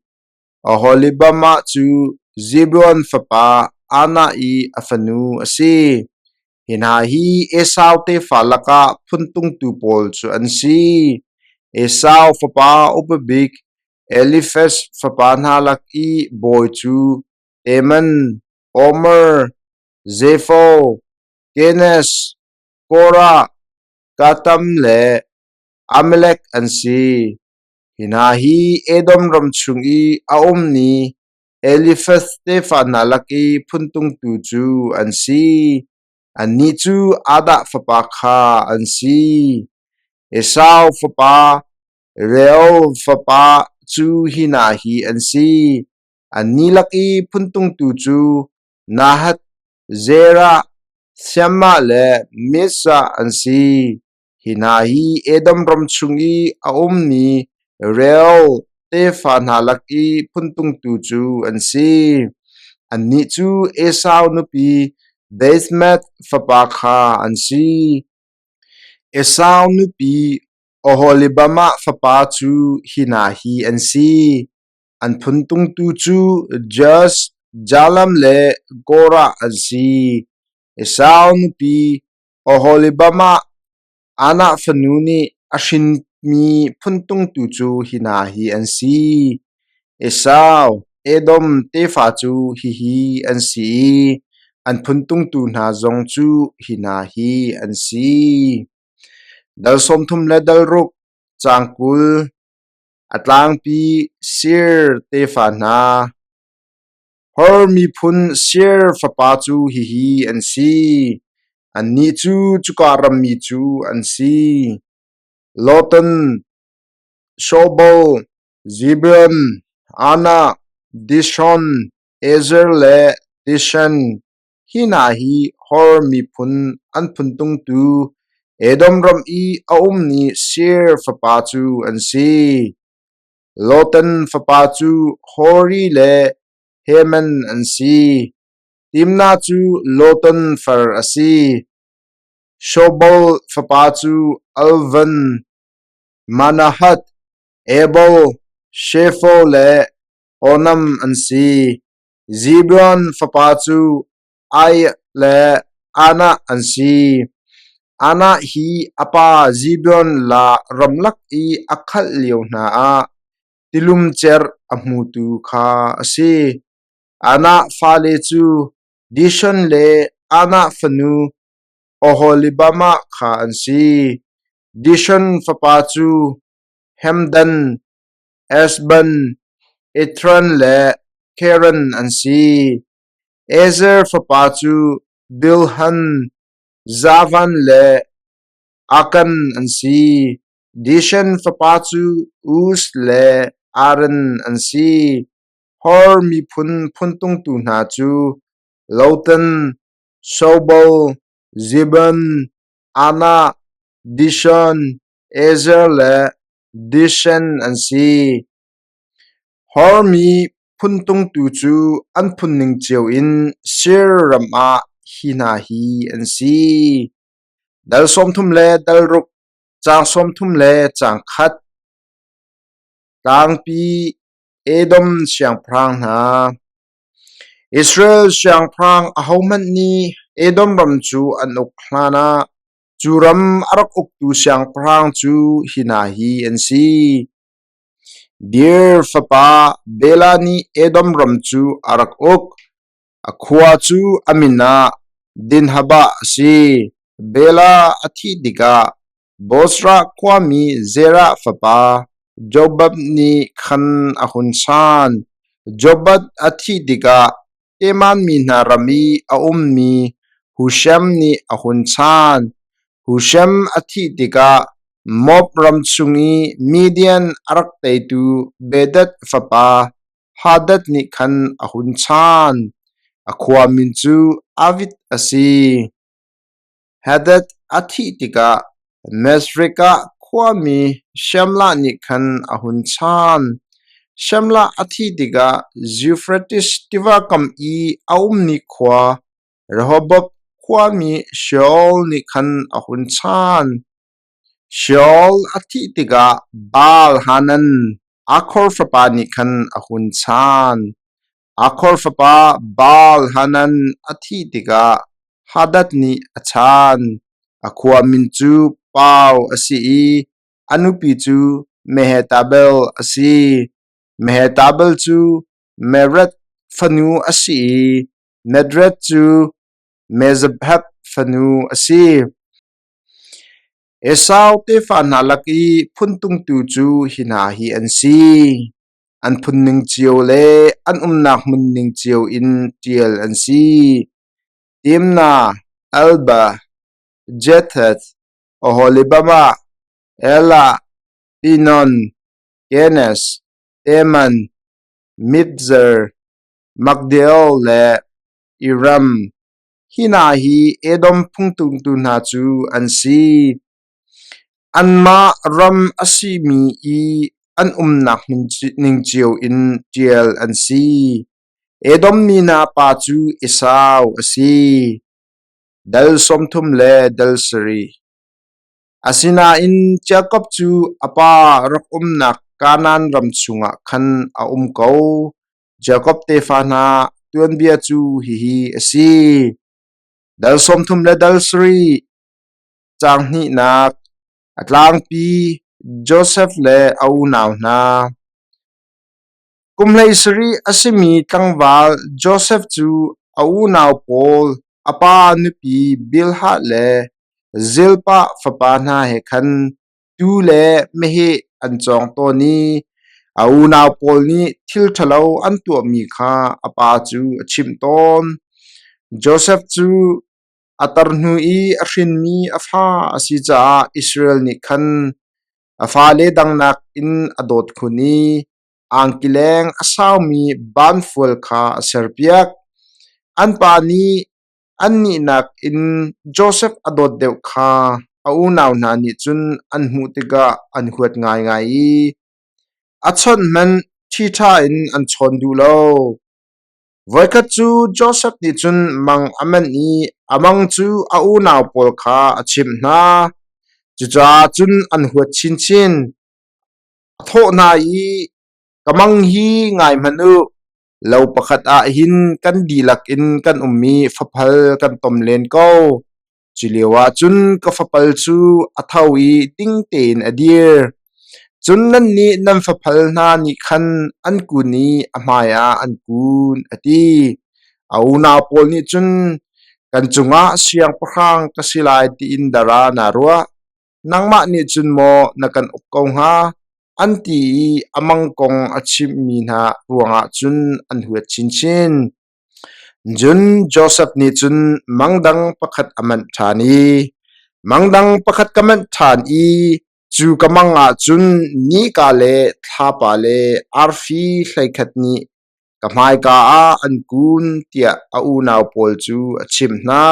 Oholibamah cu Zibeon fapa Anah i a fanu a si. Hi hna hi Esau tefa lakah phuntungtu pawl cu an si. Esau fapa upa bik Elifaz fapa hna lak i bawi cu Teman, Omer, Zefo, Kenaz, Korah, Gatam le Amalek an si. Hi hna hi Edom ram chung i a ummi Elifaz tefa hna lak i phuntungtu cu an si. Annih cu Adah fapa kha an si. Esau fapa Reuel fapa cu hi hna hi an si. Annih lak i phuntungtu cu Nahath, Zerah, Shammah le Mizah an si. Hi hna hi Edom ram chung i a ummi Reuel tefa hna lak i phuntungtu cu an si. Annih cu Esau nupi Basemath fapa kha an si. Esau nupi Oholibamah fapa cu hi hna hi an si. An phuntungtu cu Jeuz, Jalam le Korah an si. Esau nupi Oholibamah Anah fanu nih a hrinmi phuntungtu cu hi hna hi an si: Esau, Edom tefa cu hihi an si i an phuntungtu hna zong cu hi hna hi an si. Dal 36, caang 20, a tlangpi Seir tefa hna. Hor miphun Seir fapa cu hihi an si: annih cu cuka rammi cu an si: Lotan, Shobal, Zibeon, Anah, Dishon, Ezer le Dishan. Hi hna hi Hor miphun an phuntungtu Edom ram i a ummi Seir fapa cu an si. Lotan fapa cu Hori le Heman an si. Timnah cu Lotan far a si. Shobal fapa cu Alvan, Manahath, Ebal, Shefo le Onam an si. Zibeon fapa cu Aiah le Anah an si. Anah hi a pa Zibeon la ramlak i a khalh lio hna ah tilum cerh a hmutu kha a si. Anah fale cu Dishon le Anah fanu Oholibamah kha an si. Dishon fapa cu Hemdan, Eshban, Ithran le Keran an si. Ezer fapa cu Bilhan, Zavan le Akan an si. Dishan fapa cu Uz le Aran an si. Hor miphun phuntungtu hna cu Lotan, Shobal, Zibeon, Anah, Dishon, Ezer le Dishan an si. Hor mi phuntungtu cu an phunning cio in Seir ram ah hi hna hi an si: Dal 36, caang 31. Tlangpi Edom siangpahrang hna. Israel siangpahrang ahohmanh nih Edom ram cu an uk hlanah cu ram a rak uktu siangpahrang cu hi hna hi an si: Beer fapa Bela nih Edom ram cu a rak uk. A khua cu a min ah Dinhabah a si. Bela a thih tikah Bozrah khuami Zerah fapa Jobab nih khan a hun chan. Jobab a thih tikah Teman mi hna ram i a ummi Husham nih a hun chan. Husham a thih tikah Moab ram chung i Midian a rak teitu Bedad fapa Hadad nih khan a hun chan. A khua min cu Avith a si. Hadad a thih tikah Mesrekah khuami Shamlah nih khan a hun chan. Shamlah a thih tikah Zufrates tiva kam i a ummi khua Rehoboth khuami Sheol nih khan a hun chan. Sheol a thih tikah Baal-Hanan, Akhor fapa nih khan a hun chaan. Akhor fapa Baal-Hanan a thih tikah Hadad nih a chaan. A khua min cu Pau a si i a nupi cu Mehetabel a si. Mehetabel cu Mered fanu a si i Medred cu Mezahab fanu a si. Esau tefa hna lak i phuntungtu cu hi hna hi an si. An phun ning cio le an umnak hmun ning cio in ṭial an si: Timnah, Alba, Jetheth, Oholibamah, Elah, Pinon, Kenes, Teman, Mibzar, Magdiel le Iram. Hi hna hi Edom phungtungtu hna cu an si. Anmah ram a simi i an umnak hmun ning cio in ṭial an si. Edom mi hna pa cu Esau a si. Dal 30 le dal 7. Asinain Jakob cu a pa rak umnak Kanaan ram chungah khan a um ko. Jakob tefa hna tuanbia cu hihi a si: Dal 30 le dal 7 caang hnihnak a tlangpi Josef le a unau hna. Kum 17 a simi tlangval Josef cu a unau pawl a pa nupi Bilhah le Zilpah fapa hna he khan Tuu le meheh an cawng tawn i a unau pawl nih thil ṭhalo an tuahmi kha a pa cu a chimh tawn. Josef cu a tar hnu i a hrinmi a fa a si caah Israel nih khan a fale dang nakin a dawt khun i angkileng a saumi banfual kha a serpiak. An pa nih Annih nakin Josef a dawt deuh kha a unau hna nih cun an hmuh tikah an huat ngaingai i a chawnh hmanh ṭhiṭha in an chawn duh lo. Voikhat cu Josef nih cun mang a manh i a mang cu a unau pawl kha a chimh hna. Cucaah cun an huat chinchin. A thawh hna i, Ka mang hi ngai hmanh u. Lo pakhat ah hin kan dihlak in kan um i faphal kan tom len ko. Cu lio ah cun ka fapal cu a tho i ding tein a dir. Cun nannih nan faphal hna nih khan an kun i a hmaiah an kun, a ti. A unau pawl nih cun, Kan cungah siangpahrang ka si lai tiin dara naa ruah. Nangmah nih cun maw na kan uk ko hnga? An ti i a mang kong a chimhmi hna ruangah cun an huat chinchin. Cun Josef nih cun mang dang pakhat a manh ṭhan i, Mang dang pakhat ka manh ṭhan i cu ka mang ah cun nika le thlapa le arfi 11 nih ka hmaika ah an kun, tiah a unau pawl cu a chimh hna.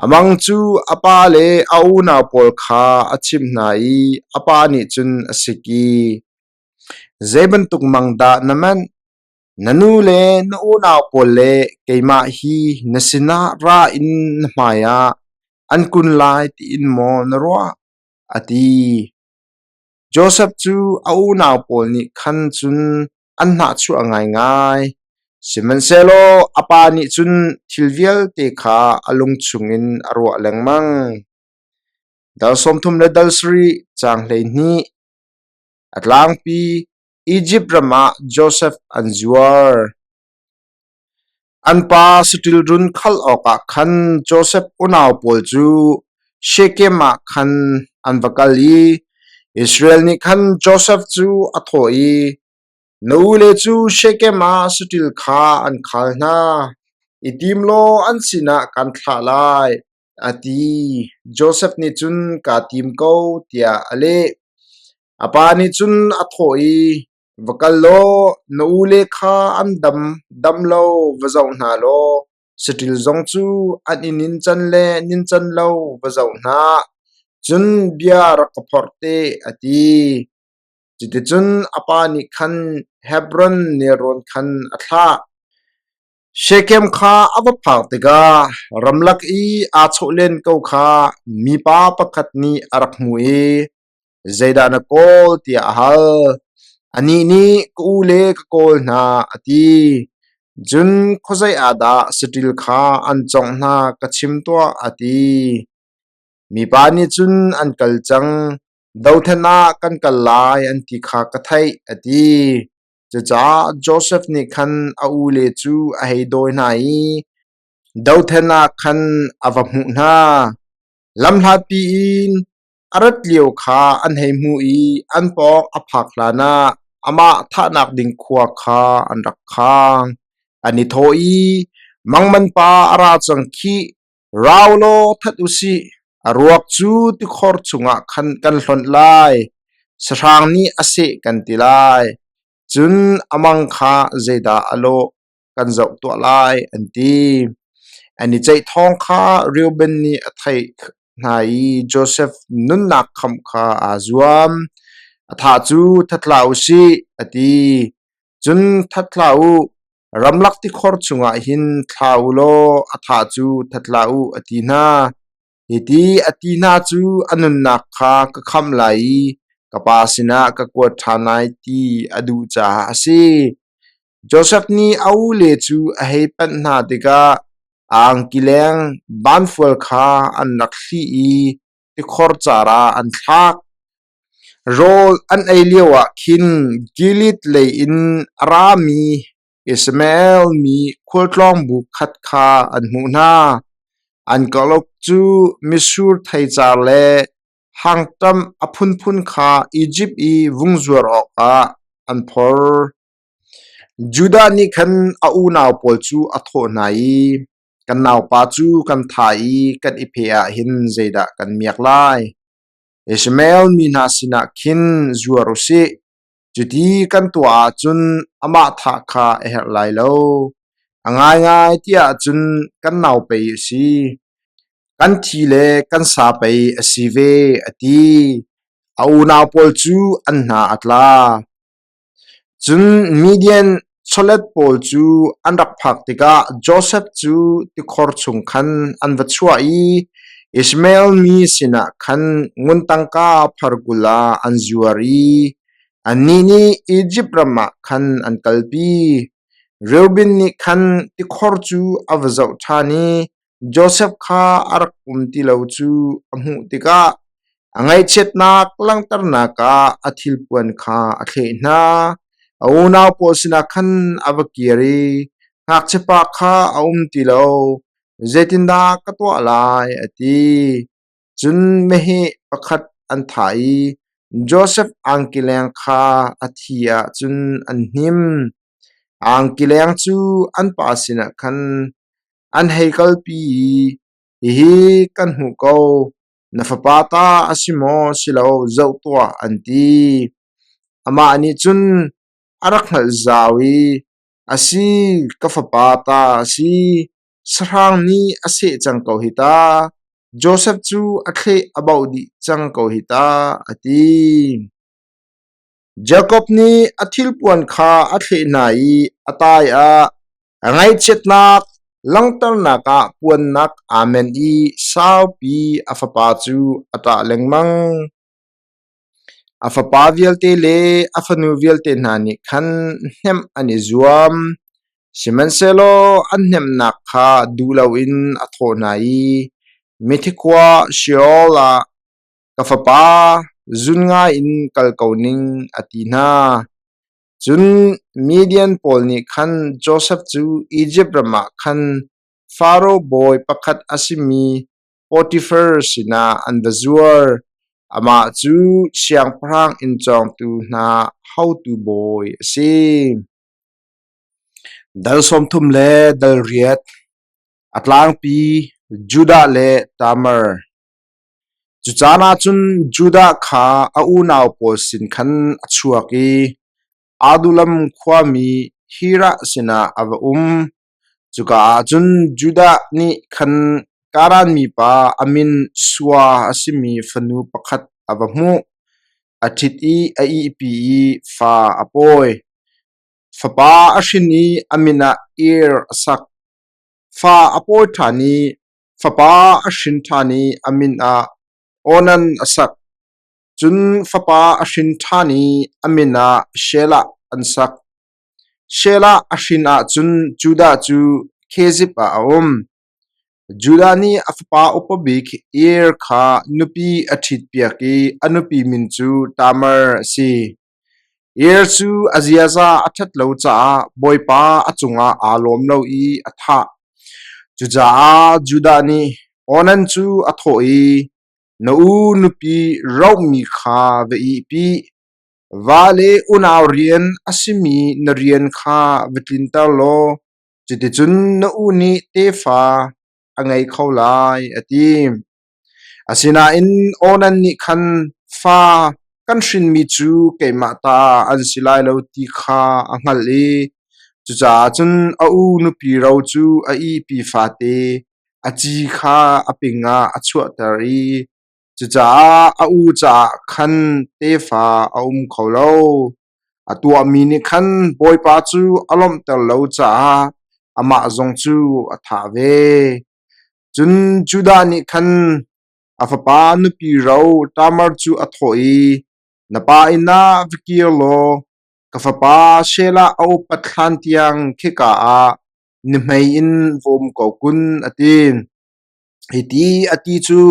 A mang cu a pa le a unau pawl kha a chimh hna i a pa nih cun a sik i, Zei bantuk mang dah na manh? Na nu le na unau pawl le keimah hi na sinah ra in na hmaiah an kun lai tiin maw na ruah? a ti. Josef cu a unau pawl nih khan cun an hnahchuah ngaingai. Sihmanhsehlaw a pa nih cun thil vialte kha a lung chungin a ruah lengmang. Dal 30 le dal 7 caang 12 A tlangpi Izipt ram ah Josef an zuar. An pa saṭil run khalh awkah khan Josef unau pawl cu Shekem ah khan an va kal i Israel nih khan Josef cu a thawh i, Na ule cu Shekem ah saṭil kha an khal hna, i tim law an sinah kan thlah lai, a ti. Josef nih cun, Kaa tim ko, tiah a leh. A pa nih cun a thawh i, Va kal law na ule kha an dam, dam lo va zoh hna law saṭil zong cu an i nincan le nincan lo va zoh hna, cun bia rak ka phorh te, a ti. Cuticun a pa nih khan Hebron nelrawn khan a thlah. Shekem kha a va phak tikah ramlak i aa chawh len ko kha mipa pakhat nih a rak hmuh i, “Zeidah na kawl?” tiah a hal. Anih nih, “Ka ule ka kawl hna,” a ti. Cun khuazei ah dah saṭil kha an cawngh hna ka chim tuah, a ti. Mipa nih cun an kal cang, dothen ah kan kal lai an ti kha ka theih, a ti. Cucaah Josef nih khan a ule cu a hei dawi hna i dothen ah khan a va hmuh hna. Lamhlatpi in a rat lio kha an hei hmuh i an pawng a phak hlanah amah thahnak ding khua kha an rak khang. An i thawh i, Mangman pa a ra cang khih, ra u law that u sih. A ruak cu tikhor chungah khan kan hlonh lai, sahrang nih a seh kan ti lai. Cun a mang kha zeidah a lawh kan zoh tuah lai, an ti. An i ceih thawng kha Reuben nih a theih hna i Josef nunnak khamh kha aa zuam. A thah cu that hlah u sih, a ti. Cun that hlah u, ramlak tikhor chungah hin thla u law a thah cu that hlah u, a ti hna. Hiti a ti hna cu a nunnak kha ka khamh lai i ka pa sinah ka kuat ṭhan lai ti a duh caah a si. Josef nih a ule cu a hei panh hna tikah a angkileng banfual kha an rak hlih i tikhor car ah an thlak. Rawl an ei lioah khin Gilead lei in a rami Ishmael mi khualtlawng bu khat kha an hmuh hna. An kalauk cu mitsur theicar le hangṭam a phunphun kha Izipt i vung zuar awkah an phor. Judah nih khan a unau pawl cu a thawh hna i, Kan naupa cu kan thah i kan i pheh ah hin zeidah kan miak lai? Ishmael mi hna sinah khin zuar u sih. Cuti kan tuah ahcun amah thah kha a herh lai lo. A ngaingai ti ahcun kan nau pei a si. Kan thi le kan sa pei a si ve, a ti. A unau pawl cu an hna a tla. Cun Midian chawlet pawl cu an rak phak tikah Josef cu tikhor chung khan an va chuah i Ishmael mi sinah khan ngun tangka phar 20 ah an zuar i annih nih Izipt ram ah khan an kalpi. Reuben nih khan tikhor cu a va zoh ṭhan i Josef kha a rak um ti lo cu a hmuh tikah a ngaihchiatnak langhternak ah a thilpuan kha a thleh hna. A unau pawl sinah khan a va kir i ngakchiapa kha a um ti lo, zeitindah ka tuah lai, a ti. Cun meheh pakhat an thah i Josef angkileng kha a thi ah cun an hnim. Angkileng cu an pa sinah khan an hei kalpi i, “Hihi kan hmuh ko, na fapa ta a si maw si lo zoh tuah,” an ti. Amah nih cun a rak hngalh zau i, “A si, ka fapa ta a si, sahrang nih a seh cang ko hi ta, Josef cu a thleh a bauh dih cang ko hi ta,” a ti. Jakob nih a thilpuan kha a thleh hna i a tai ah a ngaihchiatnak langhternak ah puannak aa menh i saupi a fapa cu a ṭah lengmang. A fapa vialte le a fanu vialte hna nih khan hnemh an i zuam, sihmanhsehlaw an hnemhnak kha duh loin a thawh hna i mithi khua Sheol ah Ka fapa, zun ngai in kal ko ning, a ti hna. Cun Midian pawl nih khan Josef cu Izipt ram ah khan Faro bawi pakhat a simi Potifar sinah an va zuar. Amah cu siangpahrang inn cawngtu hna haotu bawi a si. Dal 30 le dal riat a tlangpi Judah le Tamar. Cu caan ah cun Judah kha a unau pawl sin khan a chuak i Adullam khuami Hirah sinah a va um. Cuka ah cun Judah nih khan Kanaan mipa a min Shua a simi fanu pakhat a va hmuh. A ṭhit i a ihpi i fa a pawi. Fapa a hrin i a min ah Er a sak. Fa a pawi ṭhan i fapa a hrin ṭhan i a min ah Onan a sak. Cun fapa a hrin ṭhan i a min ah Shelah an sak. Shelah a hrin ahcun Judah cu Khezib ah a um. Judah nih a fapa upa bik Er kha nupi a ṭhitpiak i a nupi min cu Tamar a si. Er cu a ziaza a ṭhat lo caah Bawipa a cungah aa lawm lo i a thah. Cucaah Judah nih Onan cu a thawh i, Na u nupi rohmi kha va ihpi. Va le unau rian a simi na rian kha va tlinter law cuticun na u nih tefa a ngei kho lai, a ti. Asinain Onan nih khan fa kan hrinmi cu keimah ta an si lai lo ti kha a hngalh i cucaah cun a u nupi ro cu a ihpi fate a ci kha a ping ah a chuahter i cucaah a u caah khan tefa a um kho lo. A tuahmi nih khan Bawipa cu a lawmhter lo caah amah zong cu a thah ve. Cun Judah nih khan a fapa nupi ro Tamar cu a thawh i, Na pa inn ah va kir law ka fapa Shelah a upat hlan tiang khika ah nuhmei in va um ko kun, a ti. Hiti a ti cu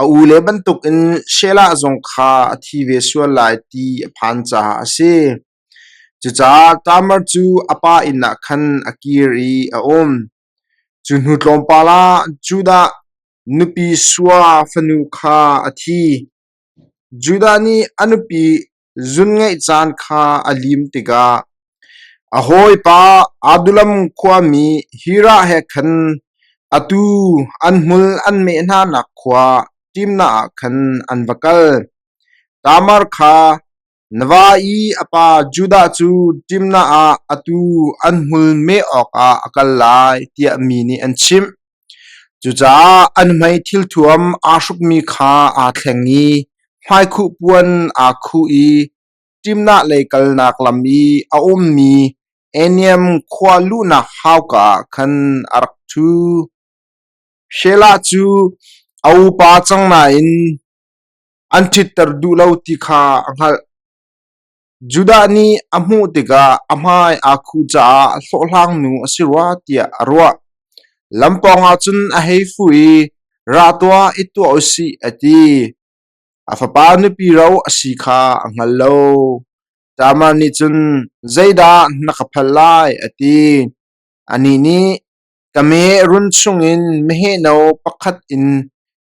a ule bantukin Shelah zong kha a thi ve sual lai ti a phan caah a si. Cucaah Tamar cu a pa inn ah khan a kir i a um. Cu hnu tlawmpal ah Judah nupi Shua fanu kha a thi. Judah nih a nupi zunngaih caan kha a lim tikah a hawipa Adullam khuami Hirah he khan atu an hmul an meh hnanak khua Timnah ah khan an va kal. Tamar kha Na va i a pa Judah cu Timnah ah atu an hmul meh awkah a kal lai tiah mi nih an chimh. Cucaah an hmai thilthuam aa hrukmi kha aa thleng i hmaikhuh puan aa khuh i Timnah lei kalnak lam i a ummi Eniam khua luhnak hauka ah khan a rak ṭhu. Shelah cu a upa cang nain an ṭhitter duh lo ti kha a hngalh. Judah nih a hmuh tikah a hmai aa khuh caah hlawhhlangnu a si rua tiah a ruah. Lam pawngah cun a hei fuh i, Ra tuah, i tuah u sih, a ti. A fapa nupi ro a si kha a hngal lo. Tamar nih cun, Zeidah na ka phal lai? a ti. Anih nih, Ka meh run chungin meheh no pakhat in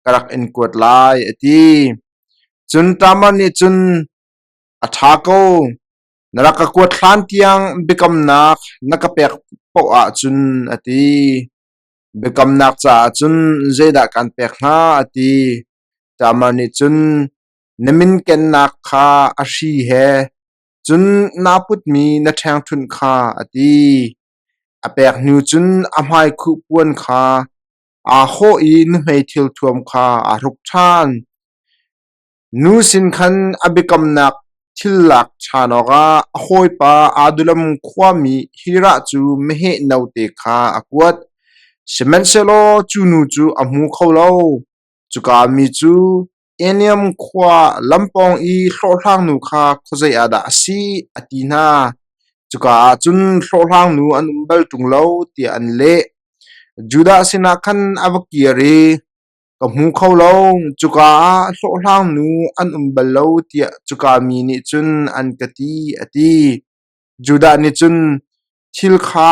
ka rak in kuat lai, a ti. Cun Tamar nih cun, A ṭha ko, na rak ka kuat hlan tiang biakamnak na ka pek paoh ahcun, a ti. Biakamnak caah cun zeidah kaan pek hnga, a ti. Tamar nih cun, Na min kennak kha a hri he, cun naa putmi na ṭhengṭhunh kha, a ti. A pek hnu cun a hmaikhuh puan kha aa hawh i nuhmei thilthuam kha aa hruk ṭhan. Nu sin khan a biakamnak thil lak ṭhan awkah a hawipa Adullam khuami Hirah cu meheh note kha a kuat. Sihmanhsehlaw cu nu cu a hmu kho lo. Cuka mi cu Eniam khua lampawng i hlawhhlangnu kha khuazei ah dah a si? a ti hna. Cuka ah cun hlawhhlangnu an um bal ṭung lo, tiah an leh. Judah sinah khan a va kir i, Ka hmu kho lo, cuka ah hlawhhlangnu an um bal lo, tiah cuka mi nih cun an ka ti, a ti. Judah nih cun, Thil kha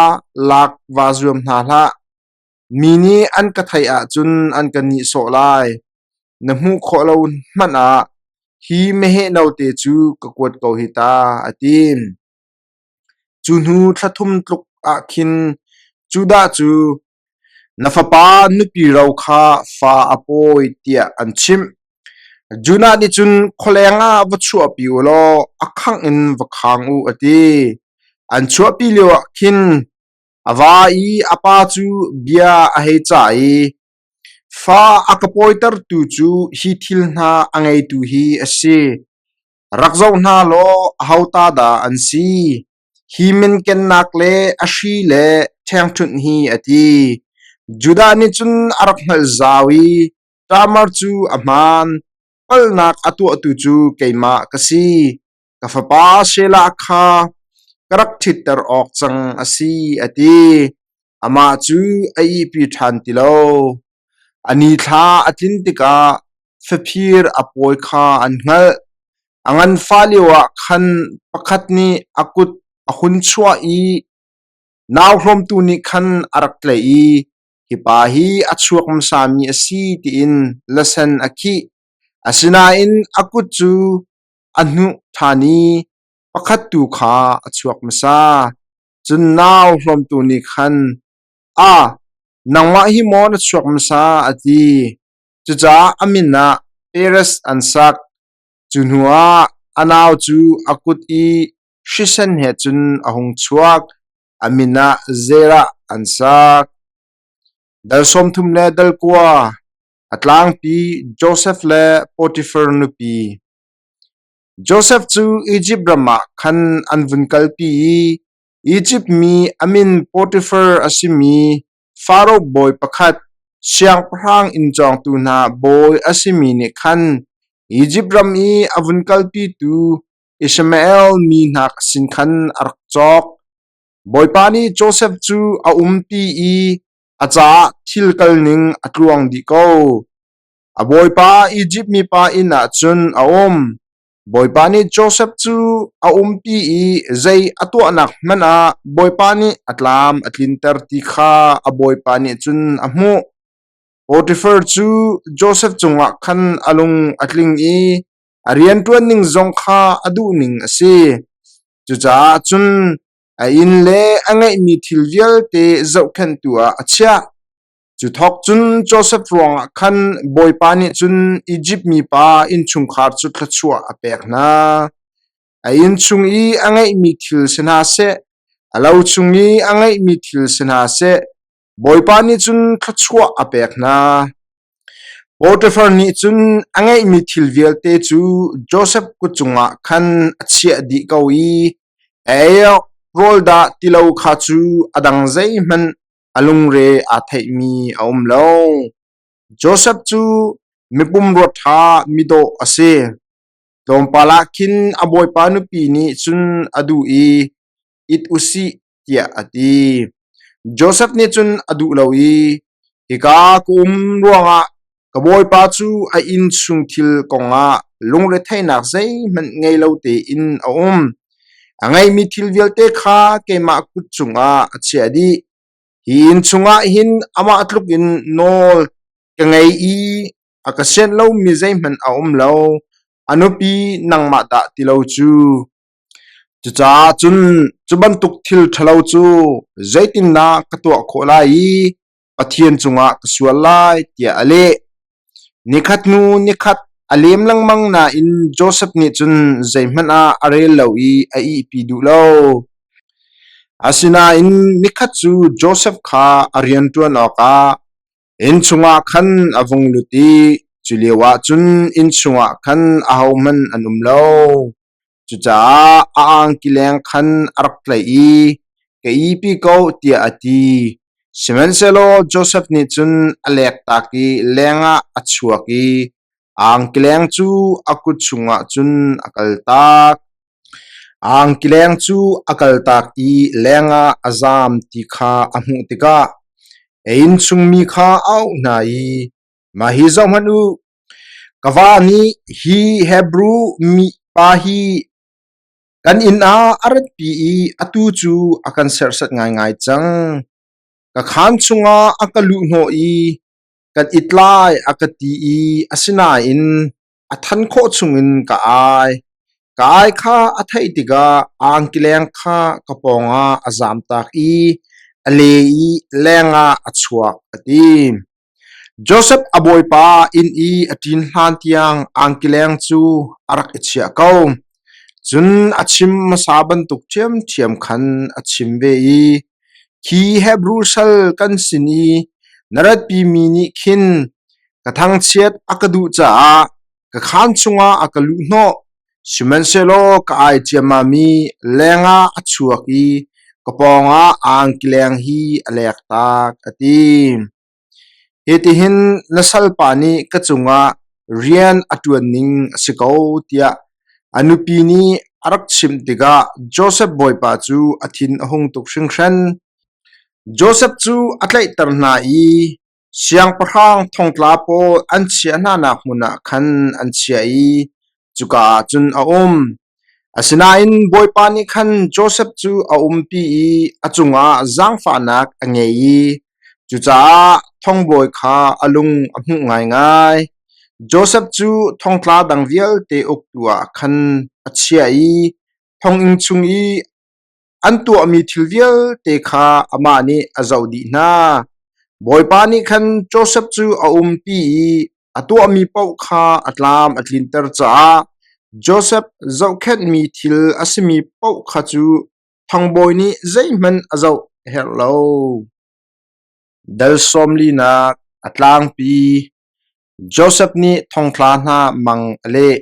lak vaa zuam hna hlah. Mi nih an ka theih ahcun an ka nihsawh lai. Na hmuh khawh lo hmanh ah hi meheh note cu ka kuat ko hi ta, a ti. Cu hnu thla thum tluk ah khin Judah cu na fapa nupi ro kha fa a pawi tiah an chimh. Jonah nih cun khualeng ah va chuahpi u law a khangh in va khang u a ti. An chuahpi lioah khin a va i a pa cu bia a hei cah i, Fa a ka pawitertu cu hi thil hna a ngeitu hi a si. Rak zoh hna law aho ta dah an si? Hi minkennak le a hri le ṭhengṭhunh hi a ti. Judah nih cun a rak hngalh zau i Tamar cu a hmaan. Palhnak a tuahtu cu keimah ka si. Ka fapa Shelah kha ka rak ṭhitter awk cang a si, a ti. Amah cu a ihpi ṭhan ti lo. A nithla a tlin tikah faphir a pawi kha an hngalh. A nganfah lioah khan pakhat nih a kut a hun chuah i nauhlawmtu nih khan a rak tlaih i hi pa hi a chuak hmasami a si tiin lasen a khih. Asinain a kut cu a hnuh ṭhan i pakhat tu kha a chuak hmasa. Cun nau hlawmtu nih khan, “Ah, nangmah hi maw na chuak hmasa?” a ti. Cucaah a min ah Perez an sak. Cu hnuah a nau cu a kut i hrisen he cun a hung chuak. A min ah Zerah an sak. Dal 30 le dal kua a tlangpi Josef le Potifar nupi. Josef cu Izipt ram ah khan an vun kalpi i Izipt mi a min Potifar a simi Faro bawi pakhat, siangpahrang inn cawngtu hna bawi a simi nih khan Izipt ram i a vun kalpitu Ishmael mi hna sin khan a rak cawk. Bawipa nih Josef cu a umpi i a caah thil kalning a tluang dih ko. A bawipa Izipt mipa inn ah cun a um. Bawipa nih Josef cu a umpi i zei a tuahnak hmanh ah Bawipa nih a tlam a tlinter ti kha a bawipa nih cun a hmuh. Potifar cu Josef cungah khan a lung a tling i a rianṭuan ning zong kha a duhning a si. Cucaah cun a inn le a ngeihmi thil vialte zohkhenhtu ah a chiah. Cu thawk cun Josef ruangah khan Bawipa nih cun Izipt mipa innchungkhar cu thluachuah a pek hna. A inn chung i a ngeihmi thil si hna seh, a lo chung i a ngeihmi thil si hna seh, Bawipa nih cun thluachuah a pek hna. Potifar nih cun a ngeihmi thil vialte cu Josef kut cungah khan a chiah dih ko i a ei awk rawl dah ti lo kha cu a dang zeihmanh a lungre aa theihmi a um lo. Josef cu mipumrua ṭha midawh a si. Tlawmpal ah khin a bawipa nupi nih cun a duh i it u sih tiah a ti. Josef nih cun a duh lo i hika ka um ruangah ka bawipa cu a inn chung thil kongah lungretheihnak zeihmanh ngei lo tein a um. A ngeihmi thil vialte kha keimah kut cungah a chiah dih. Hi inn chungah hin amah tlukin nawl ka ngei i a ka sianh lomi zeihmanh a um lo. A nupi nangmah dah ti lo cu. Cucaah cun cu bantuk thil ṭhalo cu zeitindah ka tuah khawh lai i Pathian cungah ka sual lai tiah a leh. Nikhat hnu nikhat a lem lengmang nain Josef nih cun zeihmanh ah a rel lo i a ihpi duh lo. Asinain nikhat cu Josef kha a rian ṭuan awkah inn chungah khan a vung lut i cu lioah cun inn chungah khan ahohmanh an um lo. Cucaah a angki leng khan a rak tlaih i, “Ka ihpi ko,” tiah a ti. Sihmanhsehlaw Josef nih cun a lektak i lengah a chuak i a angkileng cu a kut chungah cun a kaltak. A angkileng cu a kaltak i lengah a zaam ti kha a hmuh tikah a inn chungmi kha a auh hna i, “Mah hi zohhmanh u, Ka va nih hi Hebru mipa hi kan inn ah a ratpi i atu cu a kan serhsat ngaingai cang. Ka khaan chungah a ka luhhnawh i kan it lai a ka ti i asinain a than khawh chungin ka ai. Ka ai kha a theih tikah angkileng kha ka pawngah a zamtak i a le i lengah a chuak, a ti. Josef a bawipa inn i a ṭin hlan tiang angkileng cu a rak i chiah ko. Cun a chim hmasa bantuk ṭhiamṭhiam khan a chim ve i, Khi Hebru sal kan sin i na ratpimi nih khin ka thangchiat a ka duh caah ka khaan chungah a ka luhhnawh. Sihmanhsehlaw ka ai ciammam i lengah a chuak i ka pawngah angkileng hi a lektak, a ti. Hitihin na salpa nih ka cungah rian a ṭuan ning a si ko tiah a nupi nih a rak chimh tikah Josef bawipa cu a thin a hung tuk hringhran. Josef cu a tlaihter hna i siangpahrang thongtla pawl an chiah hnanak hmun ah khan an chiah i cuka ah cun a um. Asinain Bawipa nih khan Josef cu a umpi i a cungah zaangfahnak a ngei i cucaah thongbawi kha a lung a hmuh ngaingai. Josef cu thongtla dang vialte uktu ah khan a chiah i thonginn chung i An tuahmi thil vialte kha amah nih a zoh dih hna. Bawipa nih khan Josef cu a umpi i a tuahmi paoh kha a tlam a tlinter caah Josef zohkhenhmi thil a simi paoh kha cu thongbawi nih zeihmanh a zoh a herh lo. Dal sawm linak a tlangpi Josef nih thongtla hna mang a leh.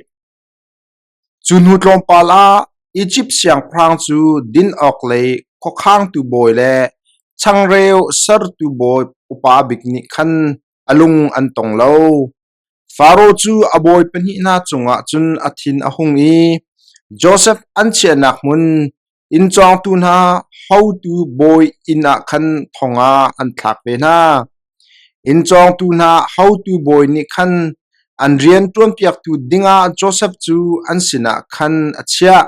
Cu hnu tlawmpal ah Izipt siangpahrang cu din awk lei khuakhangtu bawi le changreu sertu bawi upa bik nih khan a lung an tong lo. Faro cu a bawi pahnih hna cungah cun a thin a hung i Josef an chiahnak hmun inn cawngtu hna hotu bawi inn ah khan thong ah an thlak ve hna. Inn cawngtu hna hotu bawi nih khan an rian ṭuanpiaktu dingah Josef cu an sinah khan a chiah.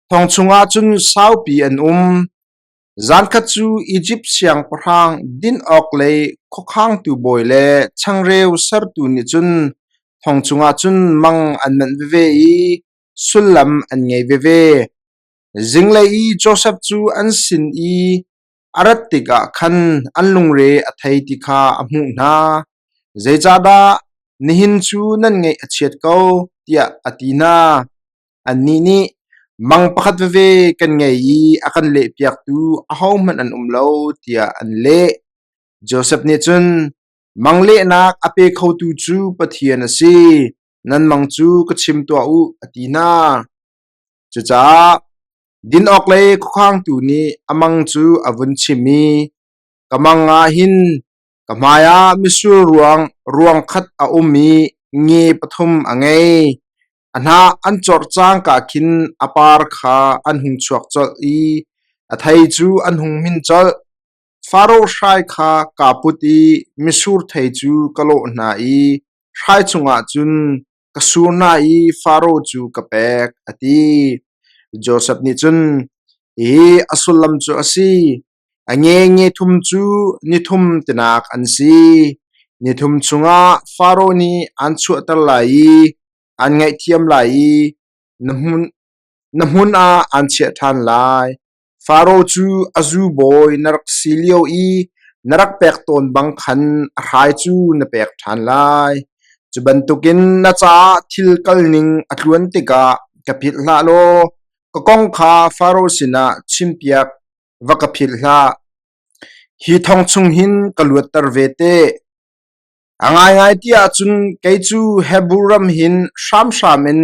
Thong chungah cun saupi an um. Zankhat cu Izipt siangpahrang din awk lei khuakhangtu bawi le changreu sertu nih cun thong chungah cun mang an manh veve i sullam an ngei veve. Zinglei i Josef cu an sin i a rat tikah khan an lungre a thei ti kha a hmuh hna. Zeicahdah nihin cu nan ngaih a chiat ko? tiah a ti hna. Annih nih, Mang pakhat veve kan ngei i a kan lehpiaktu ahohmanh an um lo, tiah an leh. Josef nih cun, Mang lehnak a pe khotu cu Pathian a si. Nan mang cu ka chim tuah u, a ti hna. Cucaah din awk lei khuakhangtu nih a mang cu a vun chim i, Ka mang ah hin ka hmaiah mitsur ruang ruang khat a um i nge pathum a ngei. A hnah an corh cangka khin a par kha an hung chuak colh i a thei cu an hung hmin colh. Faro hrai kha kaa put i mitsur thei cu ka lawh hna i hrai chungah cun ka sur hna i Faro cu ka pek, a ti. Josef nih cun, Hihi a sullam cu a si: A nge nge thum cu ni thum tinak an si. Ni thum chungah Faro nih aan chuahter lai i aan ngaihthiam lai i na hmun ah aan chiah ṭhan lai. Faro cu a zubawi na rak si lio i na rak pek tawn bang khan a hrai cu na pek ṭhan lai. Cu bantukin na caah thil kalning a tluan tikah ka philh hlah law ka kong kha Faro sinah chimpiak va ka philh hlah. Hi thong chung hin ka luatter ve te. A ngaingai ti ahcun kei cu Hebru ram hin hramhram in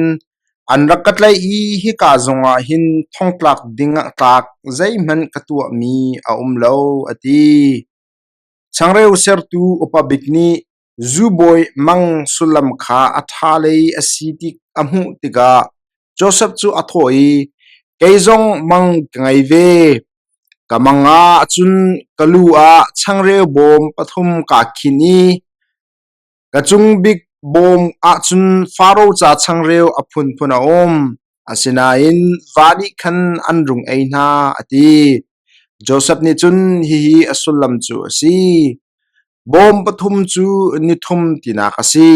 an rak ka tlaih i hika zongah hin thongtlak ding ah tlak zeihmanh ka tuahmi a um lo, a ti. Changreu sertu upa bik nih zubawi mang sullam kha a ṭha lei a si ti a hmuh tikah Josef cu a thawh i, Kei zong mang ka ngei ve. Ka mang ah cun ka lu ah changreu bawm pathum kaa khin i ka cung bik bawm ah cun Faro ca changreu a phunphun a um. Asinain va nih khan an rung ei hna, a ti. Josef nih cun hihi a sullam cu a si: Bawm pathum cu ni thum tinak a si.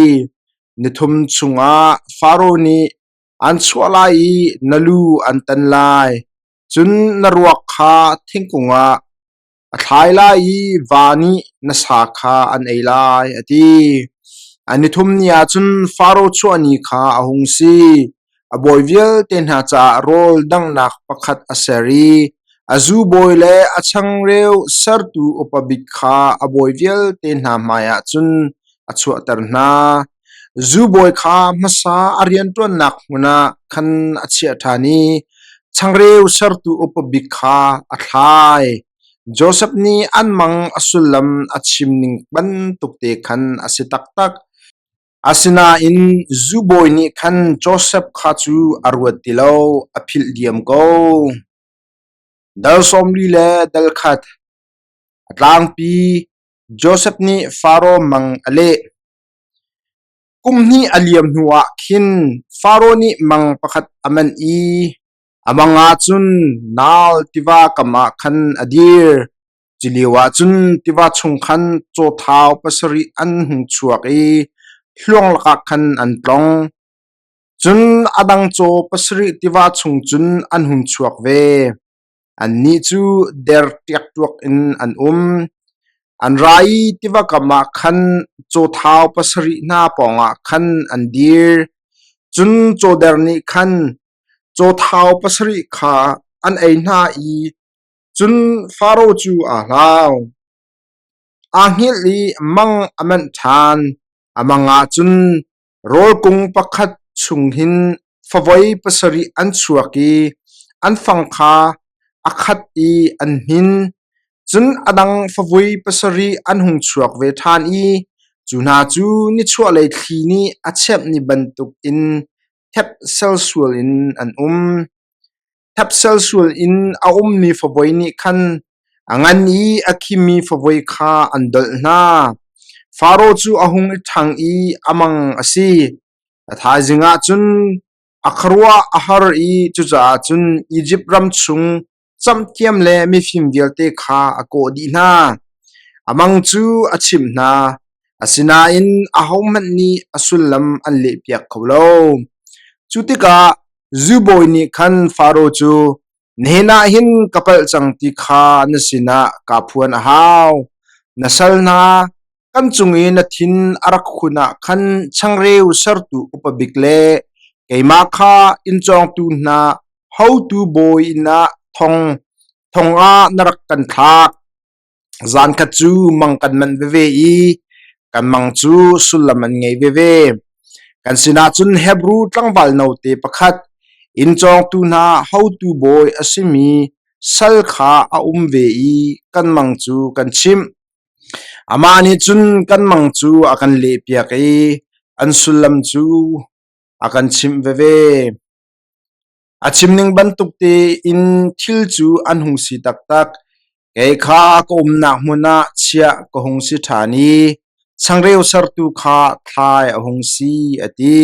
Ni thum chungah Faro nih aan chuah lai i na lu an tan lai. Cun na ruak kha thingkung ah a thlai lai i va nih na sa kha an ei lai, a ti. A nithum ni ah cun Faro chuah ni kha a hung si. A bawi vialte hna caah rawl danghnak pakhat a ser i a zubawi le a changreu sertu upa bik kha a bawi vialte hna hmaiah cun a chuahter hna. Zubawi kha hmasa a rianṭuannak hmun ah khan a chiah ṭhan i changreu sertu upa bik kha a thlai. Josef nih an mang a sullam a chim ning bantuk te khan a si taktak. Asinain zubawi nih khan Josef kha cu a ruat ti lo, a philh diam ko. Dal 40 le dal khat. A tlangpi Josef nih Faro mang a leh. Kum hnih a liam hnuah khin Faro nih mang pakhat a manh i a mang ah cun Naal tiva kam ah khan a dir. Cu lioah cun tiva chung khan cawthau pasarih an hung chuak i hluang lakah khan an tlong. Cun a dang caw pasarih tiva chung cun an hung chuak ve. Annih cu der ṭiakṭuak in an um. An ra i tiva kam ah khan cawthau pasarih hna pawngah khan an dir. Cun cawder nih khan cawthau pasarih kha an ei hna i cun Faro cu aa hlau. Aa hngilh i mang a manh ṭhan. A mang ah cun Rawl kung pakhat chung hin favoi pasarih an chuak i an fang kha a khat i an hnin. Cun a dang favui pasarih an hung chuak ve ṭhan i cu hna cu nichuahlei thli nih a chemhmi bantukin thep selsual in an um. Thepselsual in a ummi favoi nih khan a ngan i a khimi favoi kha an dolh hna. Faro cu a hung i ṭhang i a mang a si. A thaizing ah cun a khuaruah a har i cucaah cun Izipt ram chung camhthiam le mifim vialte kha a kawh dih hna. A mang cu a chimh hna, asinain ahohmanh nih a sullam an lehpiak kho lo. Cu tikah Zubawi nih khan Faro cu, “Nihin ah hin ka palh cang ti kha na sinah kaa phuan a hau. Na sal hna, kan cung i na thin a rak hun ah khan changreu sertu upa bik le keimah kha inn cawngtu hna hotu bawi inn ah thong ah na rak kan thlak. Zankhat cu mang kan manh veve i kan mang cu sullam an ngei veve. Kan sinah cun Hebru tlangval note pakhat, inn cawngtu hna hotu bawi a simi sal kha a um ve i kan mang cu kan chimh. Amah nih cun kan mang cu a kan lehpiak i an sullam cu a kan chimh veve. A chimning bantuk tein thil cu an hung si taktak. Kei kha ka umnak hmun ah chiah ka hung si ṭhan i changreu sertu kha thlai a hung si, a ti.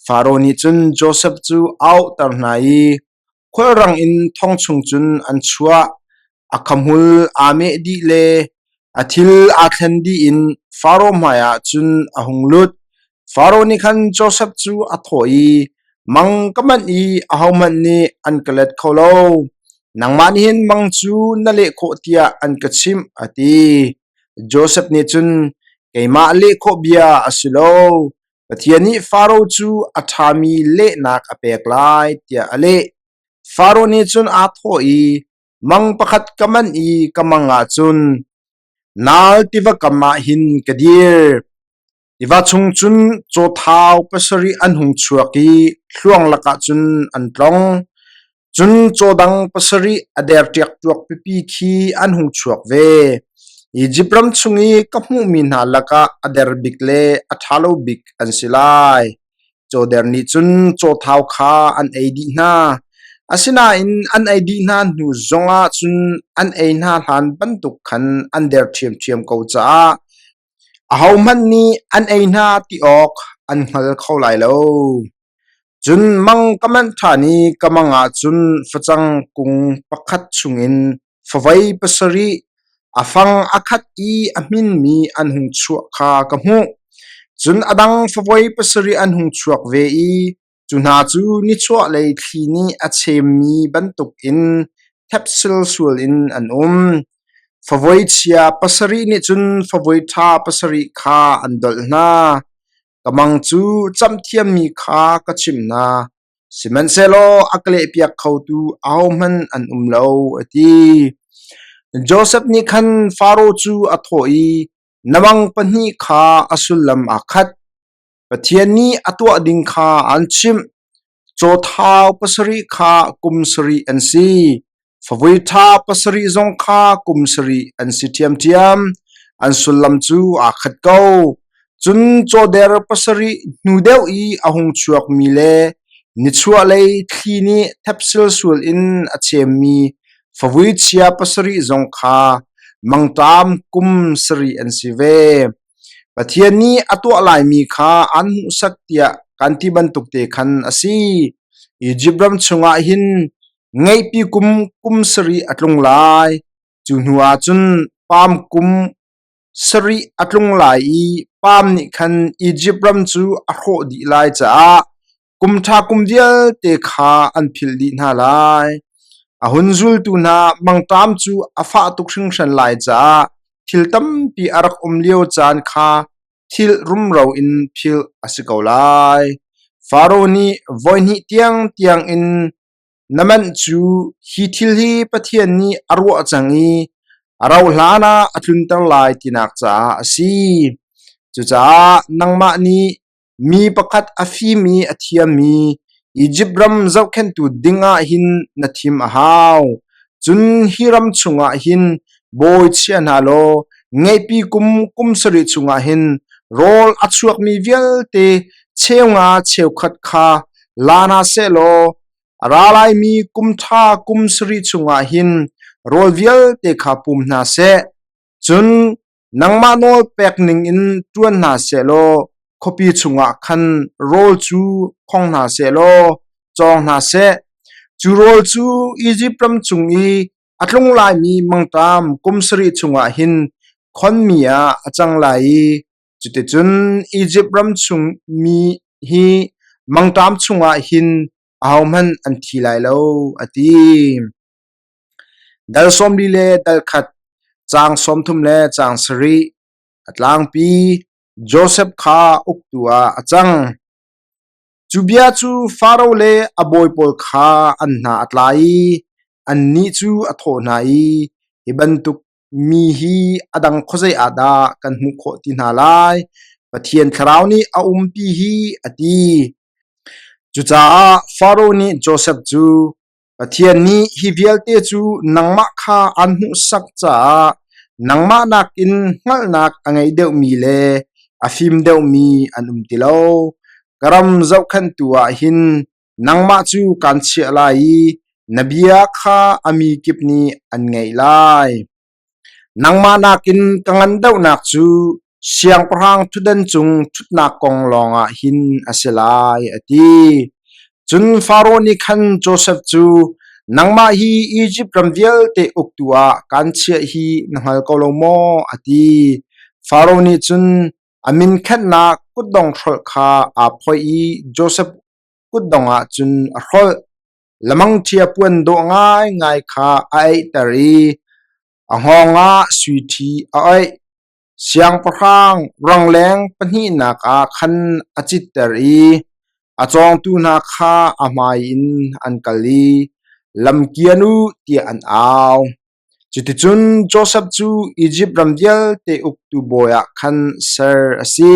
Faro nih cun Josef cu a auhter hna i Khulrang in thong chung cun an chuah. A khahmul aa meh dih le a thil aa thlen dih in Faro hmaiah cun a hung lut. Faro nih khan Josef cu a thawh i, Mang ka manh i ahohmanh nih an ka let kho lo. Nangmah nih hin mang cu na leh khawh tiah an ka chimh, a ti. Josef nih cun, Keimah leh khawh bia a si lo. Pathian nih Faro cu a ṭhami lehnak a pek lai tiah a leh. Faro nih cun aa thawh i, Mang pakhat ka manh i ka mang ah cun Naal tiva kam ah hin ka dir. Tiva chung cun cawthau pasarih an hung chuak i hluang lakah cun an tlong. Cun caw dang pasarih a der ṭiakṭuak pipi khi an hung chuak ve. Izipt ram chung i ka hmuhmi hna lakah a der bik le a ṭha lo bik an si lai. Cawder nih cun cawthau kha an ei dih hna. Asinain an ei dih hna hnu zongah cun an ei hna hlan bantuk khan an der ṭhiamṭhiam ko caah ahohmanh nih an ei hna ti awk an hngal kho lai lo. Cun mang ka manh ṭhan i ka mang ah cun facang kung pakhat chungin favei pasarih a fang a khat i a hminmi an hung chuah kha ka hmuh. Cun a dang favei pasarih an hung chuak ve i cu hna cu nichuahlei thli nih a chemmi bantukin thep silsual in an um. Favoi chia pasarih nih cun favoi ṭha pasarih kha an dolh hna. Ka mang cu camhthiammi kha ka chimh hna, sihmanhsehlaw a ka lehpiak khotu ahohmanh an um lo, a ti. Josef nih khan Faro cu a thawh i, Na mang pahnih kha a sullam aa khat. Pathian nih a tuah ding kha an chimh. Cawthau pasarih kha kum sarih an si. Favui ṭha pasarih zong kha kum sarih an si ṭhiamṭhiam. An sullam cu aa khat ko. Cun cawder pasarih hnu deuh i a hung chuakmi le nichuahlei thli nih thepsilsul in a chemmi favui chia pasarih zong kha mangṭam kum sarih an si ve. Pathian nih a tuah laimi kha aan hmuhsak tiah kan ti bantuk te khan a si. Izipt ram chungah hin ngeihpi kum kum sarih a tlung lai. Cu hnuah cun pam kum sarih a tlung lai i pam nih khan Izipt ram cu a hrawh dih lai caah kum ṭha kum vialte kha an philh dih hna lai. A hun zultu hna mangṭam cu a fah tuk hringhran lai caah thil tampi a rak um lio caan kha thil rumro in philh a si ko lai. Faro nih voihnih tiangtiang in na manh cu hi thil hi Pathian nih a ruah cang i a rauhhlan ah a tlunter lai tinak caah a si. Cucaah nangmah nih Mi pakhat a fim i a thiammi Izipt ram zohkhenhtu dingah hin na thim a hau. Cun hi ram chungah hin bawi chia hna law ngeihpi kum kum sarih chungah hin rawl a chuakmi vialte cheunga cheukhat kha la hna seh law a ra laimi kum ṭha kum sarih chungah hin rawl vialte kha pum hna seh. Cun Nangmah nawl pek ningin ṭuan hna sehlaw khuapi chungah khan rawl cu khong hna sehlaw cawng hna seh. Cu rawl cu Izipt ram cung i a tlung laimi mangṭam kum sarih chungah hin khonmi ah a cang lai i cuticun Izipt ram chung mi hi mangṭam chungah hin ahohmanh an thi lai lo, a ti. Dal 40 le dal khat, caang 30 le caang sarih, a tlangpi Josef kha uktu ah a cang. Cu bia cu Faro le a bawi pawl kha an hna a tla i annih cu a thawh hna i, Hi bantuk mi hi a dang khuazei ah dah kan hmuh khawh ti hna lai? Pathian thlarau nih a umpi hi, a ti. Cucaah Faro nih Josef cu, Pathian nih hi vialte cu nangmah kha aan hmuhsak caah nangmah nakin hngalhnak a ngei deuhmi le a fim deuhmi an um ti lo. Ka ram zohkhenhtu ah hin nangmah cu kaan chiah lai i na bia kha a mi kip nih an ngaih lai. Nangmah nakin ka ngan deuhnak cu siangpahrang ṭhutdan cung ṭhutnak kong lawngah hin a si lai, a ti. Cun Faraoh nih khan Josef cu, Nangmah hi Izipt ram vialte uktu ah kaan chiah hi na hngal ko lo maw? a ti. Faraoh nih cun a min khenhnak kutdong hrolh kha aa phoih i Josef kutdong ah cun a hrolh. Lamangṭhia puan dawh ngaingai kha a aihter i a hngawng ah sui ṭhi a oih. Siangpahrang rangleng pahnihnak ah khan a citter i a cawngtu hna kha a hmai in an kal i, “Lam kian u,” tiah an au. Cuticun Josef cu Izipt ram vialte uktu bawi ah khan ser a si.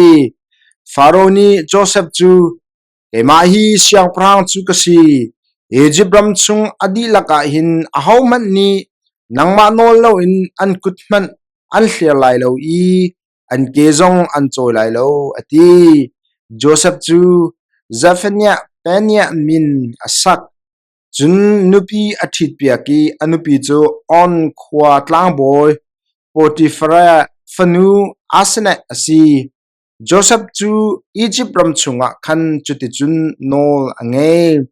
Faro nih Josef cu, Keimah hi siangpahrang cu ka si. Izipt ram chung a dihlak ah hin ahohmanh nih nangmah nawl loin an kut hmanh an hliar lai lo i an ke zong an cawi lai lo, a ti. Josef cu Zephaniah Peniah min a sak. Cun nupi a ṭhitpiak i a nupi cu On khua tlangbawi Potifar fanu Asenath a si. Josef cu Izipt ram chungah khan cuticun nawl a ngei.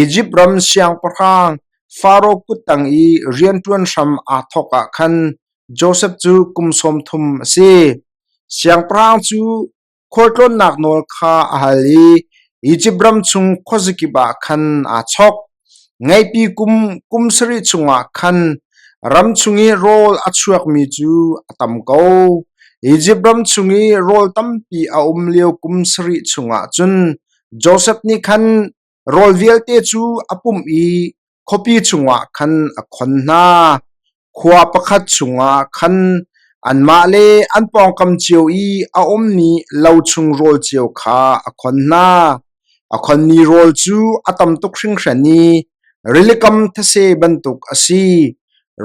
Izipt ram siangpahrang Faro kuttang i rianṭuan hram aa thawk ah khan Josef cu kum 30 a si. Siangpahrang cu khualtlawnnak nawl kha a hal i Izipt ram chung khuazakip ah khan aa chawk. Ngeihpi kum kum sarih chungah khan ram chung i rawl a chuakmi cu a tam ko. Izipt ram chung i rawl tampi a um lio kum sarih chungah cun Josef nih khan rawl vialte cu a pumh i khuapi chungah khan a khon hna. Khua pakhat chungah khan. Anmah le an pawngkam cio i a ummi lo chung rawl cio kha a khon hna. A khonmi rawl cu a tam tuk hringhran i rilikam these bantuk a si.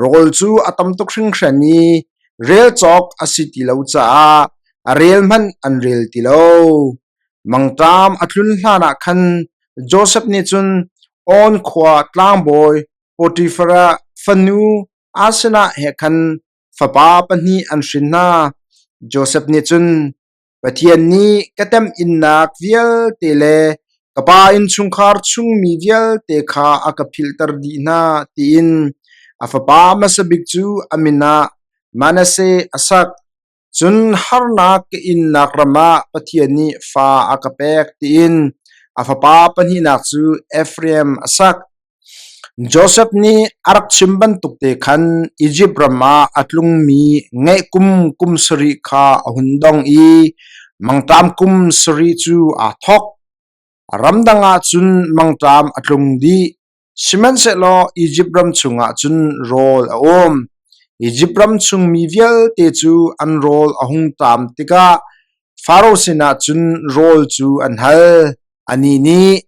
Rawl cu a tam tuk hringhran i rel cawk a si ti lo caah a rel hmanh an rel ti lo. Mangṭam a tlun hlanah khan Josef nih cun On khua tlangbawi Potifar fanu Asenath he khan fapa pahnih an hrin hna. Josef nih cun Pathian nih ka temhinnak vialte le ka pa innchungkhar chungmi vialte kha a ka philhter dih hna tiin a fapa hmasa bik cu a min ah Manasseh a sak. Cun harnak ka innak ram ah Pathian nih fa a ka pek tiin a fapa pahnihnak cu Efraim a sak. Josef nih a rak chim bantuk te khan Izipt ram ah a tlungmi ngeih kum kum sarih kha a hun dong i mangṭam kum sarih cu aa thawk. Ramdang ah cun mangṭam a tlung dih. Sihmanhsehlaw Izipt ram chungah cun rawl a um. Izipt ram chung mi vialte cu an rawl a hung ṭam tikah Faro sinah cun rawl cu an hal. Anih nih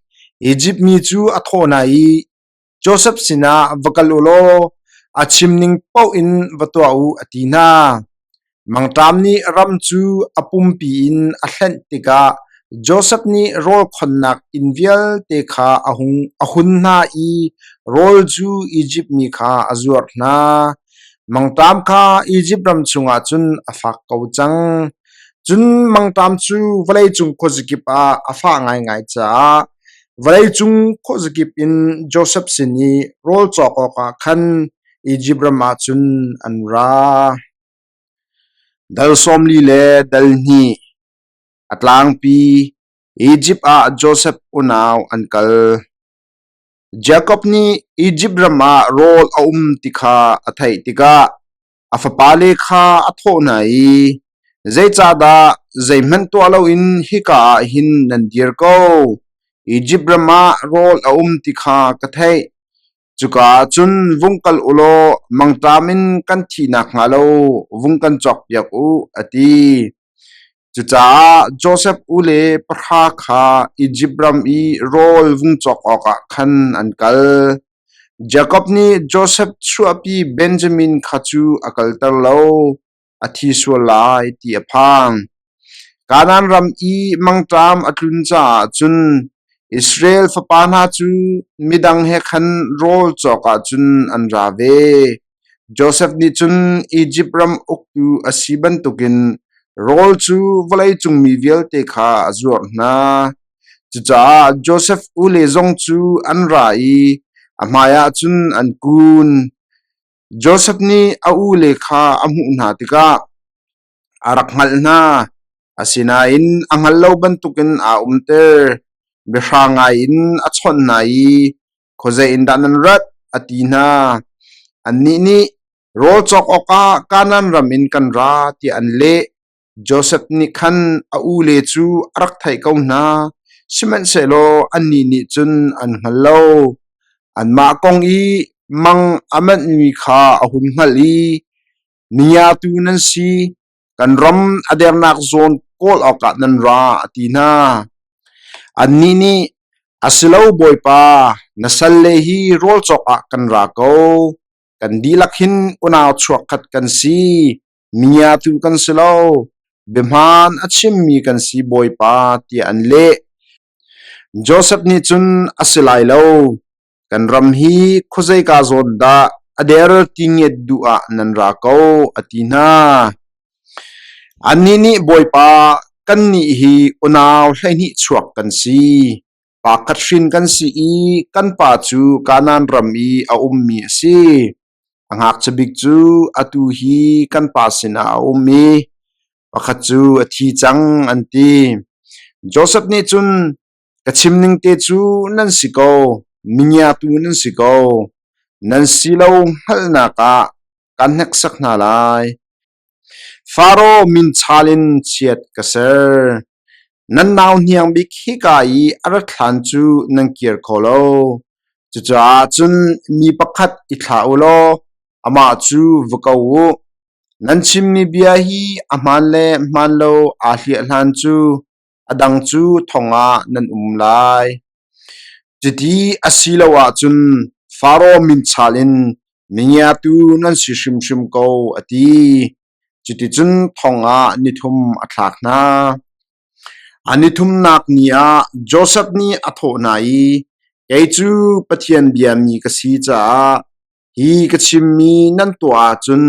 Izipt mi cu a thawh hna i, Josef sinah va kal u law a chim ning paoh in va tuah u, a ti hna. Mangṭam nih ram cu a pumpi in a hlenh tikah Josef nih rawl khonnak inn vialte kha a hun hna i rawl cu Izipt mi kha a zuarh hna. Mangṭam kha Izipt ram chungah cun a fak ko cang. Cun mangṭam cu vawleicung khuazakip ah a fah ngaingai caah vawleicung khuazakip in Josef sin i rawl cawk awkah khan Izipt ram ah cun an ra. Dal 40 le dal hnih a tlangpi Izipt ah Josef unau an kal. Jakob nih Izipt ram ah rawl a um ti kha a theih tikah a fapale kha a thawh hna i, Zeicahdah zeihmanh tuah loin hika ah hin nan dir ko? Izipt ram ah rawl a um ti kha ka theih. Cuka ah cun vung kal u law mangṭam in kan thih nakhnga lo vung kan cawkpiak u, a ti. Cucaah Josef ule pahra kha Izipt ram i rawl vung cawk awkah khan an kal. Jakob nih Josef chuahpi Benjamin kha cu a kalter lo, a thi sual lai ti a phang. Kanaan ram i mangṭam a tlun caah cun Israel fapa hna cu midang he khan rawl cawk ah cun an ra ve. Josef nih cun Izipt ram uktu a si bantukin rawl cu vawleicung mi vialte kha a zuarh hna. Cucaah Josef ule zong cu an ra i a hmaiah cun an kun. Josef nih a ule kha a hmuh hna tikah a rak hngalh hna, asinain a hngal lo bantukin aa umter. Biahrang ngaiin a chawnh hna i, Khuazei in dah nan rat? a ti hna. Annih nih, Rawl cawk awkah Kanaan ram in kan ra, tiah an leh. Josef nih khan a ule cu a rak theih ko hna, sihmanhsehlaw annih nih cun an hngal lo. Anmah kong i mang a manhmi kha a hun hngalh i, Ningiatu nan si, kan ram a dernak zawn kawl awkah nan ra, a ti hna. Annih nih, A si lo, Bawipa, na salle hi rawl cawk ah kan ra ko. Kan dihlak hin unau chuakkhat kan si. Mingiatu kan si lo. Biahmaan a chimmi kan si, Bawipa, tiah an leh. Josef nih cun, A si lai lo. Kan ram hi khuazeika zawn dah a der ti ngiat duh ah nan ra ko, a ti hna. Annih nih Bawipa, kannih hi unau 12 chuak kan si. Pa khat hrin kan si i kan pa cu Kanaan ram i a ummi a si. A ngakchia bik cu atu hi kan pa sinah a um i pakhat cu a thi cang, an ti. Josef nih cun, Ka chim ning te cu nan si ko, mingiatu nan si ko. Nan si lo hngalhnak ah kaan hneksak hna lai. Faro min chal in chiat ka ser. Nan nau hniang bik hika i a rat hlan cu nan kir kho lo. Cucaah cun mi pakhat i thlah u law amah cu va ko u. Nan chimmi bia hi a hmaan le hmaan lo aa hliah hlan cu a dang cu thong ah nan um lai. Cuti a si lo ahcun Faro min chal in mingiatu nan si hrimhrim ko, a ti. Cuticun thong ah nithum a thlak hna. A nithumnak ni ah Josef nih a thawh hna i, Kei cu Pathian biami ka si caah hi ka chimmi nan tuah ahcun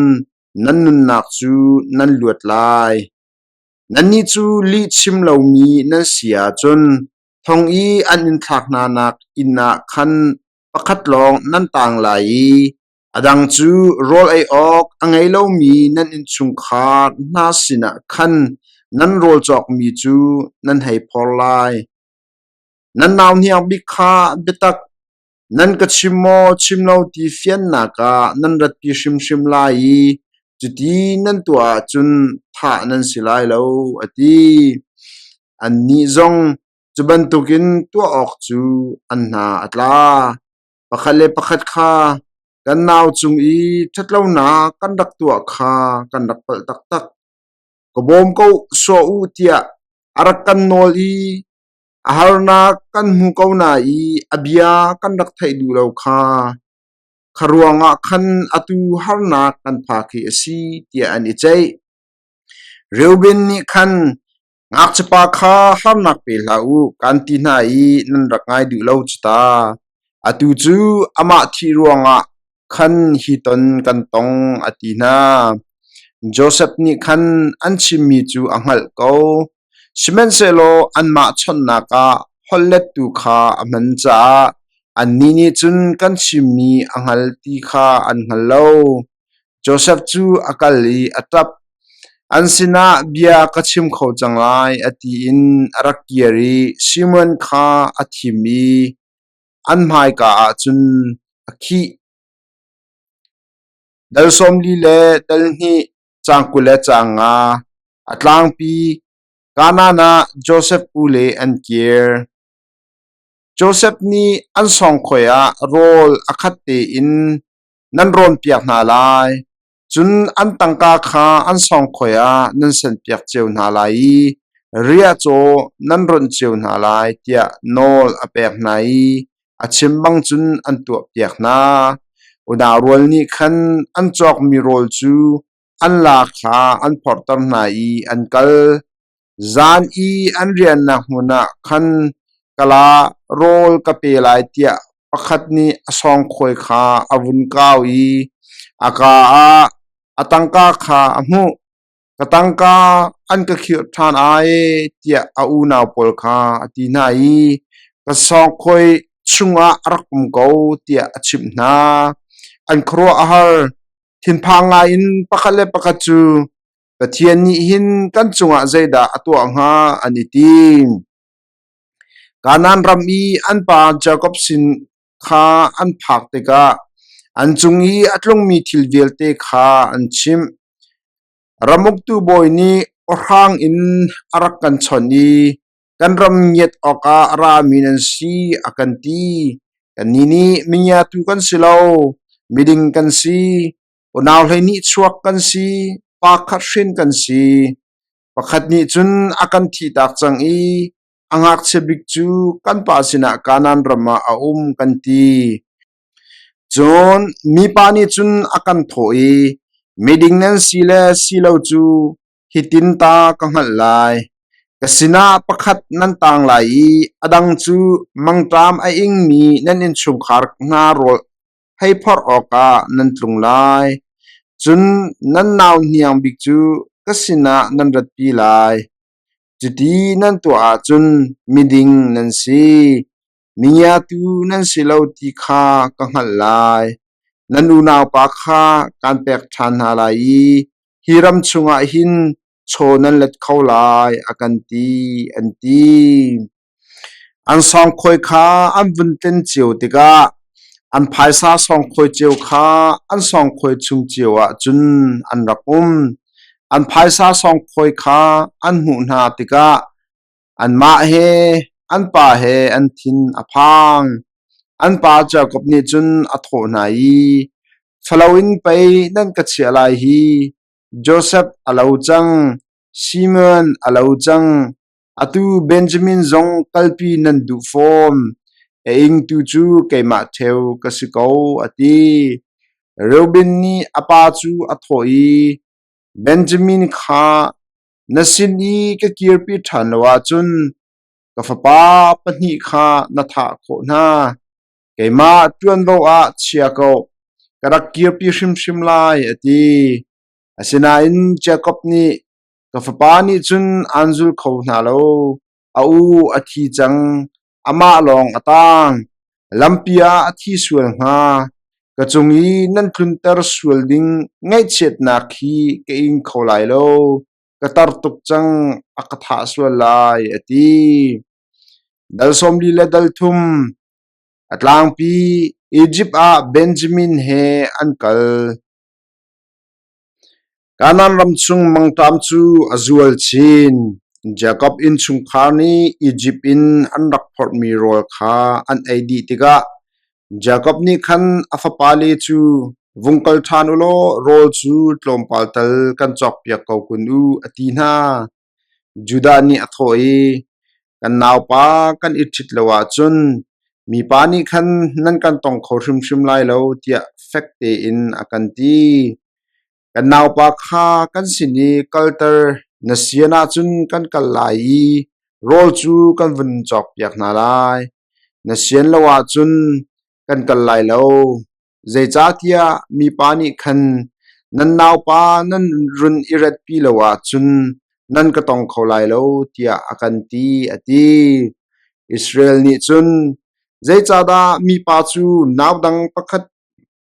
nan nunnak cu nan luat lai. Nannih cu lih chim lomi nan si ahcun thong i an in thlak hnanak inn ah khan pakhat lawng nan tang lai i a dang cu rawl ei awk a ngei lomi nan innchungkhar hna sinah khan nan rawl cawkmi cu nan hei phor lai. Nan nau hniang bik kha biatak nan ka chim maw chim lo ti fiannak ah nan ratpi hrimhrim lai i cuti nan tuah ahcun thah nan si lai lo, a ti. Annih zong cu bantukin tuah awk cu an hna a tla. Pakhat le pakhat kha kan nau cung i ṭhatlonak kan rak tuah kha kan rak palh taktak. Ka bawm ko sawh u tiah a rak kan nawl i a harnak kan hmu ko na i a bia kan rak theih duh lo kha kha ruangah khan atu harnak kan phak hi a si tiah an i ceih. Reuben nih khan Ngakchiapa kha harnak pe hlah u, kaan ti hna i nan rak ngai duh lo cu ta. Atu cu amah thih ruangah khan hi ton kan tong, a ti hna. Josef nih khan an chimmi cu a hngalh ko. Sihmanhsehlaw anmah chawnhnak ah holhlettu kha a hman caah annih nih cun kan chimmi a hngal ti kha an hngal lo. Josef cu a kal i a ṭap. An sinah bia ka chim kho cang lai, a ti in a rak kir i Simon kha a thim i an hmaika ah cun a khih. Dal 40 le dal hnih, caang 20 le caang nga, a tlangpi Kanaan ah Josef ule an kir. Josef nih an sawngkhoi ah rawl a khat tein nan rawnpiak hna lai. Cun an tangka kha an sawngkhoi ah nan senpiak cio hna lai i riahcaw nan ronh cio hna lai tiah nawl a pek hna i a chim bang cun an tuahpiak hna. Unau rual nih khan an cawkmi rawl cu an laa kha an phorhter hna i an kal. Zan i an riannak hmun ah khan kala rawl ka pe lai tiah pakhat nih a sawngkhoi kha a vun kau i a kaa ah a tangka kha a hmuh. Ka tangka an ka khirh ṭhan ai tiah a unau pawl kha a ti hna i ka sawngkhoi chungah a rak um ko tiah a chimh hna. An khuaruah a har. Thinphang ngaiin pakhat le pakhat cu Pathian nih hin kan cungah zeidah a tuah hnga an i tim. Kanaan ram i an pa Jakob sin kha an phak tikah an cung i a tlungmi thil vialte kha an chimh. Ramuktu bawi nih awhrang in a rak kan chawnh i kan ram ngiat awkah a rami nan si a kan ti. Kannih nih mingiatu kan si lo, miding kan si. Unau 12 chuak kan si, pa khat hrin kan si. Pakhat nih cun a kan thihtak cang i a ngakchia bik cu kan pa sinah Kanaan ram ah a um kan ti. Cun mipa nih cun a kan thawh i, Miding nan si le si lo cu hitin ta ka hngalh lai. Ka sinah pakhat nan tang lai i a dang cu mangṭam a ingmi nan innchungkhar hna rawl hei phorh awkah nan tlung lai. Cun nan nau hniang bik cu ka sinah nan ratpi lai. Cuti nan tuah ahcun miding nan si, mingiatu nan si lo ti kha ka hngalh lai. Nan unaupa kha kaan pek ṭhan hna lai i hi ram chungah hin chaw nan let kho lai, a kan ti, an ti. An sawngkhoi kha an vun tlen cio tikah an phaisa sawngkhoi cio kha an sawngkhoi chung cio ah cun an rak um. An phaisa sawngkhoi kha an hmuh hna tikah anmah he an pa he an thin a phang. An pa Jakob nih cun a thawh hna i, Falo in pei nan ka chiah lai hi. Josef a lo cang, Simeon a lo cang, atu Benjamin zong kalpi nan duh fawn. A ingtu cu keimah ṭheo ka si ko, a ti. Reuben nih a pa cu a thawh i, Benjamin kha na sin i ka kirpi ṭhan lo ahcun ka fapa pahnih kha na thah khawh hna. Keimah ṭuanvo ah chia ko, ka rak kirpi hrimhrim lai, a ti. Asinain Jakob nih, Ka fapa nih cun aan zul kho hna lo. A u a thi cang, amah lawng a taang. Lampi ah a thi sual hnga. Ka cung i nan tlunter sual ding ngaihchiatnak hi ka ing kho lai lo. Ka tar tuk cang, a ka thah sual lai, a ti. Dal 40 le dal thum a tlangpi Izipt ah Benjamin he an kal. Kanaan ram chung mangṭam cu a zual chin. Jakob innchungkhar nih Izipt in an rak phorhmi rawl kha an ei dih tikah Jakob nih khan a fapale cu, "Vung kal ṭhan u law rawl cu tlawmpal tal kan cawkpiak ko kun u," a ti hna. Judah nih a thawh i, "Kan naupa kan i ṭhit lo ahcun mipa nih khan nan kan tong kho hrimhrim lai lo, tiah fek tein a kan ti. Kan naupa kha kan sin i kalter na sian ahcun kan kal lai i rawl cu kan vun cawkpiak hna lai. Na sian lo ahcun kan kal lai lo. Zeicahtiah mipa nih khan nan naupa nan run i ratpi lo ahcun nan ka tong kho lai lo, tiah a kan ti, a ti. Israel nih cun, Zeicahdah mipa cu nau dang pakhat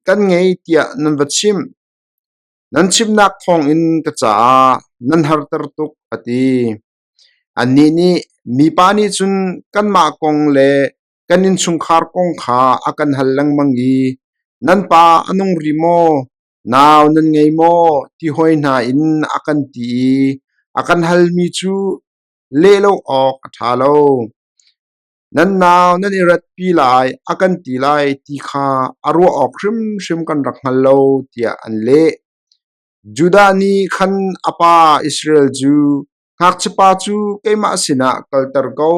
kan ngei tiah nan va chimh? Nan chimhnak thawngin ka caah nan harter tuk, a ti. Annih nih, Mipa nih cun kanmah kong le kan innchungkhar kong kha a kan hal lengmang i nan pa a nung rih maw, nau nan ngei maw ti hoi hna in a kan ti i a kan halmi cu leh lo awk a ṭha lo. Nan nau nan i ratpi lai a kan ti lai ti kha a ruah awk hrimhrim kan rak hngal lo tiah an leh. Judah nih khan a pa Israel cu ngakchiapa cu keimah sinah kalter ko,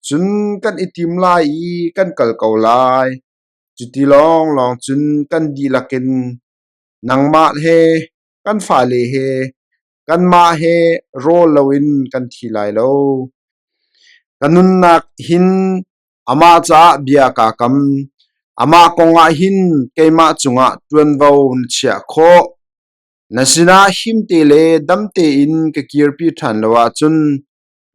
Cun kan i tim lai i kan kal ko lai. Cuti lawnglawng cun kan dihlak in nangmah he, kan fale he, kanmah he rawl loin kan thi lai lo. Ka nunnak hin amah caah bia kaa kam. Amah kongah hin keimah cungah ṭuanvo na chiah khawh. Na sinah himte le dam tein ka kirpi ṭhan lo ahcun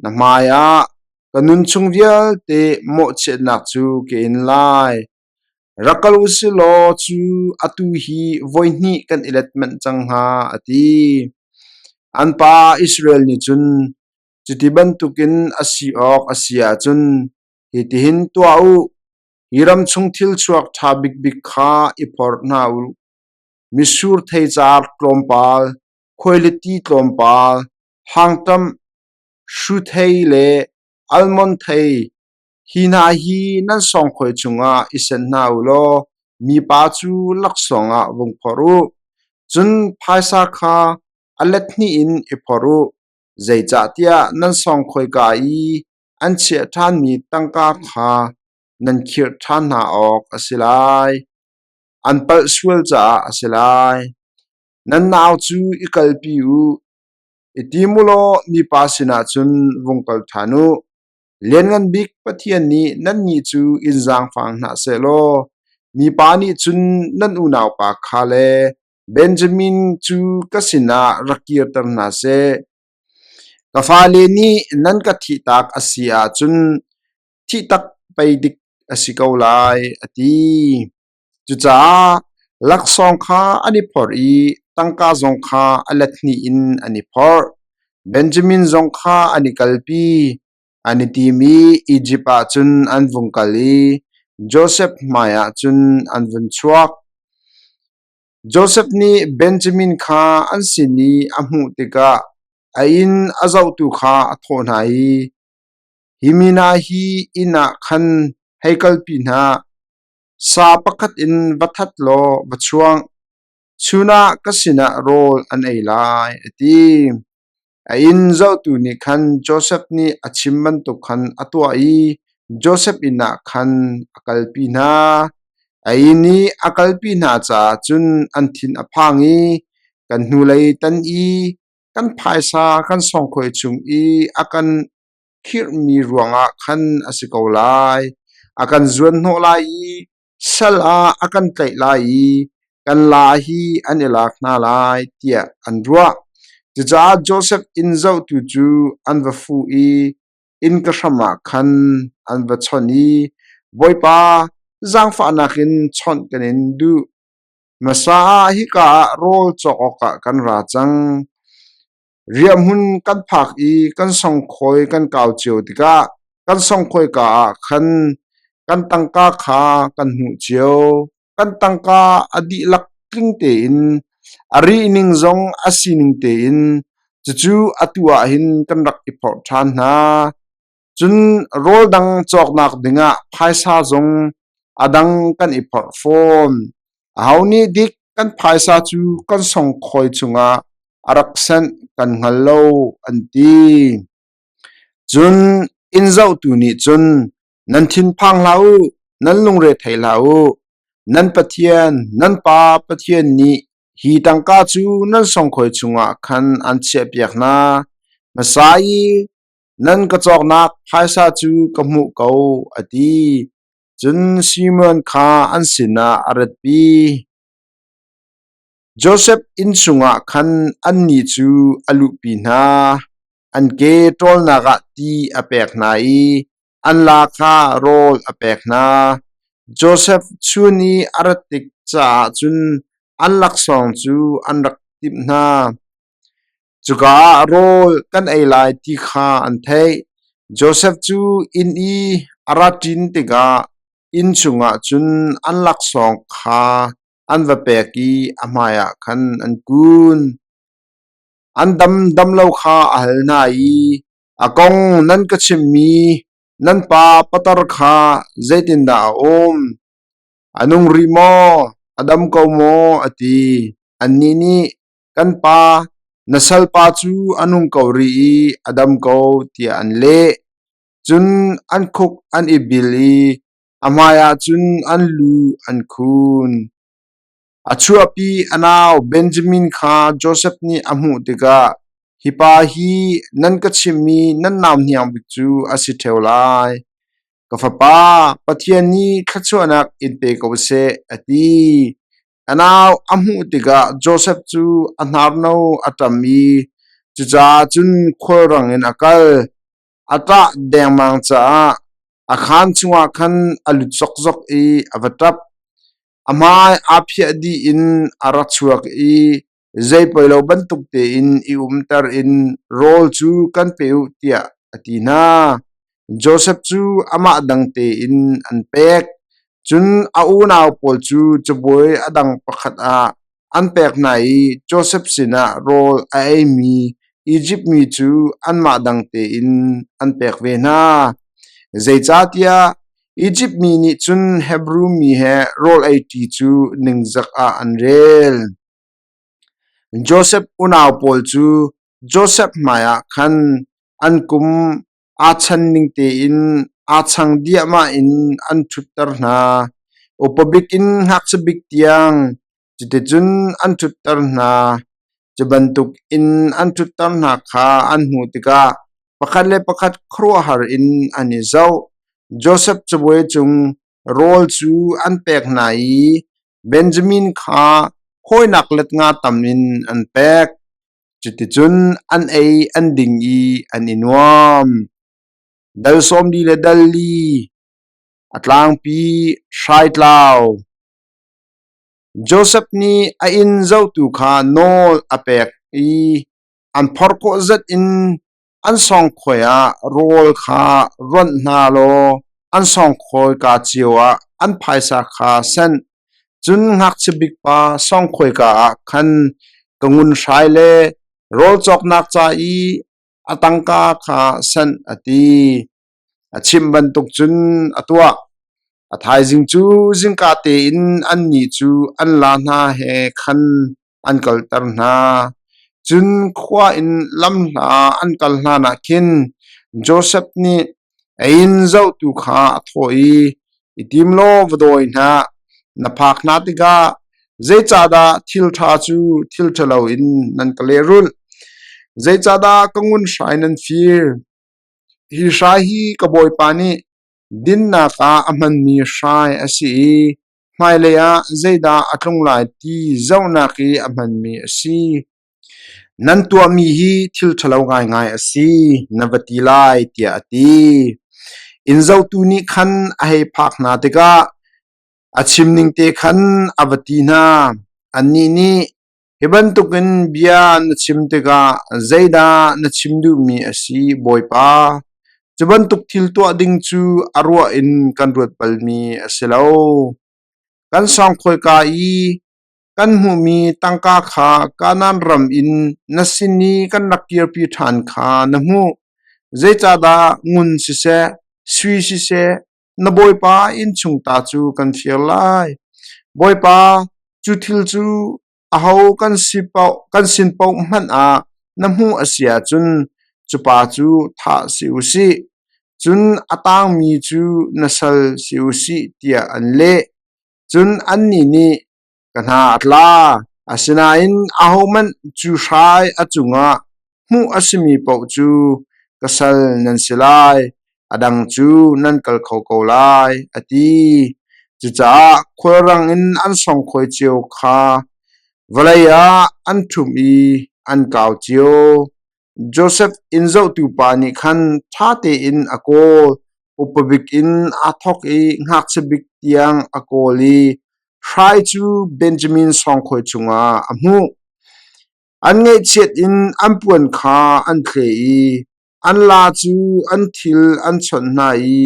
Na hmaiah ka nunchung vialte mawhchiatnak cu ka in lai. Rak kal u si law cu atu hi voihnih kan i let manh cang hnga, a ti. An pa Israel nih cun, cuti bantukin a si awk a si ahcun hitihin tuah u, hi ram chung thil chuak ṭha bikbik kha i phorh hna u. Mitsur theicar tlawmpal, khuailiti tlawmpal, hangṭamh, hruthei le almond thei, hi hna hi nan sawngkhoi chungah i senh hna u law mipa cu laksawng ah vung phorh u. Cun phaisa kha a let hnih in i phorh u, zeicahtiah nan sawngkhoi ka i an chiah ṭhanmi tangka kha nan khirh ṭhan hna awk a si lai. An palh sual caah a si lai. Nan nau cu i kalpi u, I tim u law mipa sinah cun vung kal ṭhan u. Lianngan Bik Pathian nih nannih cu in zaangfang hna seh law mipa nih cun nan unaupa kha le Benjamin cu ka sinah rak kirter hna seh. Ka fale nih nan ka thihtak a si ahcun thihtak pei dik a si ko lai, a ti. Cucaah laksawng kha an i phorh i tangka zong kha a let hnih in an i phorh. Benjamin zong kha an i kalpi. An i tim i Izipt ah cun an vung kal i Josef hmaiah cun an vun chuak. Josef nih Benjamin kha an sin i a hmuh tikah a inn a zohtu kha a thawh hna i, Hi mi hna hi inn ah khan hei kalpi hna. Sa pakhat in va that law va chuang. Chun ah ka sinah rawl an ei lai, a ti. A inn zohtu nih khan Josef nih a chim bantuk khan a tuah i Josef inn ah khan a kalpi hna. A inn i a kalpi hna caah cun an thin a phang i kan hnulei tan i kan phaisa kan sawngkhoi chung i a kan khirhmi ruangah khan a si ko lai. A kan zuanhnawh lai i sal ah a kan tlaih lai i kan la hi an i lak hna lai tiah an ruah. Cucaah Josef inn zohtu cu an va fuh i innka hram ah khan an va chawnh i, Bawipa, zaangfahnak in chawnh kan in duh. Hmasa ah hika ah rawl cawk awkah kan ra cang. Riahhmun kan phak i kan songkhawi kan kau cio tikah kan songkhawi ka ah khan kan tangka kha kan hmuh cio. Kan tangka a dihlak tling tein, a rihning zong a sining tein, cucu atu ah hin kan rak i phorh ṭhan hna. Cun rawl dang cawknak dingah phaisa zong a dang kan i phorh fawn. Aho nih dik kan phaisa cu kan songkhawi chungah a rak senh kan hngal lo, an ti. Cun inn zohtu nih cun, Nan thinphang hlah u, nan lungre thei hlah u. Nan Pathian, nan Pa Pathian nih hi tangka cu nan songkhawi chungah khan an chiahpiak hna. Hmasa i nan ka cawknak phaisa cu ka hmuh ko, a ti. Cun Simeon kha an sinah a ratpi. Josef inn chungah khan annih cu a luhpi hna. An ke ṭawlnak ah ti a pek hna i an laa kha rawl a pek hna. Josef chun i a rat tik caah cun an laksawng cu an rak timh hna. Cuka ah rawl kan ei lai ti kha an theih. Josef cu inn i a ra ṭin tikah inn chungah cun an laksawng kha an va pek i a hmaiah khan an kun. An dam dam lo kha a hal hna i, A kong nan ka chimhmi nan pa patar kha zeitindah a um? A nung rih maw? A dam ko maw? a ti. Annih nih, Kan pa, na salpa cu a nung ko rih i a dam ko, tiah an leh. Cun an khuk an i bil i a hmaiah cun an lu an khun. A chuahpi a nau Benjamin kha Josef nih a hmuh tikah, Hi pa hi nan ka chimhmi nan nau hniang bik cu a si ṭheo lai. Ka fapa, Pathian nih thluachuahnak in pe ko seh, a ti. A nau a hmuh tikah Josef cu a hnarno a ṭam i cucaah cun khualrang in a kal. A ṭah dengmang caah a khaan chungah khan a lut zokzok i a va ṭap. A hmai aa phiah dih in a ra chuak i zei poi lo bantuk tein i umter in rawl cu kan pe u tiah a ti hna. Josef cu amah dang tein an pek. Cun a unau pawl cu cabuai a dang pakhat ah an pek hna i Josef sinah rawl a eimi Izipt mi cu anmah dang tein an pek ve hna. Zeicahtiah Izipt mi nih cun Hebru mi he rawl eiṭi cu ningzak ah an rel. Josef unau pawl cu Josef hmaiah khan an kum aa chan ning tein aa chang diahmah in an ṭhutter hna. Upa bik in ngakchia bik tiang cuticun an ṭhutter hna. Cu bantuk in an ṭhutter hna kha an hmuh tikah pakhat le pakhat khuaruahhar in an i zoh. Josef cabuai cung rawl cu an pek hna i Benjamin kha hawinak let nga tam in an pek. Cuticun an ei an ding i an i nuam. Dal 40 le dal li, a tlangpi hraitlau. Josef nih a inn zohtu kha nawl a pek i an phorh khawh zat in an sawngkhoi ah rawl kha ronh hna law an sawngkhoi ka cio ah an phaisa kha sanh. Cun ngakchia bik pa sawngkhoi ka ah khan ka ngun hrai le rawl cawknak ca i a tangka kha sanh a ti. A chimh bantuk cun a tuah. A thaizing cu zingka tein annih cu an laa hna he khan an kalter hna. Cun khua in lamhla an kal hlanah khin Josef nih a inn zohtu kha a thawh i, I tim law va dawi hna. Na phak hna tikah zeicahdah thil ṭha cu thil ṭhalo in nan ka lehrulh? Zeicahdah ka ngun hrai nan fir? Hi hrai hi ka bawipa nih dinnak ah a hmanmi hrai a si i hmailei ah zeidah a tlung lai ti zohnak i a hmanmi a si. Nan tuahmi hi thil ṭhalo ngaingai a si, na va ti lai, tiah a ti. Inn zohtu nih khan a hei phak hna tikah a chim ningte khan a va ti hna. Annih nih, Hi bantukin bia na chim tikah zeidah na chim duhmi a si, Bawipa? Cu bantuk thil tuah ding cu a ruah in kan ruat balmi a si lo. Kan sawngkhawika i kan hmuhmi tangka kha Kanaan ram in na sin i kan rak kirpi ṭhan kha na hmuh. Zeicahdah ngun siseh, sui siseh, na bawipa innchung ta cu kan fir lai? Bawipa, cu thil cu aho kan si paoh kan sin paoh hmanh ah na hmuh a si ahcun cu pa cu thah si u sih, cun a tangmi cu na sal si u sih, tiah an leh. Cun annih nih, Ka hna a tla, asinain ahohmanh cu hrai a cungah hmuh a simi paoh cu ka sal nan si lai, a dang cu nan kal kho ko lai, a ti. Cucaah khulrang in an sawngkhoi cio kha vawlei ah an ṭhumh i an kau cio. Josef inn zohtu pa nih khan ṭha tein a kawl, upa bik in aa thawk i ngakchia bik tiang a kawl i hrai cu Benjamin sawngkhoi chungah a hmuh. An ngaihchiat in an puan kha an thle i an laa cu an thil an chawnh hna i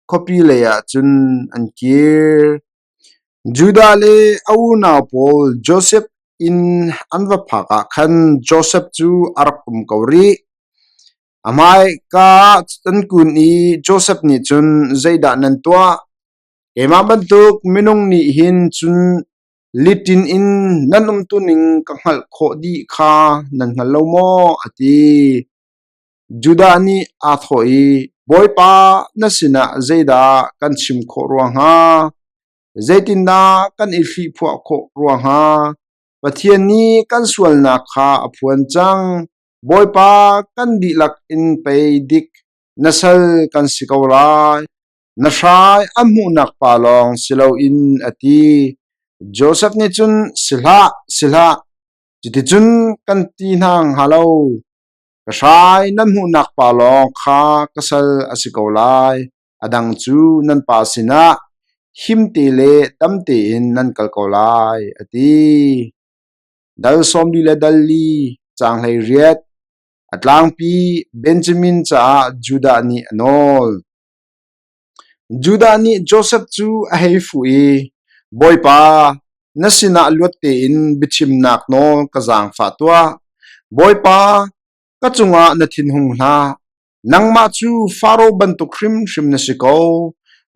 khuapi leiah cun an kir. Judah le a unau pawl Josef inn an va phak ah khan Josef cu a rak um ko rih. A hmaika ah an kun i Josef nih cun, “Zeidah nan tuah? Keimah bantuk minung nih hin cun litin in nan umtuning ka hngalh khawh dih kha nan hngal lo maw?” a ti. Judah nih aa thawh i, “Bawipa, na sinah zeidah kan chim khawh rua hnga? Zeitindah kan i hlihphuah khawh rua hnga? Pathian nih kan sualnak kha a phuan cang. Bawipa, kan dihlak in pei dik na sal kan si ko lai. Na hrai a hmuhnak pa lawng si loin,” a ti. Josef nih cun, “Si hlah, si hlah, cuticun kan ti hna hnga lo. Ka hrai nan hmuhnak pa lawng kha ka sal a si ko lai. A dang cu nan pa sinah himte le dam tein nan kal ko lai, a ti. Dal 40 le dal li, caang 18, a tlangpi Benjamin caah Judah nih a nawl. Judah nih Josef cu a hei fuh i, Bawipa, na sinah luat tein biachimnak nawl ka zaangfah tuah. Bawipa, ka cungah na thinhung hlah. Nangmah cu Faro bantuk hrimhrim na si ko.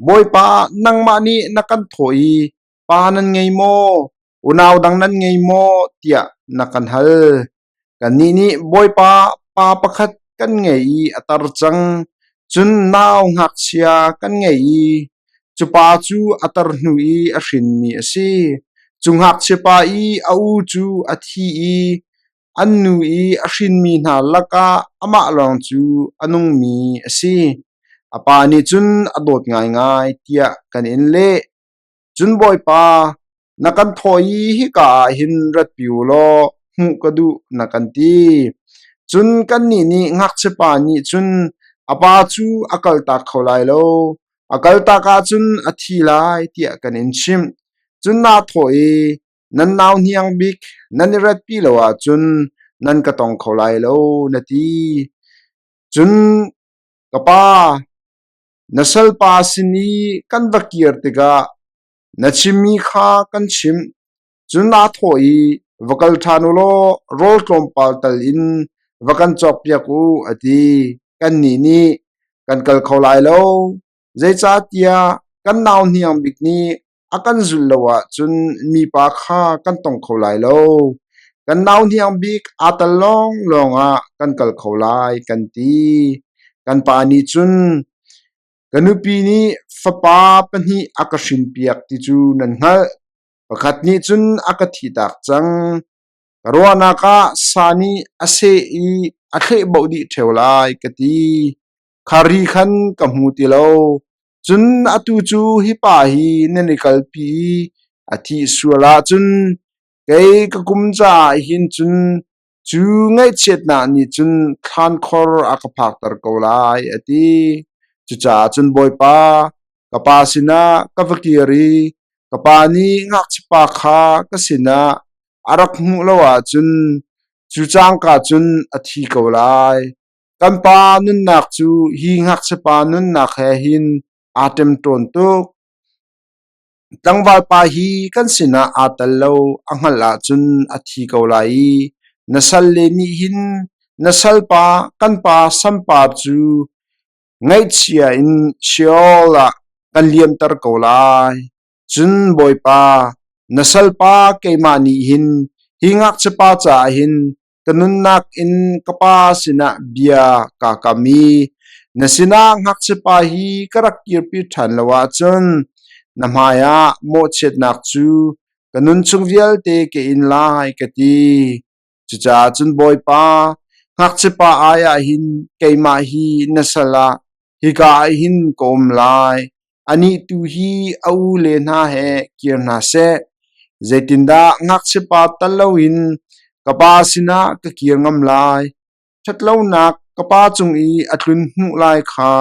Bawipa, nangmah nih na kan thawh i, Pa nan ngei maw? Unau dang nan ngei maw? tiah na kan hal. Kannih nih Bawipa pa pakhat kan ngei i a tar cang, cun nau ngakchia kan ngei i cu pa cu a tar hnu i a hrinmi a si. Cu ngakchiapa i a u cu a thi i an nu i a hrinmi hna lakah amah lawng cu a nungmi a si. A pa nih cun a dawt ngaingai tiah kan in leh. Cun Bawipa, na kan thawh i hika ah hin ratpi u law hmuh ka duh na kan ti. Cun kannih nih ngakchiapa nih cun a pa cu a kaltak kho lai lo, a kaltak ahcun a thi lai tiah kan in chimh. Cun naa thawh i nan nau hniang bik nan i ratpi lo ahcun nan ka tong kho lai lo na ti. Cun ka pa, na salpa sin i kan va kir tikah na chimmi kha kan chimh. Cun aa thawh i, Va kal ṭhan u law rawl tlawmpal tal in va kan cawkpiak u, a ti. Kannih nih kan kal kho lai lo, zeicahtiah Kan nau hniang bik nih a kan zulh lo ahcun mipa kha kan tong kho lai lo. Kan nau hniang bik aa tal lawnglawng ah kan kal kho lai kan ti. Kan pa nih cun ka nupi nih fapa pahnih a ka hrinpiak ti cu nan hngalh. Pakhat nih cun a ka thihtak cang. Ka ruahnak ah sa nih a seh i a thlehboh dih ṭheo lai ka ti. Khari khan ka hmu ti lo. Cun atu cu hi pa hi nan i kalpi i a thih sual ahcun kei ka kum caah hin cun cu ngaihchiatnak nih cun thlankhor a ka phakter ko lai, a ti. Cucaah cun Bawipa, ka pa sinah ka va kir i ka pa nih ngakchiapa kha ka sinah a rak hmuh lo ahcun cu cangka cun a thi ko lai. Kan pa nunnak cu hi ngakchiapa nunnak he hin aa ṭemṭawn tuk. Tlangval pa hi kan sinah aa tel lo a hngalh ahcun a thi ko lai i na salle nih hin na salpa kan pa sampar cu ngaihchia in Sheol ah kan liamter ko lai. Cun Bawipa, na salpa keimah nih hin hi ngakchiapa caah hin ka nunnak in ka pa sinah bia kaa kam i na sinah ngakchiapa hi ka rak kirpi ṭhan lo ahcun na hmaiah mawhchiatnak cu ka nunchung vialte ka in lai ka ti. Cucaah cun Bawipa, ngakchiapa ai ah hin keimah hi na sal ah hika ah hin ka um lai. Anih tu hi a ule hna he kir hna seh. Zeitindah ngakchiapa tal loin ka pa sinah ka kir ngam lai? Ṭhatlonak ka pa cung i a tlun hmuh lai kha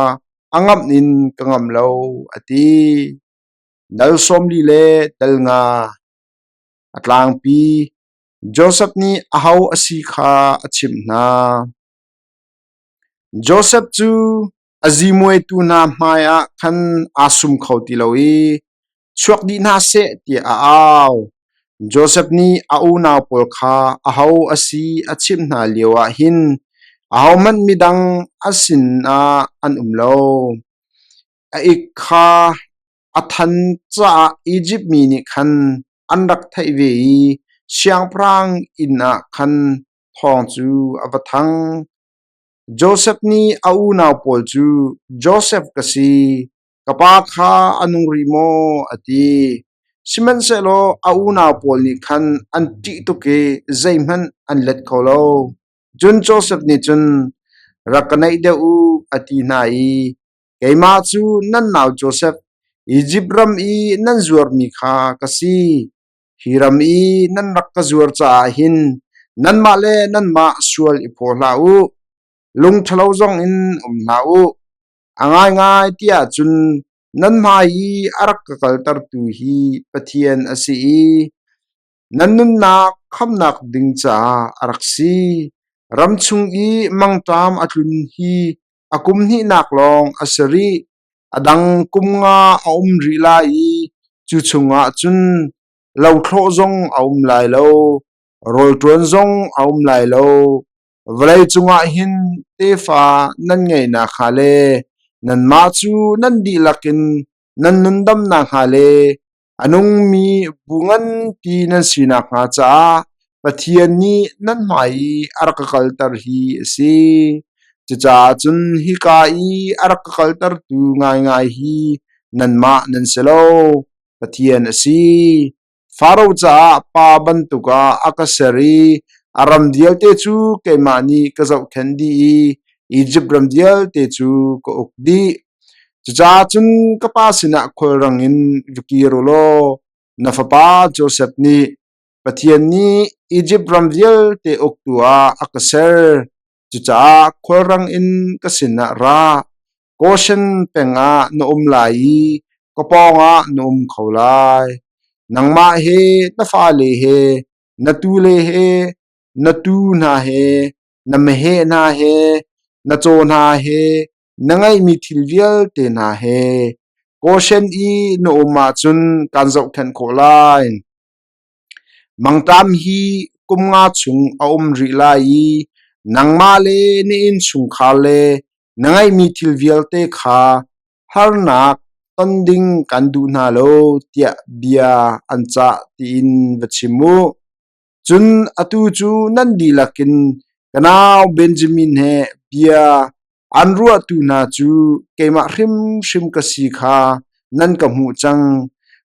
a ngamh in ka ngamh lo, a ti. Dal 40 le dal nga. A tlangpi Josef nih aho a si kha a chimh hna. Josef cu A zimuaitu hna hmaiah khan aa sum kho ti lo i chuak dih hna seh tiah a au. Josef nih a unau pawl kha aho a si a chimh hna lioah hin ahohmanh midang a sinah an um lo. A ik kha a than caah Izipt mi nih khan an rak theih ve i siangpahrang inn ah khan thawng cu a va thang. Josef nih a unau pawl cu, “Josef ka si, ka pa kha a nung rih maw?” a ti. Sihmanhsehlaw a unau pawl nih khan an ṭih tuk i zeihmanh an let kho lo. Cun Josef nih cun, “Rak ka naih deuh u,” a ti hna i, “Keimah cu nan nau Josef, Izipt ram i nan zuarmi kha ka si. Hi ram i nan rak ka zuar caah hin nanmah le nanmah sual i phaw hlah u, lung ṭhalo zongin um hlah u. A ngaingai ti ahcun nan hmai i a rak ka kaltertu hi Pathian a si i nan nunnak khamhnak ding caah a rak si. Ram chung i mangṭam a tlun hi a kum hnihnak lawng a si rih. A dang kum nga a um rih lai i cu chungah cun lothlawh zong a um lai lo, rawlṭuan zong a um lai lo. Vawlei cungah hin tefa nan ngeih nakhnga le nanmah cu nan dihlak in nan nundam nakhnga le A nungmi bu nganpi nan si nakhnga caah Pathian nih nan hmai i a rak ka kalter hi a si. Cucaah cun hika i a rak ka kaltertu ngaingai hi nanmah nan si lo, Pathian a si. Faro caah pa bantuk ah a ka ser i a ram vialte cu keimah nih ka zohkhenh dih i Izipt ram vialte cu ka uk dih. Cucaah cun ka pa sinah khulrang in va kir u law na fapa Josef nih Pathian nih Izipt ram vialte uktu ah a ka ser. Cucaah khulrang in ka sinah ra. Goshen peng ah na um lai i ka pawngah na um kho lai. Nangmah he na fale he na tule he na tuu hna he na meheh hna he na caw hna he na ngeihmi thil vialte hna he Goshen i na um ahcun kaan zohkhenh khawh lai. Mangṭam hi kum nga chung a um rih lai i nangmah le na innchungkhar le na ngeihmi thil vialte kha harnak. ton ding kan duh hna lo tiah bia an cah tiin va chim u. Cun atu cu nan dihlak in ka nau Benjamin he bia an ruahtu hna cu keimah hrimhrim ka si kha nan ka hmuh cang.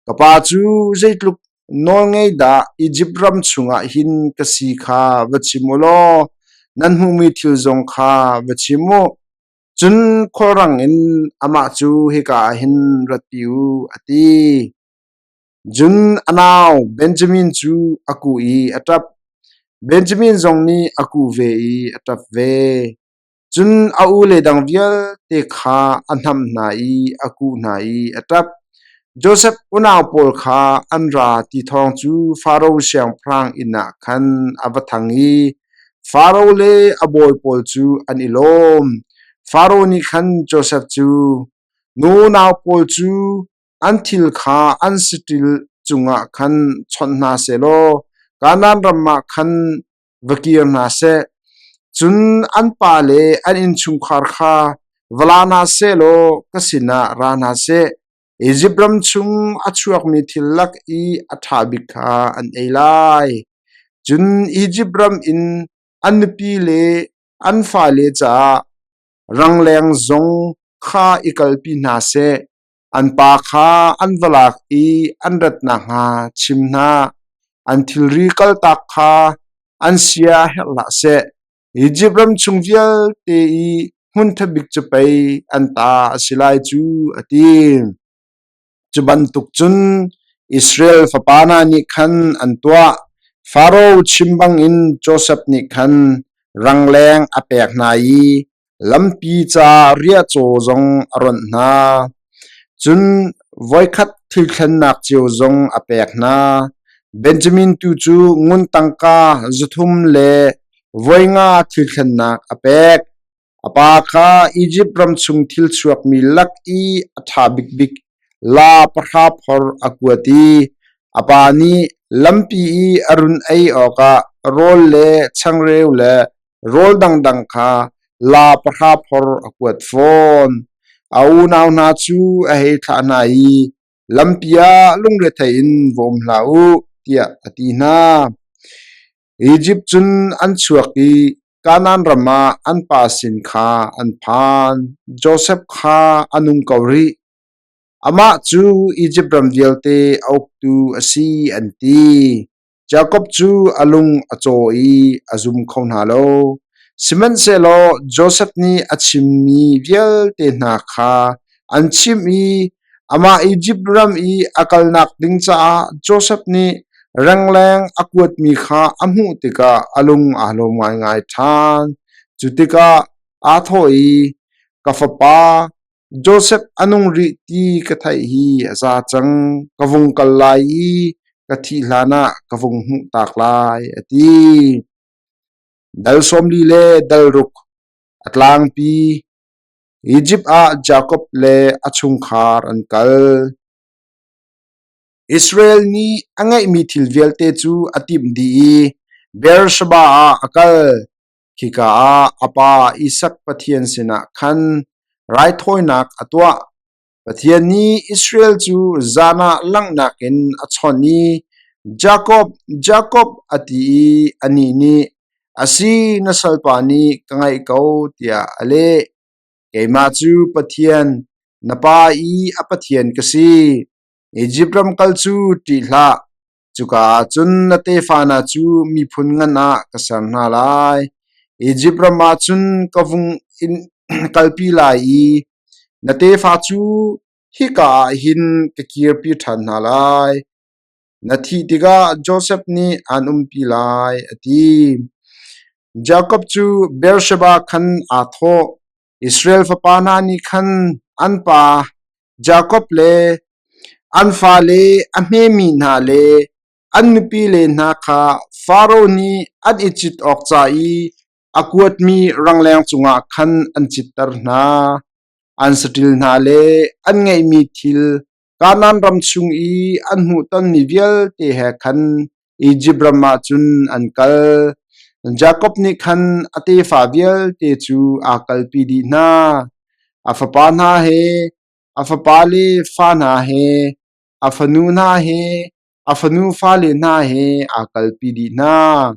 Ka pa cu zeitluk nawlngei dah Izipt ram chungah hin ka si kha va chim u law nan hmuhmi thil zong kha va chim u. Cun khulrang in amah cu hika ah hin ratpi u, a ti. Cun a nau Benjamin cu a kuh i a ṭap. Benjamin zong nih a kuh ve i a ṭap ve. Cun a ule dang vialte kha a hnamh hna i a kuh hna i a ṭap. Josef unau pawl kha an ra ti thawng cu Faro siangpahrang inn ah khan a va thang i Faro le a bawi pawl cu an i lawm. Faro nih khan Josef cu, Na unau pawl cu an thil kha an saṭil cungah khan chawnh hna seh law Kanaan ram ah khan va kir hna seh. Cun an pa le an innchungkhar kha va la hna seh law ka sinah ra hna seh. Izipt ram chung a chuakmi thil lak i a ṭha bik kha an ei lai. Cun Izipt ram in an nupi le an fale caah rangleng zong kha i kalpi hna seh. An pa kha an va lak i an rat nakhnga chim hna. An thilri kaltak kha an sia herh hlah seh. Izipt ram chung vialte i hmun ṭha bik cu pei an ta a si lai cu, a ti. Cu bantuk cun Israel fapa hna nih khan an tuah. Faro chim bangin Josef nih khan rangleng a pek hna i lampi ca riahcaw zong a ronh hna. Cun voikhat thil thlennak cio zong a pek hna. Benjamin tu cu ngun tangka 300 le voi nga thil thlennak a pek. A pa kha Izipt ram chung thil chuakmi lak i a ṭha bikbik laa pahra phor a kuat i a pa nih lampi i a run ei awkah rawl le changreu le rawl dangdang kha laa pahra phor a kuat fawn. A unau hna cu a hei thlah hna i lampi ah lungrethei in va um hlah u tiah a ti hna. Izipt cun an chuak i Kanaan ram ah an pa sin kha an phan. Josef kha a nung ko rih. Amah cu Izipt ram vialte a uktu a si, an ti. Jakob cu a lung a caw i a zum kho hna lo. Sihmanhsehlaw Josef nih a chimmi vialte hna kha an chimh i amah Izipt ram i a kalnak ding caah Josef nih rangleng a kuatmi kha a hmuh tikah a lung aa lawm ngaingai ṭhan. Cu tikah aa thawh i, Ka fapa, Josef a nung rih ti ka theih hi a za cang. Ka vung kal lai i ka thih hlanah ka vung hmuhtak lai, a ti. Dal 40 le dal ruk a tlangpi. Izipt ah Jakob le a chungkhar an kal. Israel nih a ngeihmi thil vialte cu a timh dih i Beersheba ah a kal. Khika ah a pa Isak Pathian sinah khan raithawinak a tuah. Pathian nih Israel cu zan ah langhnak in a chawnh i Jakob, Jakob a ti i anih nih, A si, na salpa nih ka ngaih ko tiah a leh. Keimah cu Pathian, na pa i a Pathian ka si. Izipt ram kal cu ṭih hlah. Cuka ah cun na tefa hna cu miphun ngan ah ka ser hna lai. Izipt ram ah cun ka vung in kalpi lai i na tefa cu hika ah hin ka kirpi ṭhan hna lai. Na thih tikah Josef nih aan umpi lai, a ti. Jakob cu Beersheba khan aa thawh. Israel fapa hna nih khan an pa Jakob le an fale a hmemi hna le an nupile hna kha Faro nih an i cit awk ca i a kuatmi rangleng cungah khan an citter hna. An saṭil hna le an ngeihmi thil Kanaan ram chung i an hmuhtonmi vialte he khan Izipt ram ah cun an kal. Jakob nih khan a tefa vialte cu aa kalpi dih hna. A fapa hna he. A fapale fa hna he, a fanu hna he, a fanu fale hna he aa kalpi dih hna.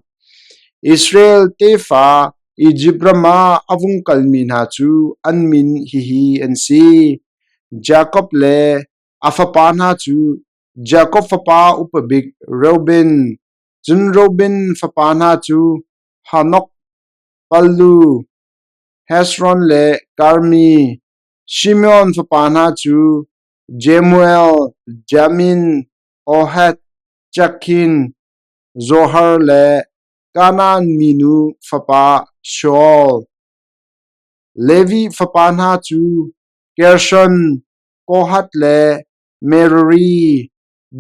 Israel tefa Izipt ram ah a vung kalmi hna cu an min hihi an si: Jakob le a fapa hna cu Jakob fapa upa bik Reuben, cun Reuben fapa hna cu Hanok, Pallu, Hezron le Karmi. Simeon fapa hna cu Jemuel, Jamin, Ohad, Jakhin, Zohar le Kanaan minu fapa Shaul. Levi fapa hna cu Gershon, Kohath le Merari.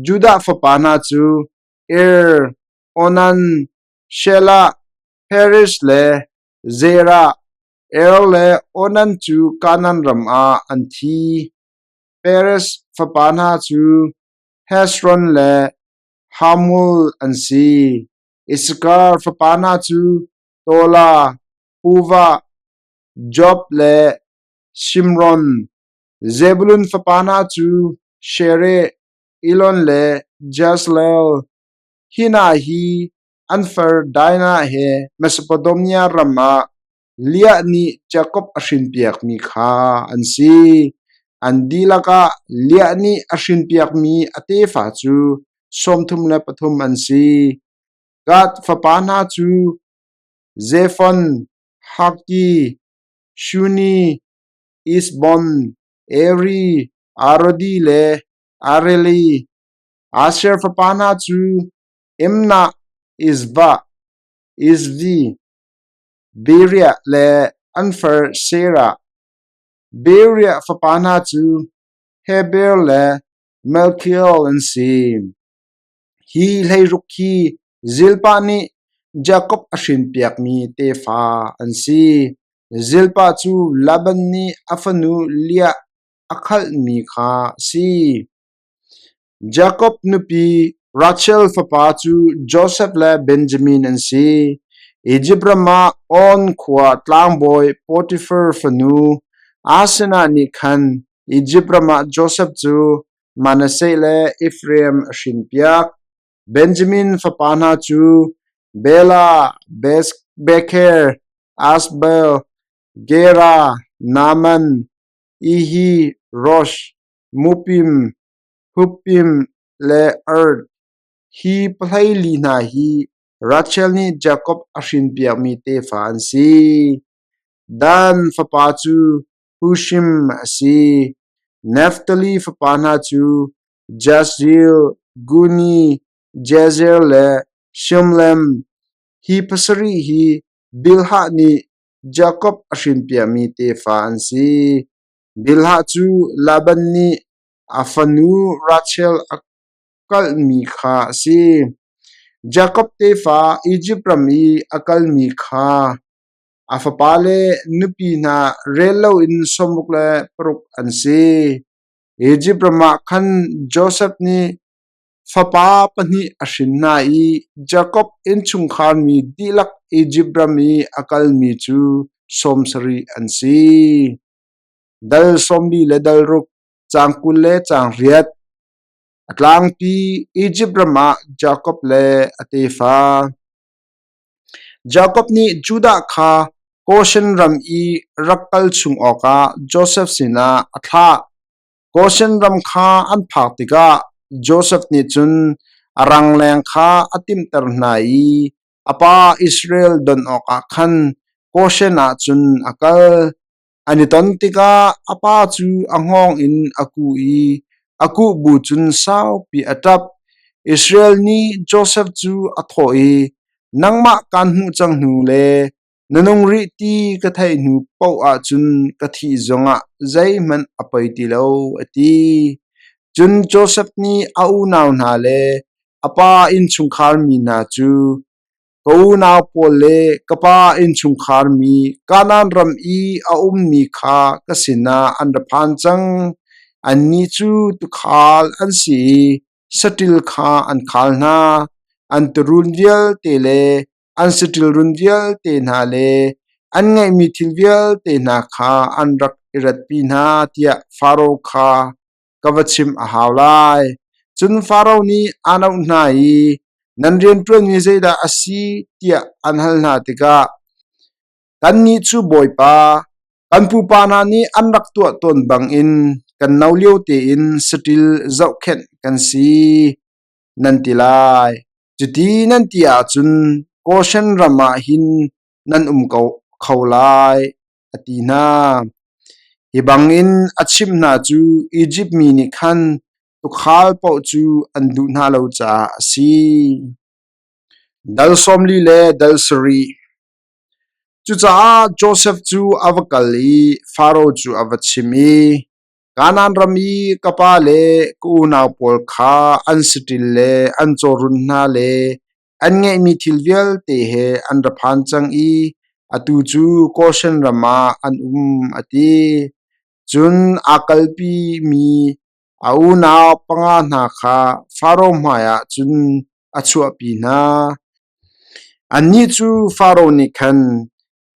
Judah fapa hna cu Er, Onan, Shelah, Perez le Zerah. Er le Onan cu Kanaan ram ah an thi. Perez fapa hna cu Hezron le Hamul an si. Issakhar fapa hna cu Tola, Puvah, Job le Shimron. Zebulun fapa hna cu Shereh, Elon le Jezreel. Hi hna hi an far Dinah he Mesopotamia ram ah Leah nih Jakob a hrinpiakmi kha an si. An dihlak ah Leah nih a hrinpiakmi a tefa cu 33 an si. Gad fapa hna cu Zefon, Haggi, Shuni, Ishbon, Eri, Arodi le Areli. Asher fapa hna cu Imnah, Ishvah, Ishvi, Beriah le an far Serah. Beriah fapa hna cu Heber le Malkhiel an si. Hi hleiruk hi Zilpah nih Jakob a hrinpiakmi tefa an si. Zilpah cu Laban nih a fanu Leah a khalhmi kha a si. Jakob nupi Rachel fapa cu Josef le Benjamin an si. Izipt ram ah On khua tlangbawi Potifar fanu Asenath nih khan Izipt ram ah Josef cu Manasseh le Efraim a hrinpiak. Benjamin fapa hna cu Bela, Bekher, Ashbel, Gera, Naaman, Ehi, Rosh, Muppim, Huppim le Ard. Hi pahleili hna hi Rachel nih Jakob a hrinpiakmi tefa an si. Dan fapa cu Hushim a si. Naftali fapa hna cu Jazeel, Guni, Jezer le Shimlem. Hi pasarih hi Bilhah nih Jakob a hrinpiakmi tefa an si. Bilhah cu Laban nih a fanu Rachel a kalhmi kha a si. Jakob tefa Izipt ram i a kalmi kha a fapale nupi hna rel loin 66 an si. Izipt ram ah khan Josef nih fapa pahnih a hrin hna i Jakob innchungkhar mi dihlak Izipt ram i a kalmi cu 70 an si. Dal 40 le dal ruk, caang 20 le caang riat. A tlangpi Izipt ram ah Jakob le a tefa. Jakob nih Judah kha Goshen ram i rak kal chung awkah Josef sinah a thlah. Goshen ram kha an phak tikah Josef nih cun a rangleng kha a timhter hna i a pa Israel don awkah khan Goshen ah cun a kal. An i ton tikah a pa cu a hngawng in a kuh i a kuh bu cun saupi a ṭap. Israel nih Josef cu a thawh i, Nangmah kaan hmuh cang hnu le na nung rih ti ka theih hnu paoh ahcun ka thih zongah zeihmanh a poi ti lo, a ti. Cun Josef nih a unau hna le a pa innchungkhar mi hna cu Ka unau pawl le ka pa innchungkhar mi Kanaan ram i a ummi kha ka sinah an ra phan cang. Annih cu tuukhal an si i saṭil kha an khal hna. An tuurun vialte le an saṭil run vialte hna le an ngeihmi thil vialte hna kha an rak. i ratpi hna tiah Faro kha ka va chimh a hau lai. Cun Faro nih aan auh hna i nan rianṭuanmi zeidah a si tiah an hal hna tikah kannih cu Bawipa, kan pupa hna nih an rak tuah tawn bangin kan no lio tein saṭil zohkhenh kan si, nan ti lai. Cuti nan ti ahcun Goshen ram ah hin nan um ko kho lai, a ti hna. Hi bangin a chimh hna cu Izipt mi nih khan tuukhal paoh cu an duh hna lo caah a si. Dal 40 le dal 7. Cucaah Josef cu a va kal i Faro cu a va chimh i, Kanaan ram i ka pa le ka unau pawl kha an saṭil le an cawrun hna le an ngeihmi thil vialte he an ra phan cang i atu cu Goshen ram ah an um, a ti. Cun aa kalpimi a unau panga hna kha Faro hmaiah cun a chuahpi hna. Annih cu Faro nih khan,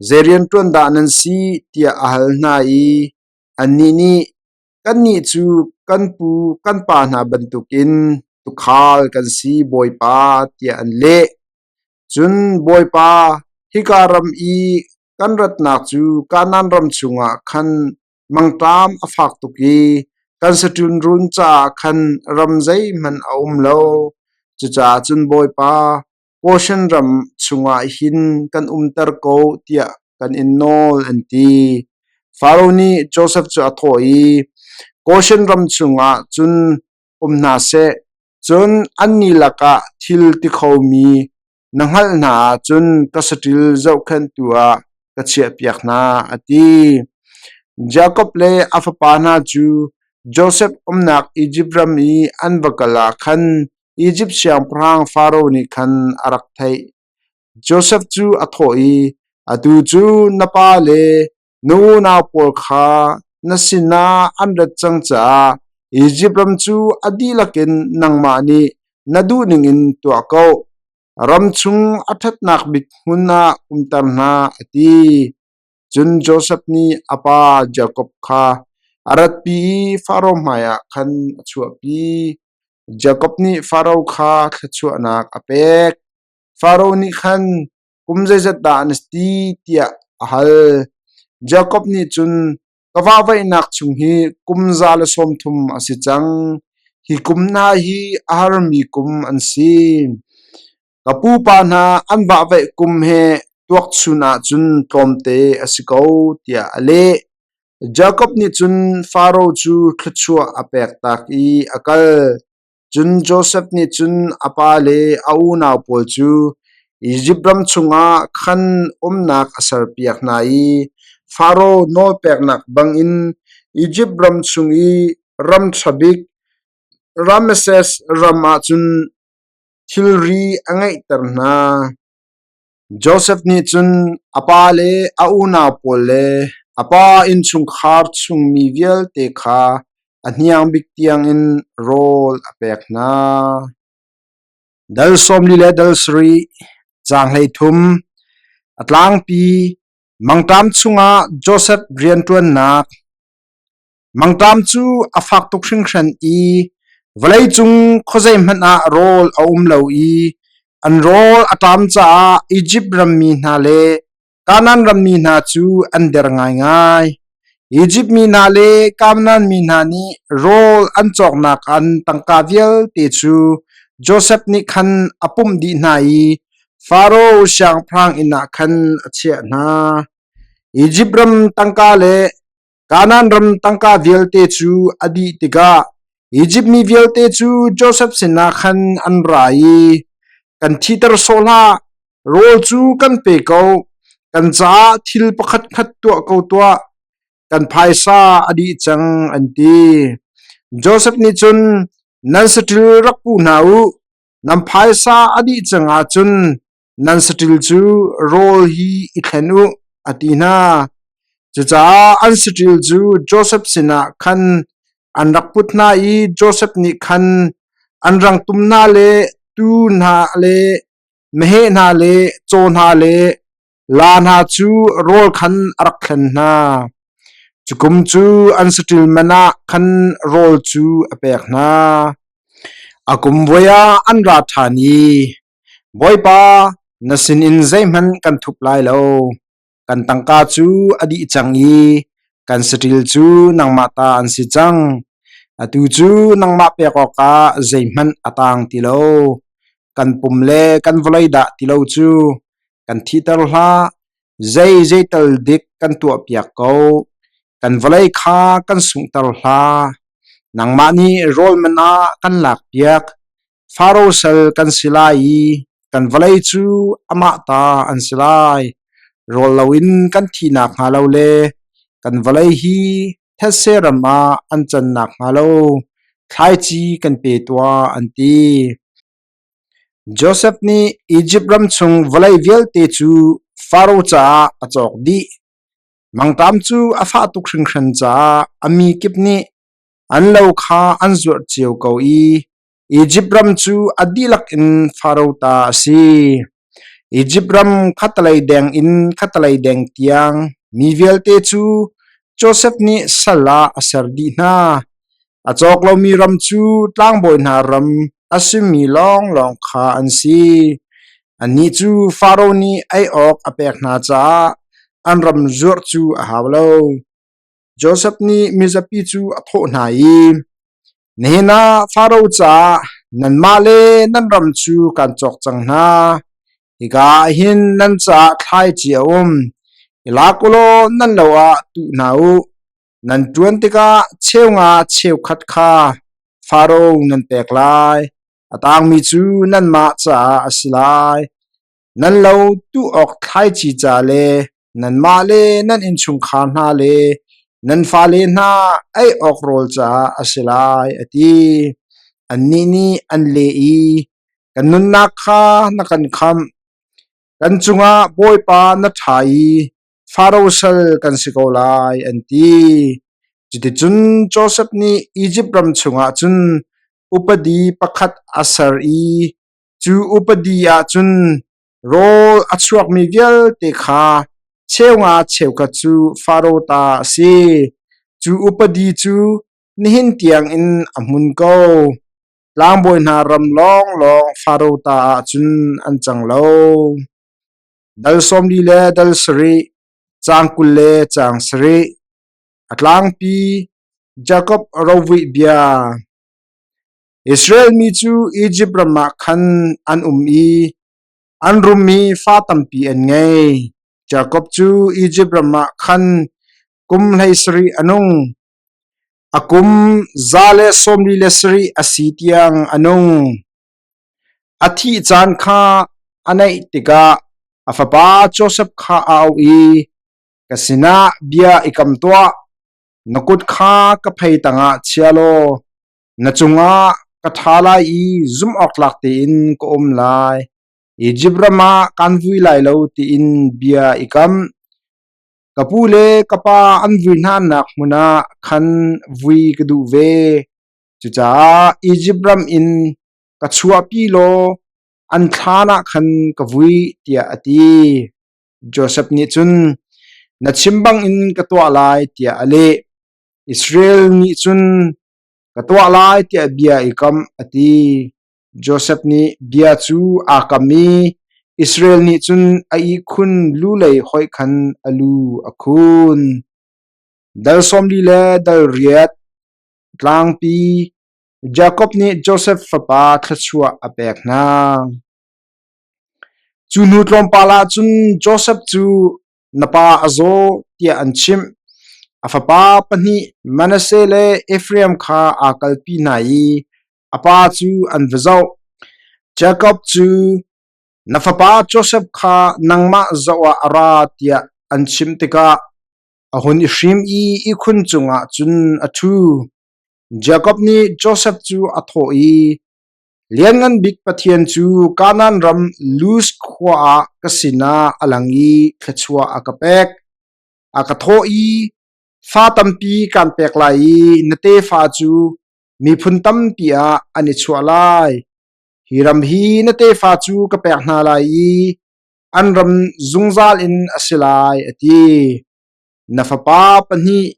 Zei rianṭuan dah nan si? tiah a hal hna i annih nih, Kannih cu kan pu kan pa hna bantukin tuukhal kan si, Bawipa, tiah an leh. Cun Bawipa, hika ram i kan ratnak cu Kanaan ram chungah khan mangṭam a fak tuk i kan saṭil-run caah khan ram zeihmanh a um lo. Cucaah cun Bawipa, Goshen ram chungah hin kan umter ko tiah kan in nawl, an ti. Faro nih Josef cu a thawh i, Goshen ram chungah cun um hna seh, cun annih lakah thil ti khomi na hngalh hna ahcun ka saṭil zohkhenhtu ah ka chiahpiak hna, a ti. Jakob le a fapa hna cu Josef umnak Izipt ram i an va kal ah khan Izipt siangpahrang Faro nih khan a rak theih. Josef cu a thawh i, Atu cu na pa le na unau pawl kha na sinah an rat cang caah Izipt ram cu a dihlak in nangmah nih na duh ningin tuah ko. Ram chung a ṭhatnak bik hmun ah umter hna, a ti. Cun Josef nih a pa Jakob kha a ratpi i Faro hmaiah khan a chuahpi. Jakob nih Faro kha thluachuahnak a pek. Faro nih khan, Kum zeizat dah na si? tiah a hal. Jakob nih cun, Ka vahvaihnak chung hi kum 130 a si cang. Hi kum hna hi a harmi kum an si. Ka pupa hna an vahvaih kum he tuakchun ahcun tlawmte a si ko, tiah a leh. Jakob nih cun Faro cu thluachuah a pektak i a kal. Cun Josef nih cun a pa le a unau pawl cu Izipt ram chungah khan umnak a serpiak hna i Faro nawlpeknak bangin Izipt ram chung i ram ṭha bik Rameses ram ah cun thilri a ngeihter hna. Josef nih cun a pa le a unau pawl le a pa innchungkhar chungmi vialte kha a hniang bik tiangin rawl a pek hna. Dal 40 le dal 7, caang 13, a tlangpi mangṭam chungah Josef rianṭuannak. Mangṭam cu a fak tuk hringhran i vawleicung khuazei hmanh ah rawl a um lo i an rawl a ṭam caah Izipt rammi hna le Kanaan rammi hna cu an der ngaingai. Izipt mi hna le Kanaan mi hna nih rawl an cawknak an tangka vialte cu Josef nih khan a pumh dih hna i Faro siangpahrang inn ah khan a chiah hna. Izipt ram tangka le Kanaan ram tangka vialte cu a dih tikah Izipt mi vialte cu Josef sinah khan an ra i, Kan thiter sawh hlah, rawl cu kan pe ko, kan caah thil pakhatkhat tuah ko tuah, kan phaisa a dih cang, an ti. Josef nih cun, Nan saṭil rak pu hna u, nan phaisa a dih cang ahcun nan saṭil cu rawl hi i thlen u, a ti hna. Cucaah an saṭil cu Josef sinah khan an rak put hna i Josef nih khan an rangtum hna le tuu hna le meheh hna le caw hna le laa hna cu rawl khan a rak thlen hna. Cukum cu an saṭil man ah khan rawl cu a pek hna. A kum voi ah an ra ṭhan i, Bawipa, na sinin zeihmanh kan thup lai lo. Kan tangka cu a dih cang i kan saṭil cu nangmah ta an si cang. Atu cu nangmah pek awkah zeihmanh a tang ti lo. Kan pum le kan vawlei dah ti lo cu kan thihter hlah. Zei zeital dik kan tuahpiak ko. Kan vawlei kha kan sunghter hlah. Nangmah nih rawl man ah kan lakpiak. Faro sal kan si lai i kan vawlei cu amah ta an si lai. Rawl loin kan thih nakhnga lo le kan vawlei hi thetse ram ah an can nakhnga lo thlaici kan pe tuah, an ti. Josef nih Izipt ram chung vawlei vialte cu Faro caah a cawk dih. Mangṭam cu a fah tuk hringhran caah a mi kip nih an lo kha an zuarh cio ko i Izipt ram cu a dihlak in Faro ta a si. Izipt ram khattelei deng in khattelei deng tiang mi vialte cu Josef nih sal ah a ser dih hna. A cawk lomi ram cu tlangbawi hna ram a simi lawnglawng kha an si. Annih cu Faro nih ei awk a pek hna caah an ram zuarh cu a hau lo. Josef nih mizapi cu a thawh hna i, Nihin ah Faro caah nanmah le nan ram cu kaan cawk cang hna. Hika ah hin nan caah thlaici a um. I lak u law nan lo ah tuh hna u. Nan ṭuan tikah cheu nga cheukhat kha Faro nan pek lai. A tangmi cu nanmah caah a si lai. Nan lo tuh awk thlaici ca le nanmah le nan innchungkhar hna le nan fale hna ei awk rawl caah a si lai, a ti. Annih nih an leh i, Kan nunnak kha na kan khamh. Kan cungah Bawipa na ṭha i Faro sal kan si ko lai, an ti. Cuticun Josef nih Izipt ram chungah cun upadi pakhat a ser i cu upadi ah cun rawl a chuakmi vialte kha cheu nga cheukhat cu Faro ta a si. Cu upadi cu nihin tiangin a hmun ko. Tlangbawi hna ram lawnglawng Faro ta ah cun an cang lo. Dal 40 le dal 7, caang 20 le caang 7. A tlangpi Jakob rovuih bia. Israel mi cu Izipt ram ah khan an um i an rum i fa tampi an ngei. Jakob cu Izipt ram ah khan kum 17 a nung. A kum 147 a si tiang a nung. A thih caan kha a naih tikah a fapa Josef kha a auh i, Ka sinah bia i kam tuah, na kut kha ka phei tangah chia law na cungah ka ṭha lai i zumhawktlak tein ka um lai. Izipt ram ah kaan vui lai lo tiin bia i kam. Ka pu le ka pa an vui hnanak hmun ah khan vui ka duh ve. Cucaah Izipt ram in ka chuahpi law an thlan ah khan ka vui tiah a ti. Josef nih cun, Na chim bangin ka tuah lai tiah a leh. Israel nih cun, Ka tuah lai tiah bia i kam a ti. Josef nih bia cu aa kam i Israel nih cun a ihkhun lulei hoih khan a lu a khun. Dal 40 le dal riat Tlangpi Jakob nih Josef fapa thluachuah a pek hna. Cu hnu tlawmpal ah cun Josef cu na pa a zaw tiah an chimh. A fapa pahnih Manasseh le Efraim kha aa kalpi hna i a pa cu an va zoh. Jakob cu na fapa Josef kha nangmah zoh ah a ra tiah an chimh tikah a hun i hrim i ihkhun cungah cun a ṭhu. Jakob nih Josef cu a thawh i, Lianngan Bik Pathian cu Kanaan ram Luz khua ah ka sinah a lang i thluachuah a ka pek. A ka thawh i, Fa tampi kaan pek lai i na tefa cu miphun tampi ah an i chuah lai. Hi ram hi na tefa cu ka pek hna lai i an ram zungzal in a si lai, a ti. Na fapa pahnih.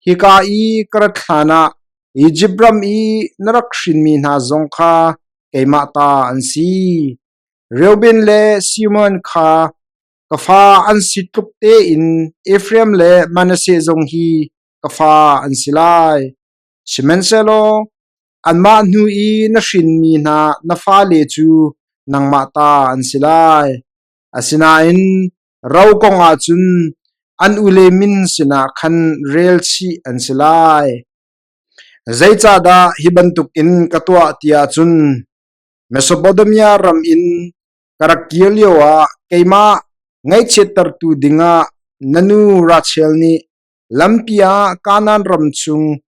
Hika i ka rat hlanah Izipt ram i na rak hrinmi hna zong kha keimah ta an si. Reuben le Simeon kha ka fa an si tluk tein Efraim le Manasseh zong hi ka fa an si lai. Sihmanhsehlaw anmah hnu i na hrinmi hna na fale cu nangmah ta an si lai. Asinain ro kong ah cun an ule min sinah khan rel chih an si lai. Zeicahdah hi bantukin ka tuah ti ahcun Mesopotamia ram in ka rak kir lioah keimah ngaihchiattertu dingah na nu Rachel nih lampi ah Kanaan ram chung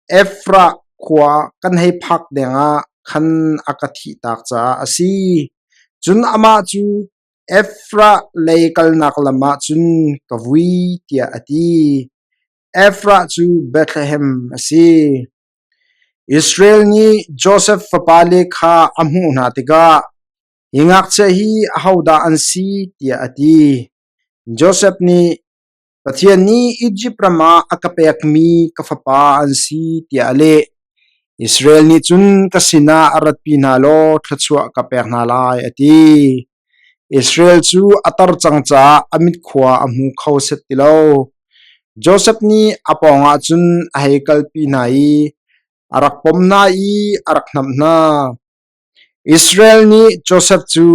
Efrah khua kan hei phak dengah khan a ka thihtak caah a si. Cun amah cu Efrah lei kalnak lam ah cun ka vui tiah a ti. Efrah cu Bethlehem a si. Israel nih Josef fapale kha a hmuh hna tikah, Hi ngakchia hi ahodah an si? tiah a ti. Josef nih, Pathian nih Izipt ram ah a ka pekmi ka fapa an si, tiah a leh. Israel nih cun ka sinah ratpi hna law thluachuah ka pek hna lai, a ti. Israel cu a tar cang caah a mit khua a hmu kho set ti lo. Josef nih a pawngah cun a hei kalpi hna i a rak pom hna i a rak hnamh hna. Israel nih Josef cu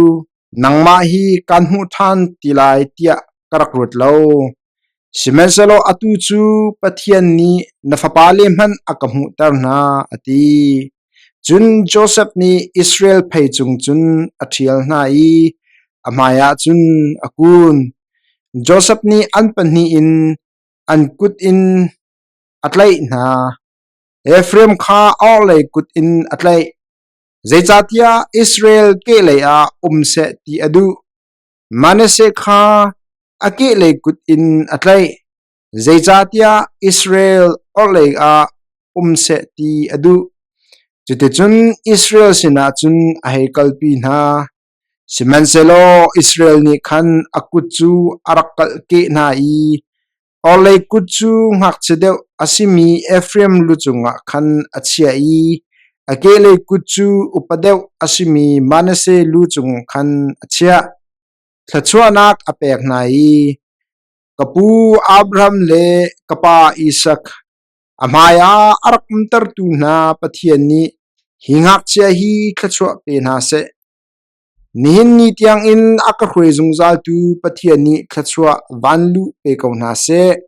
nangmah hi kaan hmuh ṭhan ti lai tiah ka rak ruat lo. Sihmanhsehlaw atu cu Pathian nih na fapale hmanh a ka hmuhter hna, a ti. Cun Josef nih Israel phei cung cun a ṭhial hna i a hmaiah cun a kun. Josef nih an pahnih in an kut in a tlaih hna. Efraim kha a orhlei kut in a tlaih, zeicahtiah Israel kehlei ah um seh ti a duh. Manasseh kha a kehlei kut in a tlaih, zeicahtiah Israel orhlei ah um seh ti a duh. Cuticun Israel sinah cun a hei kalpi hna. Sihmanhsehlaw Israel nih khan a kut cu a rak kalhkeh hna i orhlei kut cu ngakchia deuh a simi Efraim lu cungah khan a chiah i a kehlei kut cu upa deuh a simi Manasseh lu cung khan a chiah. Thluachuahnak a pek hna i, Ka pu Abraham le ka pa Isak, a hmaiah a rak umtertu hna Pathian nih hi ngakchia hi thluachuah pe hna seh. Nihin ni tiangin a ka hruai zungzaltu Pathian nih thluachuah vanluh pe ko hna seh.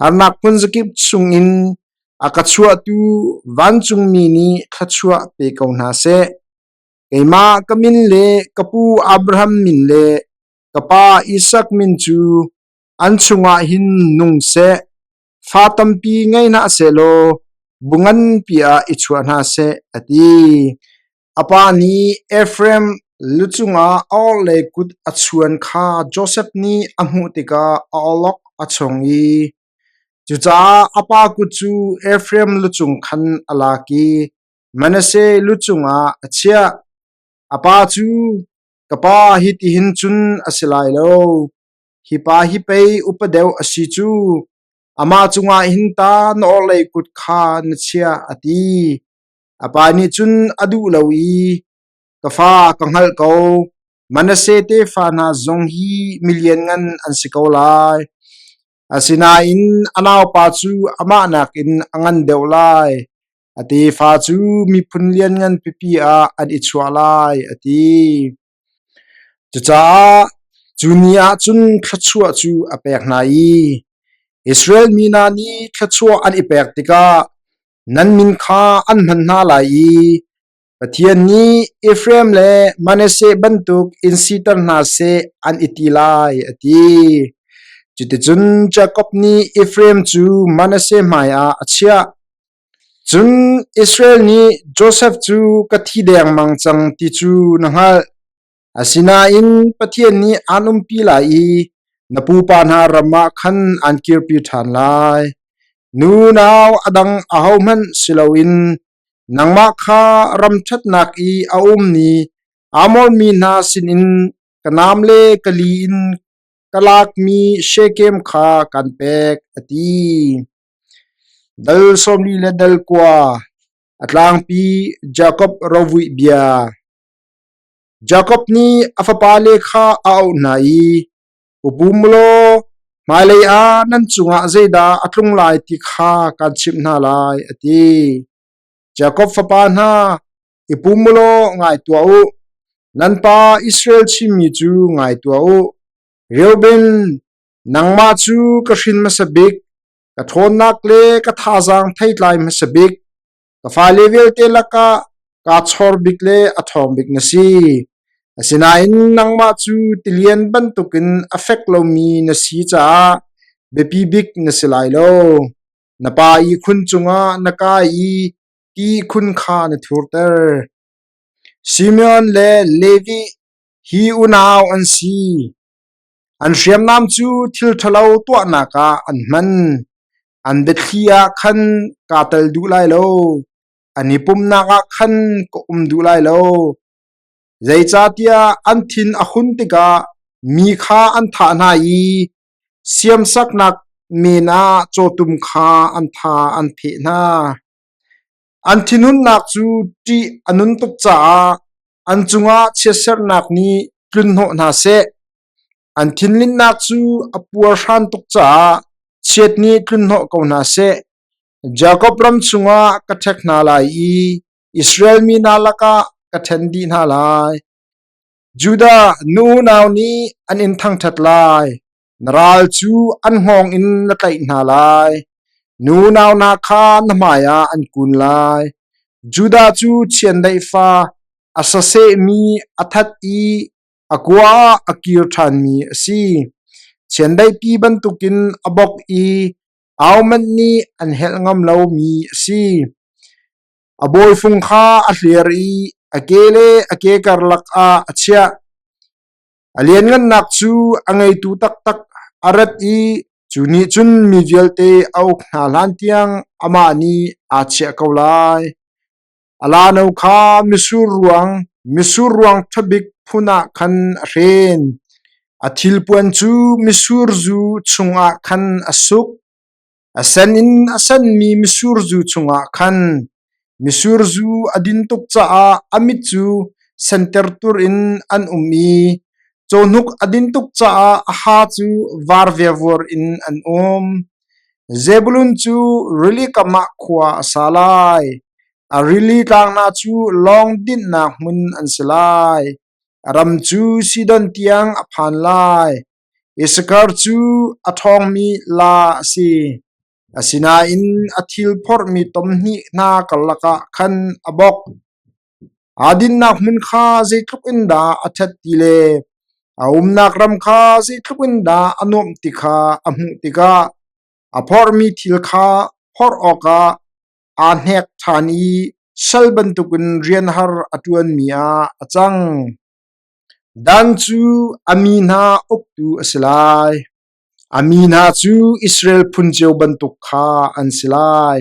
Harnak phunzakip chungin a ka chuahtu vancungmi nih thluachuah pe ko hna seh. Keimah ka min le ka pu Abraham min le ka pa Isak min cu an chungah hin nung seh. Fa tampi ngei hna sehlaw bu nganpi ah i chuah hna seh, a ti. A pa nih Efraim lu cungah a orhlei kut a chuan kha Josef nih a hmuh tikah a awlok a chong i cucaah a pa kut cu Efraim lu cung khan a lak i Manasseh lu cungah a chiah. A pa cu, Ka pa, hitihin cun a si lai lo. Hi pa hi pei upa deuh a si cu. Amah cungah hin ta na orhlei kut kha na chiah, a ti. A pa nih cun a duh lo i, Ka fa, ka hngalh ko. Manasseh tefa hna zong hi milianngan an si ko lai. Asinain a naupa cu amah nakin a ngan deuh lai. A tefa cu miphun lianngan pipi ah an i chuah lai, a ti. Cucaah cu ni ah cun thluachuah cu a pek hna i Israel mi hna nih thluachuah an i pek tikah nan min kha an hman hna lai i Pathian nih Efraim le Manasseh bantuk in siter hna seh an i ti lai, a ti. Cuticun Jakob nih Efraim cu Manasseh hmaiah a chiah. Cun Israel nih Josef cu ka thi dengmang cang ti cu na hngalh. Asinain Pathian nih aan umpi lai i na pupa hna ram ah khan aan kirpi ṭhan lai. Nunau a dang ahohmanh si loin nangmah kha ram ṭhatnak i a ummi Amor mi hna sinin ka nam le ka li in ka lakmi Shekem kha kan pek, a ti. Dal 40 le dal 9 a tlangpi Jakob rovuih bia. Jakob nih a fapale kha a auh hna i, U pum law hmailei ah nan cungah zeidah a tlung lai ti kha kaan chimh hna lai, a ti. Jakob fapa hna, i pum u law ngai tuah u. Nan pa Israel chimmi cu ngai tuah u. Reuben, nangmah cu ka hrin hmasa bik, ka ṭhawnnak le ka thazaang theitlai hmasa bik, ka fale vialte lakah kaa chor bik le a ṭhawng bik na si. Asinain nangmah cu tilian bantukin a fek lomi na si caah biapi bik na si lai lo. Na pa ihkhun cungah na kai i ti ihkhun kha na thurter. Simeon le Levi hi unau an si. An hriamnam cu thil ṭhalo tuahnak ah an hman. An biathli ah khan kaa tel duh lai lo. An i pumhnak ah khan ka um duh lai lo. Zeicahtiah an thin a hun tikah mi kha an thah hna i siamsaknak men ah cawtum kha an tha an pheh hna. An thinhunnak cu ṭih a nun tuk caah an cungah chiatserhnak nih tlunhnawh hna seh. An thinlinhnak cu a puarhran tuk caah chiat nih tlunhnawh ko hna seh. Jakob ram chungah ka ṭhek hna lai i Israel mi hna lakah ka ṭhen dih hna lai. Judah nu unau nih an in thangṭhat lai. Na ral cu an hngawng in na tlaih hna lai. Nu nau hna kha na hmaiah an kun lai. Judah cu chiandeih fa a sasehmi a that i a kua ah a kir ṭhanmi a si. Chiandeihpi bantukin a bok i ahohmanh nih an helh ngam lomi a si. A bawifung kha a hliar i a ke le a ke karlak ah a chiah. A lianngannak cu a ngeitu taktak a rat i cu nih cun mi vialte a uk hna hlantiang amah nih aa chiah ko lai. A lano kha mitsur ruang, mitsur ruang ṭha bik phun ah khan a hren. A thilpuan cu mitsur zu chungah khan a suk. A sen in a senmi mitsur zu chungah khan mitsur zu a din tuk caah a mit cu senter tur in an um i cawhnuk a din tuk caah a ha cu var viavuar in an um. Zebulun cu rili kam ah khua a sa lai. A rili tlang hna cu lawng dinhnak hmun an si lai. A ram cu Sidon tiang a phan lai. Issakhar cu a ṭhawngmi laa a si, asinain a thil phorhmi tom hnih hna karlak ah khan a bok. Aa dinhnak hmun kha zeitluk in dah a ṭhat ti le a umnak ram kha zeitluk in dah a nuamh ti kha a hmuh tikah a phorhmi thil kha phorh awkah aa hnek ṭhan i sal bantukin rian har a ṭuanmi ah a cang. Dan cu a mi hna uktu a si lai; a mi hna cu Israel phun cio bantuk kha an si lai.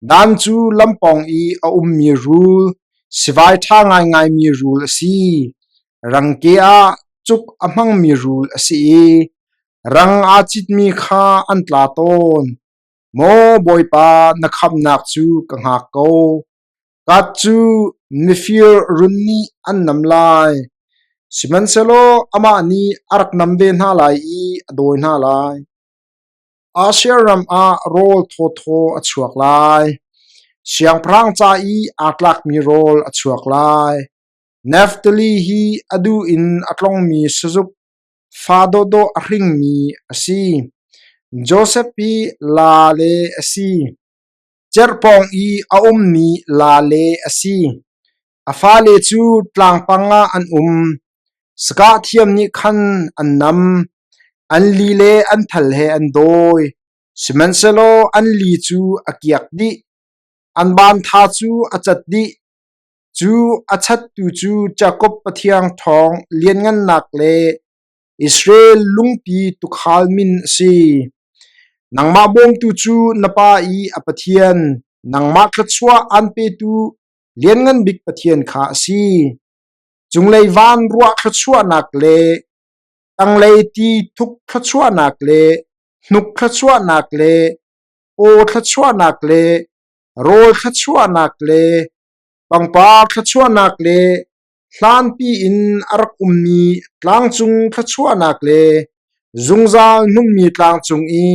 Dan cu lampawng i a ummi rul, sivai ṭha ngaingaimi rul a si. Rang ke ah cuk a hmangmi rul a si i rang aa citmi kha an tla tawn. Maw Bawipa, na khamhnak cu ka hngak ko. Gad cu mifir run nih an nam lai, sihmanhsehlaw amah nih a rak nam ve hna lai i a dawi hna lai. Asher ram ah rawl thawthaw a chuak lai; siangpahrang ca i aa tlakmi rawl a chuak lai. Naftali hi a duh in a tlongmi sazuk fa dawhdawh a hringmi a si. Josef hi laa le a si. Cerhpawng i a ummi lale a si. A fale cu tlangpang ah an um. Sakah thiam nih khan an nam. An li le an thal he an dawi. Sihmanhsehlaw an li cu a kiak dih. An bantha cu a cat dih. Cu a chattu cu Jakob Pathian ṭhawng lianngannak le Israel lungpi tuukhal min a si. Nangmah bawmtu cu na pa i a Pathian, nangmah thluachuah aan petu Lianngan Bik Pathian kha a si. Cunglei van ruah thluachuahnak le tanglei ti thuk thluachuahnak le hnuk thluachuahnak le. paw thluachuahnak le rawl thluachuahnak le pangpar thluachuahnak le hlanpi in a rak ummi tlangcung thluachuahnak le zungzal hmunmi tlangcung i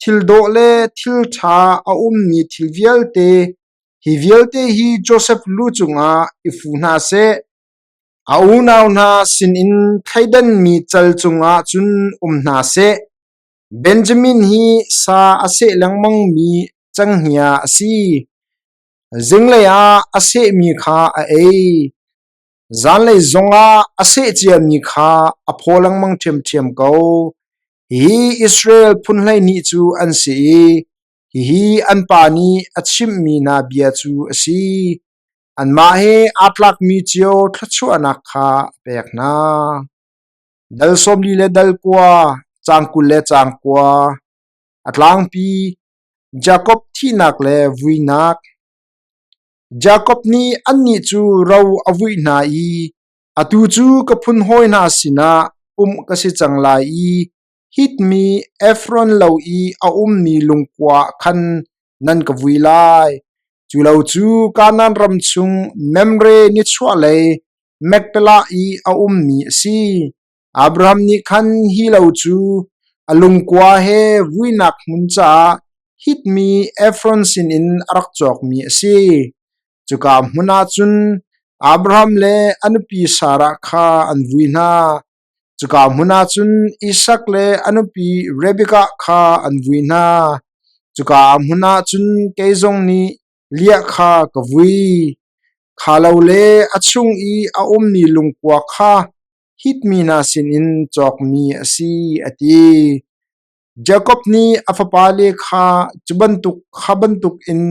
thil dawh le thil ṭha a ummi thil vialte, hi vialte hi Josef lu cungah i fu hna seh. A unau hna sinin thleidanmi cal cungah cun um hna seh. Benjamin hi sa a seh lengmangmi cenghngia a si. Zinglei ah a sehmi kha a ei. Zanlei zongah a seh ciami kha a phaw lengmang ṭhiamṭhiam ko. Hihi Israel phun 12 cu an si i hihi an pa nih a chimhmi hna bia cu a si. Anmah he aa tlakmi cio thluachuahnak kha a pek hna. Dal 40 le dal 9, caang 20 le caang 9, a tlangpi Jakob thihnak le vuinak. Jakob nih annih cu ro a vuih hna i atu cu ka phun hawi hna sinah pumh ka si cang lai i Hit mi Efron lo i a ummi lungkua ah khan nan ka vui lai. Cu lo cu Kanaan ram chung Mamre nichuahlei Machpelah i a ummi a si. Abraham nih khan hi lo cu a lungkua he vuinak hmun caah Hit mi Efron sinin a rak cawkmi a si. Cuka hmun ah cun Abraham le a nupi Sarah kha an vui hna. Cuka hmun ah cun Isak le a nupi Rebekah kha an vui hna. Cuka hmun ah cun kei zong nih Leah kha ka vui. Kha lo le a chung i a ummi lungkua kha Hit mi hna sinin cawkmi a si, a ti. Jakob nih a fapale kha cu bantuk kha bantukin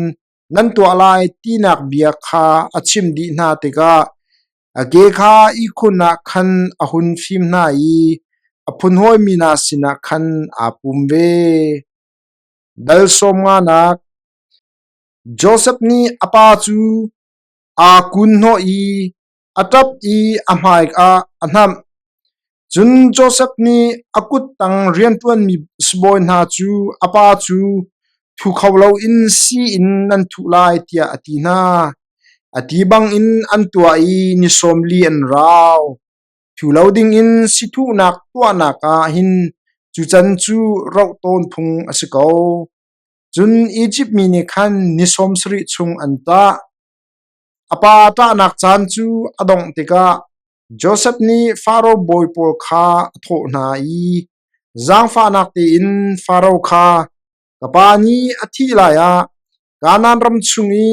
nan tuah lai tinak bia kha a chimh dih hna tikah a ke kha ihkhun ah khan a hun fim hna i a phunhawimi hna sinah khan aa pum ve. Dal sawm nganak Josef nih a pa cu aa kun hnawh i a ṭap i a hmai ah a hnamh. Cun Josef nih a kut tang rianṭuanmi sibawi hna cu a pa cu thu kho loin sii in nan thuh lai tiah a ti hna. A ti bangin an tuah i ni sawm li an rau. Thu lo dingin sithuhnak tuahnak ah hin cu can cu roh tawn phung a si ko. Cun Izipt mi nih khan ni sawm sarih chung an tah. A pa ṭahnak caan cu a dongh tikah Josef nih Faro bawi pawl kha a thawh hna i zaangfahnak tein Faro kha, Ka pa nih a thih lai ah Kanaan ram chung i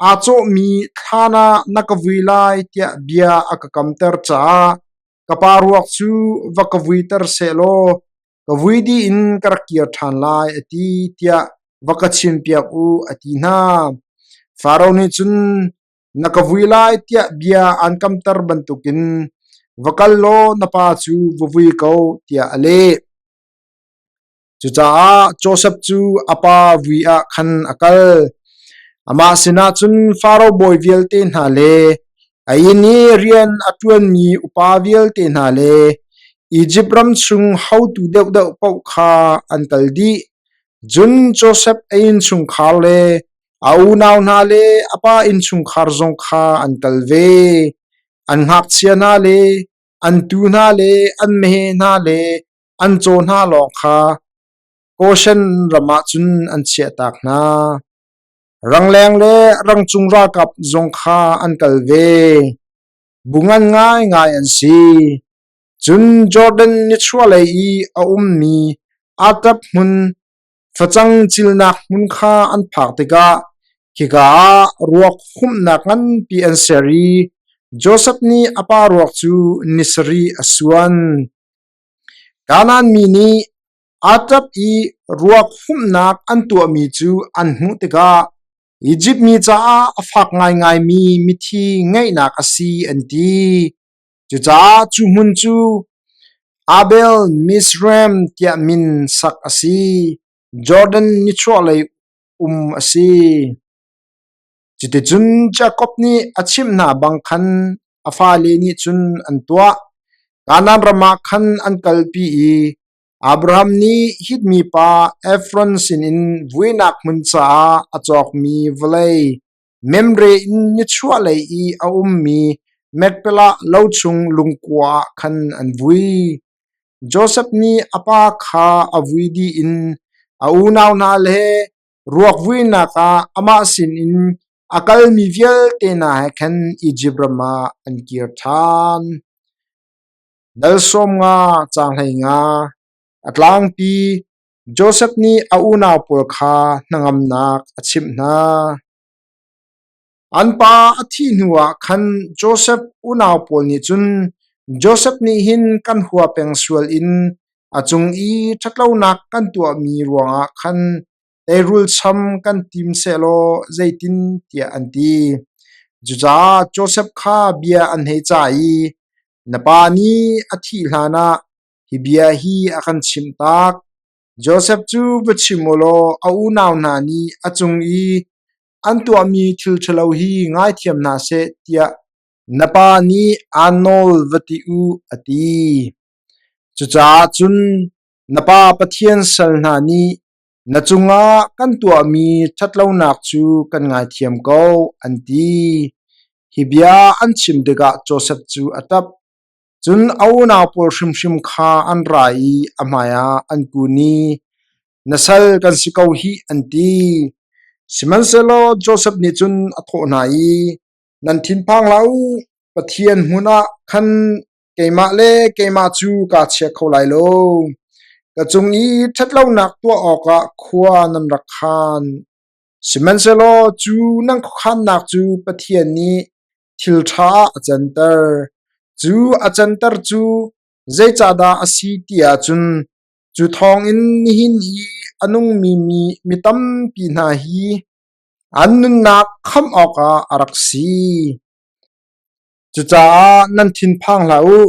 aa cawhmi thlan ah na ka vui lai tiah bia a ka kamter caah ka pa ruak cu va ka vuiter seh law ka vui dih in ka rak kir ṭhan lai, a ti, tiah va ka chimpiak u, a ti hna. Faro nih cun, Na ka vui lai tiah bia aan kamter bantukin va kal law na pa cu va vui ko, tiah a leh. Cucaah Josef cu a pa vui ah khan a kal. Amah sinah cun Faro bawi vialte hna le a inn i rian a ṭuanmi upa vialte hna le Izipt ram chung haotu deuhdeuh paoh kha an kal dih. Cun Josef a innchungkhar le a unau hna le a pa innchungkhar zong kha an kal ve. An ngakchia hna le an tuu hna le an meheh hna le an caw hna lawng kha Goshen ram ah cun an chiahtak hna. Rangleng le rangcung ralkap zong kha an kal ve. Bu ngan ngaingai an si. Cun Jordan nichuahlei i a ummi Atap hmun facang cilnak hmun kha an phak tikah khika ah ruak humhnak nganpi an ser i Josef nih a pa ruak cu ni sarih a suan. Kanaan mi nih aa ṭap i ruak humhnak an tuahmi cu an hmuh tikah Izipt mi caah a fak ngaingaimi mithi ngaihnak a si an ti. Cucaah cu hmun cu Abel Mizraim tiah min sak a si. Jordan nichuahlei um a si. Cuticun Jakob nih a chimh hna bang khan a fale nih cun an tuah. Kanaan ram ah khan an kalpi i Abraham nih Hit mipa Efron sinin vuinak hmun caah a cawkmi vawlei Memre in nichuahlei i a ummi Machpelah lo chung lungkua ah khan an vui. Josef nih a pa kha a vui dih in a unau hna le ruak vuinak ah amah sinin a kalmi vialte hna he khan Izipt ram ah an kir ṭhan. Dal 15 caang 15 A tlangpi Josef nih a unau pawl kha hnangamnak a chimh hna. An pa a thih hnuah khan Josef unau pawl nih cun Josef nih hin kan hua peng sual in a cung i ṭhatlonak kan tuahmi ruangah khan teirul cham kan tim sehlaw zeitin tiah an ti. Cucaah Josef kha bia an hei cah i, Na pa nih a thih hlanah hi bia hi a kan chimh tak. Josef cu va chim u law a unau hna nih a cung i an tuahmi thil ṭhalo hi ngaithiam hna seh tiah na pa nih aan nawl va ti u, a ti. Cucaah cun na pa Pathian sal hna nih na cungah kan tuahmi ṭhatlonak cu kan ngaithiam ko, an ti. Hi bia an chim tikah Josef cu a ṭap. Cun a unau pawl hrimhrim kha an ra i a hmaiah an kun i, Na sal kan si ko hih, an ti. Sihmanhsehlaw Josef nih cun a thawh hna i, Nan thinphang hlah u, Pathian hmun ah khan keimah le keimah cu kaa chia kho lai lo. Ka cung i ṭhatlonak tuah awkah khua nan rak khan. Sihmanhsehlaw cu nan khuakhannak cu Pathian nih thil ṭha ah a canter. Cu a canter cu zeicahdah a si ti ahcun cu thawngin nihin i a nungmi mi tampi hna hi an nunnak khamh awkah a rak si. Cucaah nan thinphang hlah u.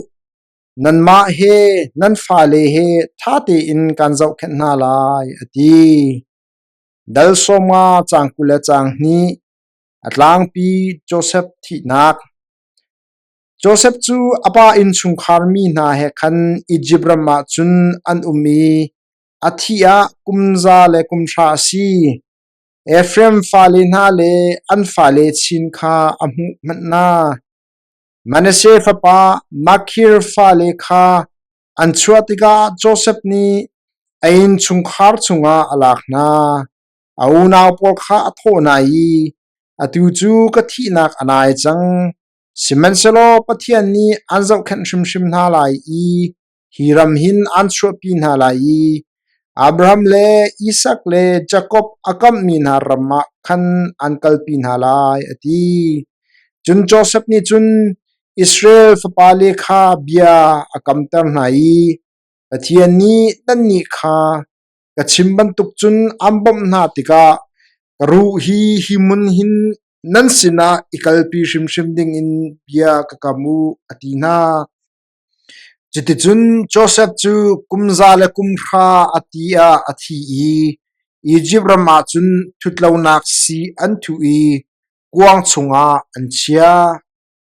Nanmah he nan fale he ṭha tein kaan zohkhenh hna lai, a ti. Dal 15 caang 22 A tlangpi Josef thihnak. Josef cu a pa innchungkhar mi hna he khan Izipt ram ah cun an um i a thih ah kum za le kum hra a si. Efraim fale hna le an fale chin kha a hmuh hmanh hna. Manasseh fapa Makhir fale kha an chuah tikah Josef nih a innchungkhar chungah a lak hna. A unau pawl kha a thawh hna i, Atu cu ka thihnak a nai cang, sihmanhsehlaw Pathian nih aan zohkhenh hrimhrim hna lai i hi ram hin aan chuahpi hna lai i Abraham le Isak le Jakob a kamhmi hna ram ah khan aan kalpi hna lai, a ti. Cun Josef nih cun Israel fapale kha bia a kamter hna i, Pathian nih nannih kha Ka chim bantuk cun an bawmh hna tikah ka ruh hi hi hmun hin nan sinah i kalpi hrimhrim dingin bia ka kam u, a ti hna. Cuticun Josef cu kum za le kum hra a ti ah a thi i Izipt ram ah cun ṭhutlonak sii an thuh i kuang chungah an chiah.